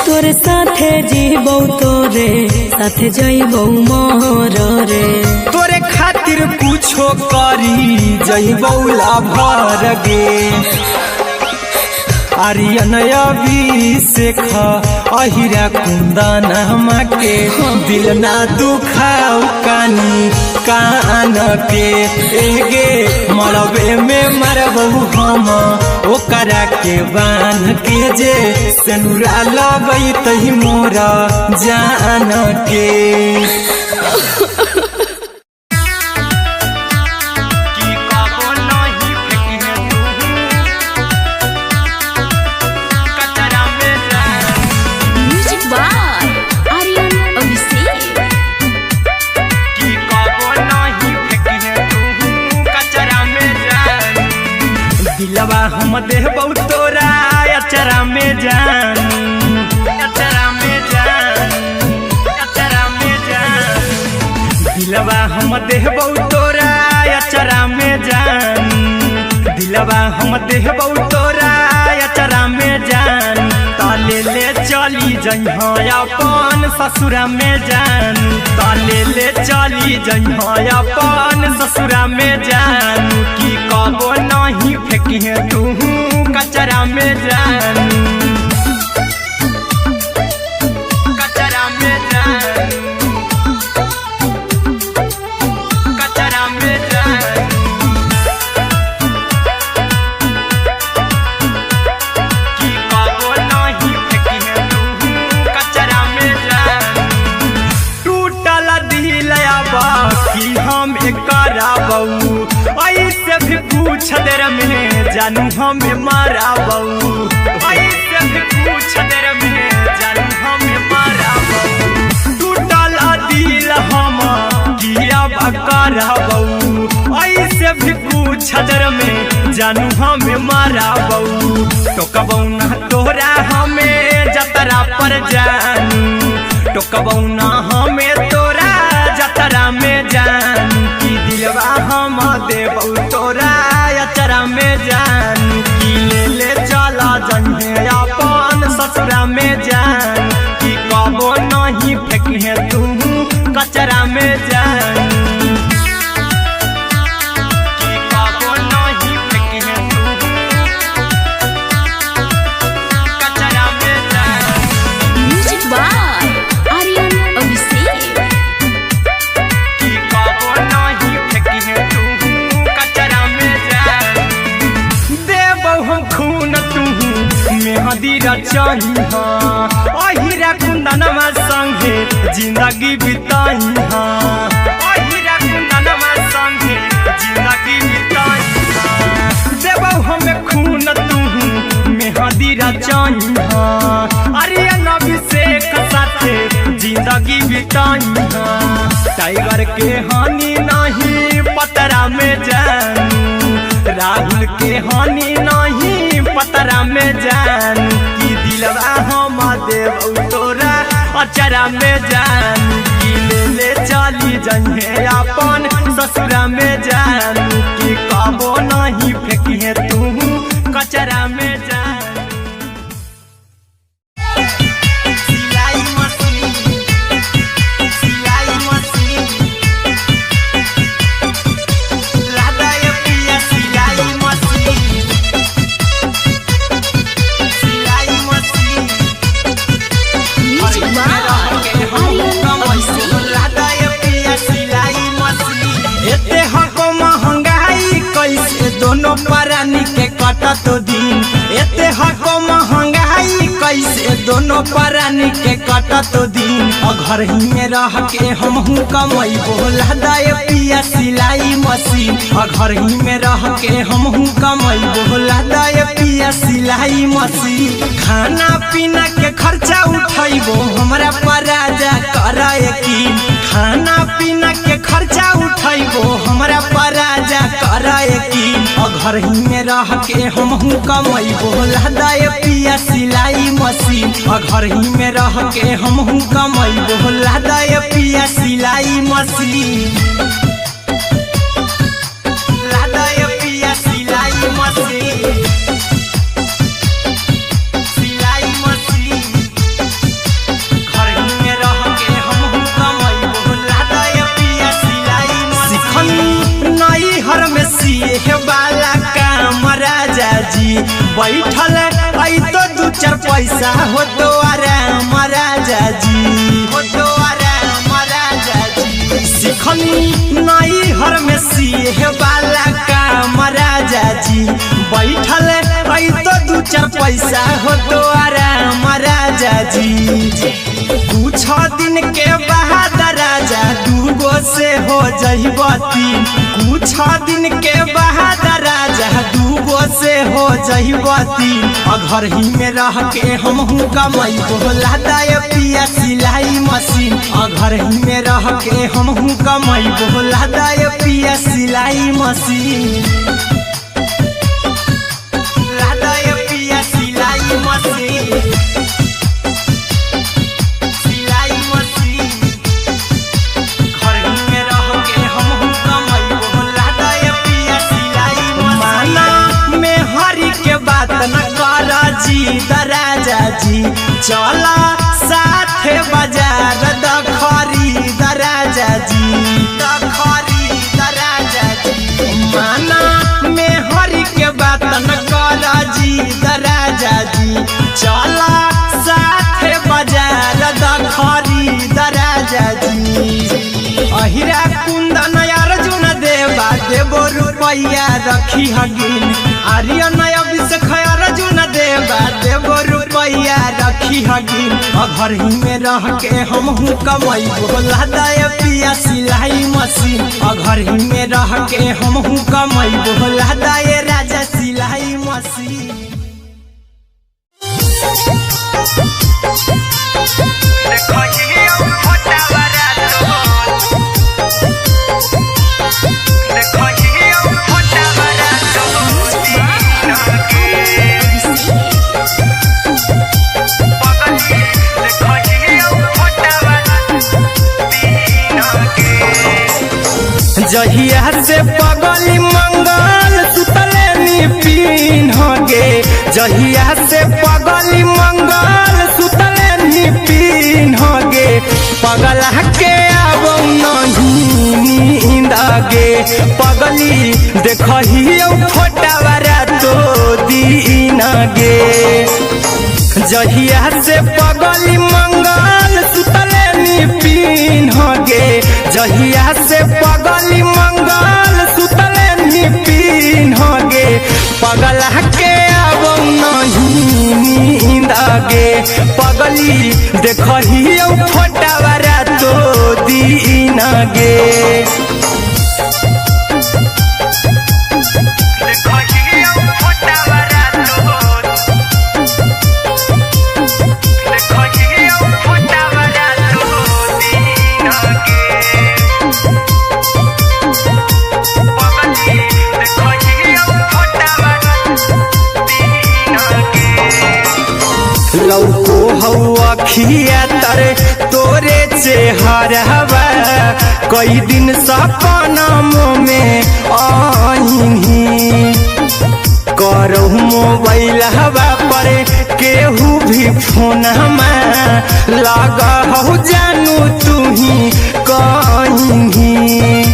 तोर साथे जीबौ तोरे साथे जइबौ मर रे। तोरे खातिर कुछो करी जइबौ लाभर गे। आर्यन अभिषेक अहिरा कुंदन के दिल ना दुखाओ कानी कान के गे। मरबे में मरबौ हम ओकरा के बांध के जे। सिनुरा लगई तही मोरा जान के। म्यूजिक बाय आर्यन अभिषेक। दिलवा हम देबौ तोरा अचरा में जान, अचरा में जान, अचरा में जान। दिलवा हम देबौ तोरा अचरा में जान। दिलवा हम देबौ तोरा अचरा में जान। ताले ले चली जइह अपन ससुरा में जान। ताले ले चली जइह अपन ससुरा में जान। की कबो नहीं फेंकिहे तू कचरा में जान, कचरा में जान, कचरा में जान। की कबो नहीं फेंकिहे तू कचरा में जान। टूटल दिल की हम कराबऊ ऐसे भी पूछ देर में जानू हमें माराबऊ। ऐसे भी पूछ देर में जानू हमें माराबऊ। टूटल दिल हम किया कराबऊ ऐसे भी पूछ देर में जानू हमें माराबऊ। टोकबऊ ना तोरा हमें जतरा पर जानू। टोकबऊ ना हमें तोरा जतरा में जान। की दिलवा हम देबौ तोरा अचरा में जान। की ले ले चला जइहे अपन ससुरा में जान। की कबो नहीं फेंकिहे तू कचरा में जान। की कबो नहीं फेंकिहे तू कचरा में जान। म्यूजिक बाय आर्यन अभिषेक। की कबो नहीं फेंकिहे तू कचरा में जान। देबौ हम खून तू मेहंदी रचाही अहिरा कुंदनमा संगे जिंदगी बिताही। अहिरा कुंदनमा संगे जिंदगी बिताही। देबौ हम खून तू मेहंदी रचाही आर्यन अभिषेक साथे जिंदगी बिताही। टाइगर के हानि नहीं पतरा में जान। राहुल के हानि नहीं पतरा में जान। की दिलवा हम देबौ तोरा अचरा में जान। की ले ले चली जइहे अपन ससुरा में जान। की कबो नहीं फेंकिहे तू कचरा में जान। सिलाई मशीन, सिलाई मशीन। दोनों प्राणी के कटत दिन। एते हको महंगाई कैसे दोनों प्राणी के कटत दिन। घर ही में रह के हमहू कमैबो लादाए पिया सिलाई मशीन। घर ही में रह के हमहू कमैबो लादाए पिया सिलाई मशीन। खाना पीना के खर्चा उठैबो हमरा पर राजा कर यकीन। खाना पीना के खर्चा उठैबो हमरा पर राजा कर यकीन। घर ही में रह के हमहू कमैबो लादाए पिया सिलाई मशीन। घर ही में रह के हमहू कमैबो लादाए पिया सिलाई मशीन। लादाए पिया सिलाई मशीन, सिलाई मशीन। घर ही में रह के हमहू कमैबो लादाए पिया सिलाई मशीन। सिखनी नई हर में सिए वाला काम राजा जी, बैठल ऐ तो दू चार पैसा हो तो आराम राजा जी, हो तो आराम राजा जी। सिखनी नई हर में सिए वाला काम राजा जी, बैठल ऐ तो दू चार पैसा हो तो आराम राजा जी। कुछ दिन के बाद राजा दूगो से हो जइबो तीन। कुछ दिन के बाद राजा दूगो से हो जइबो तीन। घर ही में रह के हमहू कमैबो लादाए पिया सिलाई मशीन। घर ही में रह के हमहू कमैबो लादाए पिया सिलाई मशीन। लादाए पिया सिलाई मशीन, सिलाई मशीन। घर ही में रह के हमहू कमैबो लादाए पिया सिलाई मशीन। माना में हरि के बात न कर जी राजा जी, चला साथे बाजार दखरी राजा जी, दखरी राजा जी। माना में हरि के बात न कर जी राजा जी, चला साथे बाजार दखरी राजा जी। अहिरा कुंदन अर्जुन देवा देवो रुपैया रखी हगिन। आर्यन अभिषेक अर्जुन देवा देवो रुपैया रखी हगिन। घर ही में रह के हमहू कमैबो लादाए पिया सिलाई मशीन। घर ही में रह के हमहू कमैबो लादाए राजा सिलाई मशीन। जहिया से पगली मंगल सुतले नी पीन गे, जहिया से पगली मंगल सुतले नी पीन गे, पगला के आबो नहीं नींद गे, पगली देखहियो फोटावा रातो दिन गे। जहिया से पगली मंगल सुतले नी पीन गे, जहिया से पगली मंगल सुतले नी पीन गे, पगला के आबो नहीं नींद गे, पगली देखहियो फोटावा रातो दिन गे। लौको हौ अखिया तरे तोरे चेहरवा, कई दिन सपना में आईनी, करहु मोबाइल हवा पर केहू भी फोन लगा हौ जानू तुही कहीं।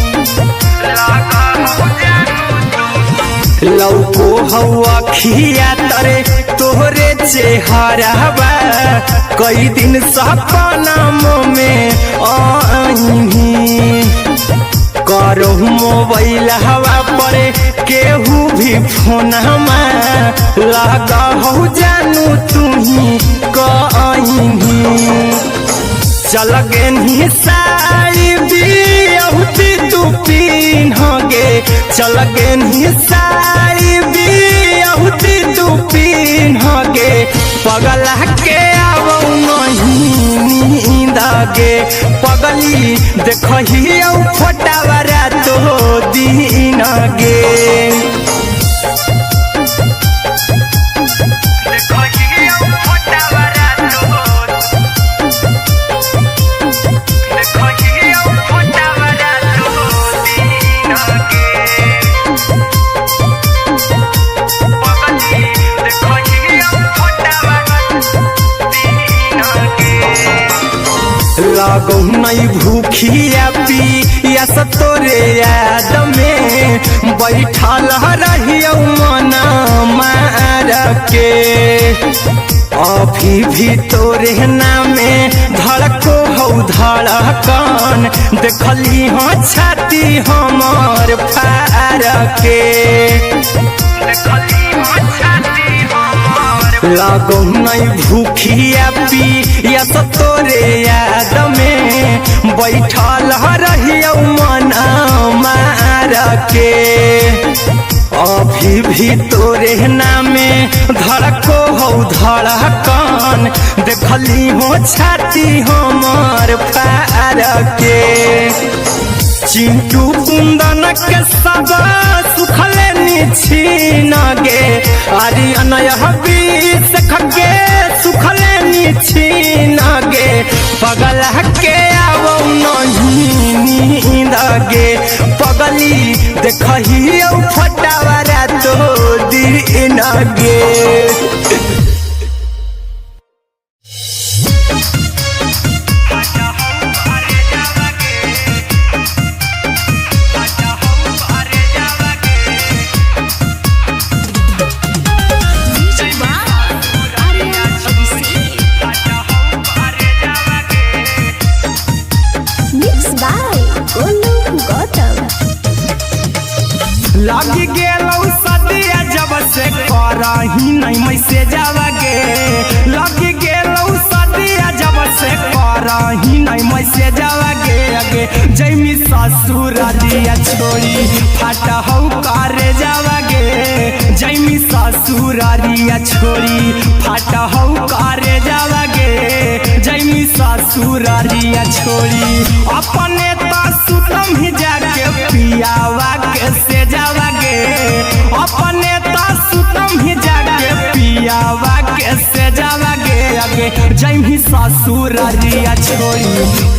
लौको हौ अखिया तरे तोहरे चेहरावा, कई दिन सपना में आईनी, करहु मोबाइल हवा पर केहू भी फोनमा लगा हो जानू तुही कहीं। चल गेनी साड़ी बियहुती तू पीन्हगे, चल गेनी साड़ी बियहुती तू पीन्हगे, पगला के आवौ नहीं नींद गे, पगली देखही औ फोटावा रातो दिन गे। लगौ नहीं भूखिया पिया तोरे याद में बैठल रहियौ मन मार के, अभी भी तोरे नामे धड़को हौ धड़कन, देखली हाँ छाती हमर फार के। लगौ नहीं भूखिया पिया तोरे याद में बैठल रहियौ मन मार के, अभी भी तोरे नामे धड़को हौ धड़कन, देखली हो छाती हमर फार के। चिंटू कुंदन के सब सुखले निछीन गे, आरी अनय बीस खगे सुखले निछीन गे, पगला के आवौ नहीं नींद गे, पगली देखही औ फटावा रातो दिन गे। Music by Aryan Abhishek. Mix by Golu Gautam. लग गेलौ सदिया जब से करही नहीं मैसेज गे, लग गेलौ सदिया जब से करही नहीं मैसेज गे, अगे जैमी ससुर दिया छोड़ी फाट हौ करे जावा गे, जैमी ससुर दिया छोड़ी फाट हौ करे जावा गे, जैमी ससुर दिया छोड़ी अपने त सुतम ही जाके पियावा के से जावा गे, अपने त सुतम ही जाके पियावा के से जावा गे, अगे जैमी ससुर दिया छोड़ी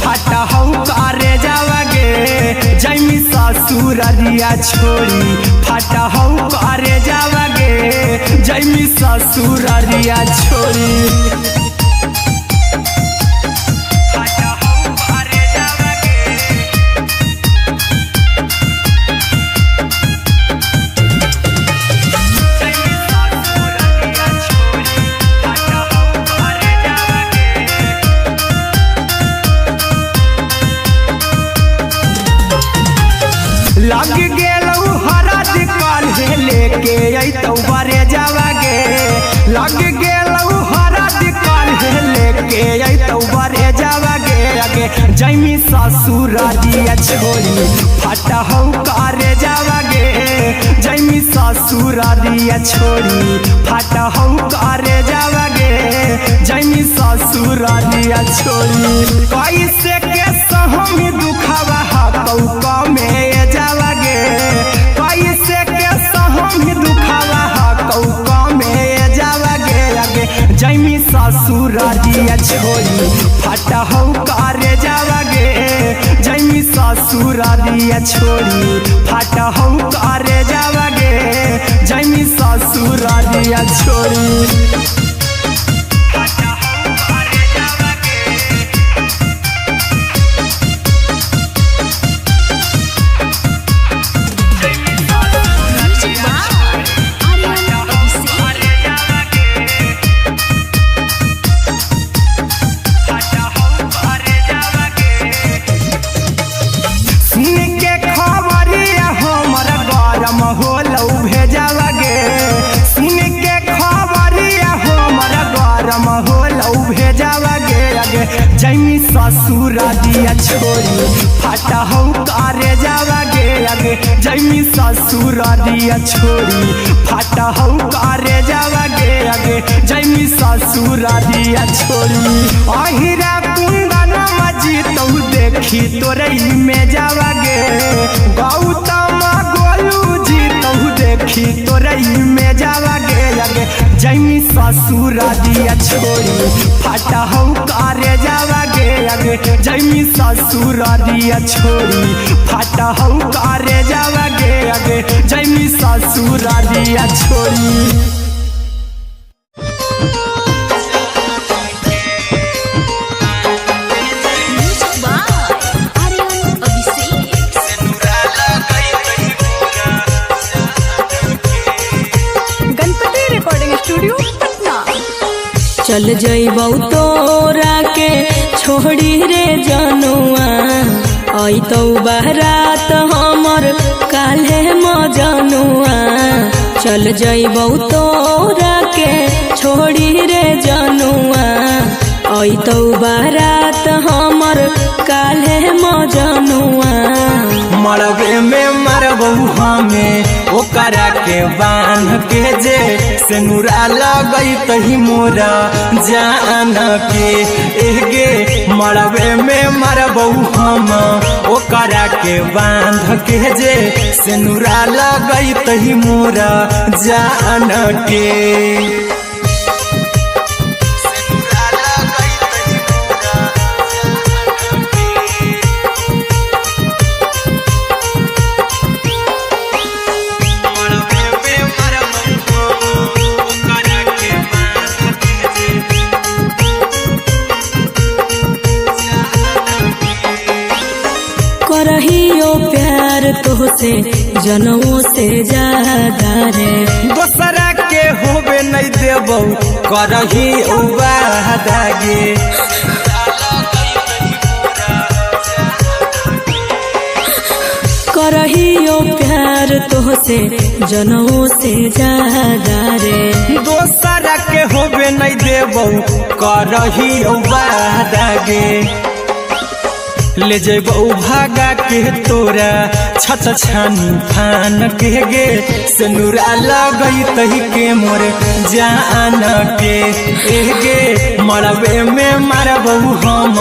फाट हौ करे जावा गे, जैमी ससुर दिया छोड़ी फाट हौ करे जावा गे, जैमी ससुर दिया छोड़ी। लग गेलौ हरद काल्हे लेके अइतौ बरे जावा गे, लग गेलौ हरद काल्हे लेके अइतौ बरे जावा गे, अगे जैमी ससुर दिया छोड़ी फाट हौ करे जावा गे, जैमी ससुर दिया छोड़ी फाट हौ करे जावा गे, जैमी ससुर दिया छोड़ी। कैसे के सहम दुखावा हकौ में जावा गे, कैसे के सहम दुखावा हकौ में जावा गे, अगे जैमी ससुर दिया छोड़ी फाट हौ करे जावा गे, जैमी ससुर दिया छोड़ी फाट हौ करे जावा गे, जैमी ससुर दिया छोड़ी। Music by Aryan Abhishek. सुन के खबरिया हमर गरम होलौ ससुरा दिया छोड़ी फाटा हौ कारे जावा गे आगे जैमी ससुरा दिया छोड़ी फाटा हौ कारे जावा गे आगे जैमी ससुरा दिया छोड़ी अहिरा कुंदन मजी तौ देखी तोरे में जावा गे गौतम गोलू जी तौ देखी तोरे में जावा गे आगे जैमी ससुरा दिया छोड़ी फाटा हौ कारे जावा गे आगे जैमी ससुरा दिया छोड़ी फाटा हौ कारे जावा गे आगे जैमी ससुरा दिया छोड़ी। Music by Aryan Abhishek. Ganpati recording studio Patna. चल जइबौ तोरा के छोड़ी रे जनुआ अइतौ बारात हमर काल्हे मजनुआ। चल जइबौ तोरा के छोड़ी रे जनुआ अइतौ बारात हमर काल्हे मजनुआ। मरबे में मरबू हमें ओकरा के बांध के जे सेनुरा लगई तही मोरा जान के एगे मरबे में मरबू हम ओकरा के बांध के जे सेनुरा लगई तही मोरा जान के। सेनुरा लगई तही मोरा जान के। करहियो प्यार तोहसे जनमो से ज्यादा रे। दोसरा के होबे नहीं देबौ करही वादा गे। करहियो प्यार तोहसे जनमो से ज्यादा रे। दोसरा के होबे नहीं देबौ करही वादा गे। ले जेबौ भागा के तोरा छछ छानी फान के गे सेनुरा लगई तही के मोरे जान के एगे मरबे में मरबौ हम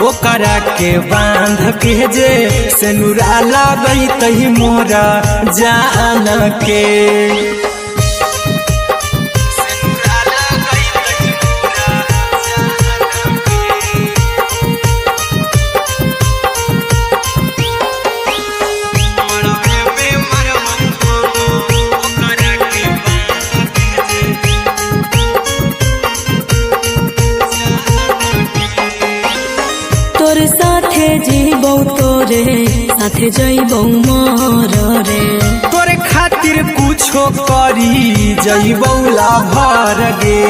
ओकरा के बांध के जे सेनुरा लगई तही मोरा जान के। सेनुरा लगई तही मोरा जान के। तोर साथे जीबौ तोरे साथे जइबौ मर रे। तोरे खातिर कुछो करी जइबौ लाभर गे।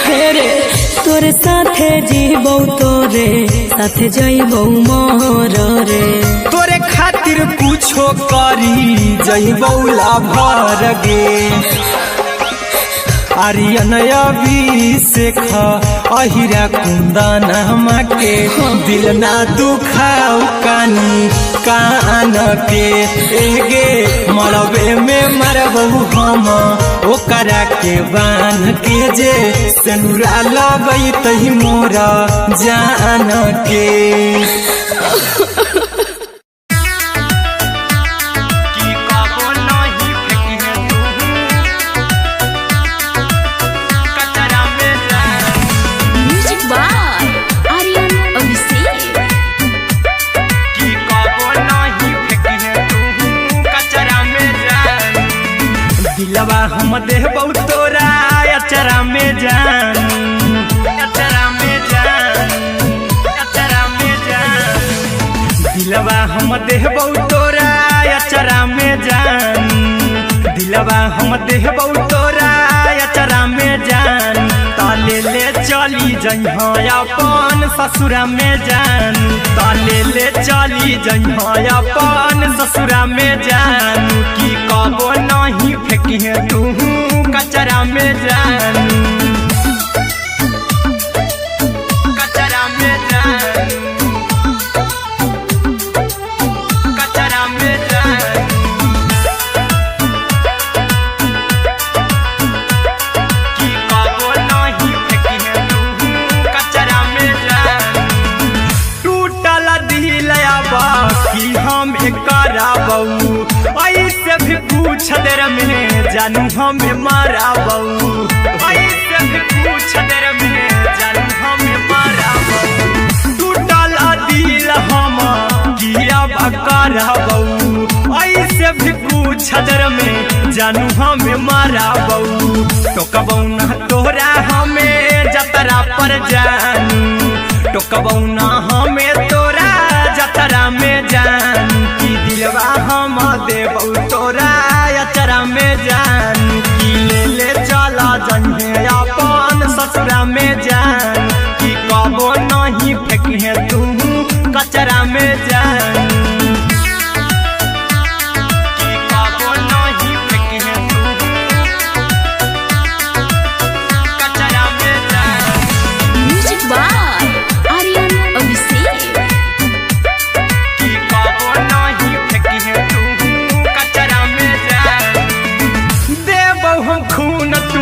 हे रे तोर साथे जीबौ तोरे साथे जइबौ मर रे। तोरे खातिर कुछो करी जइबौ लाभर गे। आर्यन अभिषेक अहिरा कुंदन के दिल ना दुखाओ कानी कान के एगे मरबे में मरबू हम ओकरा के बांध के जे सेनुरा लगई तही मोरा जान के। की कबो नहीं फेंकी तू कचरा में Music by Aryan Abhishek. की कबो नहीं फेंकी तू कचरा में जान दिलवा हम देबौ तोरा अचरा में जान अचरा में जान अचरा में जान दिलवा हम देबौ तोरा अचरा में जान दिलवा हम देबौ तोरा अचरा में जान ताले ले चली जइह अपन ससुरा में जानू, तले ले चली जइह अपन ससुरा में जानू, कि कबो नहीं फेंकिहे तू कचरा में जानू, कचरा में जानू, कचरा में जानू, कि कबो नहीं फेंकिहे तू कचरा में जानू। टूटल दिल अब कि हम कराबऊ, ऐसे भी पूछ देर में जानू हमें माराबऊ, ऐसे भी पूछ देर में जानू हमें माराबऊ। टूटल दिल हम कि अब कराबऊ, ऐसे भी पूछ देर में जानू हमें माराबऊ। टोकबऊ ना तोरा हमें जतरा पर जानू, टोकबऊ ना हमें तोरा जतरा में जानू, कि दिलवा हम देबऊ तोरा अचरा में जानू, कि ले ले चला जइहे अपन ससुरा में जानू, कि कबो नहीं फेंकिहे तू कचरा में जानू, कि कबो नहीं फेंकिहे तू कचरा में जानू। म्यूजिक बाय आर्यन अभिषेक। कि कबो नहीं फेंकिहे तू कचरा में जानू। देबौ हम खून तू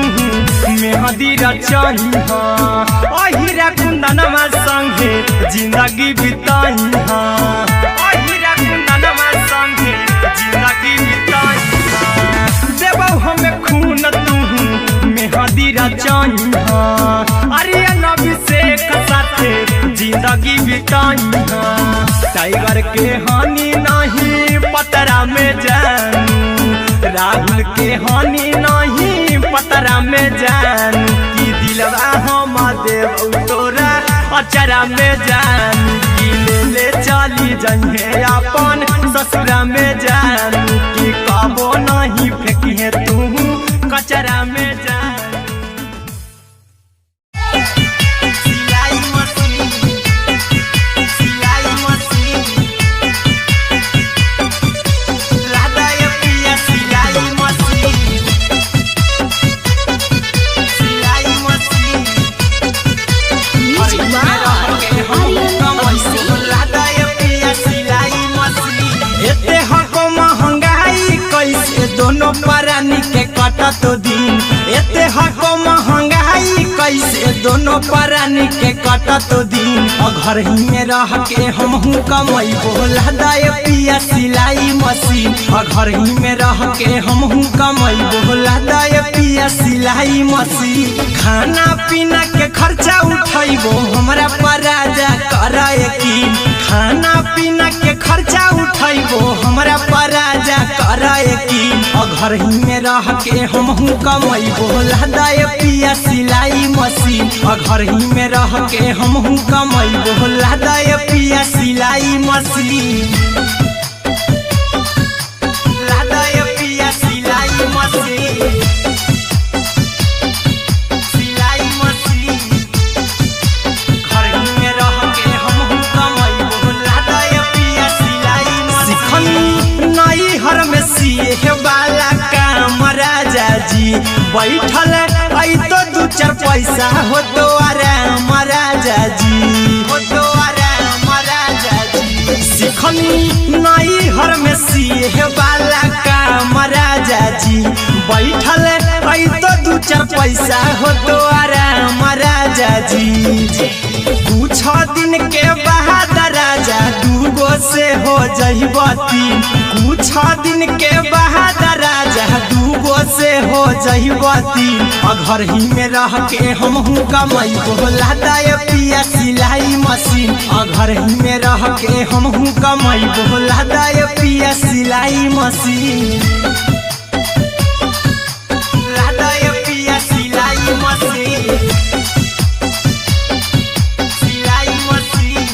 मेहंदी रचही, अहिरा कुंदनमा संगे जिंदगी बिताही, अहिरा कुंदनमा संगे जिंदगी बिताही। देबौ हम खून तू मेहंदी रचही, आर्यन अभिषेक साथे जिंदगी बिताही। टाइगर के हानि नहीं पतरा में जानू, राहुल के हानि नहीं पतरा में जानू, कि दिलवा हम देबौ तोरा अचरा में जानू, कि ले ले चली जइहे अपन ससुरा में जानू, कि कबो नहीं फेंकिहे तू कचरा में जानू। सिलाई मशीन, सिलाई मशीन, लादा ये पिया सिलाई मशीन, सिलाई मशीन, म्यूजिक बाय आर्यन अभिषेक। लादा ये पिया सिलाई मशीन। एते हको महंगाई कैसे दोनों प्राणी के कटत दिन, एते हको महंगाई कैसे दोनों प्राणी के कटत दिन, घर ही में रह के हमहू कमैबो लादा ये पिया सिलाई मशीन, घर ही में रह के हमहू कमैबो लादा ये पिया सिलाई मशीन। खाना पीना के खर्चा उठैबो हमरा पर राजा कर यकीन, खाना पीना के खर्चा उठैबो हमरा पर राजा कर यकीन, घर ही में रह के हमहू कमैबो लादा ये पिया सिलाई मशीन, घर ही में रह के हमहू कमैबो लादा ये पिया सिलाई मशीन, लादा ये पिया सिलाई मशीन, सिलाई मशीन, घर ही में रह के हमहू कमैबो लादा ये पिया सिलाई मशीन। सिखनी नई हर में सीखे वाला काम राजा जी, बैठल ऐ तो दू चार पैसा हो तो आराम राजा जी, हो तो आराम राजा जी। सिखनी नई हर में सीहे वाला काम राजा जी, बैठल ऐ तो दू चार पैसा हो तो आराम राजा जी। कुछ दिन के बाद राजा दूगो से हो जइबो तीन, कुछ दिन के बाद राजा दूगो से हो जइबो तीन, घर ही में रह के हमहू कमैबो लादा ये पिया सिलाई मशीन, घर ही में रह के हमहू कमैबो लादा ये पिया सिलाई मशीन, लादा ये पिया सिलाई मशीन, सिलाई मशीन,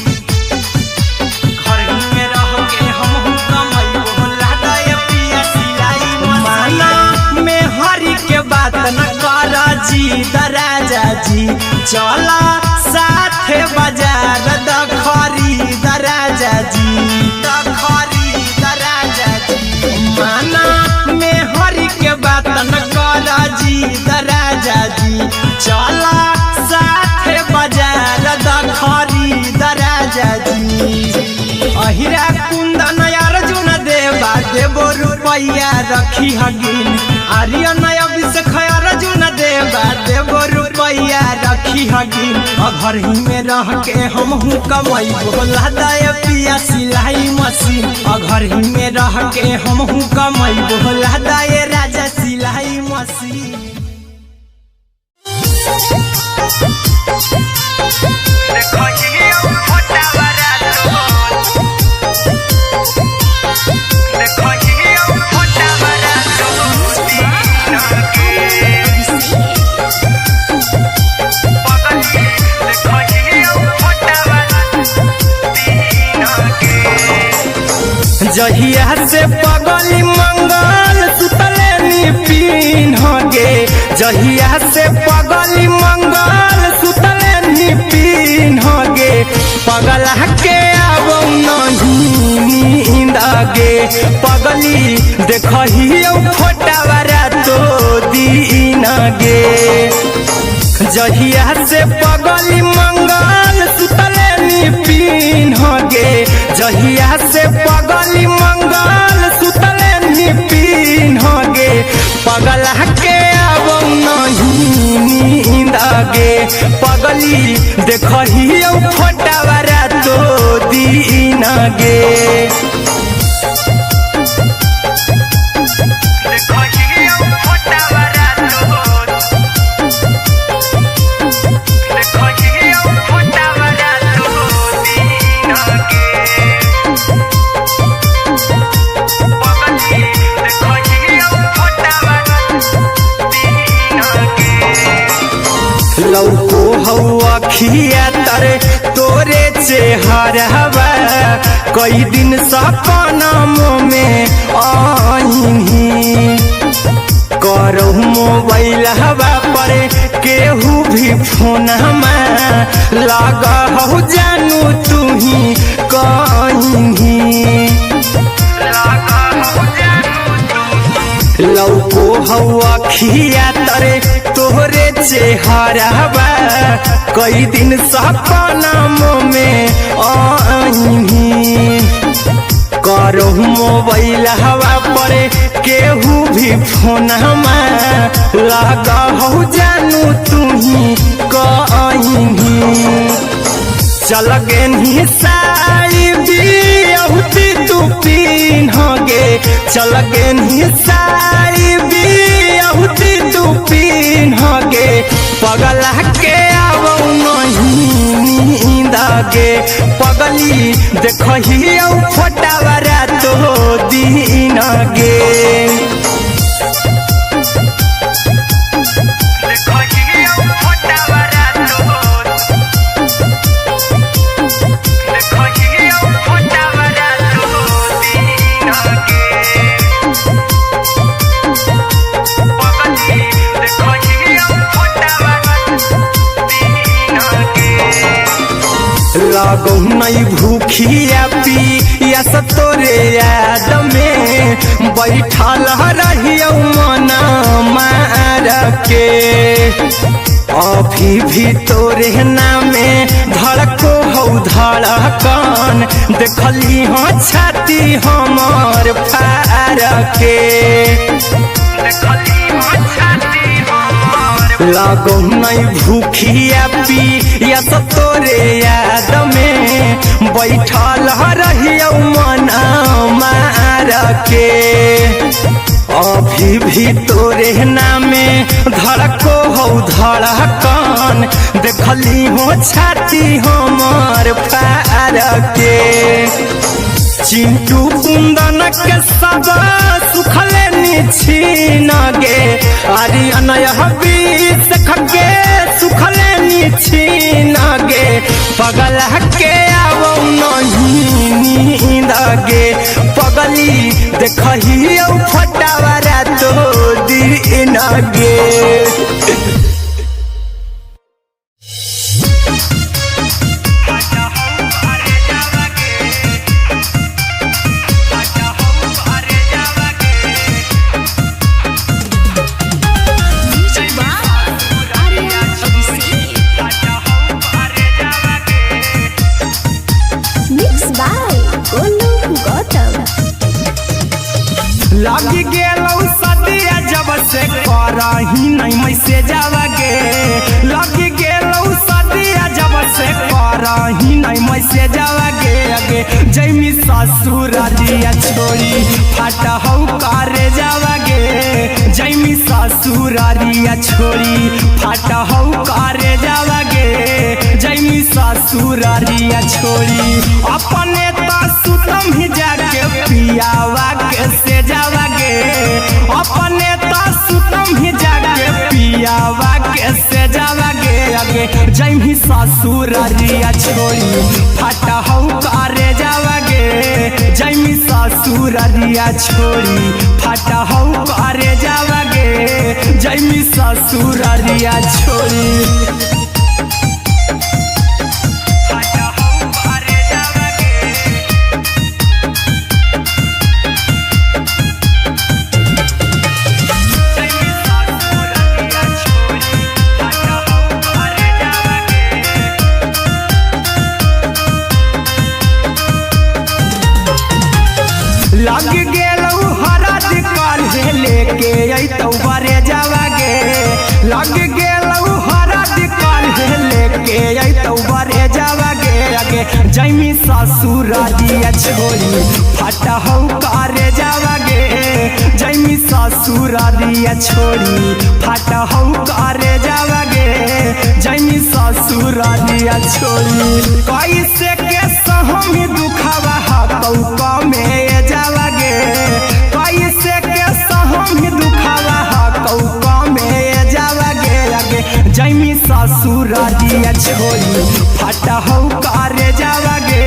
घर ही में रह के हमहू कमैबो लादा ये पिया सिलाई मशीन। माना में हरि के बात न कर जी दराजा जी, चला कुंदन अर्जुन देवा देवो रुपैया रखी हगिन। आर्यन अभिषेक अर्जुन देवा देवो रुपैया रखी हगिन। घर ही में रह के हमहू कमाई बोला दाए पिया सिलाई मशीन। घर ही में रह के हमहू कमाई बोला दाए राजा सिलाई मशीन। जहिया से पगली मंगल सुतले नी पीन गे। जहिया से पगली मंगल सुतले नी पीन गे। पगला के आबो नहीं नींद गे। पगली देखहियो फोटावा तो दीन गे। जहिया से पगली मंगल सुतले नी पीन गे। जहिया से पगली मंगल सुतले नी पीन गे। पगला के आबो नहीं नींद गे। पगली देखहियो फोटावा तो दीन गे। लौको हौ अखिया तरे तोरे चेहरवा कई दिन सपना में आईनी। करहु मोबाइल हवा पर केहू भी फोन लगा हौ जानू तुही कहीं। लौको हौ अखिया तरे तोहरे चेहरवा कई दिन सपना में आईनी। करहु मोबाइल हवा पर केहू भी फोन लगा हौ जानू तुही कहीं। चल गेनी साड़ी बियाहुती तू पीन गे। चल गेनी साड़ी बियाहुती तू पीन गे। पगला के आबो नहीं नींद गे। पगली देखहियो फोटावा तो दीन गे। लगौ नहीं भूखिया पिया तोरे याद में बैठल रहियो मन मार के। अभी भी तोरे नामे धड़को हौ धड़कन देखली हाँ छाती हमर फार के। लगौ नहीं भूखिया पिया तोरे याद में बैठल रहियो मन मार के। अभी भी तोरे नामे धड़को हौ धड़कन देखली हो छाती हमर फार के। चिंटू कुंदन के सब सुखले निछीन गे। आर्यन अभिषेक के सुखले निछीन गे। पगला के आबो नहीं नींद गे। पगली देखहियो फोटावा तो दीन गे। Music by Aryan Abhishek. Mix by Golu करही नहीं मैसेज गे। लग गेलौ सदिया जब से करही नहीं मैसेज गे अगे जैमी ससुररिया छोड़ी फाट हौ करे जावागे। जैमी ससुररिया छोड़ी फाट हौ करे जावागे। जैमी ससुररिया छोड़ी अपने त सुतम ही जाके पियावा के से जावागे। अपने त सुतम ही जाके पियावा के से जावागे अगे जैमी ससुररिया छोड़ी फाट हौ करे जावागे। जैमी ससुररिया छोड़ी फाट हौ करे जावागे। जैमी ससुररिया छोड़ी फाट हौ करे जावागे। जैमी ससुररिया छोड़ी फाट हौ करे जावागे। लग गेलौ हरद काल्हे लेके अइतौ बरे जावागे। लग गेलौ हरद काल्हे लेके अइतौ बरे जावागे अगे जैमी ससुररिया छोड़ी फाट हौ करे जावागे। जैमी ससुररिया छोड़ी फाट हौ करे जावागे। जैमी ससुररिया छोड़ी कैसे के सहमी दुखावा हतौ कमे जावागे। कैसे के सहमी दुखावा हतौ कमे जावागे अगे जैमी ससुररिया छोड़ी फाट हौ करे जावागे।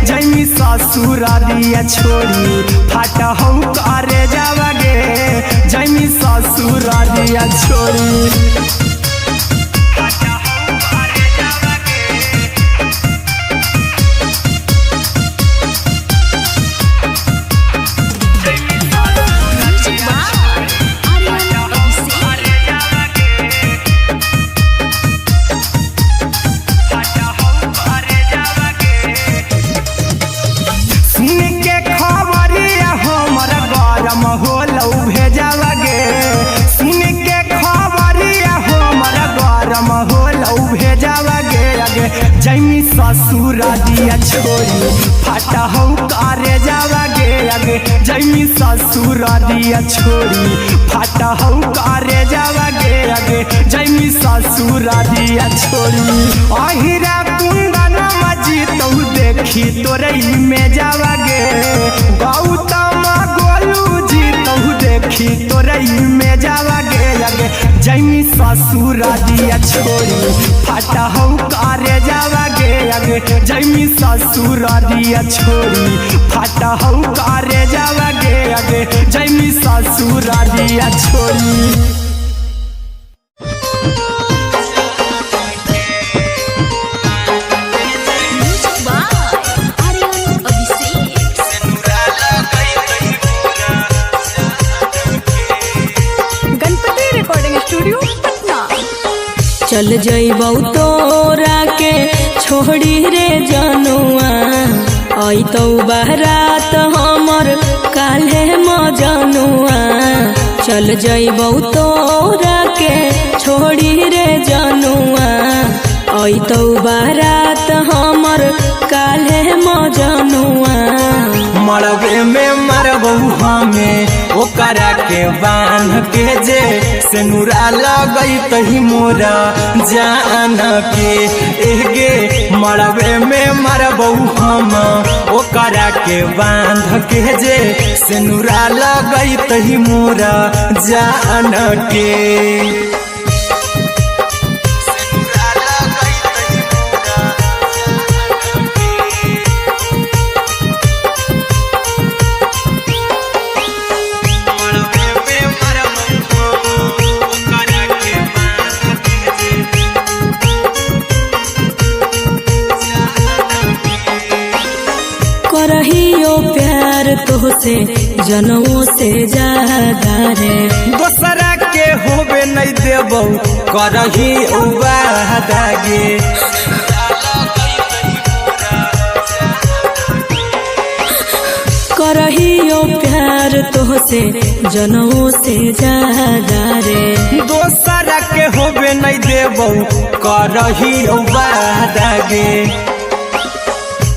जैमी ससुररिया छोड़ी फाट हौ करे जावागे। जैमी ससुररिया छोड़ी फाट हौ करे जावागे। Music by Aryan Abhishek. सुन के खबरिया हमर गरम होलौ भेजावागे। सुन के खबरिया हमर गरम होलौ भेजावागे अगे जैमी ससुररिया छोड़ी फाट हौ करे जावागे अगे जैमी ससुररिया छोड़ी फाट हौ करे जावागे अगे जैमी ससुररिया छोड़ी अहिरा कुंदन मजीतौ देखी तोरई में जावागे। गौतम गोलू जीतौ देखी तोरई में जावागे अगे जैमी ससुररिया छोड़ी फाट हौ करे जावागे अगे जैमी ससुररिया छोड़ी फाट हौ करे जावागे अगे जैमी ससुररिया छोड़ी। Music by Aryan Abhishek. Ganpati recording studio Patna. चल जइबौ तोरा के छोड़ी रे जनुआ अइतौ बारात हमर काल्हे मजनुआ। चल जइबौ तोरा के छोड़ी रे जनुआ अइतौ बारात हमर काल्हे मजनुआ। मरबे में मरबौ हमें ओकरा के बांध के जे सेनुरा लगई तही मोरा जान के एगे मरबे में मरबौ हम ओकरा के बांध के जे सेनुरा लगई तही मोरा जान के। सेनुरा लगई तही मोरा जान के। करहियो प्यार तोहसे जनमो से ज्यादा रे। दोसरा के होबे नहीं देबौ करही वादा गे। करहियो प्यार तोहसे से जनऊ से ज्यादा रे। दोसरा के होबे नहीं देबौ करही वादा गे।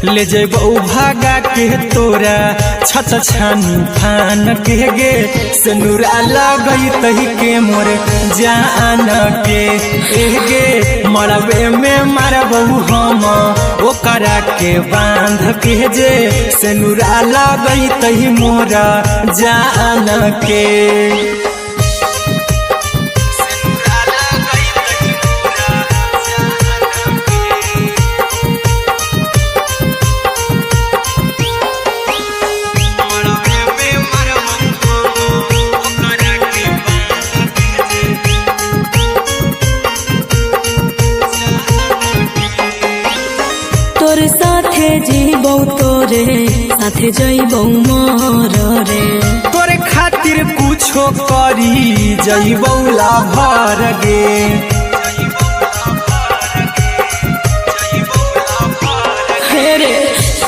ले जेबौ भागा के तोरा छत छानी फान के गे। सिनुरा लगई तही के मोरे जान के गे। मरबे में मारबौ हम ओकरा के बांध के जे। सिनुरा लगई तही मोरा जान के। तोर साथे जीबौ तोरे साथे जइबौ मर रे। तोरे खातिर कुछो करी जइबौ लाभर गे। हे रे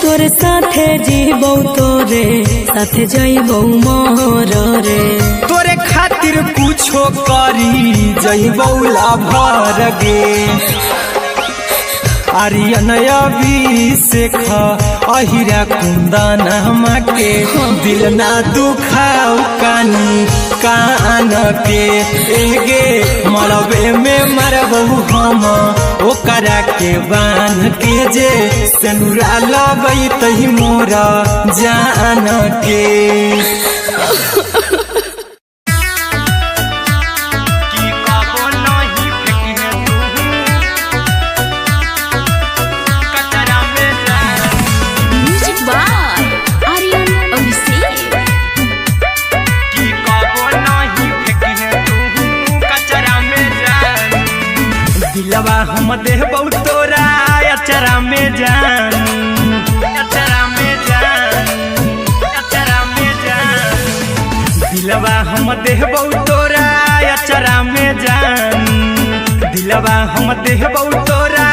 तोर साथे जीबौ तोरे साथे जइबौ मर रे। तोरे खातिर कुछो करी जइबौ लाभर गे। आर्यन अभिषेक अहिरा कुंदन के दिल ना दुखाओ कानी कान के गे। मरबे में मरबौ हम ओकरा के बांध के जे। सिनुरा लगई तही मोरा जान के। म्यूजिक बाय आर्यन अभिषेक। दिलवा हम देबौ तोरा अचरा में जान, अचरा में जान, अचरा में जान। दिलवा हम देबौ तोरा अचरा में जान। दिलवा हम देबौ तोरा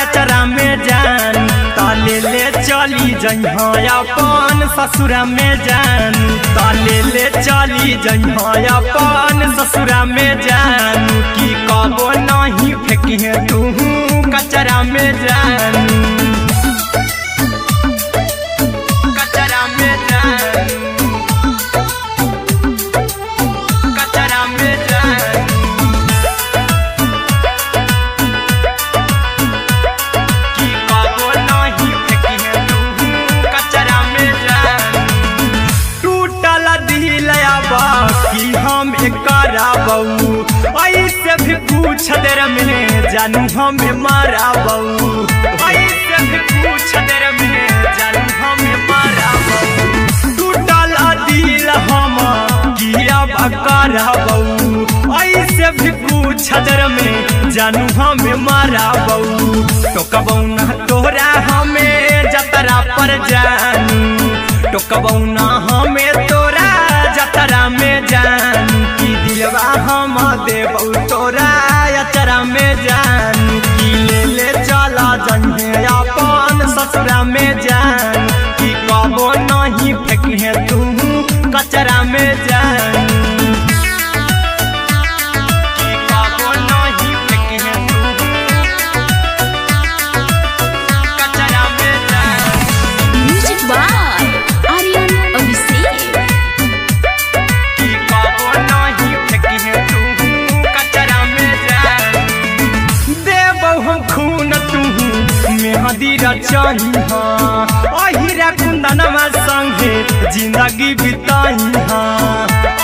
अचरा में जान। ताले ले चली जइहा अपन ससुरा में जान। ताले ले चली जइहा अपन ससुरा में जान। की कबो नहीं फेंकिहे तू कचरा में जान, कचरा में जान, कचरा में जान। की कबो नहीं फेंकिहे तू कचरा में जान। टूटल दिल की हम कराबऊ ऐसे भी पूछ देर में जानू हमें माराबऊ। ऐसे भी पूछ देर में जानू हमें माराबऊ। टूटल दिल हम किया कराबऊ ऐसे भी पूछ देर में जानू हमें माराबऊ। टोकबऊ ना तोरा हमें जतरा पर जानू। टोकबऊ ना हमें तोरा जतरा में जान। की दिलवा हम देबौ तोरा अचरा में जान। की ले ले चला जइहे अपन ससुरा में जान। की कबो नहीं फेंकिहे तू कचरा में जान। की कबो नहीं फेंकिहे तू कचरा में जान। म्यूजिक बाय आर्यन अभिषेक। की कबो नहीं फेंकिहे तू कचरा में जान। देबौ हम खून तू मेहंदी रचहिहा। अहिरा कुंदनमा संगे जिंदगी बिताइहा।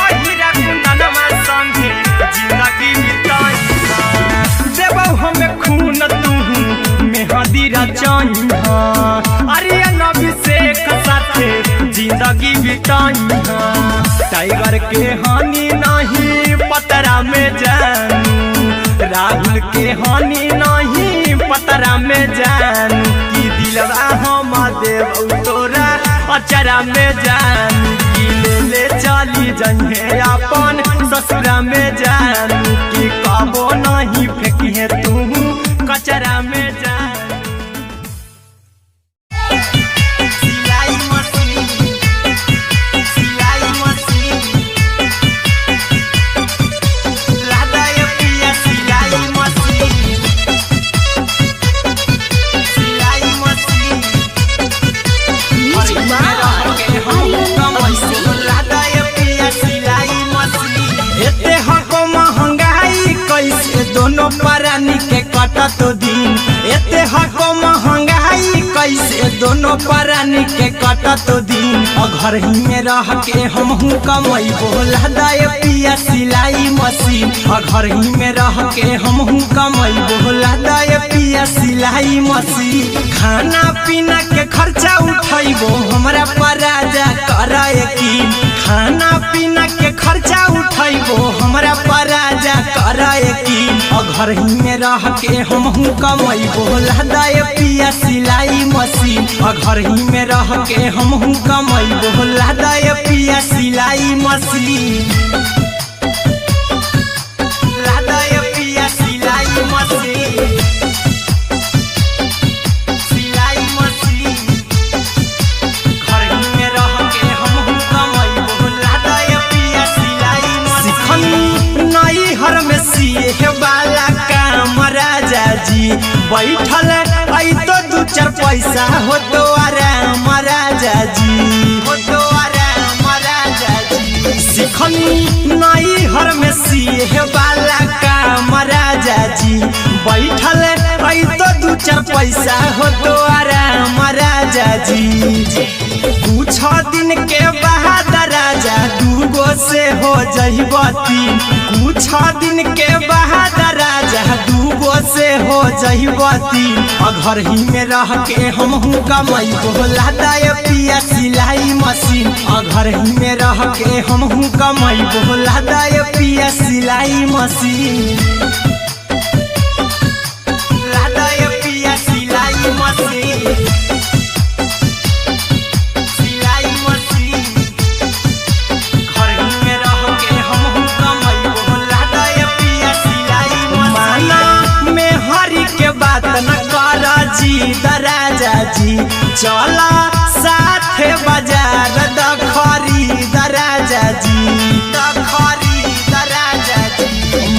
अहिरा कुंदनमा संगे जिंदगी बिताइहा। देबौ हम खून तू मेहंदी रचहिहा। आर्यन अभिषेक साथे जिंदगी बिताइहा। टाइगर के हानि नहीं पतरा में जानू। राहुल के हानि नहीं पतरा में जानू। की दिलवा हम देबौ तोरा अचरा में जानू। की ले ले चली जइहे अपन ससुरा में जानू। की कबो नहीं फेंकिहे तू कचरा में जानू। सिलाई मशीन, सिलाई मशीन। परानी के कटत दिन। एते हको महंगाई कैसे दोनों परानी के कटत दिन। घर ही में रह के हमहू कमैबो लादा पिया सिलाई मशीन। घर ही में रह के हमहू कमैबो लादा पिया सिलाई मशीन। खाना पीना के खर्चा उठैबो हमरा पर राजा कर यकीन। खाना पीना के खर्चा उठैबो हमरा पर राजा कर यकीन। घर ही में रह के हमहू कमैबो लादा पिया सिलाई मशीन। घर ही में रह के हमहू कमैबो लादा पिया सिलाई मशीन। लादा पिया सिलाई मशीन, सिलाई मशीन। घर ही में रह के हमहू कमैबो लादा पिया सिलाई मशीन। सिखनी नई हर में सिए वाला काम राजा जी, बैठल आई तो दू चार पैसा हो तो आराम राजा जी, हो तो आराम राजा जी। सिखनी नई हर में सिए वाला काम राजा जी, बैठल आई तो दू चार पैसा हो तो आराम राजा जी। कुछ दिन के बाद राजा दूगो से हो जइबो तीन। कुछ दिन के बाद राजा दूगो से हो जइबो तीन। घर ही में रह के हमहू कमैबो लादा पिया सिलाई मशीन। घर ही में रह के हमहू कमैबो लादा पिया सिलाई मशीन। लादा पिया सिलाई मशीन, सिलाई मशीन। घर ही में रह के हमहू कमैबो लादा पिया सिलाई मशीन। माना में हरि के बात न कर जी राजा जी, चला साथे बाजार द खरीद राजा जी, द खरीद राजा जी।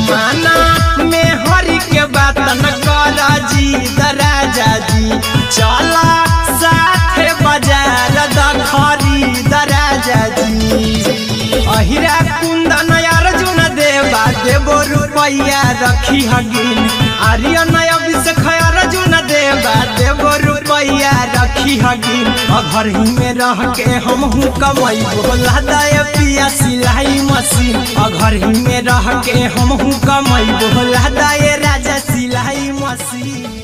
माना में हरि के बात न कर जी राजा जी, चला साथे बाजार द खरीद राजा जी। अहिरा कुंदन अर्जुन देवा देवो रुपैया रखी हगिन। आर्यन अभिषेक अर्जुन देवा देवो रुपैया रखी हगिन। घर ही में रह के हमहू कमैबो लादा पिया सिलाई मशीन। घर ही में रह के हमहू कमैबो लादा राजा सिलाई मशीन।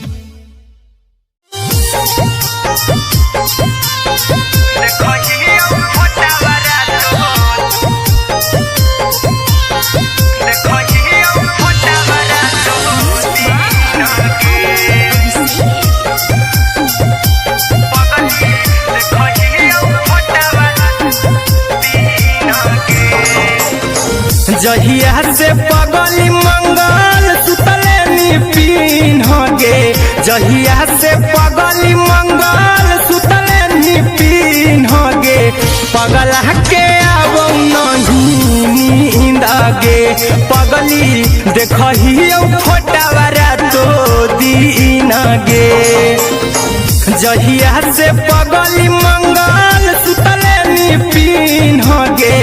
जहिया से पगली मंगल सुतले नी पीन गे, जहिया से पगली मंगल सुतले नी पीन गे, पगला के आबो नहीं नींद गे, पगली देखहियो फोटावा रातो दिन गे। जहिया से पगली मंगल सुतले नी पीन गे,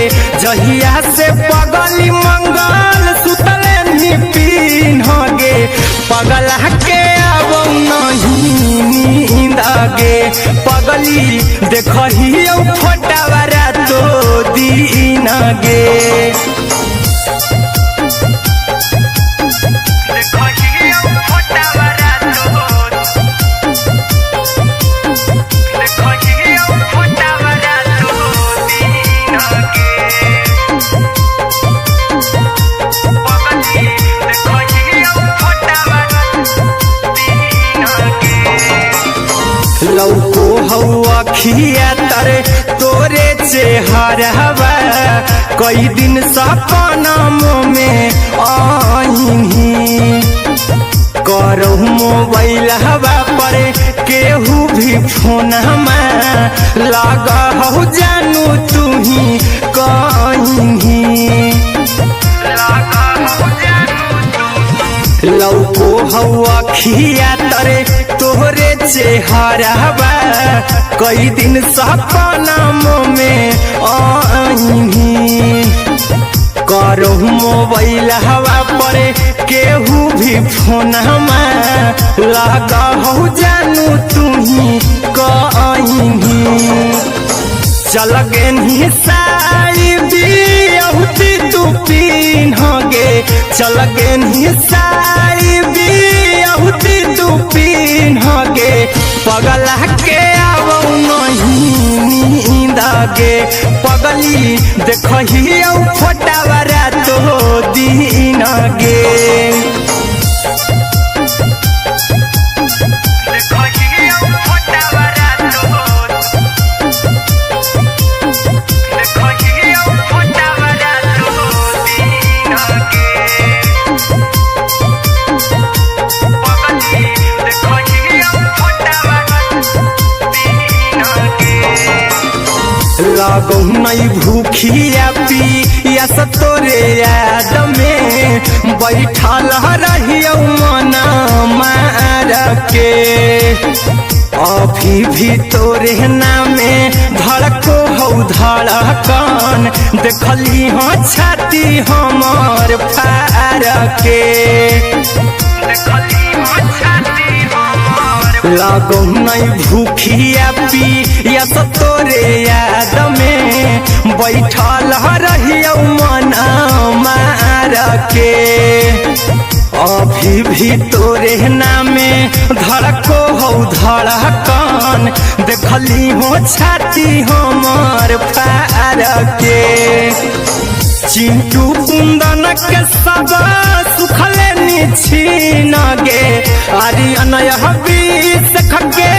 जहिया से पगली मंगल सुतले नी पीन गे, पगला के आबो नहीं नींद गे, पगली देखहियो फोटावा रातो दिन गे। लौको हौ अखिया तरे तोरे चेहरवा, कई दिन सपना में आईनी, करहु मोबाइल हवा पर केहू भी फोन लगा हौ जानू तुही कहीं। लौको हौ अखिया तरे तोहरे चेहरवा, कई दिन सपना में आईनी, करो मोबाइल हवा पर केहू भी फोन लगा हो जानू तुम्ही कहीं। चल गेनी साड़ी बियहुती तू पीन गे, चल गेनी साड़ी बियहुती तू पीन गे, पगला के आवौ नहीं नींद गे, पगली देखही औ फोटावा रातो दिन गे। लगौ नहीं भूखिया पिया तोरे याद में बैठल रहियौ मन मार के, अभी भी तोरे नामे धड़को हौ धड़कन, देखली हाँ छाती हमर फार के। लगौ नहीं भूखिया पिया तोरे याद में बैठल रहियौ मन मार के, अभी भी तोरे नामे धड़को हौ धड़कन, देखली हो छाती हमर फार के। चिंटू कुंदन के सब सुखले निछीन गे, आरी अनय बीस खगे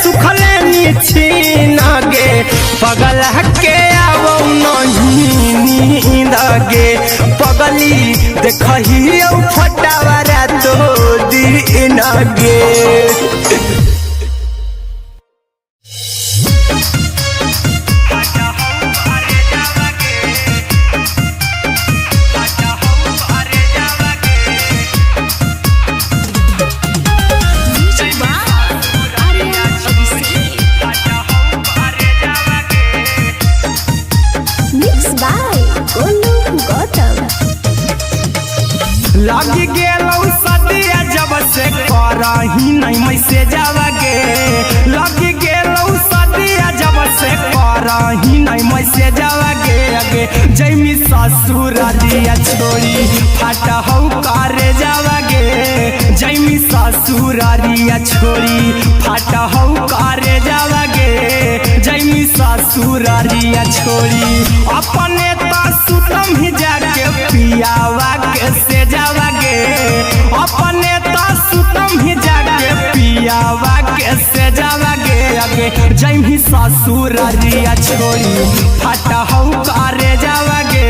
सुखले निछीन गे, पगला के आवौ नहीं नींद गे, पगली देखही औ फटावा रातो दिन गे। Music by Aryan Abhishek. Mix by Golu Gautam. लग गेलौ सदिया जब से करही नहीं मैसेज गे, लग गेलौ सदिया जब से करही नहीं मैसेज गे, अगे जैमी ससुर दिया छोड़ी फाट हौ करे जावा गे, जैमी ससुर दिया छोड़ी फाट हौ करे जावा गे, जैमी ससुर दिया छोड़ी अपने त सुतम ही जाके पियावा के से जावा गे, अपने त सुतम ही जाके पियावा के से जावा गे, अगे जैमी ससुर दिया छोड़ी फाट हौ करे जावा गे,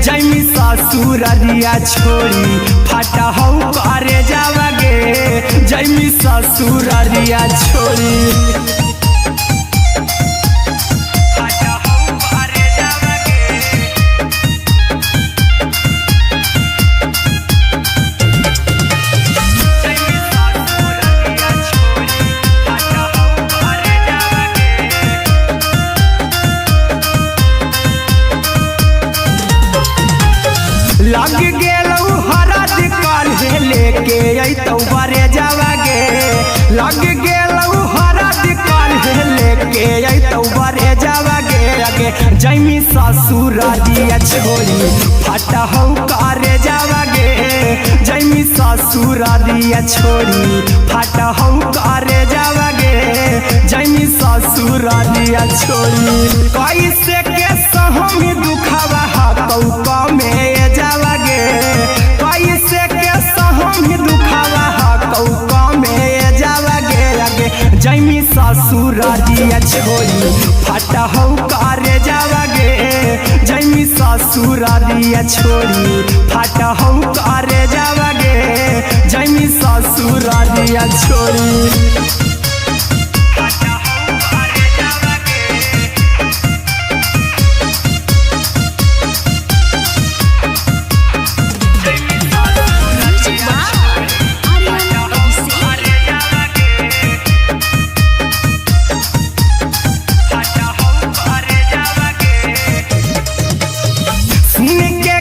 जैमी ससुर दिया छोड़ी फाट हौ करे जावा गे, जैमी ससुर दिया छोड़ी। लग गेलौ हरद काल्हे लेके अइतौ बरे जावा गे, लग गेलौ हरद काल्हे लेके अइतौ बरे जावा गे, अगे जैमी ससुर दिया छोड़ी फाट हौ करे जावा गे, जैमी ससुर दिया छोड़ी फाट हौ करे जावा गे, जैमी ससुर दिया छोड़ी। कैसे के सहम दुखावा हकौ में जावा गे, कैसे के सहम दुखावा हकौ में जावा गे, अगे जैमी ससुर दिया छोड़ी फाट हौ करे जावा गे, जैमी ससुर दिया छोड़ी फाट हौ करे जावा गे, जैमी ससुर दिया छोड़ी। Music by Aryan Abhishek. सुन के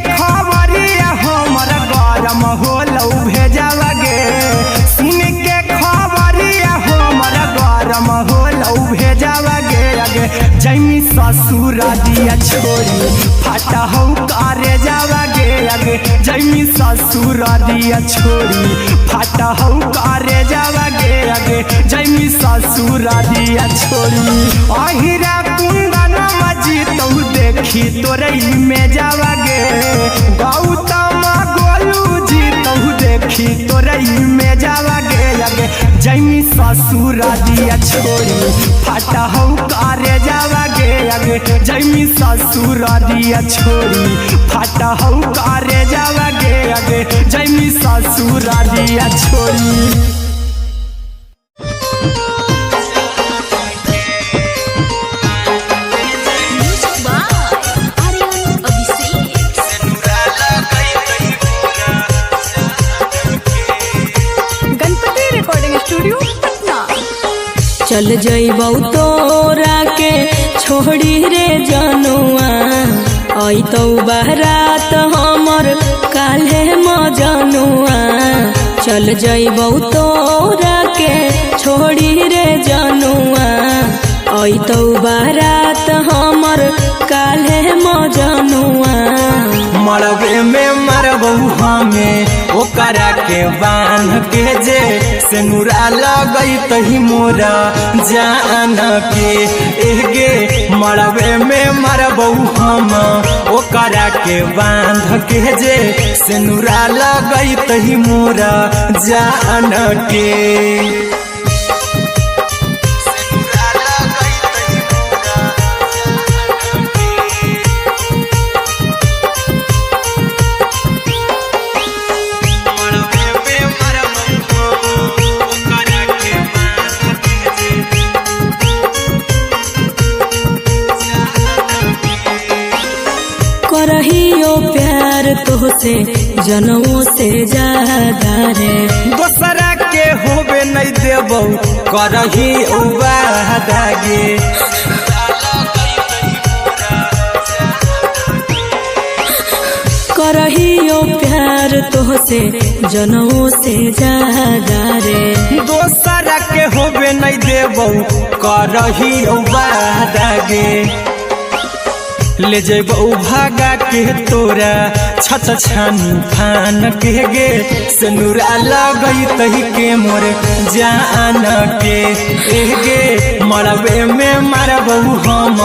ससुर दिया छोड़ी फाटा हौ कारे जावा गे आगे जैमी ससुर दिया छोड़ी फाटा हौ कारे जावा गे आगे जैमी ससुर दिया छोड़ी अहिरा कुंदन मजी तू देखी तोरई में जावा गे गौतम गोलू जी तू देखी तोरई में जावा गे आगे जैमी ससुर दिया छोड़ी फाटा हौ कारे जावा गे आगे जैमी ससुर दिया छोड़ी फाटा हौ कारे जावा गे आगे जैमी ससुर दिया छोड़ी। Music by Aryan Abhishek. Ganpati recording studio Patna. चल जइबौ तोरा के छोड़ी रे जनुआ अइतौ बारात हमर काल्हे मजनुआ। चल जइबौ तोरा के छोड़ी रे जनुआ अइतौ बारात हमर काल्हे मजनुआ। मरबे में मरबू हमें ओकरा के बांध के जे सेनुरा लगई तही मोरा जान के एगे मरबे में मरबू हम ओकरा के बांध के जे सेनुरा लगई तही मोरा जान के। सेनुरा लगई तही मोरा जान के। करहियो प्यार तोहसे जनमो से ज्यादा रे। दोसरा के होबे नहीं देबौ करही वादा गे। करहियो प्यार तोहसे जनमो से ज्यादा रे। दोसरा के होबे नहीं देबौ करही वादा गे। ले जेबौ भागा के तोरा छत छानी फान के गे सेनुरा लगई तही के मोरे जान के एगे मरबे में मरबौ हम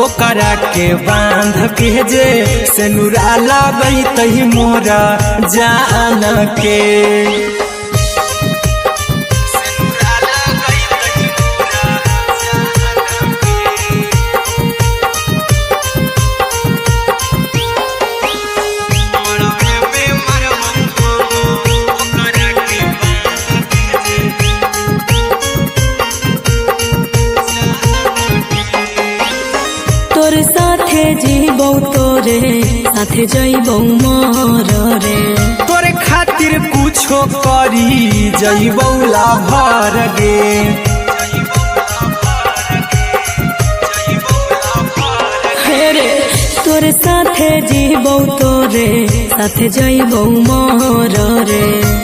ओकरा के बांध के जे सेनुरा लगई तही मोरा जान के। सेनुरा लगई तही मोरा जान के। तोर साथे जीबौ तोरे साथे जइबौ मर रे। तोरे खातिर कुछो करी जइबौ लाभर गे। हे रे तोर साथे जीबौ तोरे साथे जइबौ मर रे।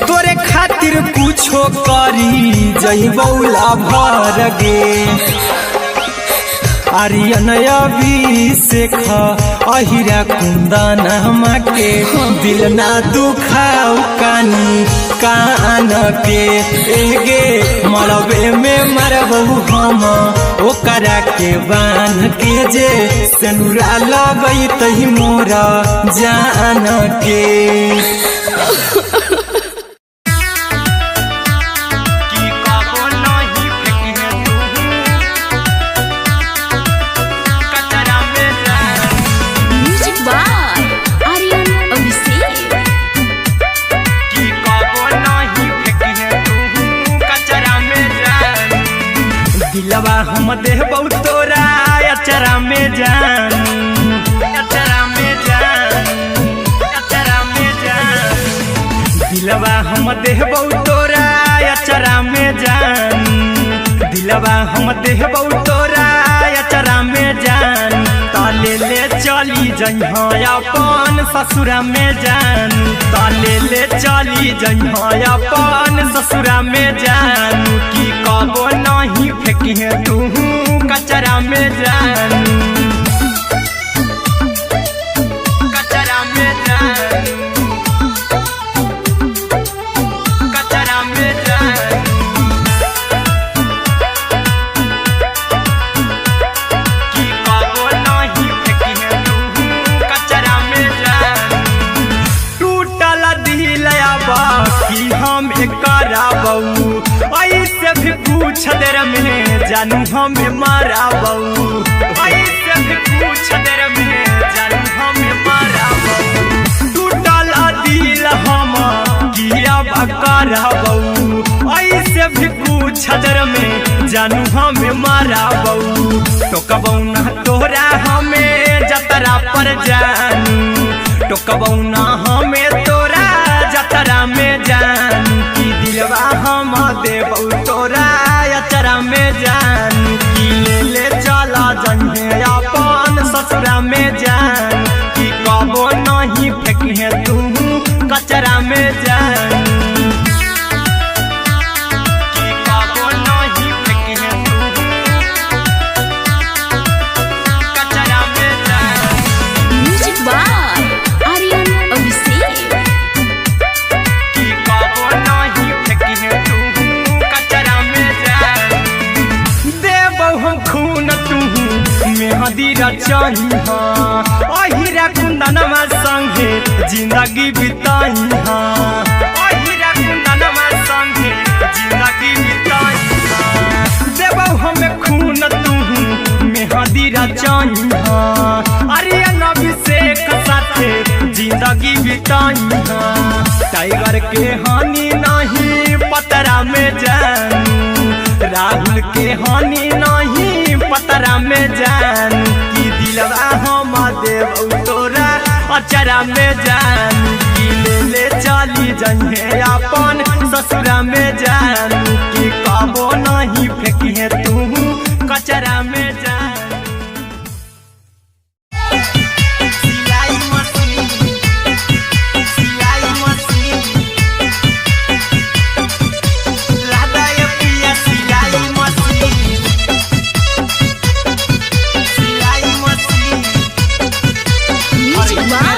तोरे खातिर कुछो करी जइबौ लाभर गे। आर्यन अभिषेक अहिरा कुंदन के दिल ना दुखाओ कानी कान के एगे मरबे में मरबौ हम ओकरा के बांध के जे सेनुरा लगई तही मोरा जान के। की कबो नहीं फेंकी तू कचरा में Music by Aryan Abhishek. की कबो नहीं फेंकी तू कचरा में जान दिलवा हम देबौ तोरा अचरा में जान अचरा में जान अचरा में जान दिलवा हम देबौ तोरा अचरा में जान दिलवा हम देबौ तोरा अचरा में जान ताले ले चली जइह अपन ससुरा में जान ताले ले चली जइह अपन ससुरा में जान की कबो नहीं फेंकी तू कचरा में जान। ऐसे भी कुछ देर में जानू हमें माराबऊ। ऐसे भी कुछ देर में जानू हमें माराबऊ। टूटल दिल हम किया करबऊ। ऐसे भी कुछ देर में जानू हमें माराबऊ। टोकबऊ ना तोरा हमें जतरा पर जानू। टोकबऊ ना हमें तोरा जतरा में जानू। की दिलवा हम देबऊ तोरा अचरा में जानू। की ले ले चला जन्हे अपन ससुरा में जानू। की कबो नहीं फेंके तू कचरा में जानू। की कबो नहीं फेंके तू कचरा में जानू। Music by Aryan Abhishek. की कबो नहीं फेंके तू कचरा में जानू। देबौ हम खून तू मेहंदी रचाही हाँ। अहिरा कुंदनमा संगे जिंदगी बिताही हाँ। अहिरा कुंदनमा संगे जिंदगी बिताही हाँ। देबौ हम खून तू मेहंदी रचाही हाँ। आर्यन अभिषेक साथे जिंदगी बिताही हाँ। टाइगर के हानि नहीं पतरा में जानू। राहुल के हानि नहीं पतरा में जानू। की दिलवा हम देबऊ तोरा अचरा में जानू। की ले ले चली जन्हे अपन ससुरा में जानू। की कबो नहीं फेंके तू कचरा में जानू। सिलाई मशीन, सिलाई मशीन, लादा ये पिया सिलाई मशीन, सिलाई machine. Music by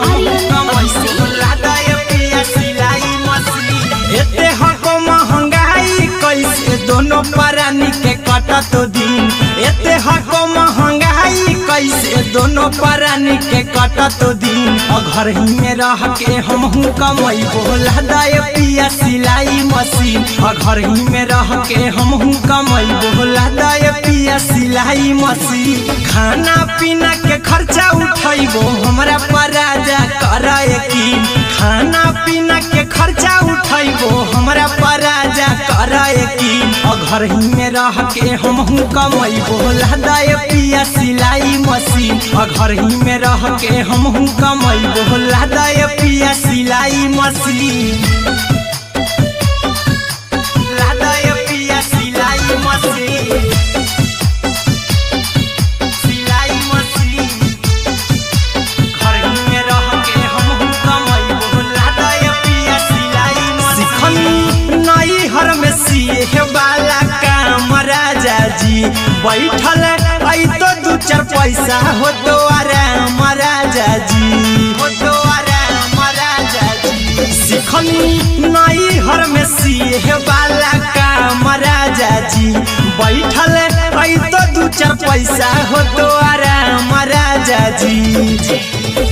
Aryan Abhishek. लादा ये पिया सिलाई मशीन। एते हको महंगाई कैसे दोनों प्राणी के कटत दिन। एते हको महंगाई कैसे दोनों प्राणी के कटत दिन। घर ही में रह के हमहू कमैबो लादा ये पिया सिलाई मशीन। घर ही में रह के हमहू कमैबो लादा ये पिया सिलाई मशीन। खाना पीना के खर्चा उठैबो हमरा पर राजा कर यकीन। खाना पीना के खर्चा उठैबो हमरा पर राजा कर यकीन। घर ही में रह के हमहू कमैबो लादा ये पिया सिलाई मशीन। घर ही में रह के हमहू कमैबो लादा ये पिया सिलाई मशीन। लादा ये पिया सिलाई मशीन, सिलाई मशीन। घर ही में रह के हमहू कमैबो लादा ये पिया सिलाई मशीन। सिखनी नई हर में सीखे वाला काम राजा जी। बैठल आई तो दू चार पैसा हो तो आराम राजा जी। हो तो आराम राजा जी। सिखनी नई हर में सीहे वाला काम राजा जी। बैठल आई तो दू चार पैसा हो तो आराम राजा जी।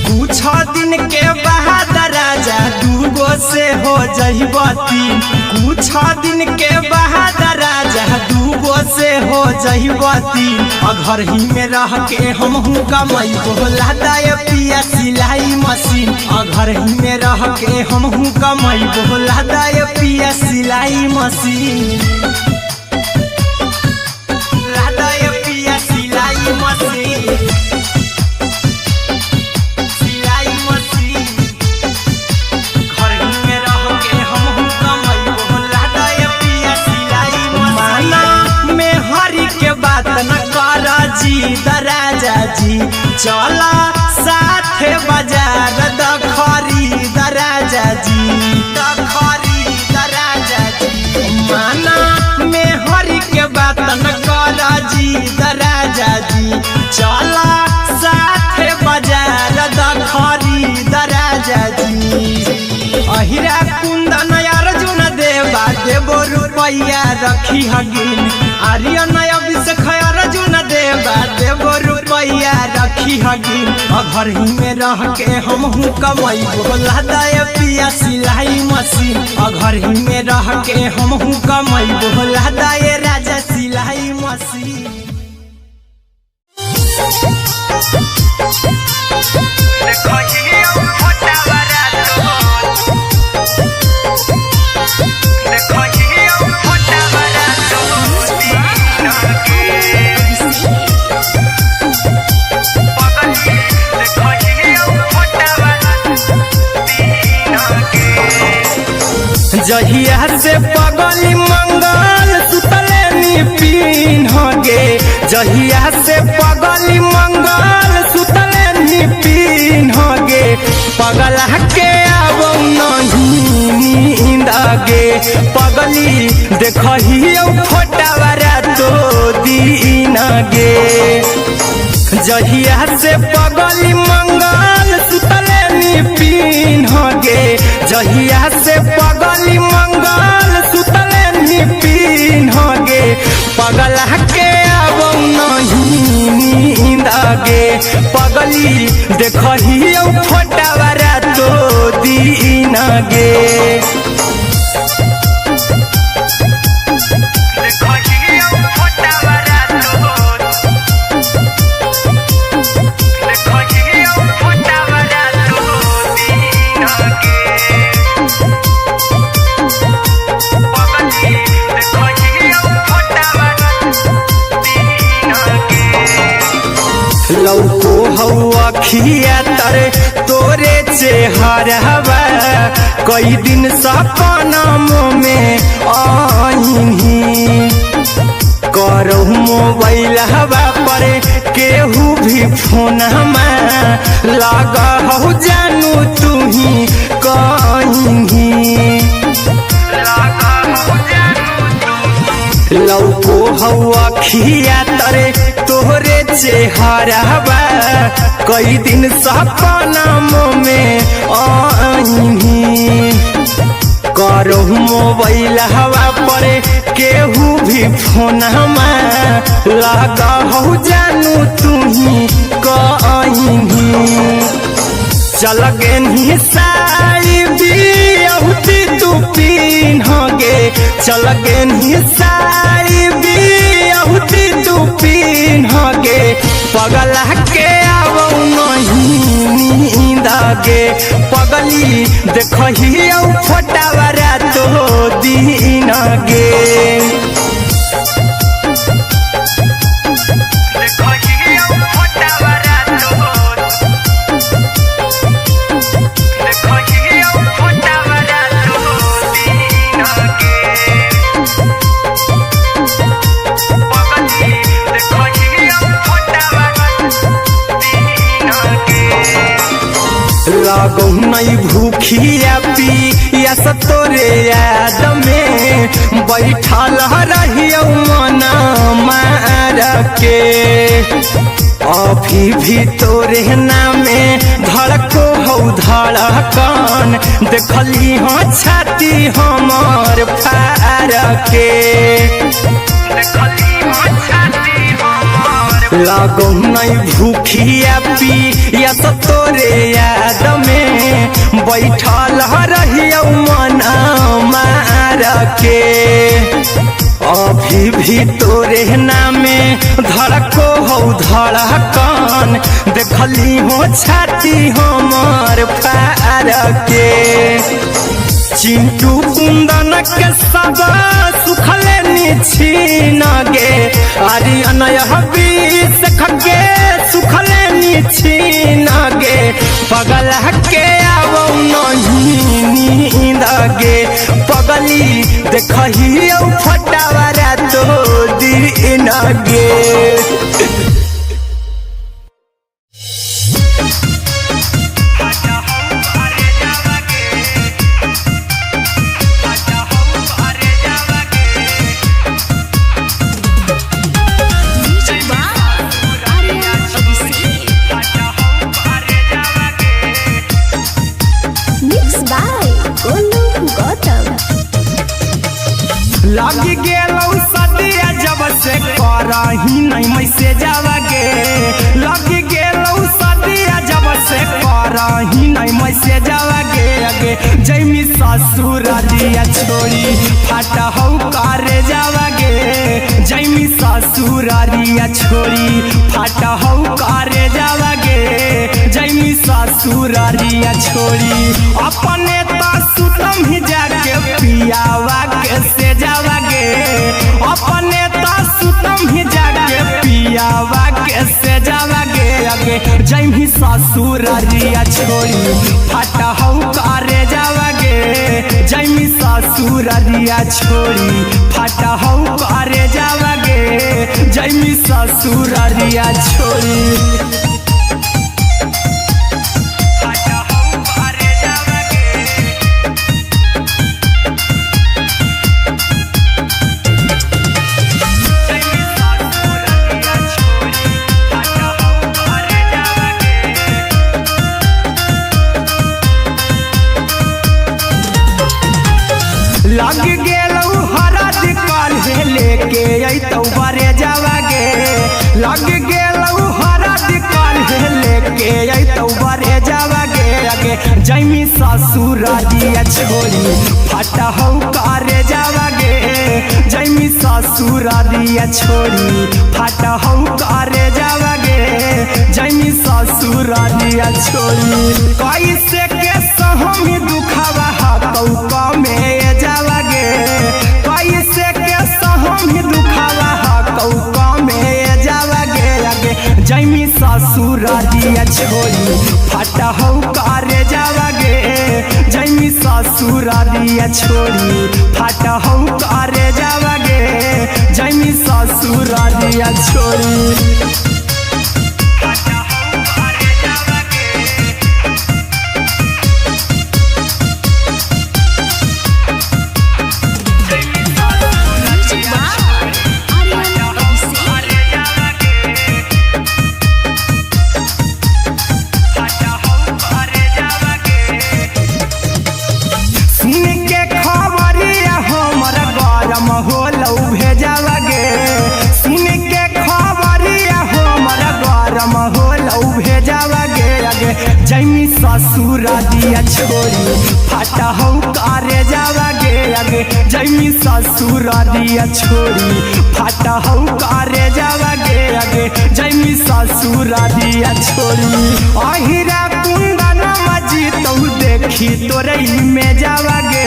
कुछ दिन के बाद राजा दूगो से हो जइबो तीन। कुछ दिन के बाद राजा दूगो से हो जइबो तीन। घर ही में रह के हमहू कमैबो लादा ये पिया सिलाई मशीन। घर ही में रह के हमहू कमैबो लादा ये पिया सिलाई मशीन। लादा ये पिया सिलाई मशीन, सिलाई मशीन। घर ही में रह के हमहू कमैबो लादा ये पिया सिलाई मशीन। माना में हरि के बात न कर जी राजा जी। चला साथे बाजार दखरी राजा जी। दखरी राजा जी। माना में हरि के बात न कर जी राजा जी। चला साथे बाजार दखरी राजा जी। अहिरा कुंदन अर्जुन देवा देबो रुपैया रखी हगिन। आर्यन अभिषेक अर्जुन देवा देबो रुपैया रखी रखी हगी। घर ही में रह के हमहू कमाई बोला दाय पिया सिलाई मशीन। घर ही में रह के हमहू कमाई बोला दाय राजा सिलाई मशीन। जहिया से पगली मंगल सुतले नी पीन गे, जहिया से पगली मंगल सुतले नी पीन गे, पगला के आबौ नहीं नींद गे, पगली देखहियौ फोटावा रातो दिन गे। जहिया से पगली मंगल सुतले नी पीन गे, जहिया से पगली मंगल सुतले नी पीन गे, पगला के आबौ नहीं नींद गे, पगली देखहियौ फोटावा रातो दिन गे। लौको हौ अखिया तरे तोरे चेहरवा, कई दिन सपना में आईनी, करहु मोबाइल हवा पर केहू भी फोन लगा हौ जानू तुही कहीं। लौको हौ अखिया तरे तोहरे चेहरवा, कई दिन सपना में आईनी, करहु मोबाइल हवा पर केहू भी फोन लगा हौ जानू तुही कहीं। चल गेनी साई बियाहुती तू पीन गे, चल गेनी साई बियाहुती तू पीन गे, पगला के आबौ नहीं नींद गे, पगली देखहियौ फोटावा रातो दिन गे। लगौ नहीं भूखिया पिया तोरे याद में, बैठल रहियौ मन मार के, अभी भी तोरे नामे धड़को हौ धड़कन, देखली हँ छाती हमर फार के। लगौ नहीं भूखिया पिया तोरे याद में, बैठल रहियौ मन मार के, अभी भी तोरे नामे धड़को हौ धड़कन, देखली हो छाती हमर फार के। चिंटू कुंदन के सब सुखले निछीन गे, आर्यन बीस खगे सुखले निछीन गे, पगला के आबौ नहीं नींद गे, पगली देखहियौ फोटावा रातो दिन गे। Mix by Golu Gautam. लग गेलौ सदिया जब से करही नहीं मैसेज आवागे, लग गेलौ से करही नहीं मैसेज गे अगे जैमी ससुररिया छोड़ी फाट हौ करे जावागे जैमी ससुररिया छोड़ी फाट हौ करे जावागे जैमी ससुररिया छोड़ी अपने त सुतम ही जाके पियावा के से जावागे अपने त सुतम ही जाके पियावा के से जावागे अगे जैमी ससुररिया छोड़ी फाट हौ करे जावागे जैमी ससुररिया छोड़ी फाट हौ करे जावागे जैमी ससुररिया छोड़ी फाट हौ करे जावागे। जैमी ससुररिया छोड़ी फाट हौ करे जावागे। लग गेलौ हरद काल्हे लेके अइतौ बरे जावागे लग गेलौ हरद काल्हे लेके अइतौ बरे जावागे अगे जैमी ससुररिया छोड़ी फाट हौ करे जावागे जैमी ससुररिया छोड़ी फाट हौ करे जावागे जैमी ससुररिया छोड़ी कैसे के सहमी दुखावा हतौ कमे जावागे कैसे के सहमी दुखावा हतौ कमे जावागे अगे जैमी ससुररिया छोड़ी फाट हौ करे जावागे जैमी ससुररिया छोड़ी फाट हौ करे जावागे जैमी ससुररिया छोड़ी फाट हौ करे जावागे। Music by Aryan Abhishek. सुन के खबरिया हमर गरम होलौ भेजावागे सुन के खबरिया हमर गरम होलौ भेजावागे अगे जैमी ससुररिया छोड़ी फाट हौ करे जावागे अगे जैमी ससुररिया छोड़ी फाट हौ करे जावागे अगे जैमी ससुररिया छोड़ी अहिरा कुंदन मजीतौ देखी तोरई में जावागे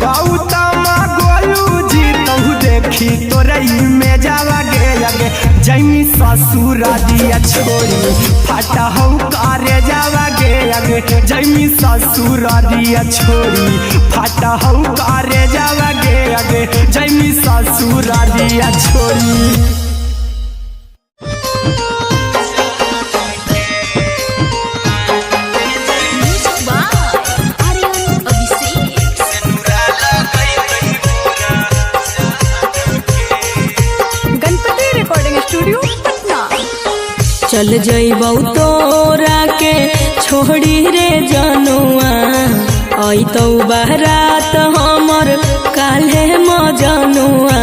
गौतम गोलू जीतौ देखी तोरई में जावागे अगे जैमी ससुररिया छोड़ी फाट हौ करे जावागे अगे जैमी ससुररिया छोड़ी फाट हौ करे जावागे अगे जैमी ससुररिया छोड़ी। Music by Aryan Abhishek. Ganpati recording studio Patna. चल जइबौ तोरा के छोड़ी रे जनुआ अइतौ बारात हमर काल्हे मजनुआ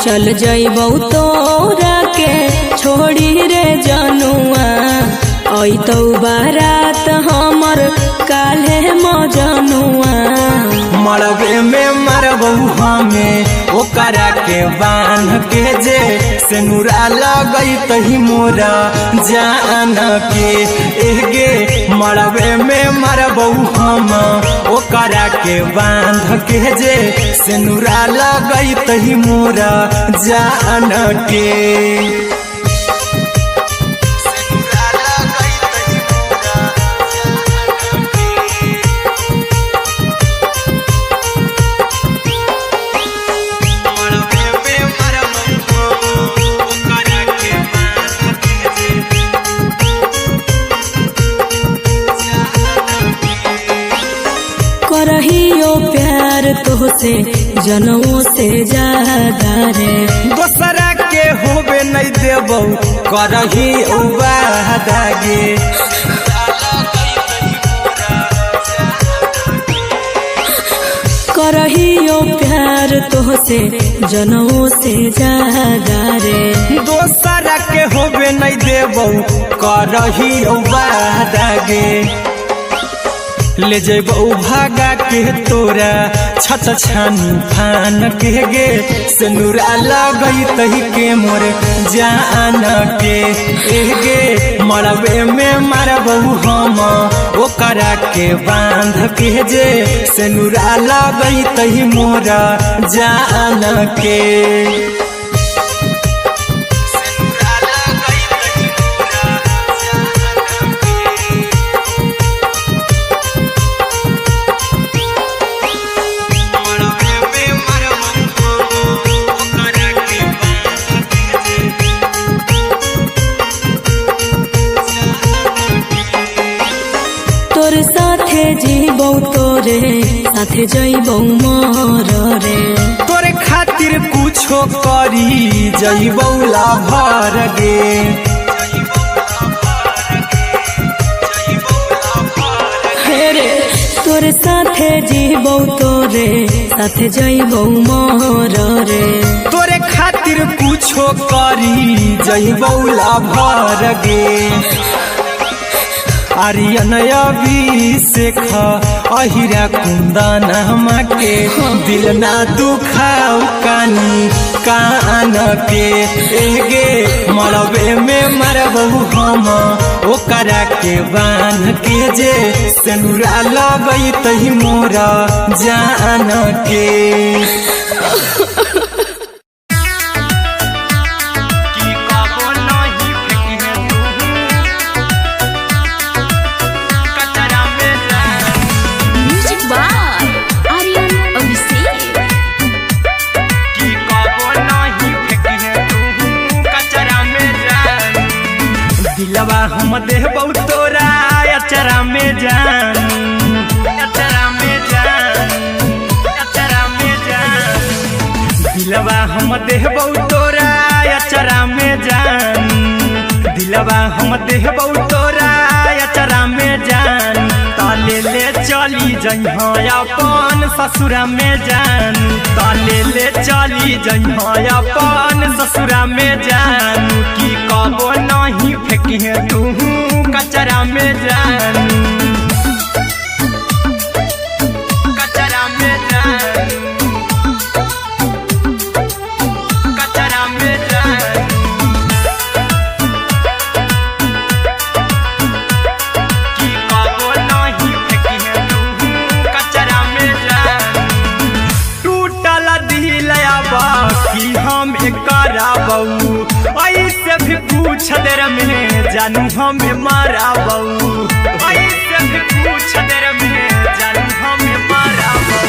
चल जइबौ तोरा के छोड़ी रे जनुआ अइतौ बारात हमर काल्हे मजनुआ। मरबे में मरबौ हमें ओकरा के बांध के जे सेनुरा लगई तही मोरा जान के एगे मरबे में मरबौ हम ओकरा के बांध के जे सेनुरा लगई तही मोरा जान के। सेनुरा लगई तही मोरा जान के। करहियो प्यार तोहसे जनमो से ज्यादा रे दोसरा के होबे नहीं देबौ करही वादा गे। करहियो प्यार तोहसे जनों से ज्यादा रे। दोसरा के होबे नहीं देबौ करहियो वादा गे। ले जेबौ भागा के तोरा छत छानी फान के गे। सिनुरा लगई तही के मोरे जान के गे। मरबे में मारबौ हम ओकरा के बांध के जे। सिनुरा लगई तही मोरा जान के। तोर साथे जीबौ तोरे साथे जइबौ मर रे। तोरे खातिर कुछो करी जइबौ लाभर गे। हे रे तोर साथे जीबौ तोरे साथे जइबौ मर रे। तोरे खातिर कुछो करी जइबौ लाभर गे। आर्यन अभिषेक अहिरा कुंदन के दिल ना दुखाओ कानी कान के गे। मरबे में मरबौ हम ओकरा के बांध के जे। सिनुरा लगई तही मोरा जान के। म्यूजिक बाय आर्यन अभिषेक। दिलवा हम देबौ तोरा अचरा में जान, अचरा में जान, अचरा में जान। दिलवा हम देबौ तोरा अचरा में जान। दिलवा हम देबौ तोरा अचरा में जान। ताले ले चली जइहा अपन ससुरा में जान। ताले ले चली जइहा अपन ससुरा में जान। की कबो नहीं फेंकिहे तू कचरा में जान, कचरा में जान, कचरा में जान। की कबो नहीं फेंकिहे तू कचरा में जान। टूटल दिल की हम कराबऊ ऐसे भी पूछ देर में जानू हमें माराबऊ। ऐसे भी पूछ देर में जानू हमें माराबऊ।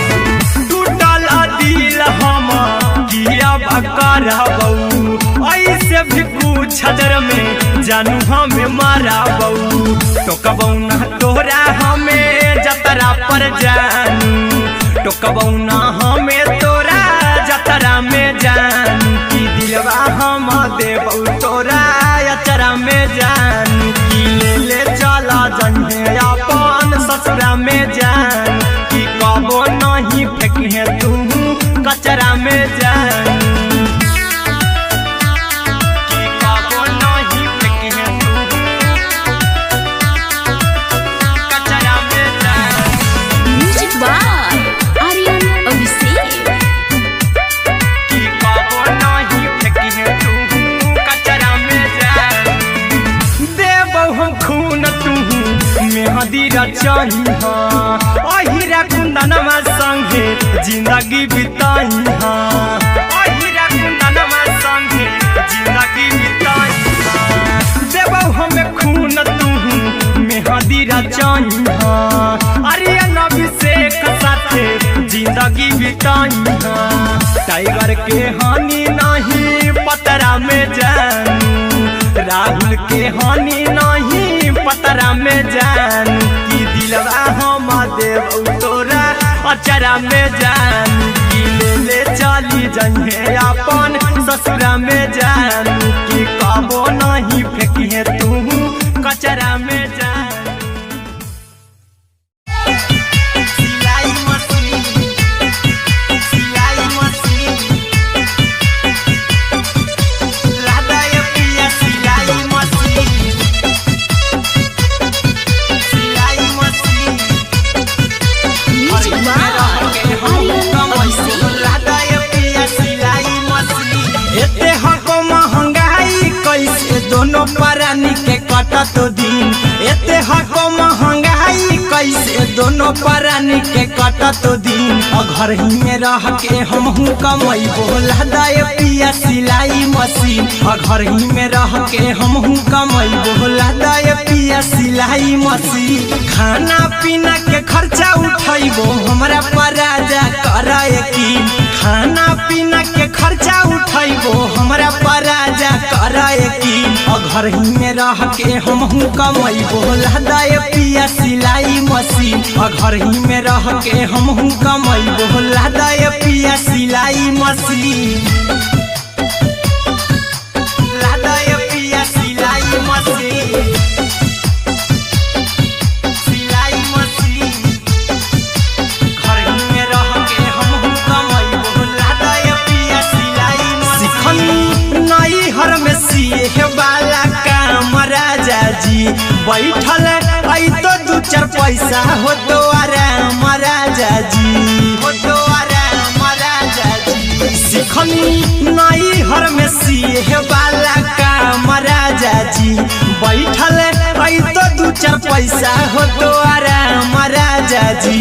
टूटल दिल हम किया कराबऊ ऐसे भी पूछ देर में जानू हमें माराबऊ। टोकबऊ ना तोरा हमें जतरा पर जानू। टोकबऊ ना हमें तोरा जतरा में जान। की दिलवा हम देबौ तोरा अचरा में जान। की ले ले चला जइहे अपन ससुरा में जान। की कबो नहीं फेंकिहे तू कचरा में जान। की कबो नहीं फेंकिहे तू कचरा में जान। म्यूजिक बाय आर्यन अभिषेक। की कबो नहीं फेंकिहे तू कचरा में जान। देबौ हम खून तू मेहंदी रचहिहा। अहिरा कुंदनमा संगे जिंदगी बिताइहा। अहिरा कुंदनमा संगे जिंदगी बिताइहा। देबौ हम खून तू मेहंदी रचहिहा। आर्यन अभिषेक साथे जिंदगी बिताइहा। टाइगर के हानि नहीं पतरा में जानू। राहुल के हानि नहीं पतरा में जानू। की दिलवा हम देबौ तोरा अचरा में जानू। की ले ले चली जइहे अपन ससुरा में जानू। की कबो नहीं फेंकिहे तू कचरा में जानू। सिलाई मशीन, परानी के कटत दिन। एते हको महंगाई कैसे दोनों परानी के कटत दिन। घर ही में रह के हमहू कमैबो लादाए पिया सिलाई मशीन। घर ही में रह के हमहू कमैबो लादाए पिया सिलाई मशीन। खाना पीना के खर्चा उठैबो हमरा पर राजा कर यकीन। खाना पीना के खर्चा उठैबो हमरा पर राजा कर यकीन। घर ही में रह के हमहू कमैबो लादाए पिया सिलाई मशीन। घर ही में रह के हमहू कमैबो लादाए पिया सिलाई मशीन। लादाए पिया सिलाई मशीन, सिलाई मशीन। घर ही में रह के हमहू कमैबो लादाए पिया सिलाई मशीन। सिखनी नई हर में सीहे वाला काम राजा जी, बैठल ऐ तो दू चार पैसा हो तो आराम राजा जी, हो तो आराम राजा जी। सिखनी नई हर में सीहे वाला काम राजा जी, बैठल ऐ तो दू चार पैसा हो तो आराम राजा जी।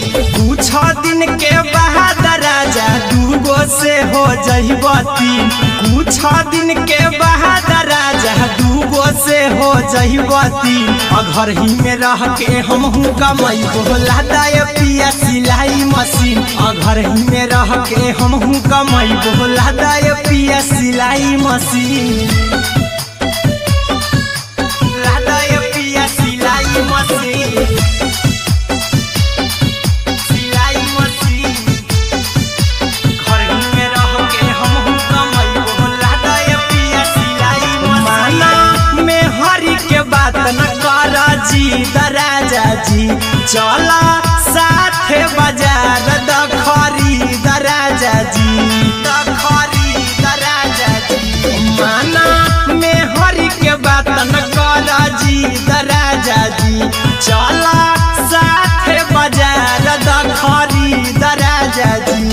कुछ दिन के बाद राजा दूगो से हो जइबो तीन। कुछ दिन के बाद राजा दूगो से हो जइबो तीन। घर ही में रह के हमहू कमैबो लादाए पिया सिलाई मशीन। घर ही में रह के हमहू कमैबो लादाए पिया सिलाई मशीन। लादाए पिया सिलाई मशीन, सिलाई मशीन। घर ही में रह के हमहू कमैबो लादाए पिया सिलाई मशीन। माना में हरि के बात न कर जी राजा जी, चला साथे बाजार दखरी राजा जी, दखरी राजा जी। माना में हरि के बात न कर जी राजा जी, चला साथे बाजार दखरी राजा जी।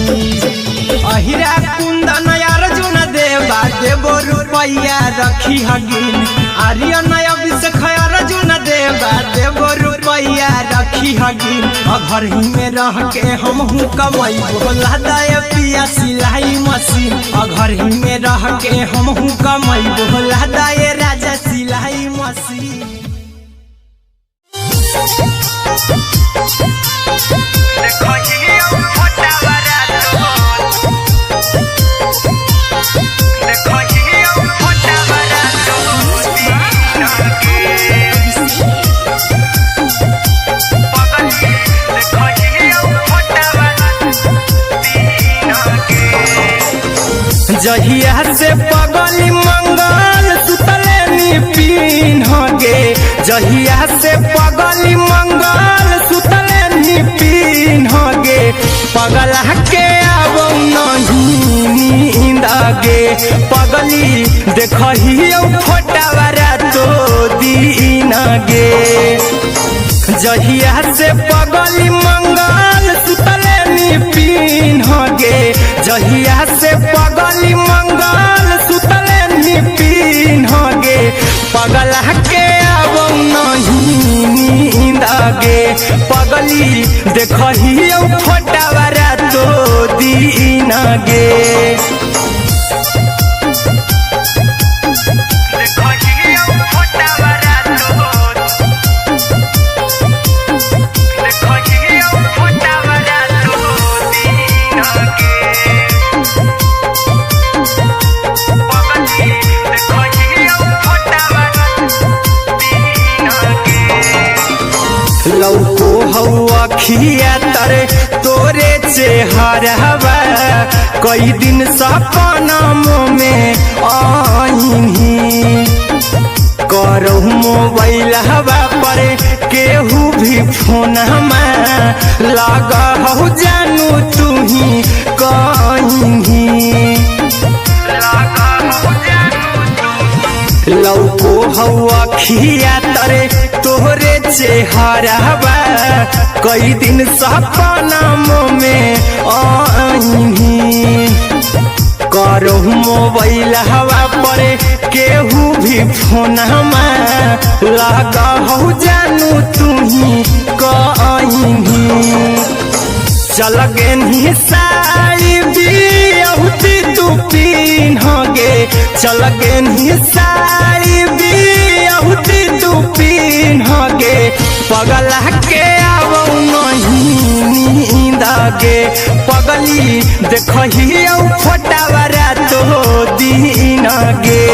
अहिरा कुंदन अर्जुन देवा देवो रुपैया रखी हगिन। आर्यन अभिषेक अर्जुन देवा देवो रुपैया रखी हगिन। घर ही में रह के हमहू कमैबो लादाए पिया सिलाई मशीन। घर ही में रह के हमहू कमैबो लादाए राजा सिलाई मशीन। जहिया से पगली मंगल सुतले नी पीन गे, जहिया से पगली मंगल सुतले नी पीन गे, पगला के आबो नहीं नींद गे, पगली देखहियो फोटावा तो दीन गे। जहिया से पगली मंगल सुतले नी पीन गे, जहिया से पगली मंगल सुतले नी पीन गे, पगला के आबो नहीं नींद गे, पगली देखहियो फोटावा तो दीन गे। लौको हौ अखिया तरे तोरे चेहरवा, कई दिन सपना में आईनी, करहु मोबाइल हवा पर केहू भी फोन लगा हौ जानू तुही कहीं। लौको हौ अखिया तरे तोहरे चेहरवा, कई दिन सपना में आईनी, करो मोबाइल हवा पर केहू भी फोन लगा हो जानू तुम्ही कहीं। चल गेनी साड़ी बियहुती तू पीन गे, चल गेनी साड़ी बियहुती तू पीन गे, पगला के आवौ नहीं नींद गे, पगली देखही औ फोटावा रातो दिन गे।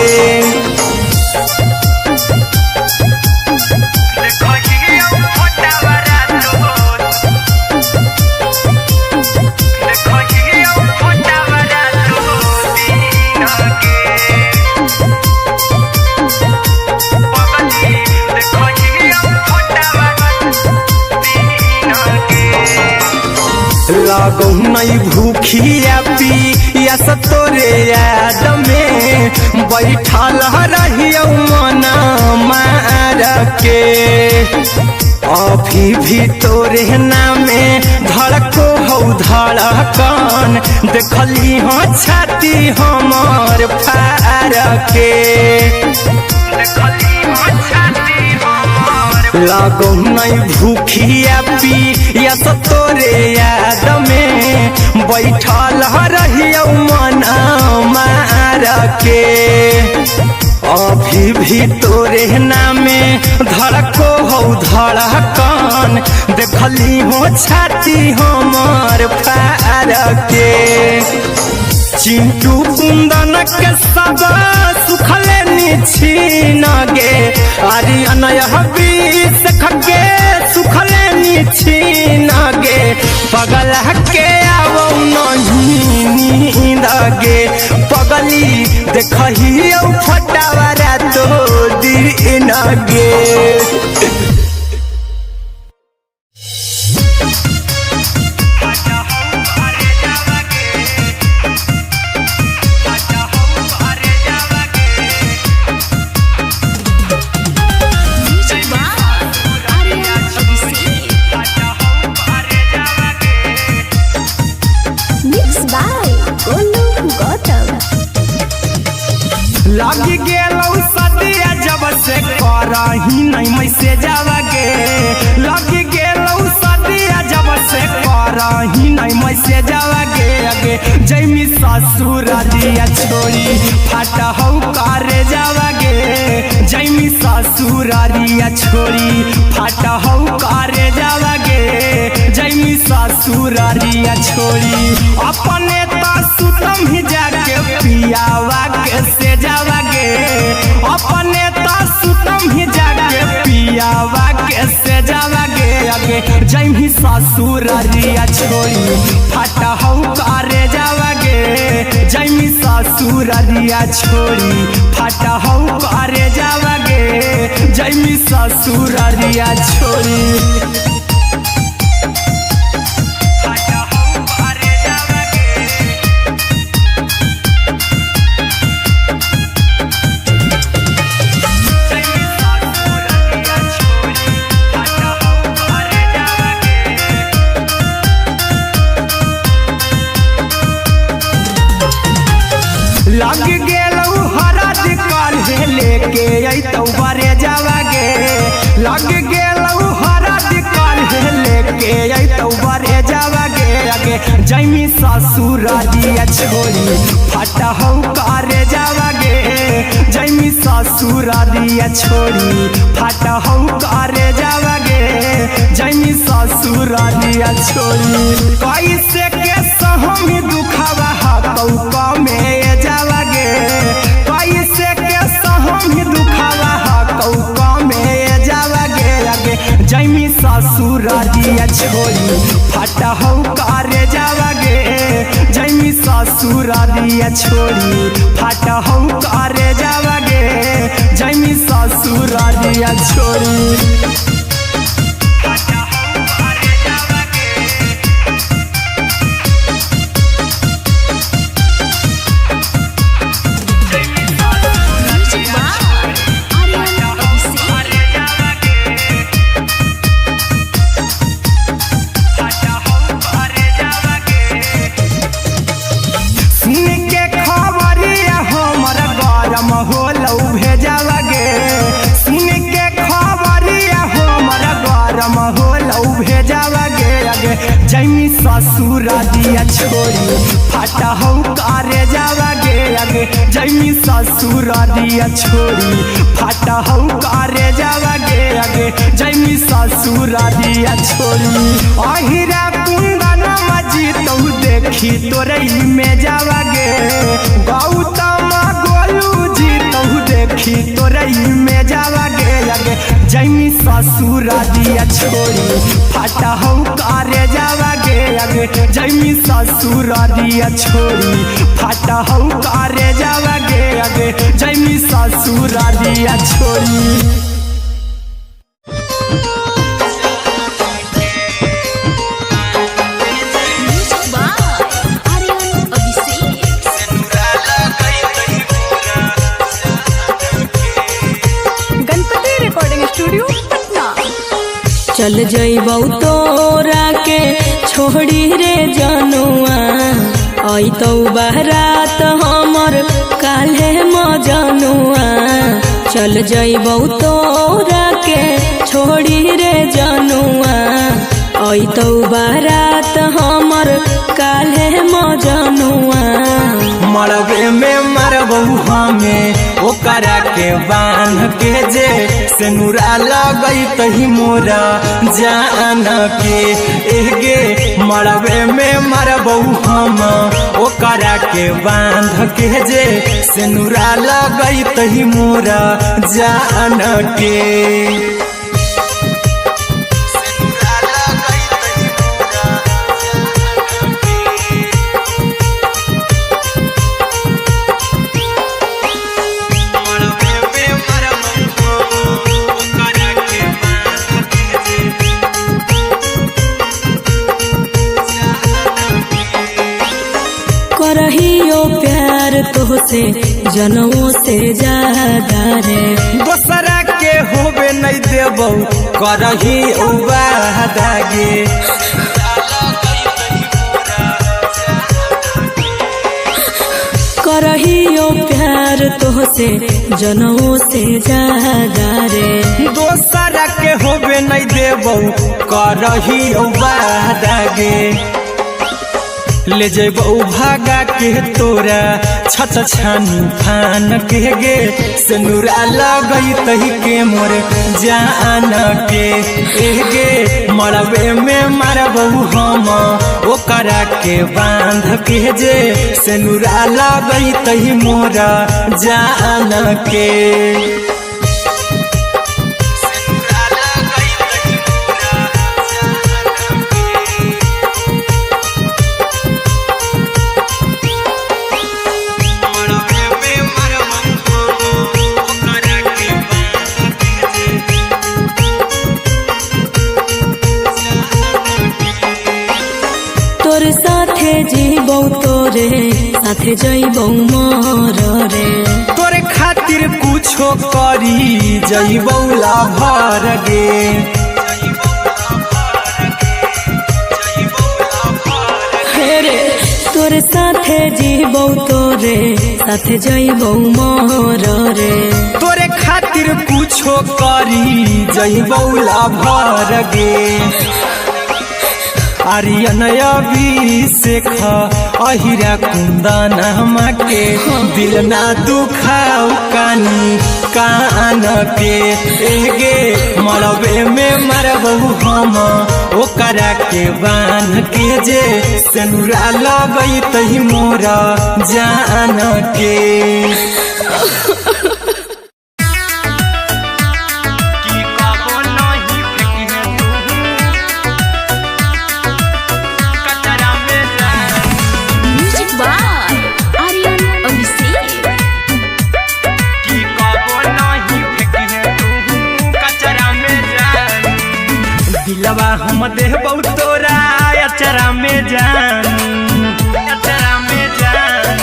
लगौ नहीं भूखिया पिया तोरे याद में बैठल रहियौ मन मार के, अभी भी तोरे नामे धड़को हौ धड़कन, देखली हाँ छाती हमर फार के। लगौ नहीं भूखिया पिया तोरे याद में बैठल रहियौ मन मार के, अभी भी तोरे नामे धड़को हौ धड़कन, देखली हो छाती हमर फार के। चिंटू कुंदन के सब सुखले निछीन गे, आरी अनय बीस खगे सुखले निछीन गे, पगला के आवौ नहीं नींद गे, पगली देखही औ फटावा रातो दिन गे। Music by Aryan Abhishek. Mix by Golu Gautam. लग गेलौ सदिया जब से करही नहीं मैसेज गे, लग गेलौ सदिया जब से करही नहीं मैसेज गे, अगे जैमी ससुर दिया छोड़ी फाट हौ करे जावा गे, जैमी ससुर दिया छोड़ी फाट हौ करे जावा गे, जैमी ससुर दिया छोड़ी अपने त सुतम ही जाके पियावा के से जावा गे, अपने त सुतम ही जाके पियावा के से जावा गे, अगे जैमी ससुर दिया छोड़ी फाट हौ करे जावा गे, जैमी ससुर दिया छोड़ी फाट हौ करे जावा गे, जैमी ससुर दिया छोड़ी। लग गेलौ हरद काल्हे लेके अइतौ बरे जावा गे, लग गेलौ हरद काल्हे लेके अइतौ बरे जावा गे, अगे जैमी ससुर दिया छोड़ी फाट हौ करे जावा गे, जैमी ससुर दिया छोड़ी फाट हौ करे जावा गे, जैमी ससुर दिया छोड़ी। कैसे के सहमी दुखावा हतौ कमे जावा गे, कैसे के सहमी दुखावा हतौ कमे जावा गे, अगे जैमी ससुर दिया छोड़ी फाट हौ करे जावा गे, जैमी ससुर दिया छोड़ी फाट हौ करे जावा गे, जैमी ससुर दिया छोड़ी। Music by Aryan Abhishek. सुन के जैमी ससुर दिया छोड़ी फाटा हौ कारे जावा गे आगे जैमी ससुर दिया छोड़ी फाटा हौ कारे जावा गे आगे जैमी ससुर दिया छोड़ी अहिरा कुंदन मजी तू देखी तोरई में जावा गे गौतम गोलू जी तू देखी तोरई में जावा गे आगे जैमी ससुर दिया छोड़ी फाटा हौ कारे जावा गे आगे जैमी ससुर दिया छोड़ी फाटा हौ कारे जावा गे आगे जैमी ससुर दिया छोड़ी। Music by Aryan Abhishek. Ganpati recording studio Patna. चल जइबौ तोरा के छोड़ी रे जनुआ अइतौ बारात हमर काल्हे मजनुआ। चल जइबौ तोरा के छोड़ी रे जनुआ अइतौ बारात हमर काल्हे मजनुआ। मरबे में मरबू हमें ओकरा के बांध के जे सेनुरा लगई तही मोरा जान के एगे मरबे में मरबू हम ओकरा के बांध के जे सेनुरा लगई तही मोरा जान के। सेनुरा लगई तही मोरा जान के। करहियो प्यार तोहसे जनमो से ज्यादा रे। दोसरा के होबे नहीं देबौ करही वादा गे। करहियो प्यार तोहसे जनमो से ज्यादा रे। दोसरा के होबे नहीं देबौ करही वादा गे। ले जेबौ भागा के तोरा छत छानी फान के गे सेनुरा लगई तही के मोर जान के एगे मरबे में मरबौ हम ओकरा के बांध के जे सेनुरा लगई तही मोरा जान के। सेनुरा लगई तही मोरा जान के। तोर साथे जीबौ तोरे साथे जइबौ मर रे। तोरे खातिर कुछो करी जइबौ लाभर गे। हे रे तोर साथे जीबौ तोरे साथे जइबौ मर रे। तोरे खातिर कुछो करी जइबौ लाभर गे। आर्यन अभिषेक अहिरा कुंदन के दिल ना दुखाओ कानी कान के एगे मरबे में मरबू हम ओकरा के बांध के जे सेनुरा लगई तही मोरा जान के। की कबो नहीं फेंकी तू कचरा में Music by Aryan Abhishek. की कबो नहीं फेंकी तू कचरा में जान दिलवा हम देबौ तोरा अचरा में जान अचरा में जान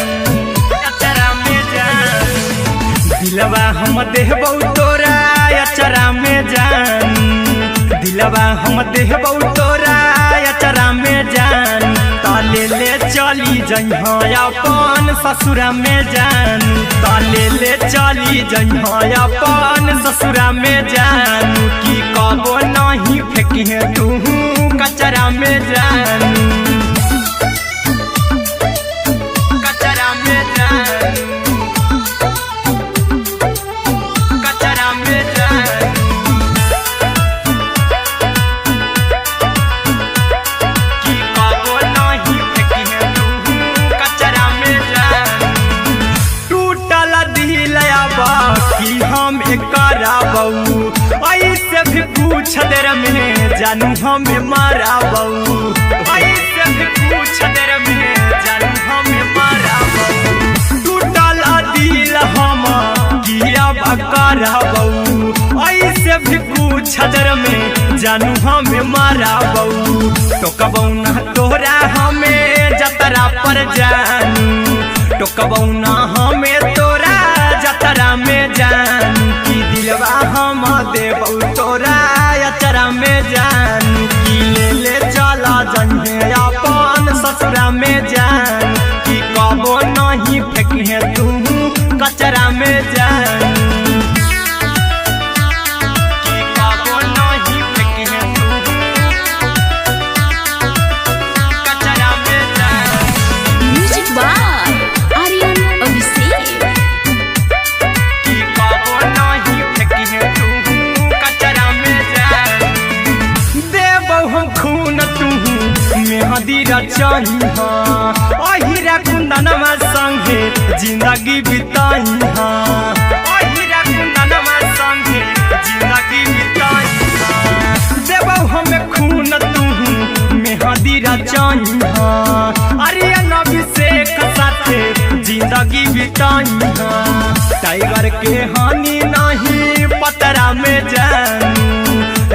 अचरा में जान दिलवा हम देबौ तोरा अचरा में जान दिलवा हम देबौ तोरा अचरा में जान। ताले ले चली जइहा अपन ससुरा में जानू, ताले ले चली जइहा अपन ससुरा में जानू, की कबो नहीं फेंकिहे तू कचरा में जानू, कचरा में जानू, कचरा में जानू, की कबो नहीं फेंकिहे तू कचरा में जानू। टूटल दिल आबा की हम कराबऊ, ऐसे भी पूछ देर में जानू हमें माराबऊ, ऐसे भी पूछ देर में जानू हमें माराबऊ। टूटल दिल हम किया कराबऊ, ऐसे भी पूछ देर में जानू हमें माराबऊ। टोकबऊ ना तोरा हमें जतरा पर जानू, टोकबऊ ना हमें तोरा जतरा में जानू, की दिलवा हम देबऊ तोरा अचरा में जानू, की ले ले चला जइहे अपन ससुरा में जानू, की कबो नहीं फेंकिहे तू कचरा में जानू, की कबो नहीं फेंकिहे तू कचरा में जानू। म्यूजिक बाय आर्यन अभिषेक। की कबो नहीं फेंकिहे तू कचरा में जानू। देबौ हम खून तू मेहंदी रचहिहा, अहिरा कुंदनमा संगे जिंदगी बिताइहा, अहिरा कुंदनमा संगे जिंदगी बिताइहा। देबौ हम खून तू मेहंदी रचहिहा, आर्यन अभिषेक साथे जिंदगी बिताइहा। टाइगर के हानि नहीं पतरा में जानू,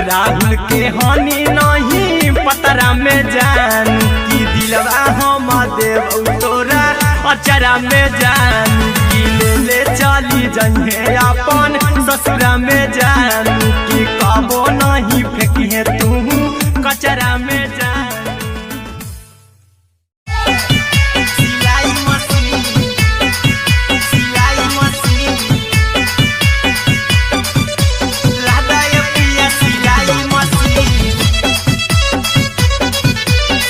राहुल के हानि नहीं पतरा में जानू, की दिलवा हम देबौ तोरा अचरा में जानू, की ले ले चली जइहे अपन ससुरा में जानू, की कबो नहीं फेंकिहे तू कचरा में जानू। सिलाई मशीन, सिलाई मशीन, लादा ये पिया सिलाई मशीन,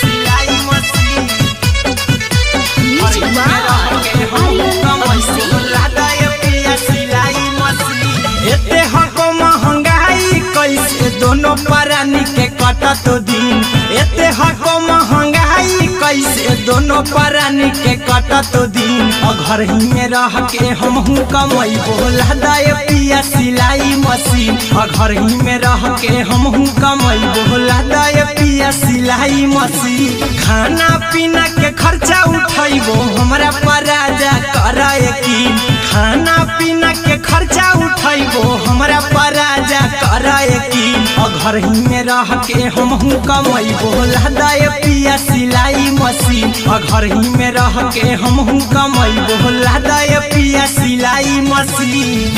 सिलाई मशीन, म्यूजिक बाय आर्यन अभिषेक। लादा ये पिया सिलाई मशीन। एते हको महंगाई कैसे दोनों प्राणी के कटत दिन, एते हको महंगाई कैसे दोनों प्राणी के कटत दिन, घर ही में रह के हमहू कमैबो लादा ये पिया सिलाई मशीन, घर ही में रह के हमहू कमैबो लादा ये पिया सिलाई मशीन। खाना पीना के खर्चा उठैबो हमरा पर राजा कर यकीन, खाना पीना के खर्चा उठैबो हमरा पर राजा कर यकीन, घर ही में रह के हमहू कमैबो लादा ये पिया सिलाई मशीन, घर ही में रह के हमहू कमैबो लादा ये पिया सिलाई मशीन,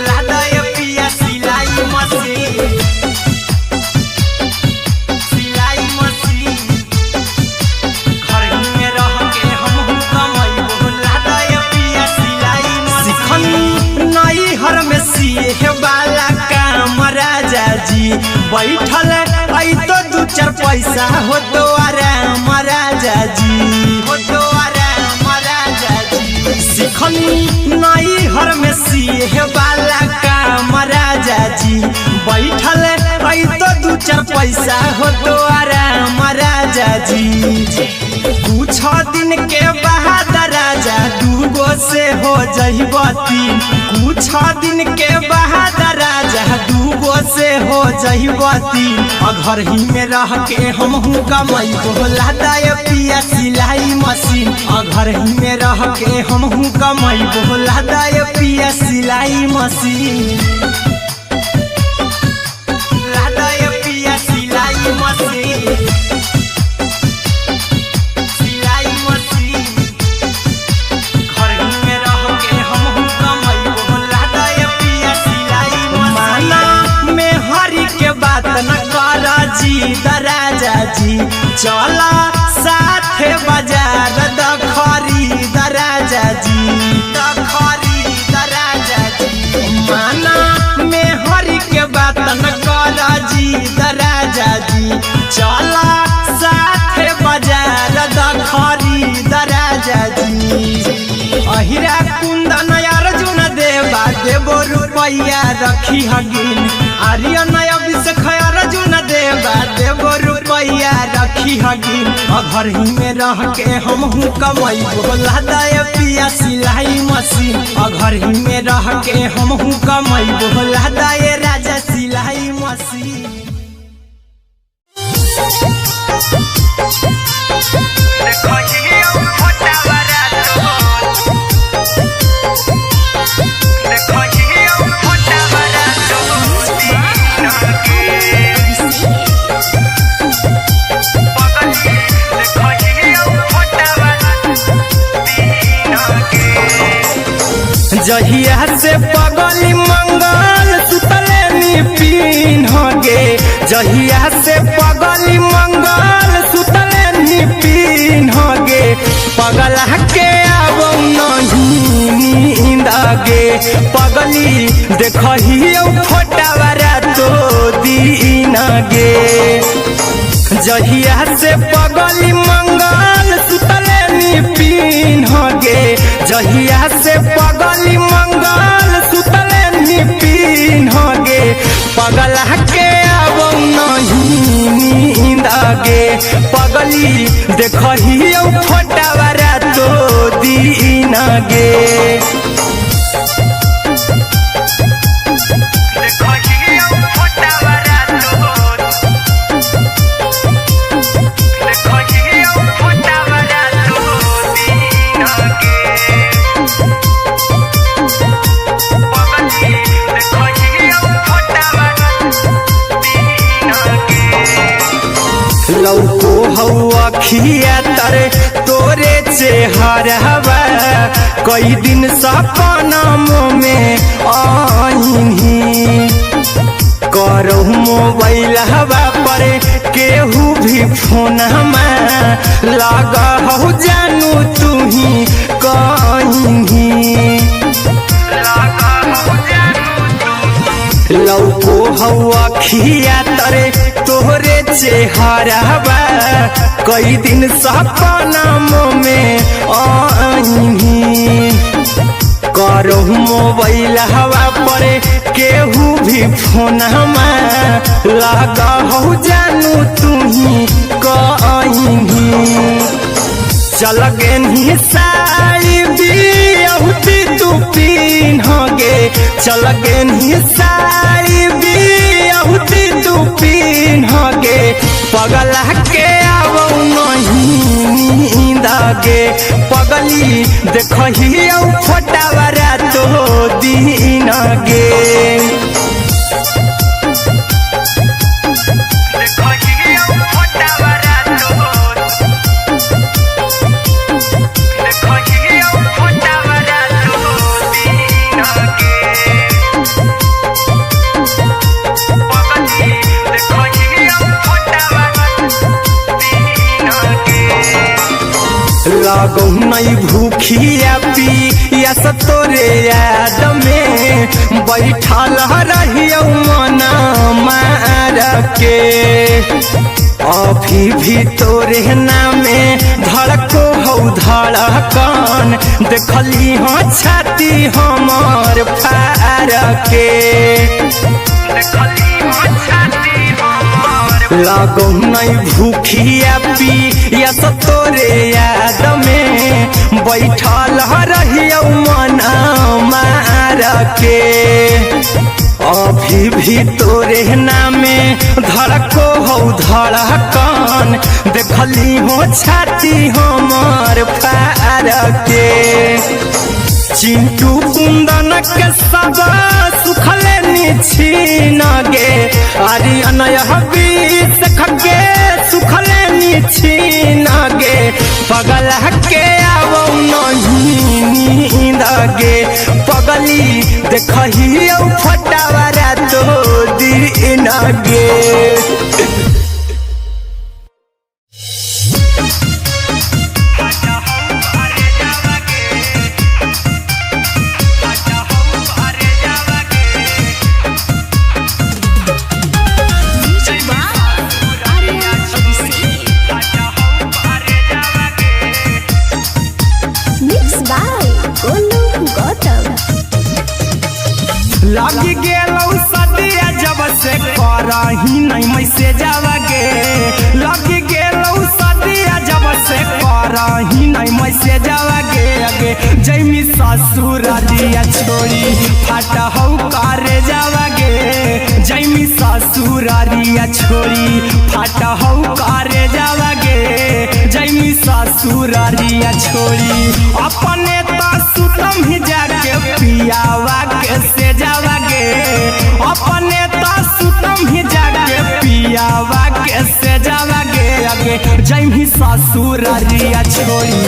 लादा ये पिया सिलाई मशीन, सिलाई मशीन, घर ही में रह के हमहू कमैबो लादा ये पिया सिलाई मशीन। सिखनी नई हर में सीखे वाला काम राजा जी, बैठल ऐ तो दू चार पैसा हो तो आराम राजा जी, हो तो आराम राजा जी। सिखनी नई हर में सीहे वाला काम राजा जी, बैठल ऐ तो दू चार पैसा हो तो आराम राजा जी। कुछ दिन के बाद राजा दूगो से हो जइबो तीन, कुछ दिन के बाद राजा दूगो से हो जइबो तीन, घर ही में रह के हमहू कमैबो लादा ये पिया सिलाई मशीन, घर ही में रह के हमहू कमैबो लादा ये पिया सिलाई मशीन, लादा ये पिया सिलाई मशीन, सिलाई मशीन, घर ही में रह के हमहू कमैबो लादा ये पिया सिलाई मशीन। माना में हरि के बात न कर जी दराजा जी, जी, चला साथे बाजार द खरीद राजा जी, द खरीद राजा जी। माना में हरि के बात न कर जी द राजा जी, चला साथे बाजार द खरीद राजा जी। अहिरा कुंदन अर्जुन देवा देवो रुपैया रखी हगिन, आर्यन अभिषेक अर्जुन देवा देवो रुपैया रखी हगिन। अघर ही में रह के हमहू कमाई बोला दे पिया सिलाई मशीन, अघर ही में रह के हमहू कमाई बोला दे राजा सिलाई मशीन। जहिया से पगली मंगल सुतले नी पीन गे, जहिया से पगली मंगल सुतले नी पीन गे, पगला के आबो नहीं नींद गे, पगली देखहियो फोटावा तो दीन गे। जहिया से पगली मंगल सुतले नी पीन गे, जहिया से पगली मंगल सुतले नी पीन गे, पगला के आबो नहीं नींद गे, पगली देखहियो फोटावा तो दीन गे। लौको हौ अखिया तरे तोरे चेहरवा, कई दिन सपना में आईनी, करहु मोबाइल हवा पर केहू भी फोन लगा हौ जानू तुही कहीं। लौको हौ अखिया तरे तोहरे चेहरवा, कई दिन सपना में आईनी, करहु मोबाइल हवा पर केहू भी फोन लगा हौ जानू तुही कहीं। चल गेनी साड़ी बियाहुती तू पीन गे, चल गेनी साड़ी बियाहुती तू पीन गे, पगला के आबो नहीं नींद गे, पगली देखहियो फोटावा तो दीन गे। लगौ नहीं भूखिया पिया तोरे याद में, बैठल रहियो मन मार के, अभी भी तोरे नामे धड़को हौ धड़कन, देखली हाँ छाती हमर फार के, लगौ नहीं भूखिया पिया तोरे याद में, बैठल रहियो मन मार के, अभी भी तोरे नामे धड़को हौ धड़कन, देखली हो छाती हमर फार के। चिंटू कुंदन के सब सुखले निछीन गे, आर्यन बीस के सुखले निछीन गे, पगला के आबो नहीं नींद गे, पगली देखहियो फटावा तो दीन गे। Mix by Golu Gautam. लग गेलौ सदिया जब से करही नहीं मैसेज गे। लग गेलौ सदिया जब से करही नहीं मैसेज गे। अगे जैमी ससुर दिया छोड़ी फाट हौ करे जावागे। जैमी ससुर दिया छोड़ी फाट हौ करे जावागे। जैमी ससुर दिया छोड़ी अपने त सुतम ही जाके पियावा के से जावागे। अपने त सुतम ही जाके पियावा के से जावागे। अगे जैमी ससुर दिया छोड़ी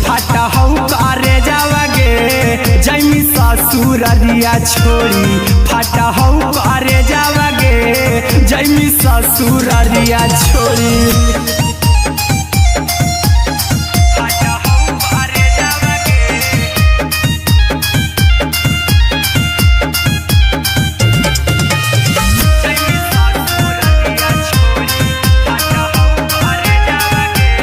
फाट हौ करे जावागे। जैमी ससुर दिया छोड़ी फाट हौ करे जावागे। जैमी ससुर दिया छोड़ी फाट हौ करे जावागे। जैमी ससुर दिया छोड़ी फाट हौ करे जावागे।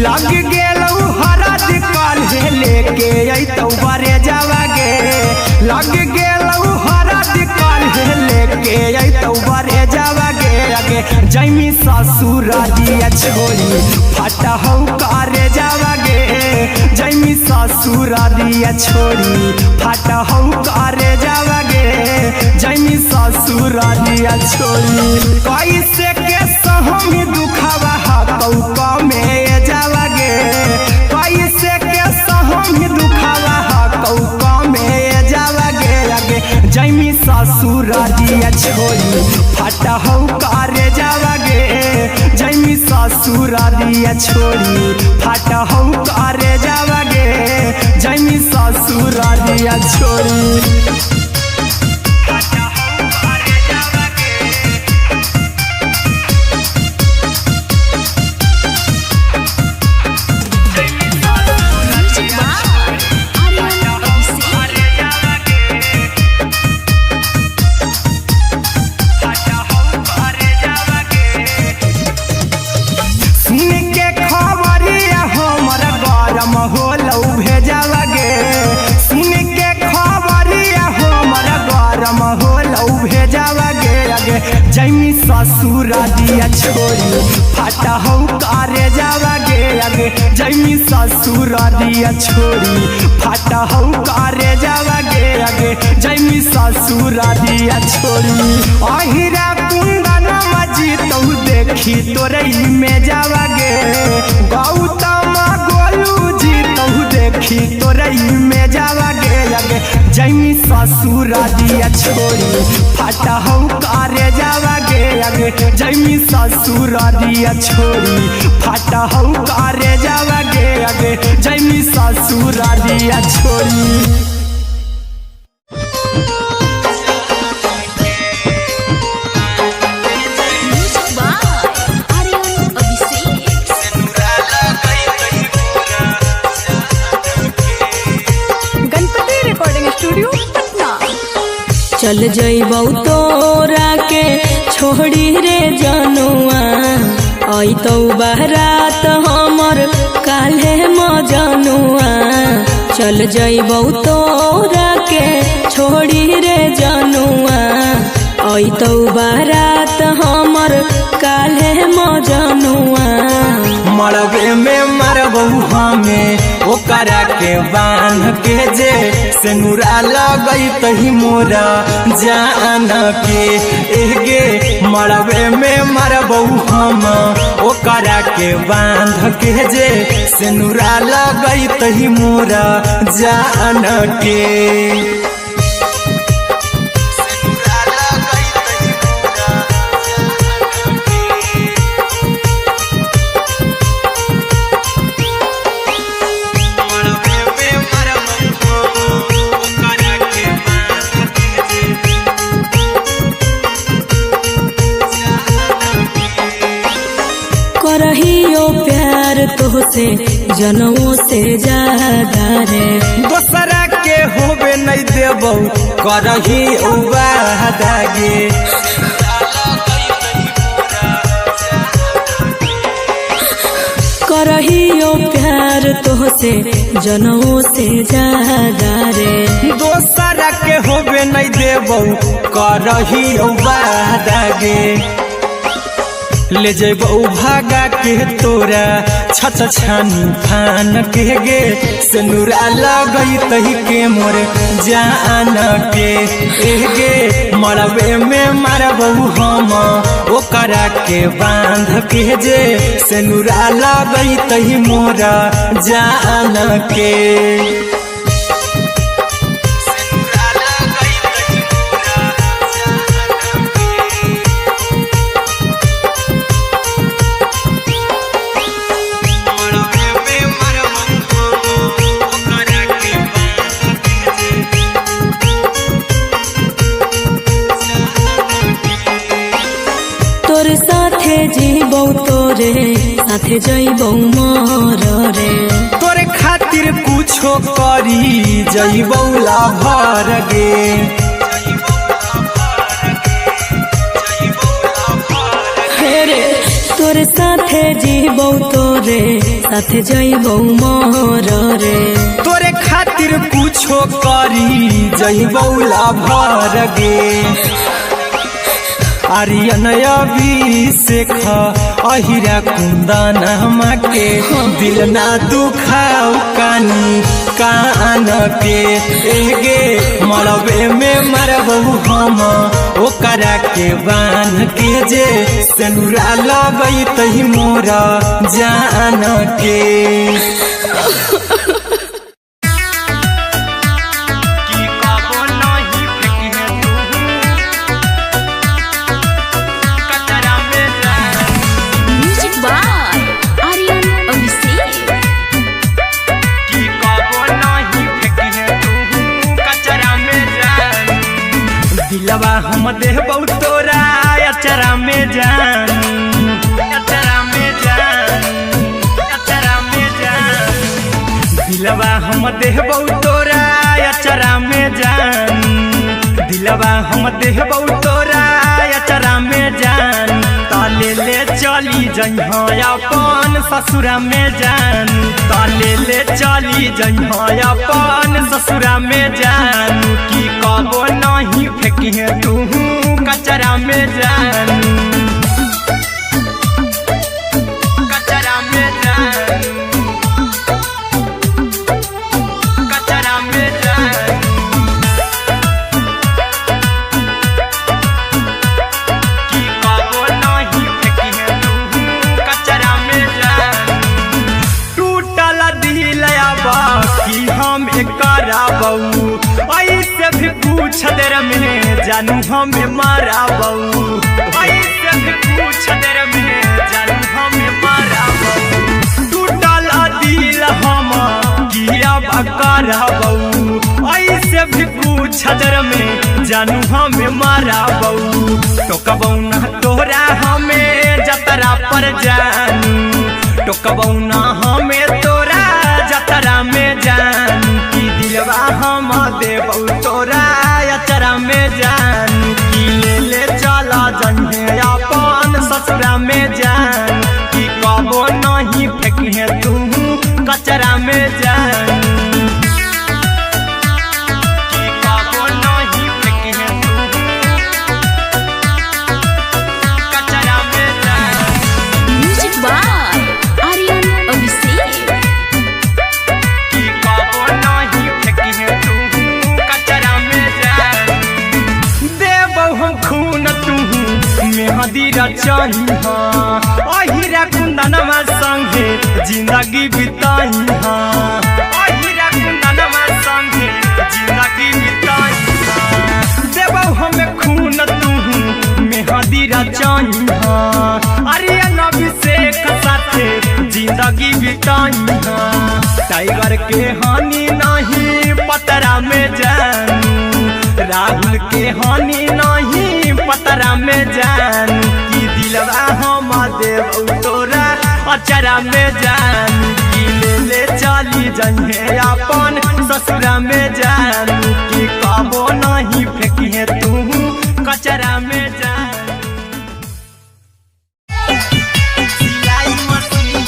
लग गेलौ हरद काल्हे लेके अइतौ बरे जावागे। लग गेलौ हरद काल्हे लेके अइतौ बरे जावागे। अगे जैमी ससुर दिया छोड़ी फाट हौ करे जावागे। जैमी ससुर दिया छोड़ी फाट हौ करे जावागे। जैमी ससुर दिया छोड़ी कैसे के सहम दुखावा हकौ कमे जावागे। कैसे के सहम दुखावा हकौ कमे जावागे। अगे जैमी ससुर दिया छोड़ी फाट हौ करे जावागे। जैमी ससुर दिया छोड़ी फाट हौ करे जावागे। जैमी ससुर दिया छोड़ी फाट हौ करे जावागे। Music by Aryan Abhishek. सुन के खबरिया हमर गरम होलौ भेजावागे। सुन के खबरिया हमर गरम होलौ भेजावागे। अगे जैमी ससुर दिया छोड़ी फाट हौ करे जावागे। अगे जैमी ससुर दिया छोड़ी फाट हौ करे जावागे। अगे जैमी ससुर दिया छोड़ी अहिरा कुंदन मजीतौ देखी तोरई में जावागे। गौतम गोलू जीतौ देखी तोरई में जावागे। अगे जैमी ससुर दिया छोड़ी फाट हौ करे जावागे। अगे जैमी ससुर दिया छोड़ी फाट हौ करे जावागे। अगे जैमी ससुर दिया छोड़ी। Music by Aryan Abhishek. Ganpati recording studio Patna. चल जइबौ तोरा के छोड़ी रे जनुआ अइतौ बारात हमर काल्हे मजनुआ। चल जइबौ तोरा के छोड़ी रे जनुआ अइतौ बारात हमर काल्हे मजनुआ। मरबे में मरबौ हमें ओकरा के बांध के जे सेनुरा लगई तही मोरा जान के। एगे मरबे में मरबौ हम ओकरा के बांध के जे सेनुरा लगई तही मोरा जान के। सेनुरा लगई तही मोरा जान के। मरबे में मरबौ ओकरा के बांध के जे करहियो प्यार तोहसे जनमो से ज्यादा रे। दोसरा के होबे नहीं देबौ करही वादा गे। करहियो प्यार तोहसे जनों से ज्यादा रे। दोसरा के होबे नहीं देबौ करहियो वादा गे। ले जेबौ भागा के तोरा छछ छानी फान के गे। सिनुरा लगई तही के मोर जान के गे। मरबे में मारबौ हम ओकरा के बांध के जे। सिनुरा लगई तही मोर जान के। तोर साथे जीबौ तोरे साथे जइबौ मर रे। तोरे खातिर कुछो करी जइबौ लाभर गे। हे रे तोर साथे जीबौ तोरे साथे जइबौ मर रे। तोरे खातिर कुछो करी जइबौ लाभर गे। आर्यन अभिषेक अहिरा कुंदन के दिल ना दुखाओ कानी कान के गे। मरबे में मरबौ हम ओकरा के बांध के जे। सेनुरा लगई तही मोर जान के। म्यूजिक बाय आर्यन अभिषेक। दिलवा हम देबौ तोरा अचरा में जान, अचरा में जान, अचरा में जान। दिलवा हम देबौ तोरा अचरा में जान। दिलवा हम देबौ तोरा अचरा में जान। ताले ले चली जइहा अपन ससुरा में जान। ताले ले चली जइहा अपन ससुरा में जान। की कबो नहीं फेंकिहे तू कचरा में जान, कचरा में जान, कचरा में जान। की कबो नहीं फेंकिहे तू कचरा में जान। टूटल दिल अब की हम कराबौ, ऐसे भी पूछ देर में जानू हमें माराबौ। ऐसे भी पूछ देर में जानू हमें माराबौ। टूटल दिल हम की अब कराबौ, ऐसे भी पूछ देर में जानू हमें माराबौ। टोकबौ ना तोरा हमें जतरा पर जानू। टोकबौ ना हमें तोरा जतरा में जान। की दिलवा हम देबौ तोरा अचरा में जान। की ले ले चला जइहे अपन ससुरा में जान। की कबो नहीं फेंकिहे तू कचरा में जान। की कबो नहीं फेंकिहे तू कचरा में जान। म्यूजिक बाय आर्यन अभिषेक। की कबो नहीं फेंकिहे तू कचरा में जान। देबौ हम खून तू मेहंदी रचहिहा। अहिरा कुंदनमा संगे जिंदगी बिताइहा। अहिरा कुंदनमा संगे जिंदगी बिताइहा। देबौ हम खून तू मेहंदी रचहिहा। आर्यन अभिषेक साथे जिंदगी बिताइहा। टाइगर के हानि नहीं पतरा में जानू। राहुल के हानि नहीं पतरा में जानू। की दिलवा हम देबौ तोरा अचरा में जानू। की ले ले चली जइहे अपन ससुरा में जानू। की कबो नहीं फेंकिहे तू कचरा में जानू। सिलाई मशीन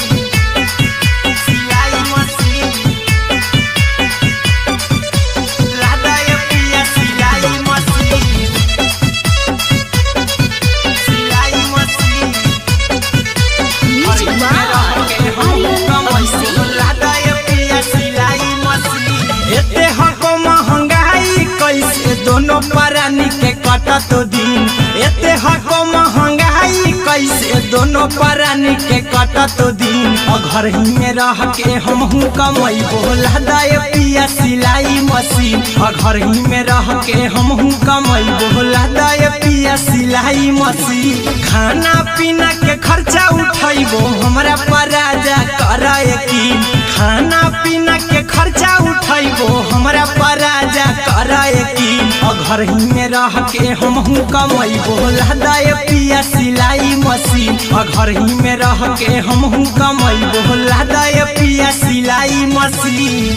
दोनों प्राणी के कटत दिन। एते हको महंगाई कैसे दोनों प्राणी के कटत दिन। घर ही में रह के हमहू कमैबो लादाए पिया सिलाई मशीन। घर ही में रह के हमहू कमैबो लादाए पिया सिलाई मशीन। खाना पीना के खर्चा उठैबो हमरा पर राजा कर यकीन। खाना पीना के खर्चा उठैबो हमरा पर राजा कर यकीन। घर ही में रह के हमहू कमैबो लादाए पिया सिलाई मशीन। घर ही में रह के हमहू कमैबो लादाए पिया सिलाई मशीन।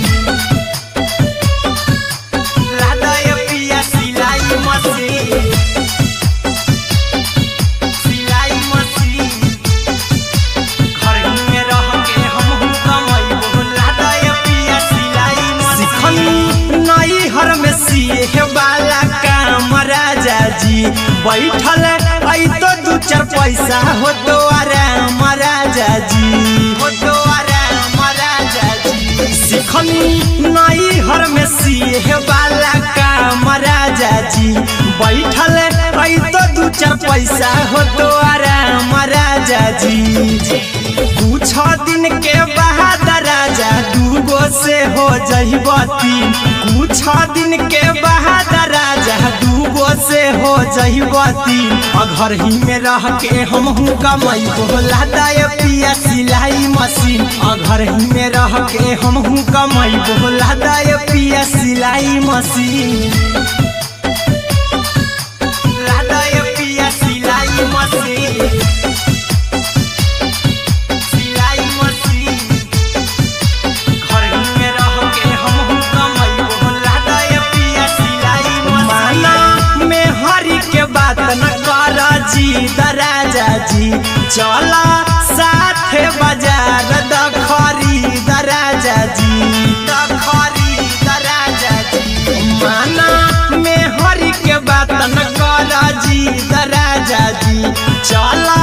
लादाए पिया सिलाई मशीन, सिलाई मशीन। घर ही में रह के हमहू कमैबो लादाए पिया सिलाई मशीन। सिखनी नई हर में सीखे वाला काम राजा जी, बैठल ऐ तो दू चार पैसा हो तो आराम राजा जी, हो तो आराम राजा जी। सिखनी नई हर में सीहे वाला काम राजा जी, बैठल ऐ तो दू चार पैसा हो तो आराम राजा जी। कुछ दिन के बाद राजा दूगो से हो जइबो तीन। कुछ दिन के बाद राजा दूगो से हो जइबो तीन। घर ही में रह के हमहू कमैबो लादाए पिया सिलाई मशीन। घर ही में रह के हमहू कमैबो लादाए पिया सिलाई मशीन। लादाए पिया सिलाई मशीन, सिलाई मशीन। घर ही में रह के हमहू कमैबो लादाए पिया सिलाई मशीन। माना में हरि के बात न कर जी राजा जी, चला साथे बाजार दखरी राजा जी, दखरी राजा जी। माना में हरि के बात न कर जी राजा जी, चला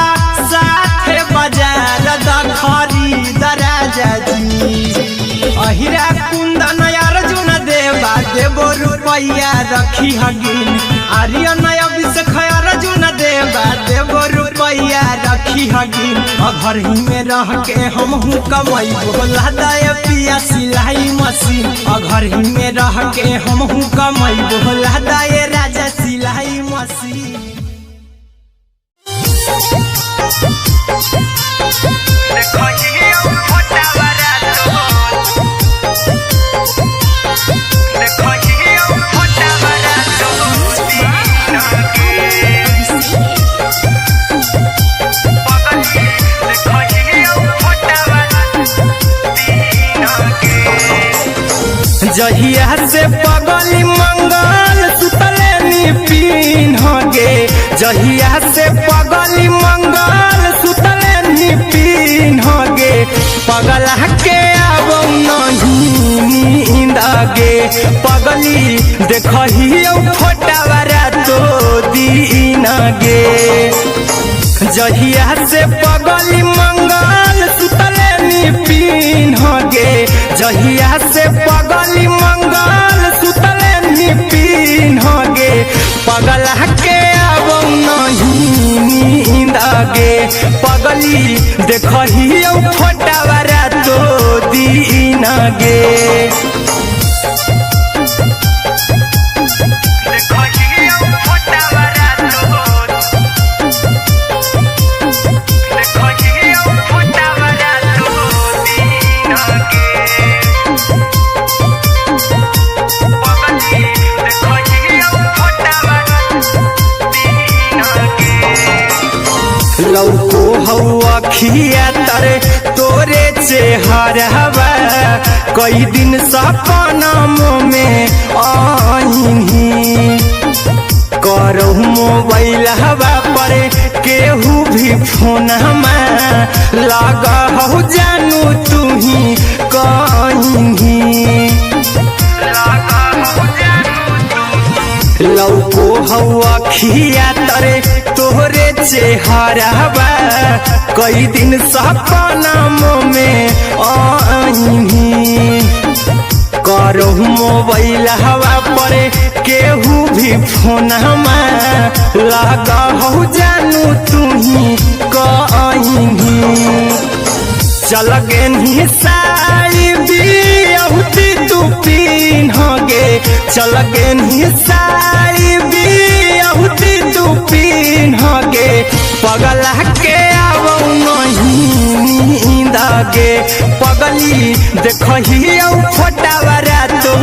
साथे बाजार दखरी राजा जी। अहिरा कुंदन अर्जुन देवा देवो रुपैया रखी हगिन। आर्यन अभिषेक अर्जुन देवा देवो रुपैया रखी हगिन। घर ही में रह के हमहू कमैबो लादाए पिया सिलाई मशीन। घर ही में रह के हमहू कमैबो लादाए राजा सिलाई मशीन। जहिया से पगली मंगल सुतले नी पीन गे, जहिया से पगली मंगल सुतले नी पीन गे, पगला के आबो नहीं नींद गे, पगली देखहियो फोटावा तो दीन गे। जहिया से पगली मंगल सुतले नी पीन गे, जहिया से पगली मंगल सुतले नी पीन गे, पगला के आबो नहीं नींद गे, पगली देखहियो फोटावा तो दीन गे। लौको हौ अखिया तरे तोरे चेहरवा, कई दिन सपना में आईनी, करहु मोबाइल हवा पर केहू भी फोन लगा हौ जानू तुही कहीं। लौको हौ अखिया तरे तोहरे चेहरवा, कई दिन सपना में आईनी, करो मोबाइल हवा पर केहू भी फोन लगा हो जानू तुही कहीं। चल गेनी साड़ी बियाहुती तू पीन गे, चल गेनी साड़ी बियाहुती तू पीन गे, पगला के आवौ नहीं नींद गे, पगली देखही औ फोटावा रातो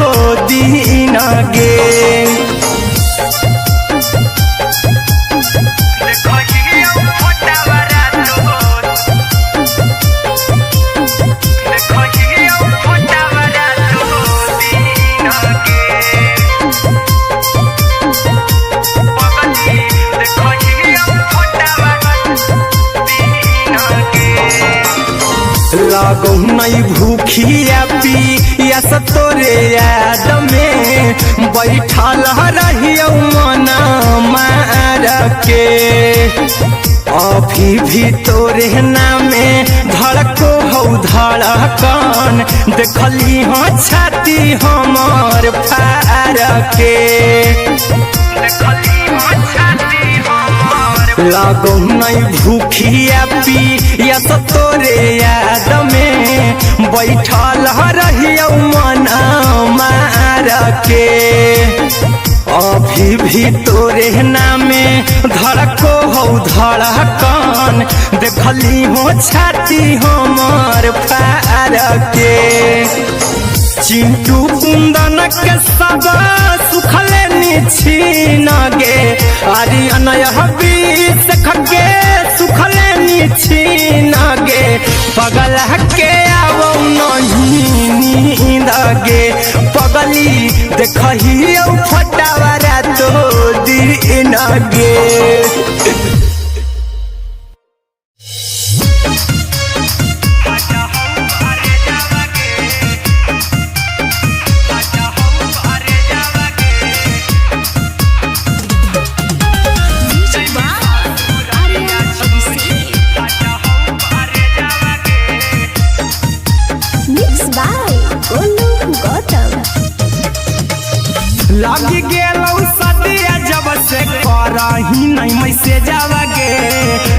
दिन गे। लगौ नहीं भूखिया पिया तोरे याद में बैठल रहियौ मन मार के, अभी भी तोरे नामे धड़को हौ धड़कन, देखली हाँ छाती हमर फार के। लगौ नहीं भूखिया पिया तोरे याद में बैठल रहियौ मन मार के, अभी भी तोरे नामे धड़को हौ धड़कन, देखली हो छाती हमर फार के। चिंटू कुंदन के सब सुखले निछीन गे, आरी अनय बीस खगे सुखले निछीन गे, पगला के आवौ नहीं नींद गे, पगली देखही औ फटावा रातो दिन गे। Music by Aryan Abhishek. Mix by Golu Gautam. लग गेलौ सदिया जब से करही नहीं मैसेज गे,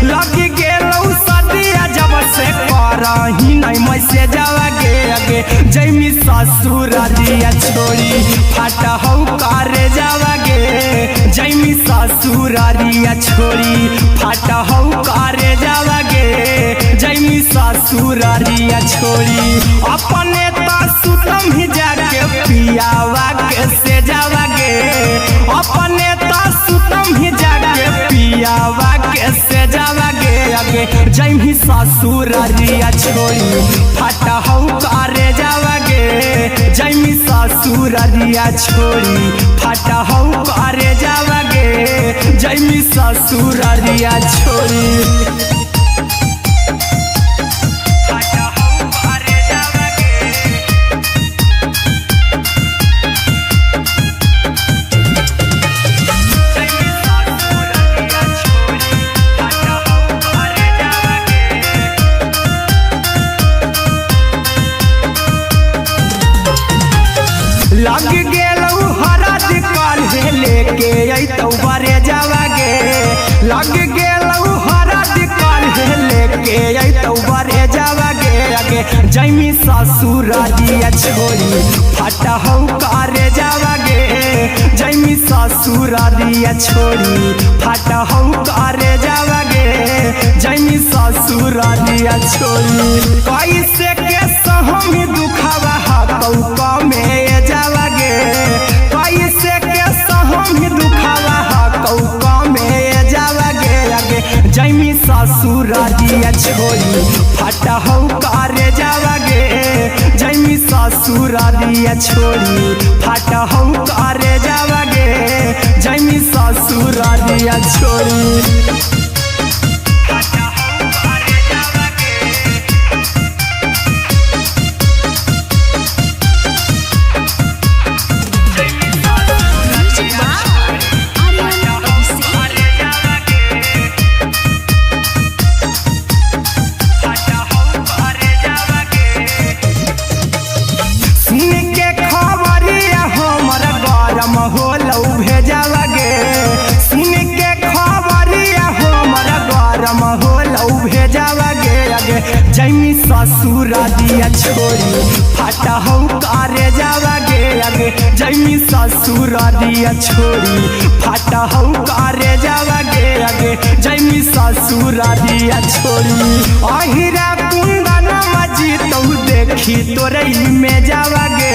लग गेलौ सदिया जब से करही नहीं मैसेज गे, अगे जैमी ससुर दिया छोड़ी फाट हौ करे जावा गे, जैमी ससुर दिया छोड़ी फाट हौ करे जावा गे, जैमी ससुर दिया छोड़ी अपने त सुतम ही जाके पियावा के से जावा गे, अपने त सुतम ही जाके पियावा के से जावा गे, अगे जैमी ससुर दिया छोड़ी फाट हौ करे जावा गे, जैमी ससुर दिया छोड़ी फाट हौ करे जावा गे, जैमी ससुर दिया छोड़ी। लग गेलौ हरद काल्हे लेके अइतौ बरे जावा गे, लग गेलौ हरद काल्हे लेके अइतौ बरे जावा गे, अगे जैमी ससुर दिया छोड़ी फाट हौ करे जावा गे, जैमी ससुर दिया छोड़ी फाट हौ करे जावा गे, जैमी ससुर दिया छोड़ी। कैसे के सहम दुखावा हकौ में जावा गे, कैसे के सहम दुखावा हकौ में जावा गे, अगे जैमी ससुर दिया छोड़ी फाट हौ करे जावा गे, जैमी ससुर दिया छोड़ी फाट हौ करे जावा गे, जैमी ससुर दिया छोड़ी। Music by Aryan Abhishek. सुन के जावा गे आगे जैमी ससुर दिया छोड़ी फाटा हौ करे जावा गे आगे जैमी ससुर दिया छोड़ी फाटा हौ करे जावा गे आगे जैमी ससुर दिया छोड़ी अहिरा कुंदन मजी तौ देखी तोरे में जावा गे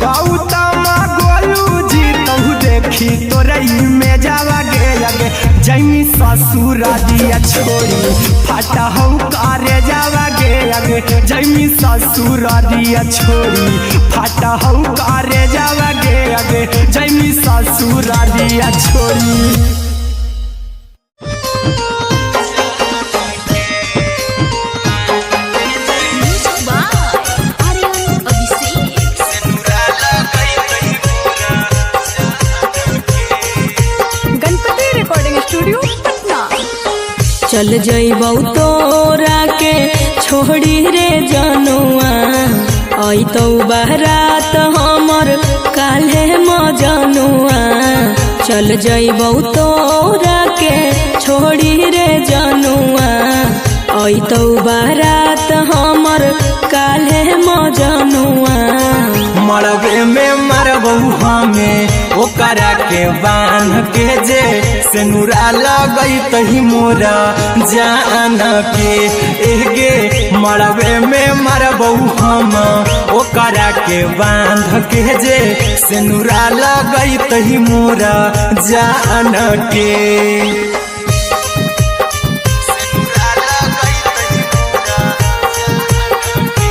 गौतम गोलू जी तौ देखी तोरे में जावा गे आगे जैमी ससुर दिया छोड़ी फाटा हौ करे जावा गे आगे जैमी ससुर दिया छोड़ी फाटा हौ करे जावा गे आगे जैमी ससुर दिया छोड़ी। Music by Aryan Abhishek. Ganpati recording studio Patna. चल जइबौ तोरा के छोड़ी रे जनुआ अइतौ बारात हमर काल्हे मजनुआ। चल जइबौ तोरा के छोड़ी रे जनुआ अइतौ बारात हमर काल्हे मजनुआ। मरबे में मरबौ हमें ओकरा के बांध के जे सेनुरा लगई तही मोरा जान के एगे मरबे में मरबौ हम ओकरा के बांध के जे सेनुरा लगई तही मोरा जान के। सेनुरा लगई तही मोरा जान के।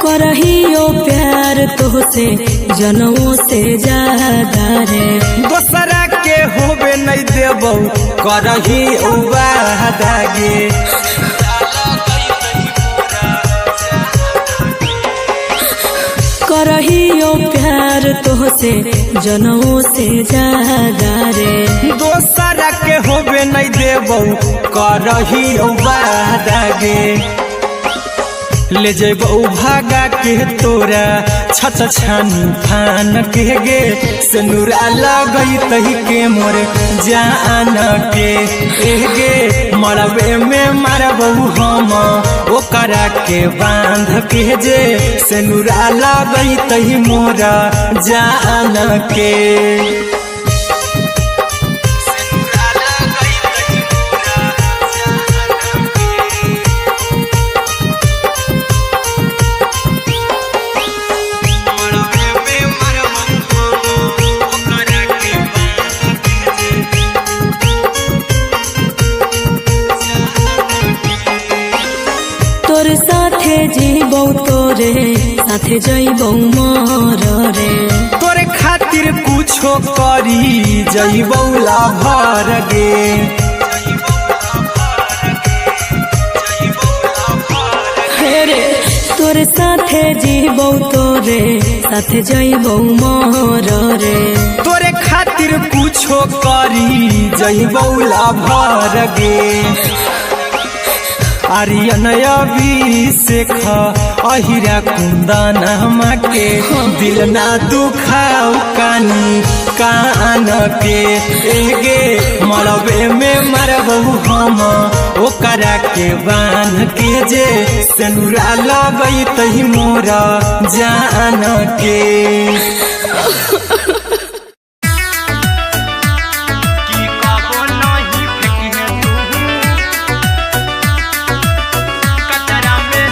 करहियो प्यार तोहसे जनमो से ज्यादा रे। दोसरा के होबे नहीं देबौ करही वादा गे। करहियो प्यार तोहसे जनमो से ज्यादा रे। दोसरा के होबे नहीं देबौ करही वादा गे। ले जेबौ भागा के तोरा छत छानी फान के गे सेनुरा लगई तही के मोर जान के एगे मरबे में मरबौ हम ओकरा के बांध के जे सेनुरा लगई तही मोरा जान के। सेनुरा लगई तही मोरा जान के। तोर साथे जीबौ तोरे साथे जइबौ मर रे। तोरे खातिर कुछो करी जइबौ लाभर गे। हे रे तोर साथे जीबौ तोरे साथे जइबौ मर रे। तोरे खातिर कुछो करी जइबौ लाभर गे। आर्यन अभिषेक अहिरा कुंदन के दिल ना दुखाओ कानी कान के एगे मरबे में मरबौ हम ओकरा के बांध के जे सेनुरा लगई तही मोरा जान के। की कबो नहीं फेंकी तू कचरा में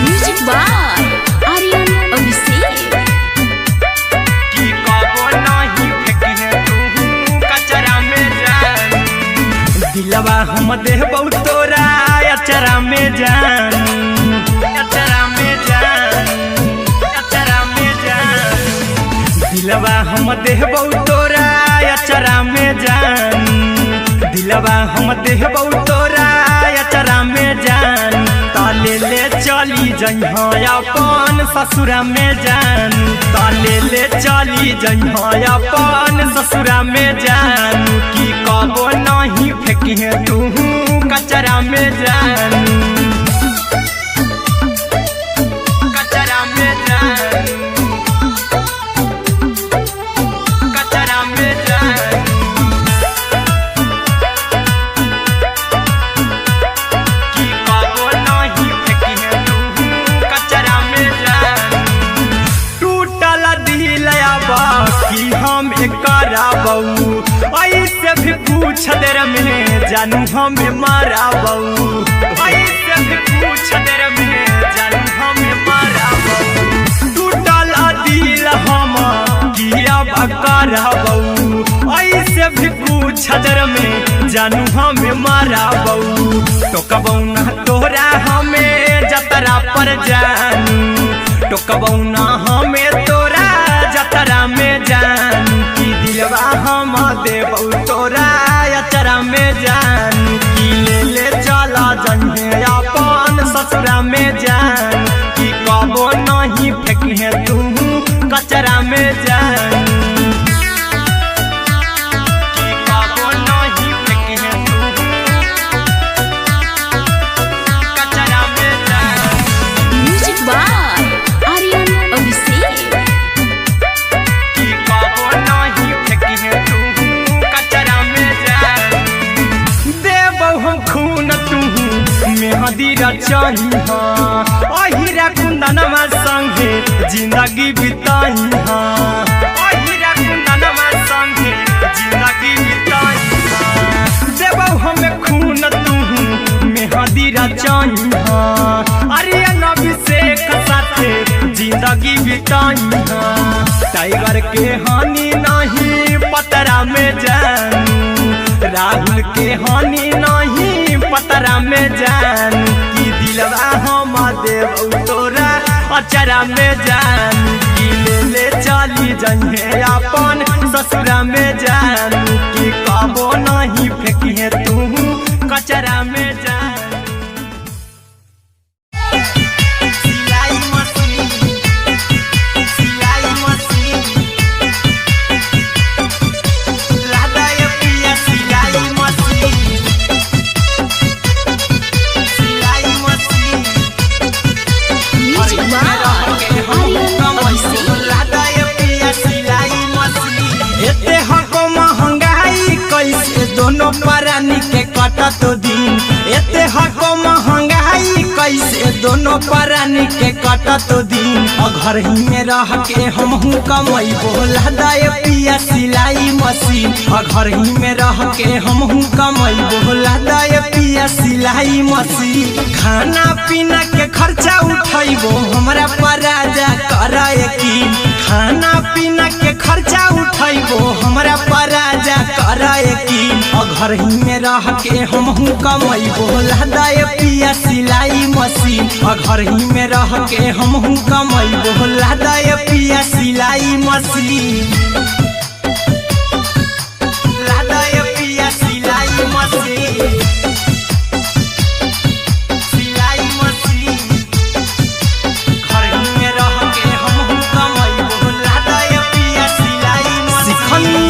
Music by Aryan Abhishek. की कबो नहीं फेंकी तू कचरा में जान दिलवा हम देबौ तोरा अचरा में जान अचरा में जान अचरा में जान दिलवा हम देबौ तोरा अचरा में जान दिलवा हम देबौ तोरा अचरा में जान ताले ले चली जइहा अपन ससुरा में जानू, तले ले चली जइहा अपन ससुरा में जानू, की कबो नहीं फेंकिहे तू कचरा में जानू, कचरा में जानू, कचरा में जानू, की कबो नहीं फेंकिहे तू कचरा में जानू। टूटल दिल अब की हम कराबऊ, ऐसे भी पूछ देर में जानू हमें माराबऊ, ऐसे भी पूछ देर में जानू हमें माराबऊ। टूटल दिल हम की अब कराबऊ, ऐसे भी पूछ देर में जानू हमें माराबऊ। टोकबऊ ना तोरा हमें जतरा पर जानू, टोकबऊ ना हमें तोरा जतरा में जानू, की दिलवा हम देबऊ तोरा अचरा में जानू, की ले ले चला जइहे अपन ससुरा में जानू, की कबो नहीं फेंकिहे तू कचरा में जानू, की कबो नहीं फेंकिहे तू कचरा में जानू। म्यूजिक बाय आर्यन अभिषेक। की कबो नहीं फेंकिहे तू कचरा में जानू। देबौ हम खून तू मेहंदी रचहिहा, अहिरा कुंदनमा संगे जिंदगी बिताहिहा, अहिरा कुंदनमा संगे जिंदगी बिताहिहा। देबौ हम खून तू मेहंदी रचहिहा, आर्यन अभिषेक साथे जिंदगी बिताहिहा। टाइगर के हानि नहीं पतरा में जानू, राहुल के हानि नहीं पतरा में जानू, की दिलवा हम देबौ तोरा अचरा में जानू, की ले ले चली जइहे अपन ससुरा में जानू, की कबो नहीं फेंकिहे तू कचरा में जानू। सिलाई मशीन, सिलाई मशीन, लादा ये पिया सिलाई मशीन, सिलाई मशीन, म्यूजिक बाय आर्यन अभिषेक। लादा ये पिया सिलाई मशीन। एते हको महंगाई कैसे दोनों प्राणी के कटत दिन, एते हको महंगाई कैसे दोनों प्राणी के कटत दिन, घर ही में रह के हमहू कमैबो लादा ये पिया सिलाई मशीन, घर ही में रह के हमहू कमैबो लादा ये पिया सिलाई मशीन। खाना पीना के खर्चा उठैबो हमरा पर राजा कर यकीन, खाना पीना के खर्चा उठैबो हमरा पर राजा कर यकीन, घर ही में रह के हमहू कमैबो लादा ये पिया सिलाई मशीन, घर ही में रह के हमहू कमैबो लादा ये पिया सिलाई मशीन, लादा ये पिया सिलाई मशीन, सिलाई मशीन, घर ही में रह के हमहू कमैबो लादा ये पिया सिलाई मशीन। सिखनी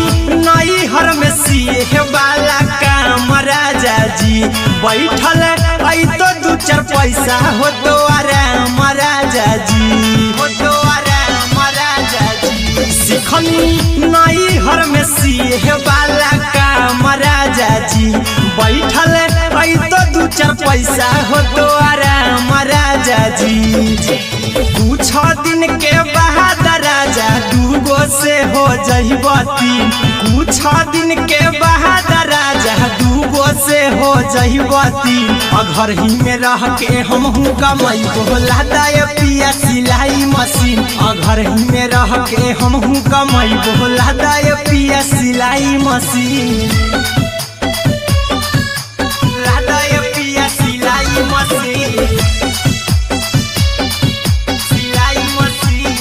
नई हर में सीखे वाला काम राजा जी, बैठल ऐ तो दू चार पैसा हो तो आराम राजा जी, हो तो आराम राजा जी। सिखनी नई हर में सीहे वाला काम राजा जी, बैठल ऐ तो दू चार पैसा हो तो आराम राजा जी। कुछ दिन के बाद राजा दूगो से हो जइबो तीन, कुछ दिन के बाद राजा दूगो से हो जइबो तीन, घर ही में रह के हमहू कमैबो लादा ये पिया सिलाई मशीन, घर ही में रह के हमहू कमैबो लादा ये पिया सिलाई मशीन, लादा ये पिया सिलाई मशीन, सिलाई मशीन,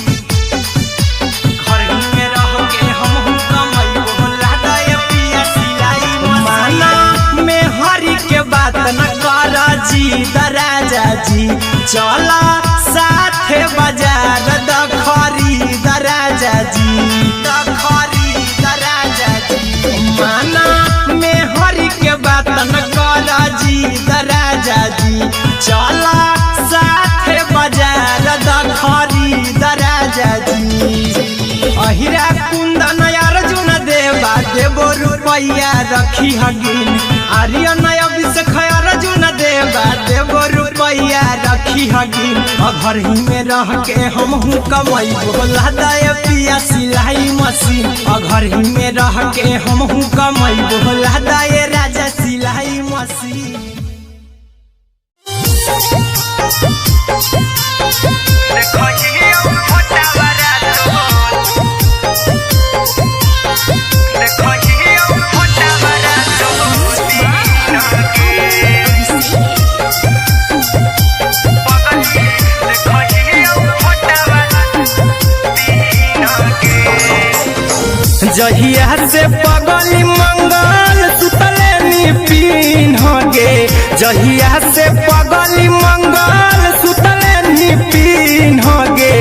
घर ही में रह के हमहू कमैबो लादा ये पिया सिलाई मशीन। माना में हरी के बात न कर जी दराजा जी, चला साथे बाजार दखरी दराजा जी, दखरी दराजा जी। माना में हरि के बात न कर जी दराजा जी, चला साथे बाजार दखरी दराजा जी। अहिरा कुंदन अर्जुन देवा देवो रुपैया रखी हगिन, आर्यन अभिषेक अर्जुन देवा देवो रुपैया रखी हगिन। घर ही में रह के हमहू कमाई बोला दे पिया सिलाई मशीन, घर ही में रह के हमहू कमाई बोला दे राजा सिलाई मशीन। जहिया से पगली मंगल सुतले नी पीन गे, जहिया से पगली मंगल सुतले नी पीन गे,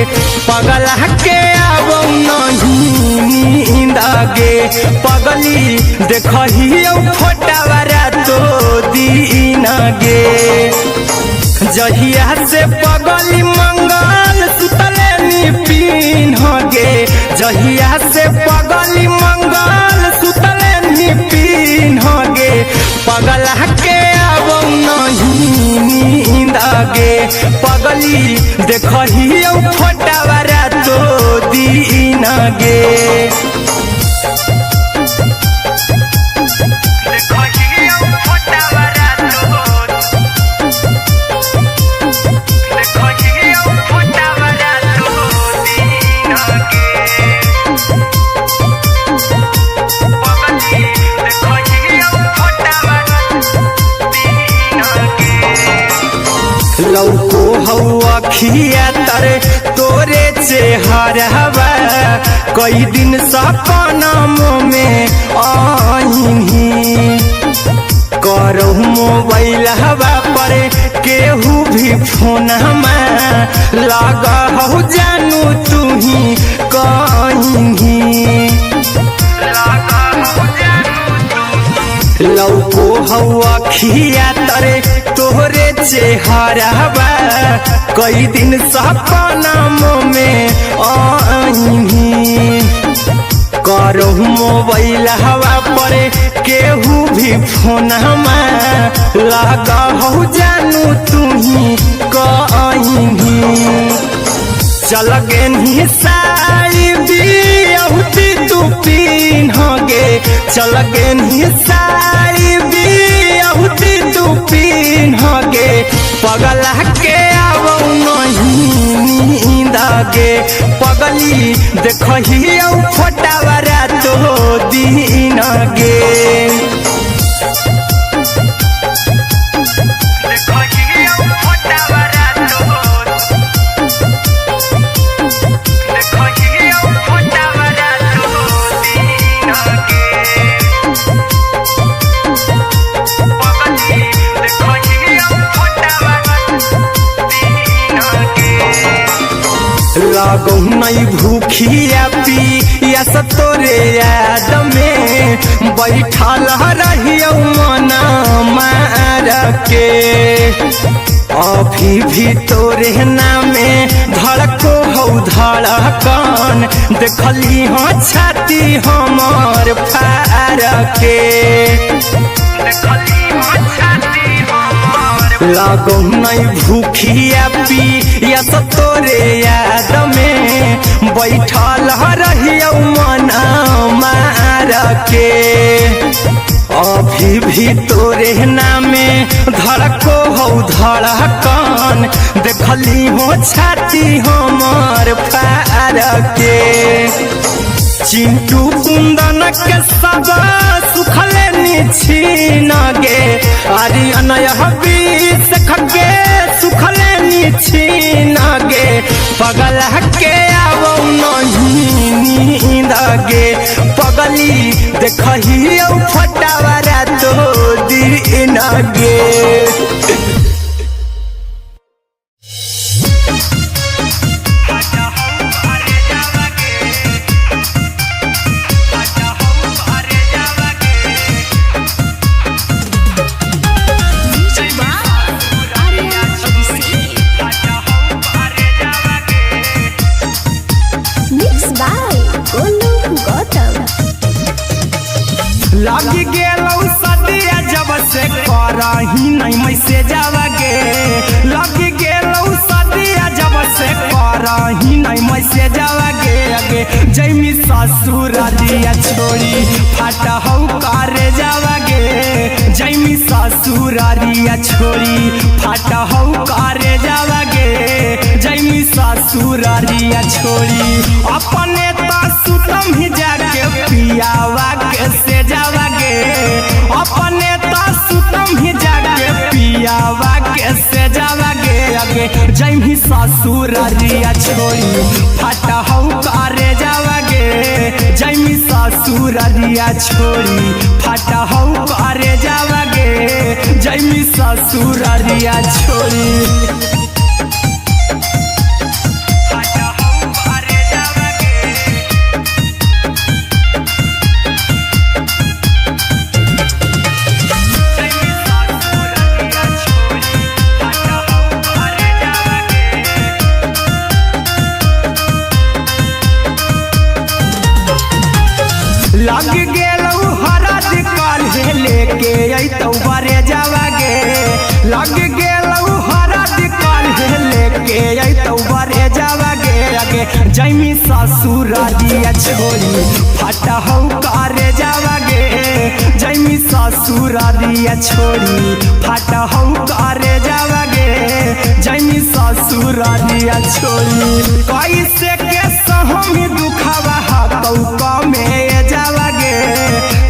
पगला के आबो नहीं नींद गे, पगली देखहियो फोटावरा तो दीन गे। जहिया से पगली मंगल सुतले नी पीन गे, जहिया से पगली मंगल सुतले नी पीन गे, पगला के आबो नहीं नींद गे, पगली देखहियो फोटावरा तो दीन गे। लौको हौ अखिया तरे तोरे चेहरवा, कई दिन सपना में आईनी, करहु मोबाइल हवा पर केहू भी फोन लगा हौ जानू तुही कहीं। लौको हौ अखिया तरे तोहरे चेहरवा, कई दिन सपना में आईनी, करहु मोबाइल हवा पर केहू भी फोन लगा हौ जानू तुही कहीं। चल गेनी साड़ी बियाहुती तू पीन गे, चल गेनी साड़ी बियाहुती तू पीन गे, पगला के आबो नहीं नींद गे, पगली देखहियो फोटावरा तो दीन गे। लगौ नहीं भूखिया पिया तोरे याद में, बैठल रहियो मन मार के, अभी भी तोरे नामे धड़को हौ धड़कन, देखली हाँ छाती हमर फार के। लगौ नहीं भूखिया पिया तोरे याद में, बैठल रहियो मन मार के, अभी भी तोरे नामे धड़को हौ धड़कन, देखली हो छाती हमर फार के। चिंटू कुंदन के सब सुखले निछीन गे, आर्यन अभिषेक के सुखले निछीन गे, पगला के आबो नहीं नींद गे, पगली देखहियो फटावरा तो दीन गे। मैसेजवा गे। लग गेलौ सदिया जब से करही नहीं मैसेजवा गे अगे जैमी ससुररिया छोड़ी फाट हौ करे जावा गे। जैमी ससुररिया छोड़ी फाट हौ करे जावा गे। जैमी ससुररिया छोड़ी अपने त सुतम ही जाके पियावा के से जावा गे। अपने त सुतम ही जाके पियावा के से जावा गे अगे जैमी ससुररिया छोड़ी फाट हौ करे जावा गे। जैमी ससुररिया छोड़ी फाट हौ करे जावा गे। जैमी ससुररिया छोड़ी फाट हौ करे जावा गे। जैमी ससुररिया छोड़ी फाट हौ करे जावा गे। लग गेलौ हरद काल्हे लेके अइतौ बरे जावा गे। लग गेलौ हरद काल्हे लेके अइतौ बरे जावा गे अगे जैमी ससुररिया छोड़ी फाट हौ करे जावा गे। जैमी ससुररिया छोड़ी फाट हौ करे जावा गे। जैमी ससुररिया छोड़ी कैसे के सहम दुखावा हतौ कमे जावा गे।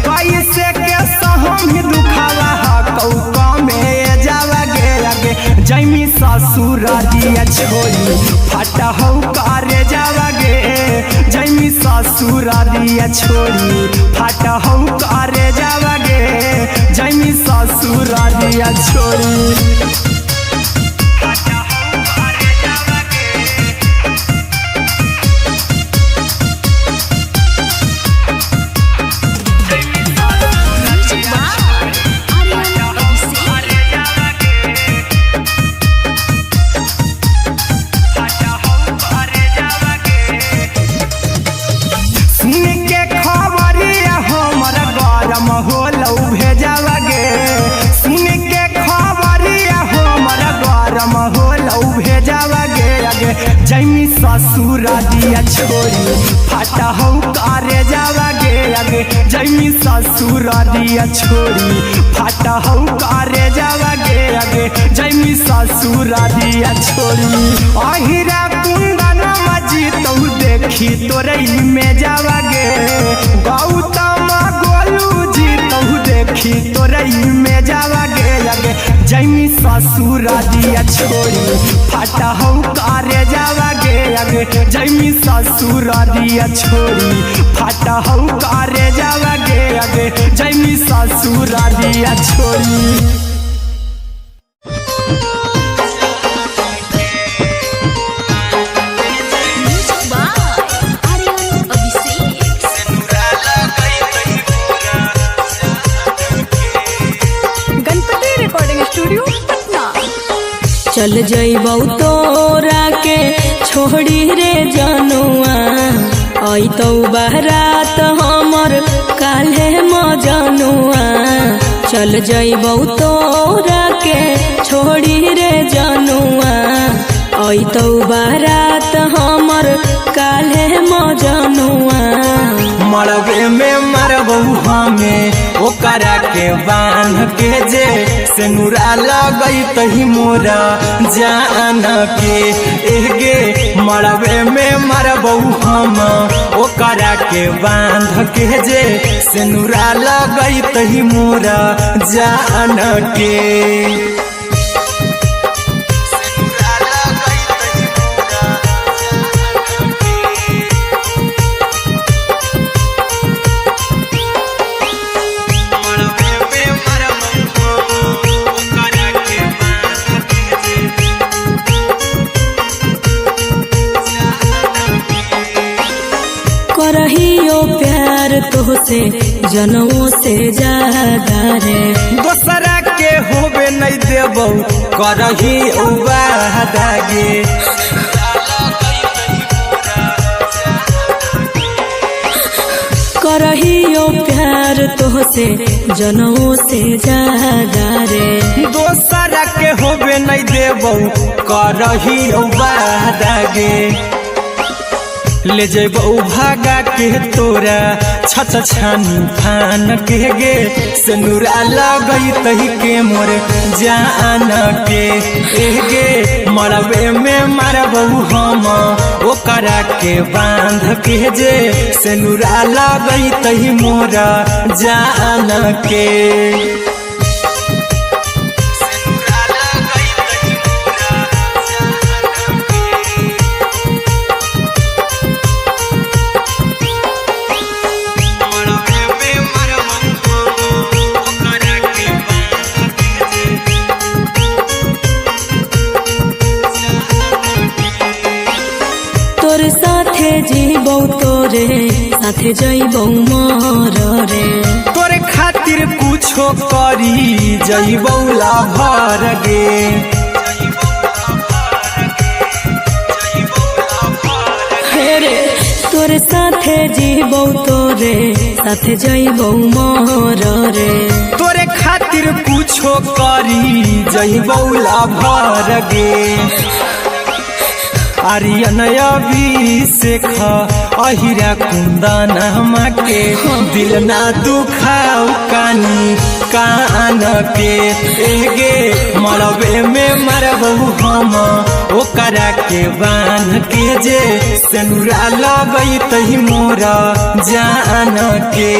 कैसे के सहम दुखावा हतौ कमे जावा गे अगे जैमी ससुररिया छोड़ी फाट हौ करे जावा गे। जैमी ससुररिया छोड़ी फाट हौ करे जावा गे। जैमी ससुररिया छोड़ी फाट हौ करे जावा गे। Music by Aryan Abhishek. सुन के खबरिया हमर गरम होलौ भेजावा गे। सुन के खबरिया हमर गरम होलौ भेजावा गे अगे जैमी ससुररिया छोड़ी फाट हौ करे जावा गे अगे जैमी ससुररिया छोड़ी फाट हौ करे जावा गे अगे जैमी ससुररिया छोड़ी अहिरा कुंदन मजीतौ देखी तोरई में जावा गे। गौतम गोलू जीतौ देखी तोरई में जावा गे अगे जैमी ससुररिया छोड़ी फाट हौ करे जावा गे अगे जैमी ससुररिया छोड़ी फाट हौ करे जावा गे अगे जैमी ससुररिया छोड़ी। Music by Aryan Abhishek. Ganpati recording studio Patna. चल जइबौ तोरा के छोड़ी रे जनुआ अइतौ बारात हमर काल्हे मजनुआ। चल जइबौ तोरा के छोड़ी रे जनुआ अइतौ बारात हमर काल्हे मजनुआ। मरबे में मरबौ हमें ओकरा के बांध के जे सेनुरा लगई तही मोरा जान के एगे। मरबे में मरबौ हम ओकरा के बांध के जे सेनुरा लगई तही मोरा जान के। सेनुरा लगई तही मोरा जान के। करहियो प्यार तोहसे जनमो से ज्यादा रे। दोसरा के होबे नहीं देबौ करही वादा गे। करहियो प्यार तोहसे जनों से ज्यादा रे। दोसरा के होबे नहीं देबौ करहियो वादा गे। ले जेबौ भागा के तोरा छत छानी फान के गे। सिनुरा लगई तही के मोरे जान के गे। मरबे में मारबौ हम ओकरा के बांध के जे। सिनुरा लगई तही मोरा जान के। तोर साथे जीबौ तोरे साथे जइबौ मर रे। तोरे खातिर कुछो करी जइबौ लाभर गे। हे रे तोर साथे जीबौ तोरे साथे जइबौ मर रे। तोरे खातिर कुछो करी जइबौ लाभर गे। आर्यन अभिषेक अहिरा कुंदन के दिल ना दुखाओ कानी कान के गे। मरबे में मरबौ हम ओकरा के बांध के जे। सेनुरा लगई तही मोरा जान के।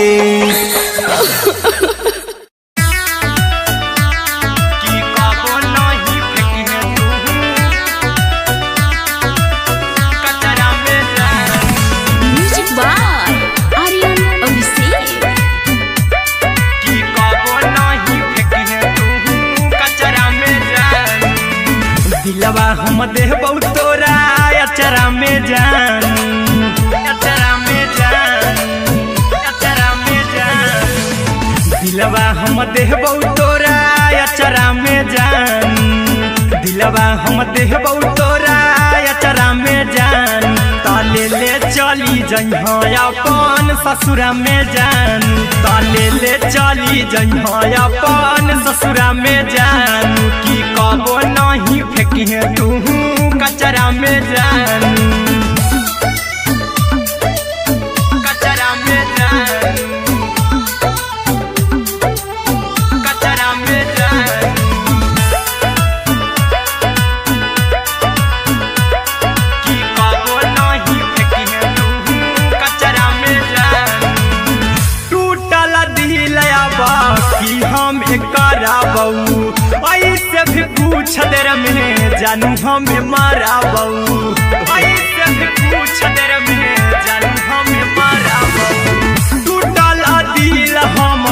म्यूजिक बाय आर्यन अभिषेक। दिलवा हम देबौ तोरा अचरा में जान, अचरा में जान, अचरा में जान। दिलवा हम देबौ तोरा अचरा में जान। दिलवा हम देबौ तोरा अचरा में जान। ताले ले चली जइहा अपन ससुरा में जान। ताले ले चली जइहा अपन ससुरा में जान। की कबो नहीं फेंकिहे तू कचरा में जान, कचरा में जान, कचरा में जान। की कबो नहीं फेंकिहे तू कचरा में जान। टूटल दिल की हम कराबऊ ऐसे भी पूछ देर में जानू हमें माराबऊ। ऐसे भी पूछ देर में जानू हमें माराबऊ। टूटल दिल हम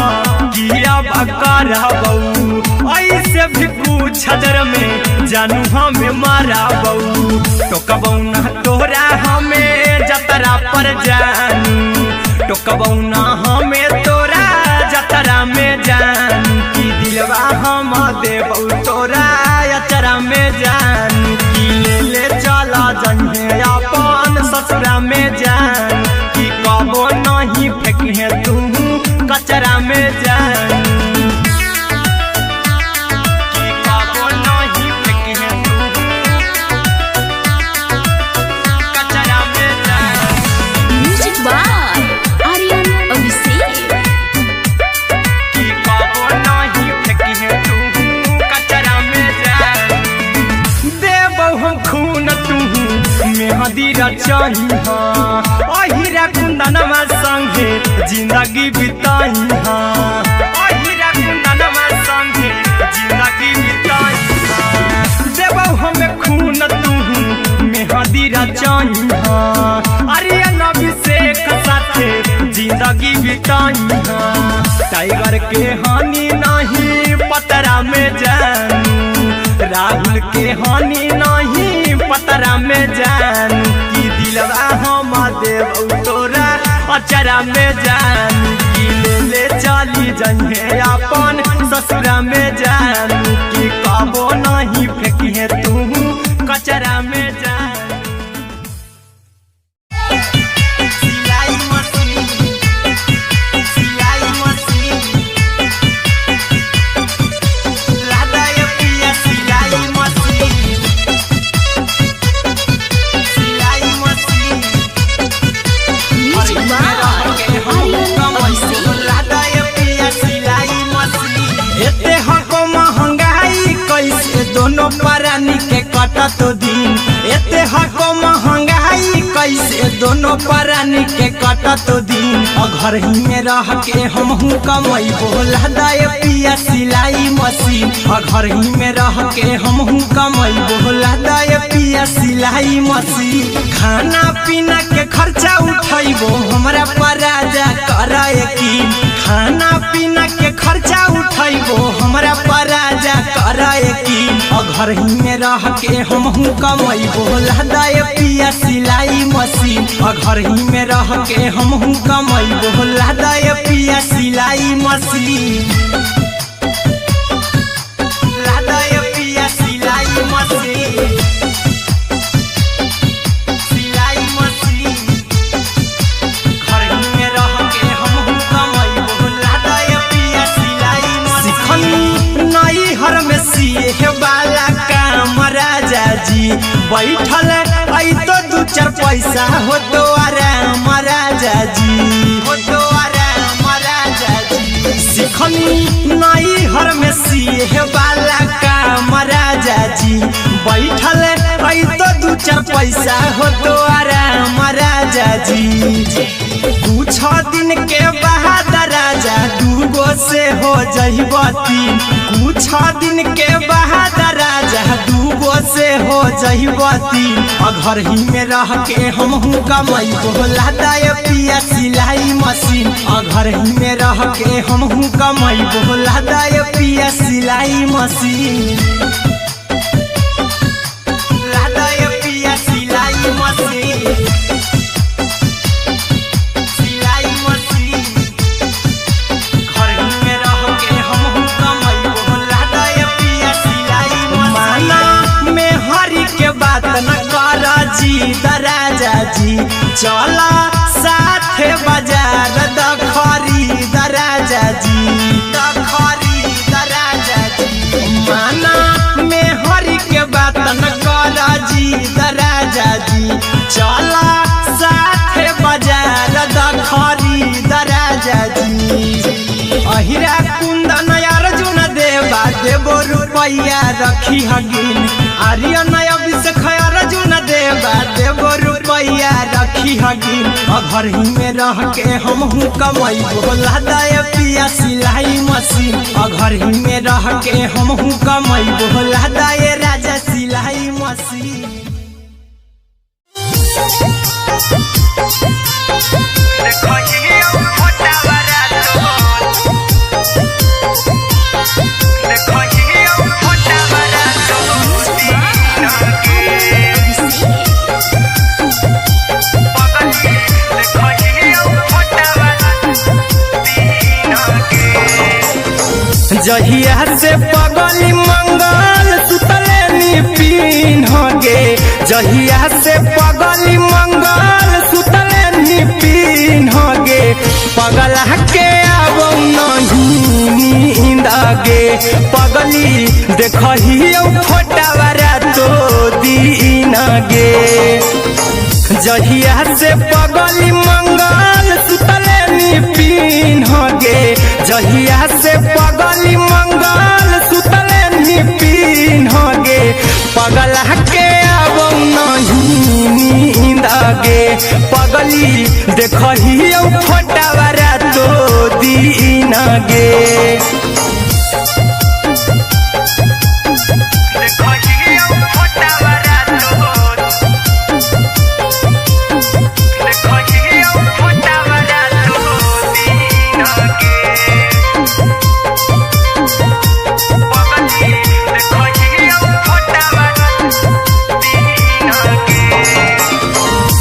किया कराबऊ ऐसे भी पूछ देर में जानू हमें माराबऊ। टोकबऊ ना तोरा हमें जतरा पर जानू। टोकबऊ ना हमें तोरा जतरा में जान। की दिलवा हम देबौ तोरा अचरा में जान। की ले ले चला जइहे अपन ससुरा में जान। की कबो नहीं फेंकिहे तू कचरा में जान। की कबो नहीं फेंकिहे तू कचरा में जान। म्यूजिक बाय आर्यन अभिषेक। की कबो नहीं फेंकिहे तू कचरा में जान। देबौ हम खून तू मेहंदी रचहिहा। अहिरा कुंदनमा संगे जिंदगी बिताहिहा। अहिरा कुंदनमा संगे जिंदगी बिताहिहा। देबौ हम खून तू मेहंदी रचहिहा। आर्यन अभिषेक साथे जिंदगी बिताहिहा। टाइगर के हानि नहीं पतरा में जान। राहुल के हानि नहीं पतरा में जान। की दिलवा हम देबौ तोरा अचरा में जान। की ले ले चली जइहे अपन ससुरा में जान। की कबो नहीं फेंकिहे तू कचरा में जान। सिलाई मशीन परानी के कटत दिन। एते हको महंगाई कैसे दोनों परानी के कटत दिन। घर ही में रह के हमहू कमैबो लादा पिया सिलाई मशीन। घर ही में रह के हमहू कमैबो लादा पिया सिलाई मशीन। खाना पीना के खर्चा उठैबो हमरा पर राजा कर यकीन। खाना पीना के खर्चा उठैबो हमरा पर राजा कर यकीन। घर ही में रह के हमहू कमैबो लादा पिया सिलाई मशीन। घर ही में रह के हमहू कमैबो लादा पिया सिलाई मशीन। लादा पिया सिलाई मशीन, सिलाई मशीन। घर ही में रह के हमहू कमैबो लादा पिया सिलाई मशीन। सिखनी नई हर में सीहे वाला काम राजा जी, बैठल ऐ तो दू चार पैसा हो तो आराम राजा जी, हो तो आराम राजा जी। सिखनी नई हर में सीहे वाला काम राजा जी, बैठल ऐ तो दू चार पैसा हो तो आराम राजा जी। कुछ दिन के बाद राजा दूगो से हो जइबो तीन। कुछ दिन के बाद राजा दूगो से हो जइबो तीन। घर ही में रह के हमहू कमैबो लादा पिया सिलाई मशीन। घर ही में रह के हमहू कमैबो लादा पिया सिलाई मशीन। लादा पिया सिलाई मशीन, सिलाई मशीन। घर ही में रह के हमहू कमैबो लादा पिया सिलाई मशीन। माना में हरि के बात न कर जी राजा जी, चला साथे बाजार द खरीद राजा जी, द खरीद राजा जी। माना में हरि के बात न कर जी राजा जी, चला साथे बाजार द खरीद राजा जी। अहिरा कुंदन अर्जुन देवा देवो रुपैया रखी हगिन। आर्यन अभिषेक अर्जुन देवा देवो रुपैया रखी हगिन। घर ही में रह के हमहू कमैबो लादा पिया सिलाई मशीन। घर ही में रह के हमहू कमैबो लादा राजा सिलाई मशीन। जहिया से पगली मंगल सुतले नी पीन गे, जहिया से पगली मंगल सुतले नी पीन गे, पगला के आबो नहीं नींद गे, पगली देखहियो फोटावा तो दीन गे। जहिया से पगली मंगल सुतले नी पीन गे, जहिया से पगली मंगल सुतले नी पीन गे, पगला के आबो नहीं नींद गे, पगली देखहियो फोटावा तो दीन गे।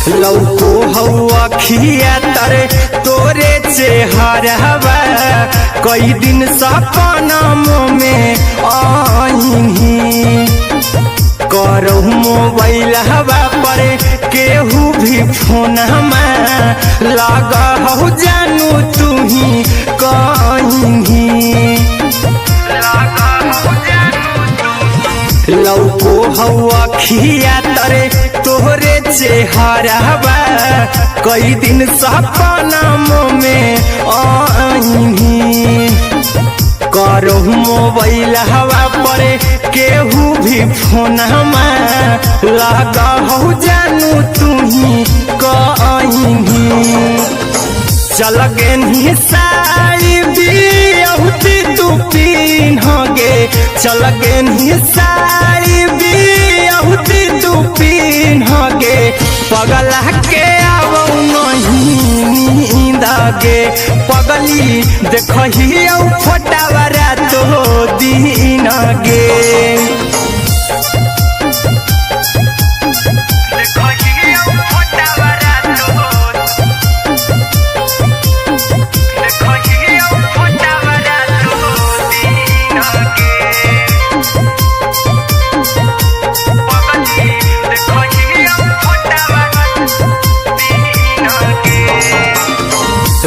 लौको हौ अखिया तरे तोरे चेहरवा, कई दिन सपना में आईनी, करहु मोबाइल हवा पर केहू भी फोन लगा हौ जानू तुही कहीं। लौको हौ अखिया तरे तोहरे चेहरवा, कई दिन सपना में आईनी, करो मोबाइल हवा पर केहू भी फोन लगा हो जानू तुही कहीं। चल गेनी साड़ी बियाहुती तू पीन्हगे, चल गेनी साड़ी बियाहुती तू पीन्हगे, पगला के आवौ नहीं नींद गे, पगली देखही औ फोटावा रातो दिन गे।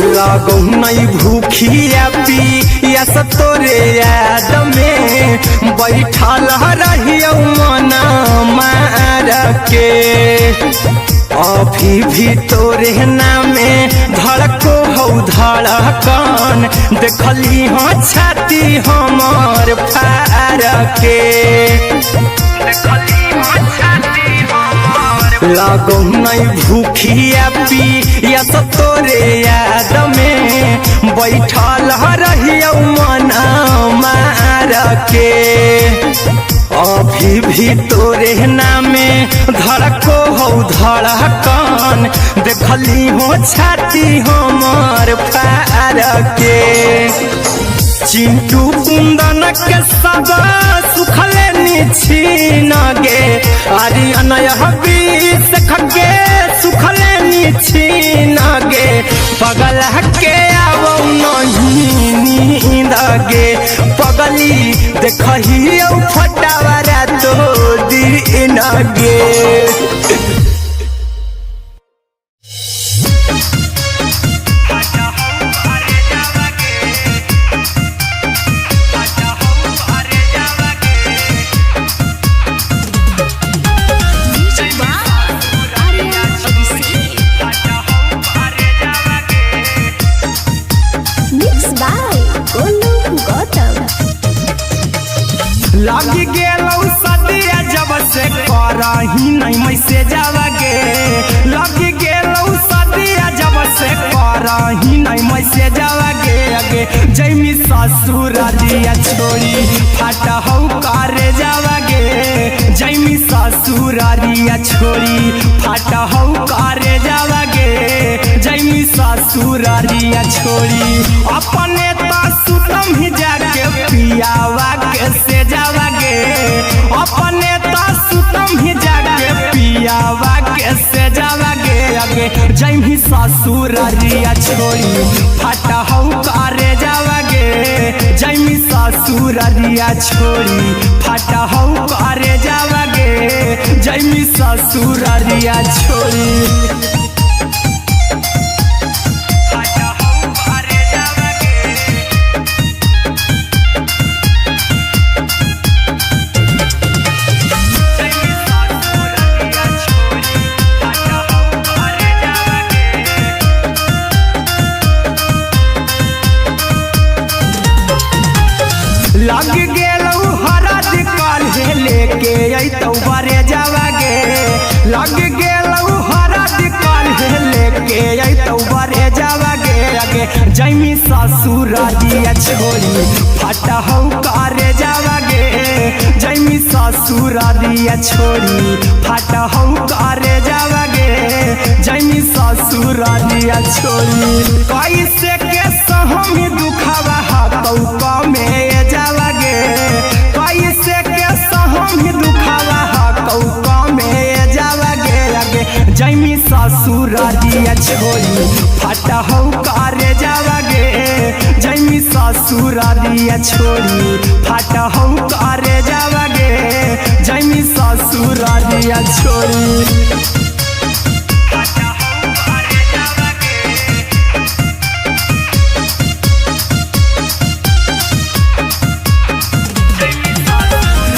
लगौ नहीं भूखिया पिया तोरे याद में बैठल रहियौ मन मार के, अभी भी तोरे नामे धड़को हौ धड़कन, देखली हाँ छाती हमर फार के। लगौ नहीं भूखिया पिया तोरे याद में बैठल रहियौ मन मार के, अभी भी तोरे नामे धड़को हौ धड़कन, देखली हो छाती हमर फार के। चिंटू कुंदन के सब सुखले निछीन गे, आरी अनय बीस खगे सुखले निछीन गे, पगला के आवौ नहीं नींद गे, पगली देखही औ फटावा रातो दिन गे। Music by Aryan Abhishek. Mix by Golu Gautam. लग गेलौ सदिया जब से करही नहीं मैसेज गे, लग गेलौ सदिया जब से करही नहीं मैसेज गे, अगे जैमी ससुररिया छोड़ी फाट हौ करे जावा गे, जैमी ससुररिया छोड़ी फाट हौ करे जावा गे, जैमी ससुररिया छोड़ी अपने त सुतम ही जाके पियावा के से जावा गे, अपने त सुतम ही जाके पियावा के से जावा गे, अगे जैमी ससुररिया छोड़ी फाट हौ करे जावा गे, जैमी ससुररिया छोड़ी फाट हौ करे जावा गे, जैमी ससुररिया छोड़ी। लग गेलौ हरद काल्हे लेके अइतौ बरे जावा गे, लग गेलौ हरद काल्हे लेके अइतौ बरे जावा गे, अगे जैमी ससुररिया छोड़ी फाट हौ करे जावा गे, जैमी ससुररिया छोड़ी फाट हौ करे जावा गे, जैमी ससुररिया छोड़ी। कैसे के सहम दुखावा हतौ कमे जावा गे, कैसे के सहम दुखावा हतौ कमे जावा गे, अगे जैमी ससुररिया छोड़ी फाट हौ करे जावा गे, जैमी ससुररिया छोड़ी फाट हौ करे जावा गे, जैमी ससुररिया छोड़ी।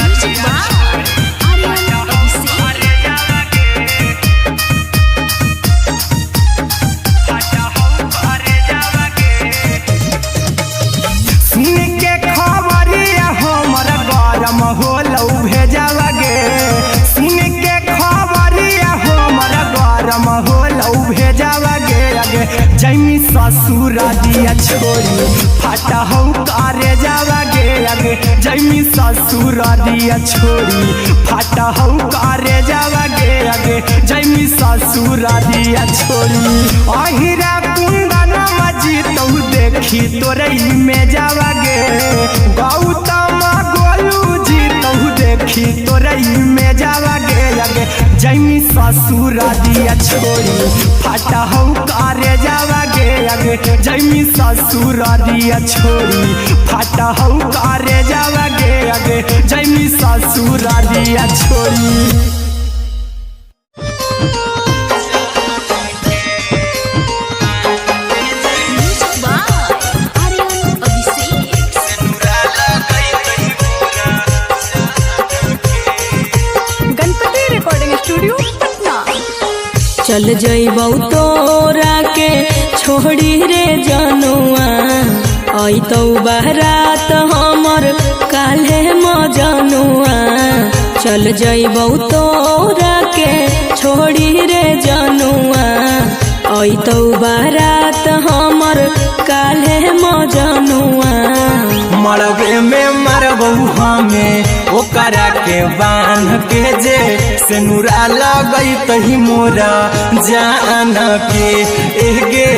Music by Aryan Abhishek. सुन के खा ससुररिया छोड़ी फाटा हौ करे जावा गे आगे जैमी ससुररिया छोड़ी फाटा हौ करे जावा गे आगे जैमी ससुररिया छोड़ी अहिरा कुंदन मजी तौ देखी तोरई में जावा गे गौतम गोलू जी तौ देखी तोरई में जावा गे आगे जैमी ससुररिया छोड़ी फाटा हौ करे जावा गे आगे जैमी ससुररिया छोड़ी फाटा हौ करे जावा गे आगे जैमी ससुररिया छोड़ी। Music by Aryan Abhishek. Ganpati recording studio Patna. चल जइबौ तोरा के छोड़ी रे जनुआ अइतौ बारात हमर काल्हे मजनुआ। चल जइबौ तोरा के छोड़ी रे जनुआ अइतौ बारात हमर काल्हे मजनुआ। मरबे में मरबू हमें ओकरा के बांध के जे सेनुरा लगई तही मोरा जान के एगे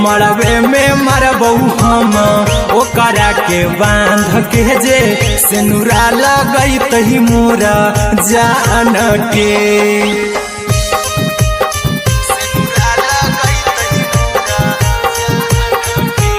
मरबे में मरबू हम ओकरा के बांध के जे सेनुरा लगई तही मोरा जान के। सेनुरा लगई तही मोरा जान के।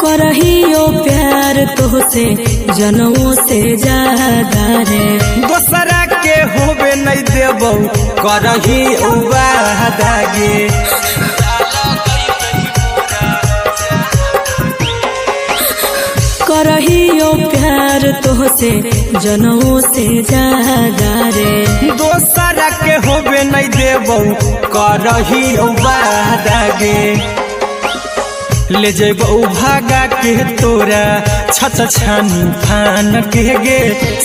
करहियो प्यार तोहसे जनमो से ज्यादा रे। दोसरा के होबे नहीं देबौ करही वादा गे। करहियो प्यार तोहसे जनमो से ज्यादा रे। दोसरा के होबे नहीं देबौ करही वादा गे। ले जेबौ भागा के तोरा छत छानी फान के गे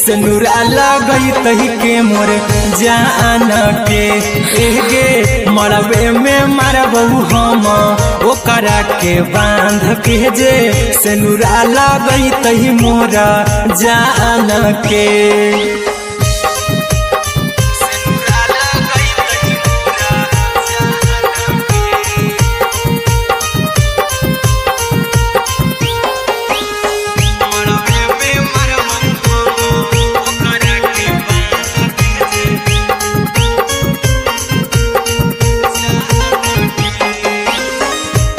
सेनुरा लगई तही के मोरे जान के एगे मरबे में मरबौ हम ओकरा के बांध के जे सेनुरा लगई तही मोरा जान के। सेनुरा लगई तही मोरा जान के।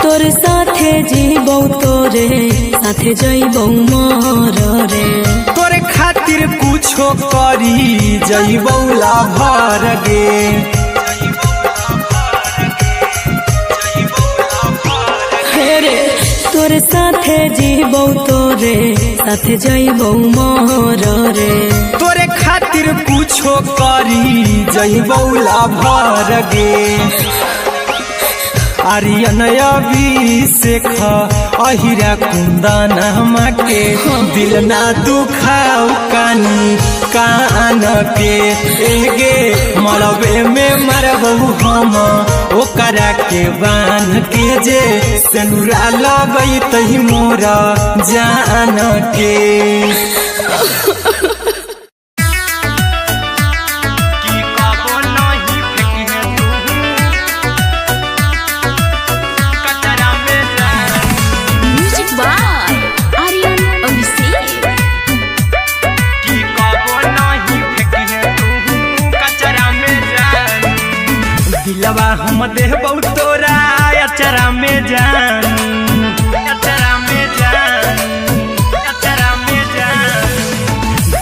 तोर साथे जीबौ तोरे साथे जइबौ मर रे। तोरे खातिर कुछो करी जइबौ लाभर गे। हे रे तोर साथे जीबौ तोरे साथे जइबौ मर रे। तोरे खातिर कुछो करी जइबौ लाभर गे। आर्यन अभिषेक अहिरा कुंदन के दिल ना दुखाओ कानी कान के एगे मरबे में मरबू हम ओकरा के बांध के जे सेनुरा लगई तही मोरा जान के। Music by Aryan Abhishek. दिलवा हम देबौ तोरा अचरा में जान अचरा में जान अचरा में जान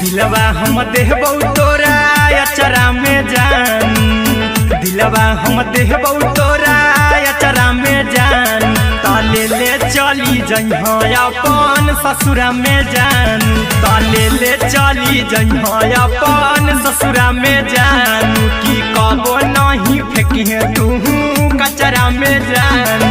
दिलवा हम देबौ तोरा अचरा में जान दिलवा हम देबौ तोरा अचरा में जान ताले ले चली जइह अपन ससुरा में जान ताले ले चली जइह अपन ससुरा में जान की कबो नहीं फेंकी तू कचरा में जान।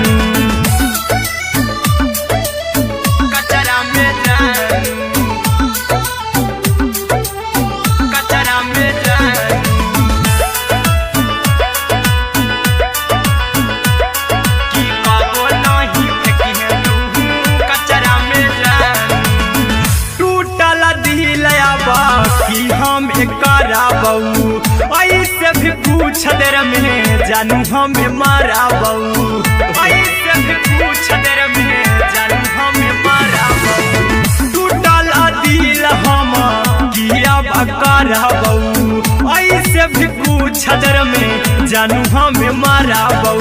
कराबऊ, ऐसे भी पूछ देर में जानू हमें माराबऊ, ऐसे भी पूछ देर में जानू हमें माराबऊ। टूटल दिल हम किया कराबऊ, ऐसे भी पूछ देर में जानू हमें माराबऊ।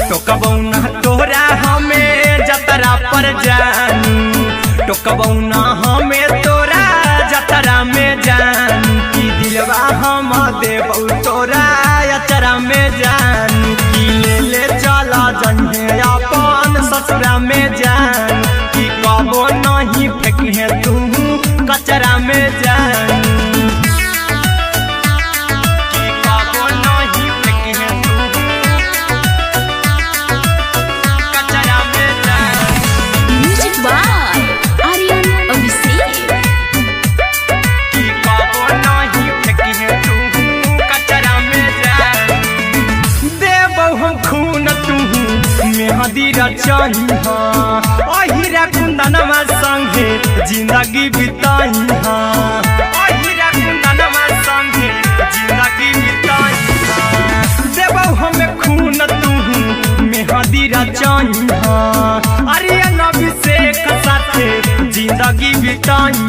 टोकबऊ ना तोरा हमें जतरा पर जानू, टोकबऊ ना हमें तोरा जतरा में जानू, की दिलवा हम देबऊ तोरा अचरा में जानू, की ले ले चला जन्हे अपन ससुरा में जानू, की कबो नहीं फेंके तू कचरा में जानू, की कबो नहीं फेंके तू कचरा में जानू। म्यूजिक बाय आर्यन अभिषेक। की कबो नहीं फेंके तू कचरा में जान, देबौ हम खून तू मेहंदी रचाही, अहिरा कुंदनमा संगे जिंदगी बिताही, अहिरा कुंदनमा संगे जिंदगी बिताही। देबौ हम खून तू मेहंदी रचाही, अरे अभिषेक साथे जिंदगी बिताही।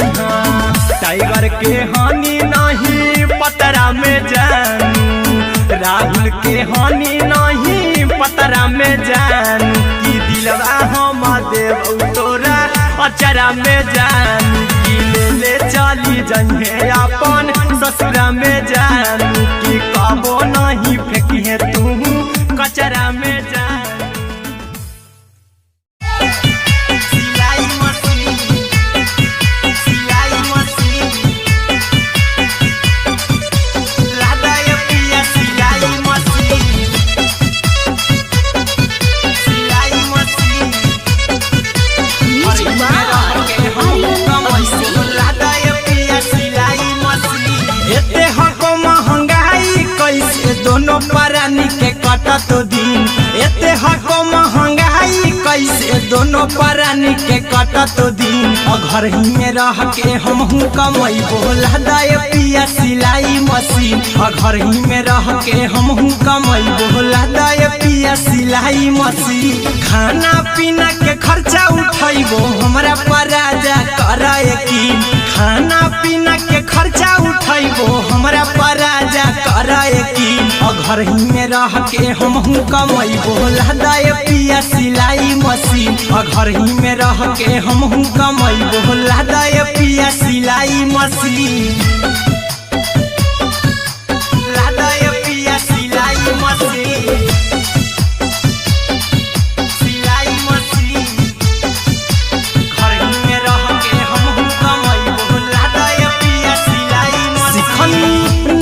टाइगर के हानि नहीं पतरा में जानू, राहुल के हानि नहीं पतरा में जानू, की दिलवा हम देबऊ तोरा अचरा में जानू, की ले ले चली जन्हे अपन ससुरा में जानू, की कबो नहीं फेंके तू कचरा में जानू। सिलाई मशीन, सिलाई मशीन, लादा ये पिया सिलाई मशीन, सिलाई मशीन। म्यूजिक बाय आर्यन अभिषेक। लादा ये पिया सिलाई मशीन। एते हको महंगाई कैसे दोनों प्राणी के कटत दिन, एते हको महंगाई कैसे दोनों प्राणी के कटत दिन, घर ही में रह के हमहू कमैबो लादा ये पिया सिलाई मशीन, घर ही में रह के हमहू कमैबो लादा ये पिया सिलाई मशीन। खाना पीना के खर्चा उठैबो हमरा पर राजा कर यकीन, खाना पीना के खर्चा उठैबो हमरा पर राजा कर यकीन, घर ही में रह के हमहू कमैबो लादा ये पिया सिलाई मशीन, घर ही में रह के हमहू कमैबो लादा ये पिया सिलाई मशीन, लादा ये पिया सिलाई मशीन, सिलाई मशीन। घर ही में रह के हमहू कमैबो लादा ये पिया सिलाई मशीन। सिखनी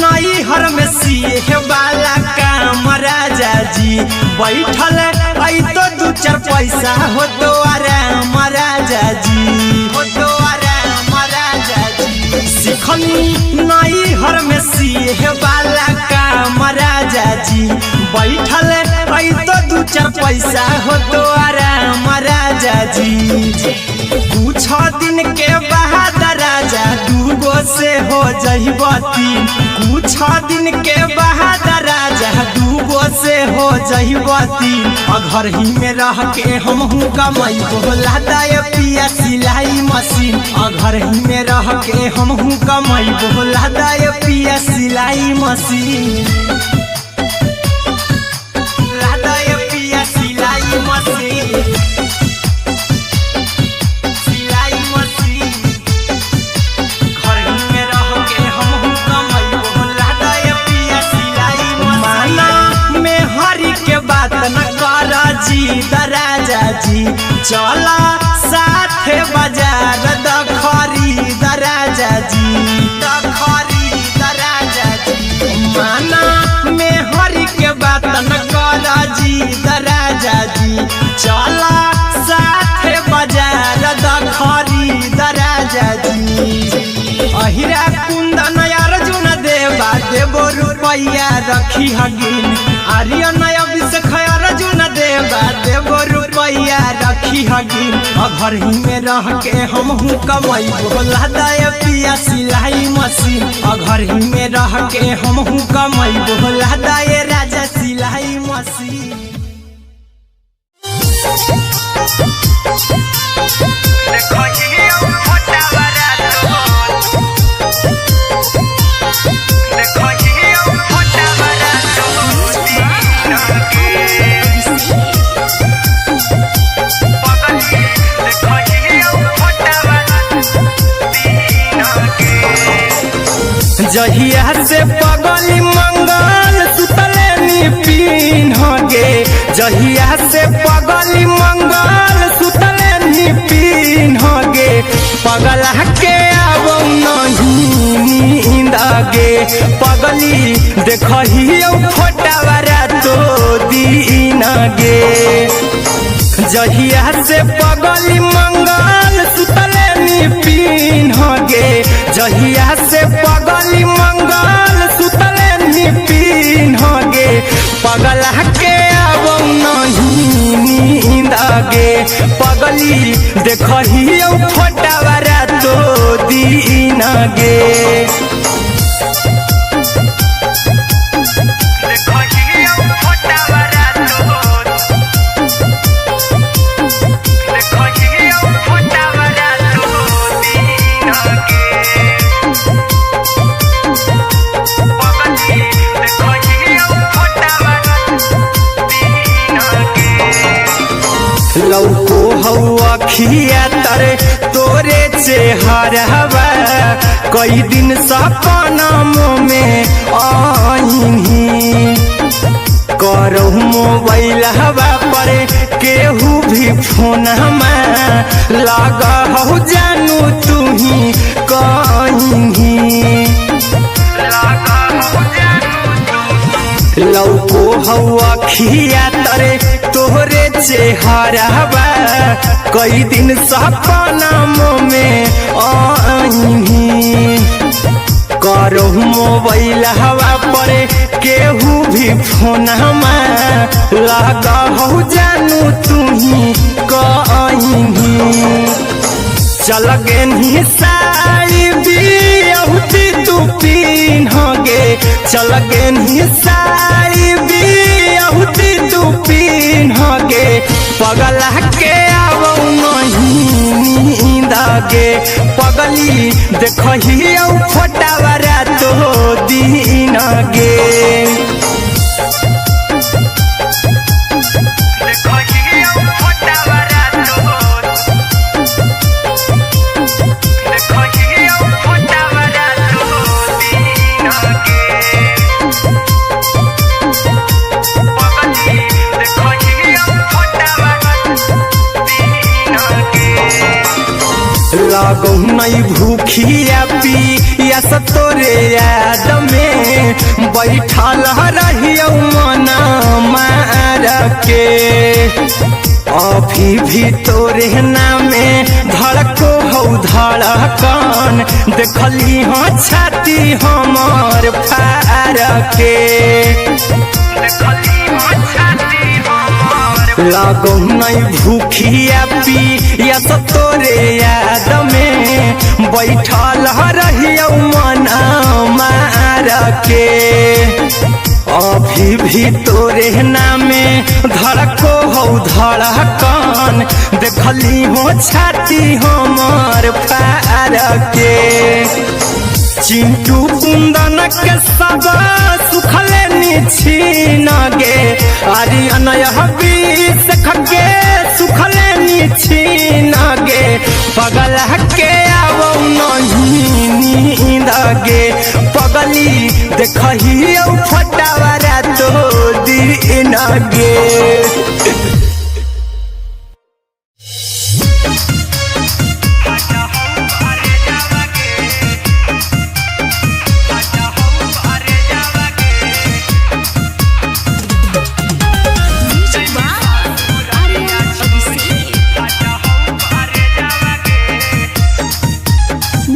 नई हर में सीखे वाला काम राजा जी, बैठल ऐ तो दू चार पैसा हो तो आराम राजा जी, हो तो आराम राजा जी। सिखनी नई हर में सीहे वाला काम राजा जी, बैठल ऐ तो दू चार पैसा हो तो आराम राजा जी। कुछ दिन के बाद राजा दूगो से हो जइबो तीन, कुछ दिन के बाद राजा दूगो से हो जइबो तीन, घर ही में रह के हमहू कमैबो लादा ये पिया सिलाई मशीन, घर ही में रह के हमहू कमैबो लादा ये पिया सिलाई मशीन, लादा ये पिया सिलाई मशीन, सिलाई मशीन। घर ही में रह के हमहू कमैबो लादा ये पिया सिलाई मशीन। माना में हरि के बात न कर जी राजा जी, चला साथे बाजार दखरी राजा जी, दखरी राजा जी। माना में हरि के बात न कर जी राजा जी, चला साथे बाजार दखरी राजा जी। अहिरा कुंदन अर्जुन देवा देबो रुपैया रखी हगिन, आर्यन अभिषेक अर्जुन देवा देबो रुपैया रखी। हगी घर ही में रह के हमहू कमैबो लादाय पिया सिलाई मशीन घर ही में रह के हमहू कमैबो लादाय राजा सिलाई मशीन। जहिया से पगली मंगल सुतले नी पीन गे, जहिया से पगली मंगल सुतले नी पीन गे, पगला के आबो नहीं नींद गे, पगली देखहियो फोटावा रातो दिन गे। जहिया से पगली मंगल सुतले नी पीन गे, जहिया से पगली मंगल सुतले नी पीन गे, पगला के आबो नहीं नींद गे, पगली देखहियो फोटावा रातो दिन गे। लौको हौ अखिया तरे तोरे चेहरवा, कई दिन सपना में आईनी, करहु मोबाइल हवा पर केहू भी फोन लगा हौ जानू तुही कहीं। लौको हौ अखिया तरे तोहरे चेहरवा, कई दिन सपना में आईनी, करहु मोबाइल हवा पर केहू भी फोन लगा हौ जानू तुही कहीं। चल गेनी साड़ी बियाहुती तू पीन गे, चल गेनी साड़ी बियाहुती तू पीन गे, पगला के आबो नहीं नींद गे, पगली देखहियो फोटावा रातो दिन गे। लगौ नहीं भूखिया पिया तोरे याद में बैठल रहियौ मन मार के, अभी भी तोरे नामे धड़को हौ धड़कन, देखली हाँ छाती हमर फार के। लगौ नहीं भूखिया पिया तोरे याद में बैठल रहियौ मन मार के, अभी भी तोरे नामे धड़को हौ धड़कन, देखली हो छाती हमर फार के। चिंटू कुंदन के सब सुखले निछीन गे, आर्यन बीस के सुखले निछीन गे, पगला के आबो नहीं नींद गे, पगली देखहियो फोटावा रातो दिन गे। Music by Aryan Abhishek.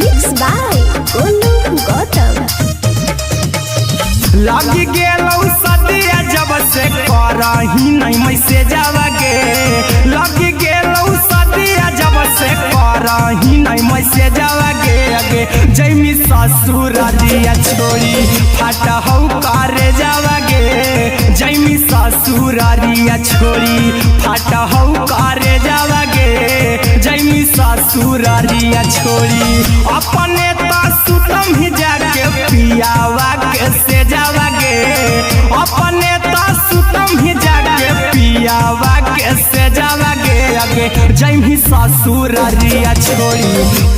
Mix by Golu Gautam. लग गेलौ सदिया जब से करही नहीं मैसेज आवागे, लग गेलौ करही नहीं मैसेज गे अगे जैमी ससुररिया छोड़ी फाट हौ करे जावागे जैमी ससुररिया छोड़ी फाट हौ करे जावागे जैमी ससुररिया छोड़ी अपने त सुतम ही जाके पियावा के से जावागे अपने त सुतम ही जाके पियावा के से जावागे अगे जैमी ससुररिया छोड़ी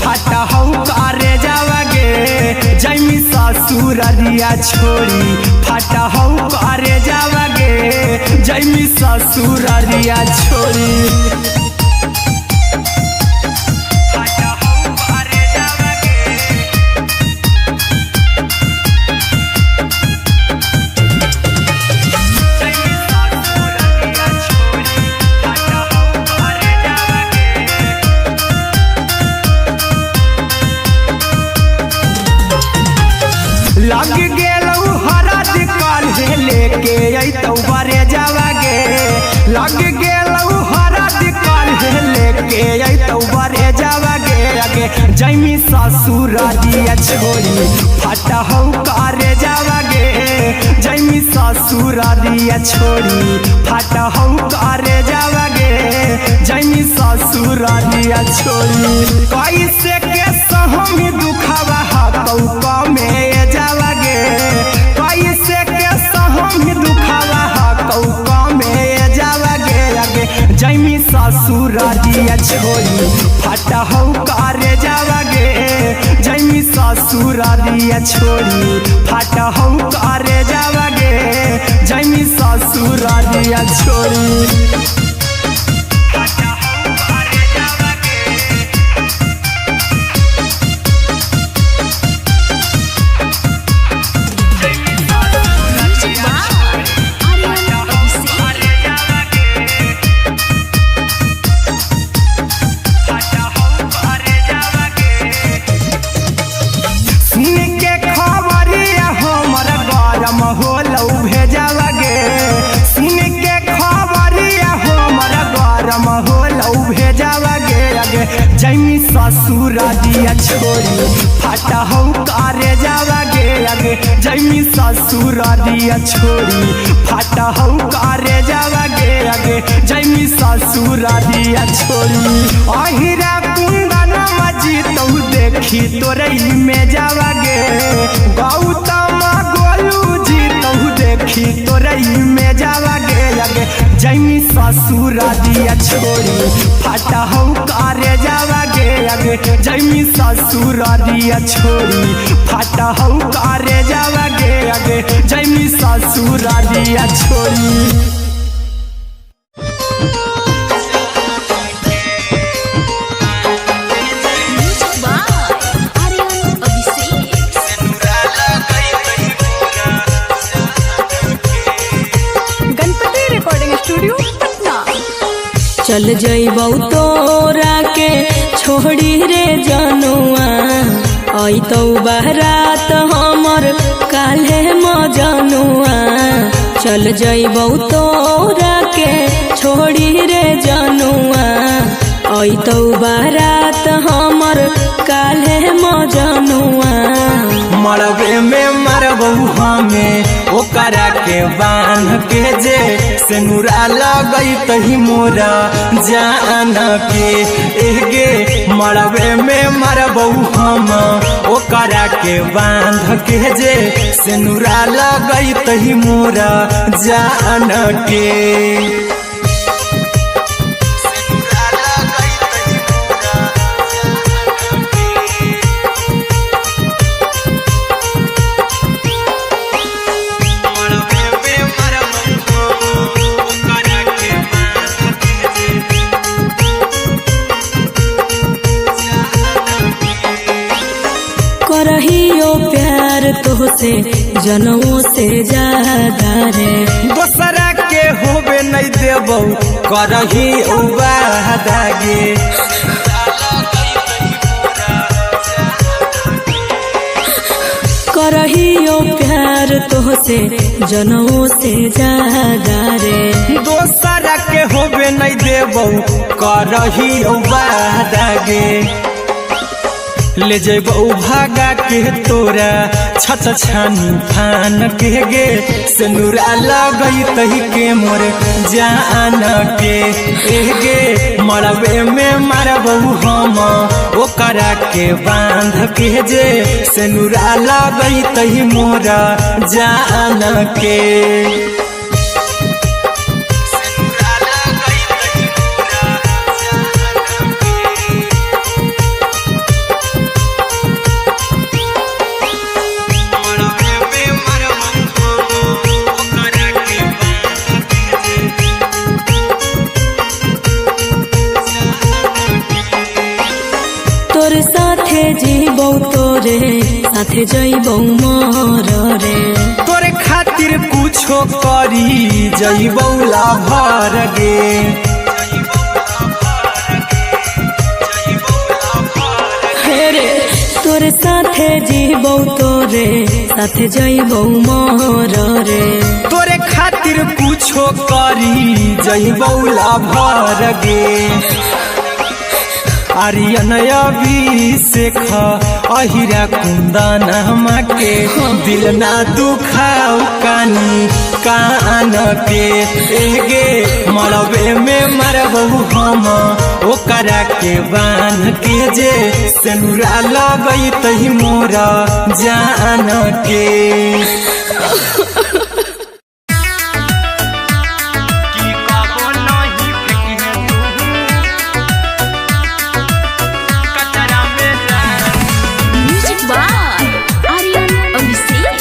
फाट हौ करे जावागे जैमी ससुररिया छोड़ी फाट हौ करे जावागे जैमी ससुररिया छोड़ी फाट हौ करे जावागे। जैमी ससुररिया छोड़ी फाट हौ करे जावागे। लग गेलौ हरद काल्हे लेके अइतौ बरे जावागे लग गेलौ हरद काल्हे लेके अइतौ बरे जावागे अगे जैमी ससुररिया छोड़ी फाट हौ करे जावागे जैमी ससुररिया छोड़ी फाट हौ करे जावागे जैमी ससुररिया छोड़ी कैसे के सहम दुखावा हतौ कमे जावागे कैसे के सहम दुखावा हतौ कमे जावागे अगे जैमी ससुररिया छोड़ी फाट हौ करे जावागे जैमी ससुररिया छोड़ी फाट हौ करे जावागे जैमी ससुररिया छोड़ी फाट हौ करे जावागे। Music by Aryan Abhishek. सुन के खबरिया हमर गरम होलौ भेजावागे सुन के खबरिया हमर गरम होलौ भेजावागे अगे जैमी ससुररिया छोड़ी फाट हौ करे जावागे अगे जैमी ससुररिया छोड़ी फाट हौ करे जावागे अगे जैमी ससुररिया छोड़ी अहिरा कुंदन मजीतौ देखी तोरई में जावागे गौतम गोलू जीतौ देखी तोरई में जावागे अगे जैमी ससुररिया छोड़ी फाट हौ करे जावागे अगे जैमी ससुररिया छोड़ी फाट हौ करे जावागे अगे जैमी ससुररिया छोड़ी। Music by Aryan Abhishek. Ganpati recording studio Patna. चल जइबौ तोरा के छोड़ी रे जनुआ अइतौ बारात हमर काल्हे मजनुआ चल जइबौ तोरा के छोड़ी रे जनुआ अइतौ बारात हमर काल्हे मजनुआ। मरबे में मरबू हमें ओकरा के बांध के जे सेनुरा लगई तही मोरा जान के एगे मरबे में मरबू हम ओकरा के बांध के जे सेनुरा लगई तही मोरा जान के। सेनुरा लगई तही मोरा जान के। करहियो प्यार तोहसे जनमो से ज्यादा रे दोसरा के होबे नहीं देबौ करही वादा गे। करहियो प्यार तोहसे जनों से ज्यादा रे। दोसरा के होबे नहीं देबौ करही वादा गे। ले जेबौ भागा के तोरा छत छानी फान के गे। सिनुरा लगई तही के मोर जान के गे। मरबे में मारबौ हम ओकरा के बांध के जे। सिनुरा लगई तही मोर जान के। तोर साथे जीबौ तोरे साथे जइबौ मर रे। तोरे खातिर कुछो करी जइबौ लाभर गे। हे रे तोर साथे जीबौ तोरे साथे जइबौ मर रे। तोरे खातिर कुछो करी जइबौ लाभर गे। आर्यन अभिषेक अहिरा कुंदन के दिल ना दुखाओ कानी कान के गे। मरबे में मरबौ हम ओकरा के बांध के जे। सिनुरा लगई तही मोर जान के। म्यूजिक बाय आर्यन अभिषेक।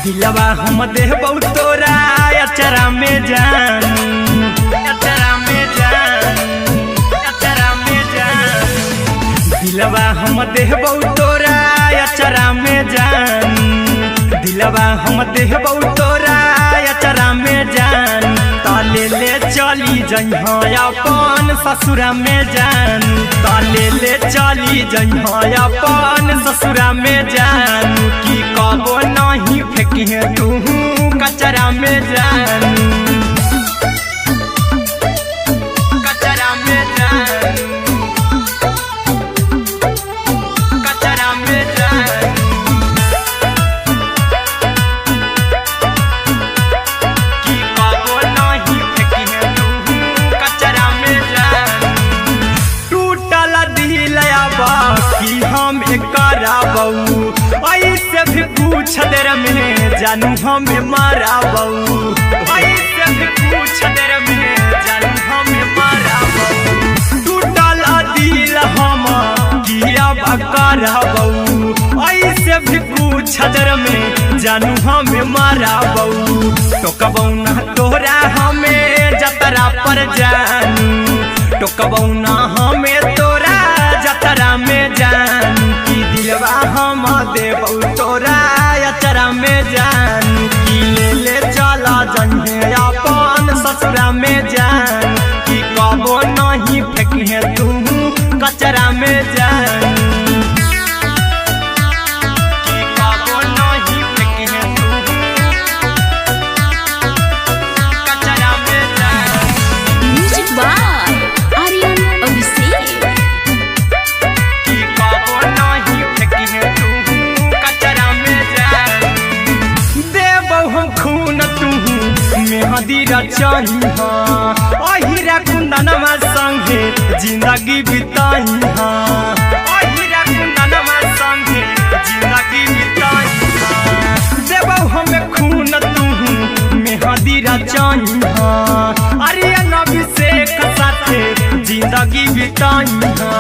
दिलवा हम देबौ तोरा अचरा में जान, अचरा में जान, अचरा में जान। दिलवा हम देबौ तोरा अचरा में जान। दिलवा हम देबौ तोरा अचरा में जान। ताले ले चली जइहा अपन ससुरा में जान। ताले ले चली जइहा अपन ससुरा में जान। की कबो नहीं फेंकिहे तू कचरा में जान, कचरा में जान, कचरा में जान। की कबो नहीं फेंकिहे तू कचरा में जान। टूटल दिल की हम कराबौ ऐसे भी पूछ देर में जानू हमें माराबौ। ऐसे भी पूछ देर में जानू हमें माराबौ। टूटल दिल हम किया कराबौ ऐसे भी पूछ देर में जानू हमें माराबौ। टोकबौ ना तोरा हमें जतरा पर जानू। टोकबौ ना हमें तोरा जतरा में जान। की दिलवा हम देबौ तोरा अचरा में जान। की ले ले चला जइहे अपन ससुरा में जान। की कबो नहीं फेंकिहे तू कचरा में जान। की कबो नहीं फेंकिहे तू कचरा में जान। म्यूजिक बाय आर्यन अभिषेक। की कबो नहीं फेंकिहे तू कचरा में जान। देबौ हम खून तू मेहंदी रचहिहा। अहिरा कुंदनमा संगे जिंदगी बिताहिहा। अहिरा कुंदनमा संगे जिंदगी बिताहिहा। देबौ हम खून तू मेहंदी रचहिहा। आर्यन अभिषेक साथे जिंदगी बिताहिहा।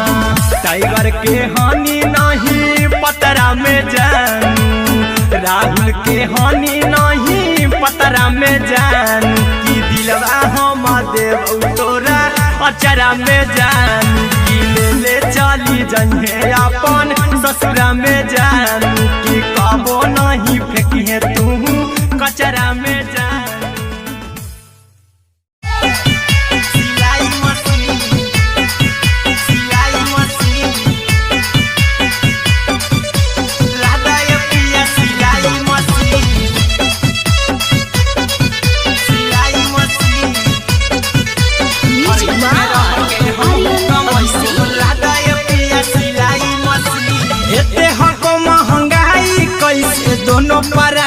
टाइगर के हानि नहीं पतरा में जान। राहुल के हानि नहीं पतरा में जान। की दिलवा हम देबौ तोरा अचरा में जान। की ले ले चली जइहे अपन ससुरा में जान। की कबो नहीं फेंकिहे तू कचरा में जान। सिलाई मशीन, सिलाई मशीन।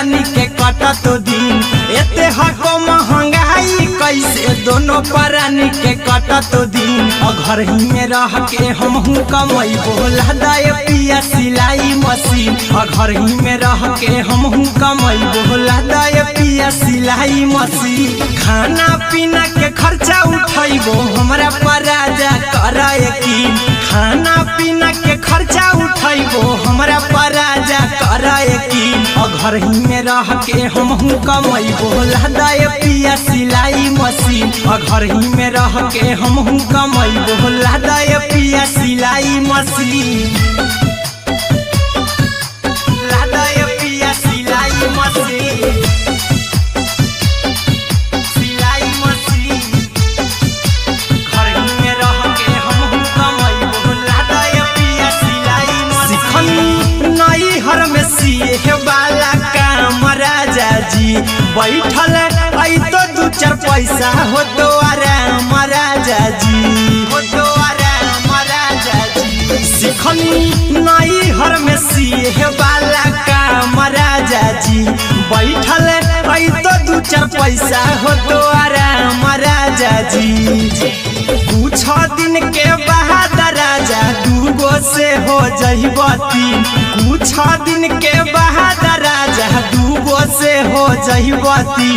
परानी के कटत दिन। एते हको महंगाई कैसे दोनों परानी के कटत दिन। घर ही में रह के हमहू कमैबो लादाए पिया सिलाई मशीन। घर ही में रह के हमहू कमैबो लादाए पिया सिलाई मशीन। खाना पीना के खर्चा उठैबो हमरा पर राजा कर यकीन। खाना पीना के खर्चा उठैबो हमरा पर राजा कर यकीन। घर ही में रह के हमहू कमैबो लादाए पिया सिलाई मशीन। घर ही में रह के हमहू कमैबो लादाए पिया सिलाई मशीन। लादाए पिया सिलाई मशीन, सिलाई मशीन। घर ही में रह के हमहू कमैबो लादाए पिया सिलाई मशीन। सिखनी नई हर में सिए वाला काम राजा जी, बैठल ऐ तो दू चार पैसा हो तो आराम राजा जी, हो तो आराम राजा जी। सिखनी नई हर में सिए वाला काम राजा जी, बैठल ऐ तो दू चार पैसा हो तो आराम राजा जी। कुछ दिन के बाद राजा दूगो से हो जइबती। कुछ दिन के बाद राजा दूगो से हो जइबती।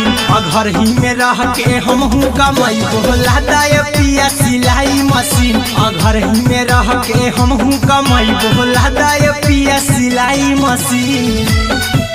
घर ही में रह के हमहू कमैबो लादाए पिया सिलाई मशीन। घर ही में रह के हमहू कमैबो लादाए पिया सिलाई मशीन।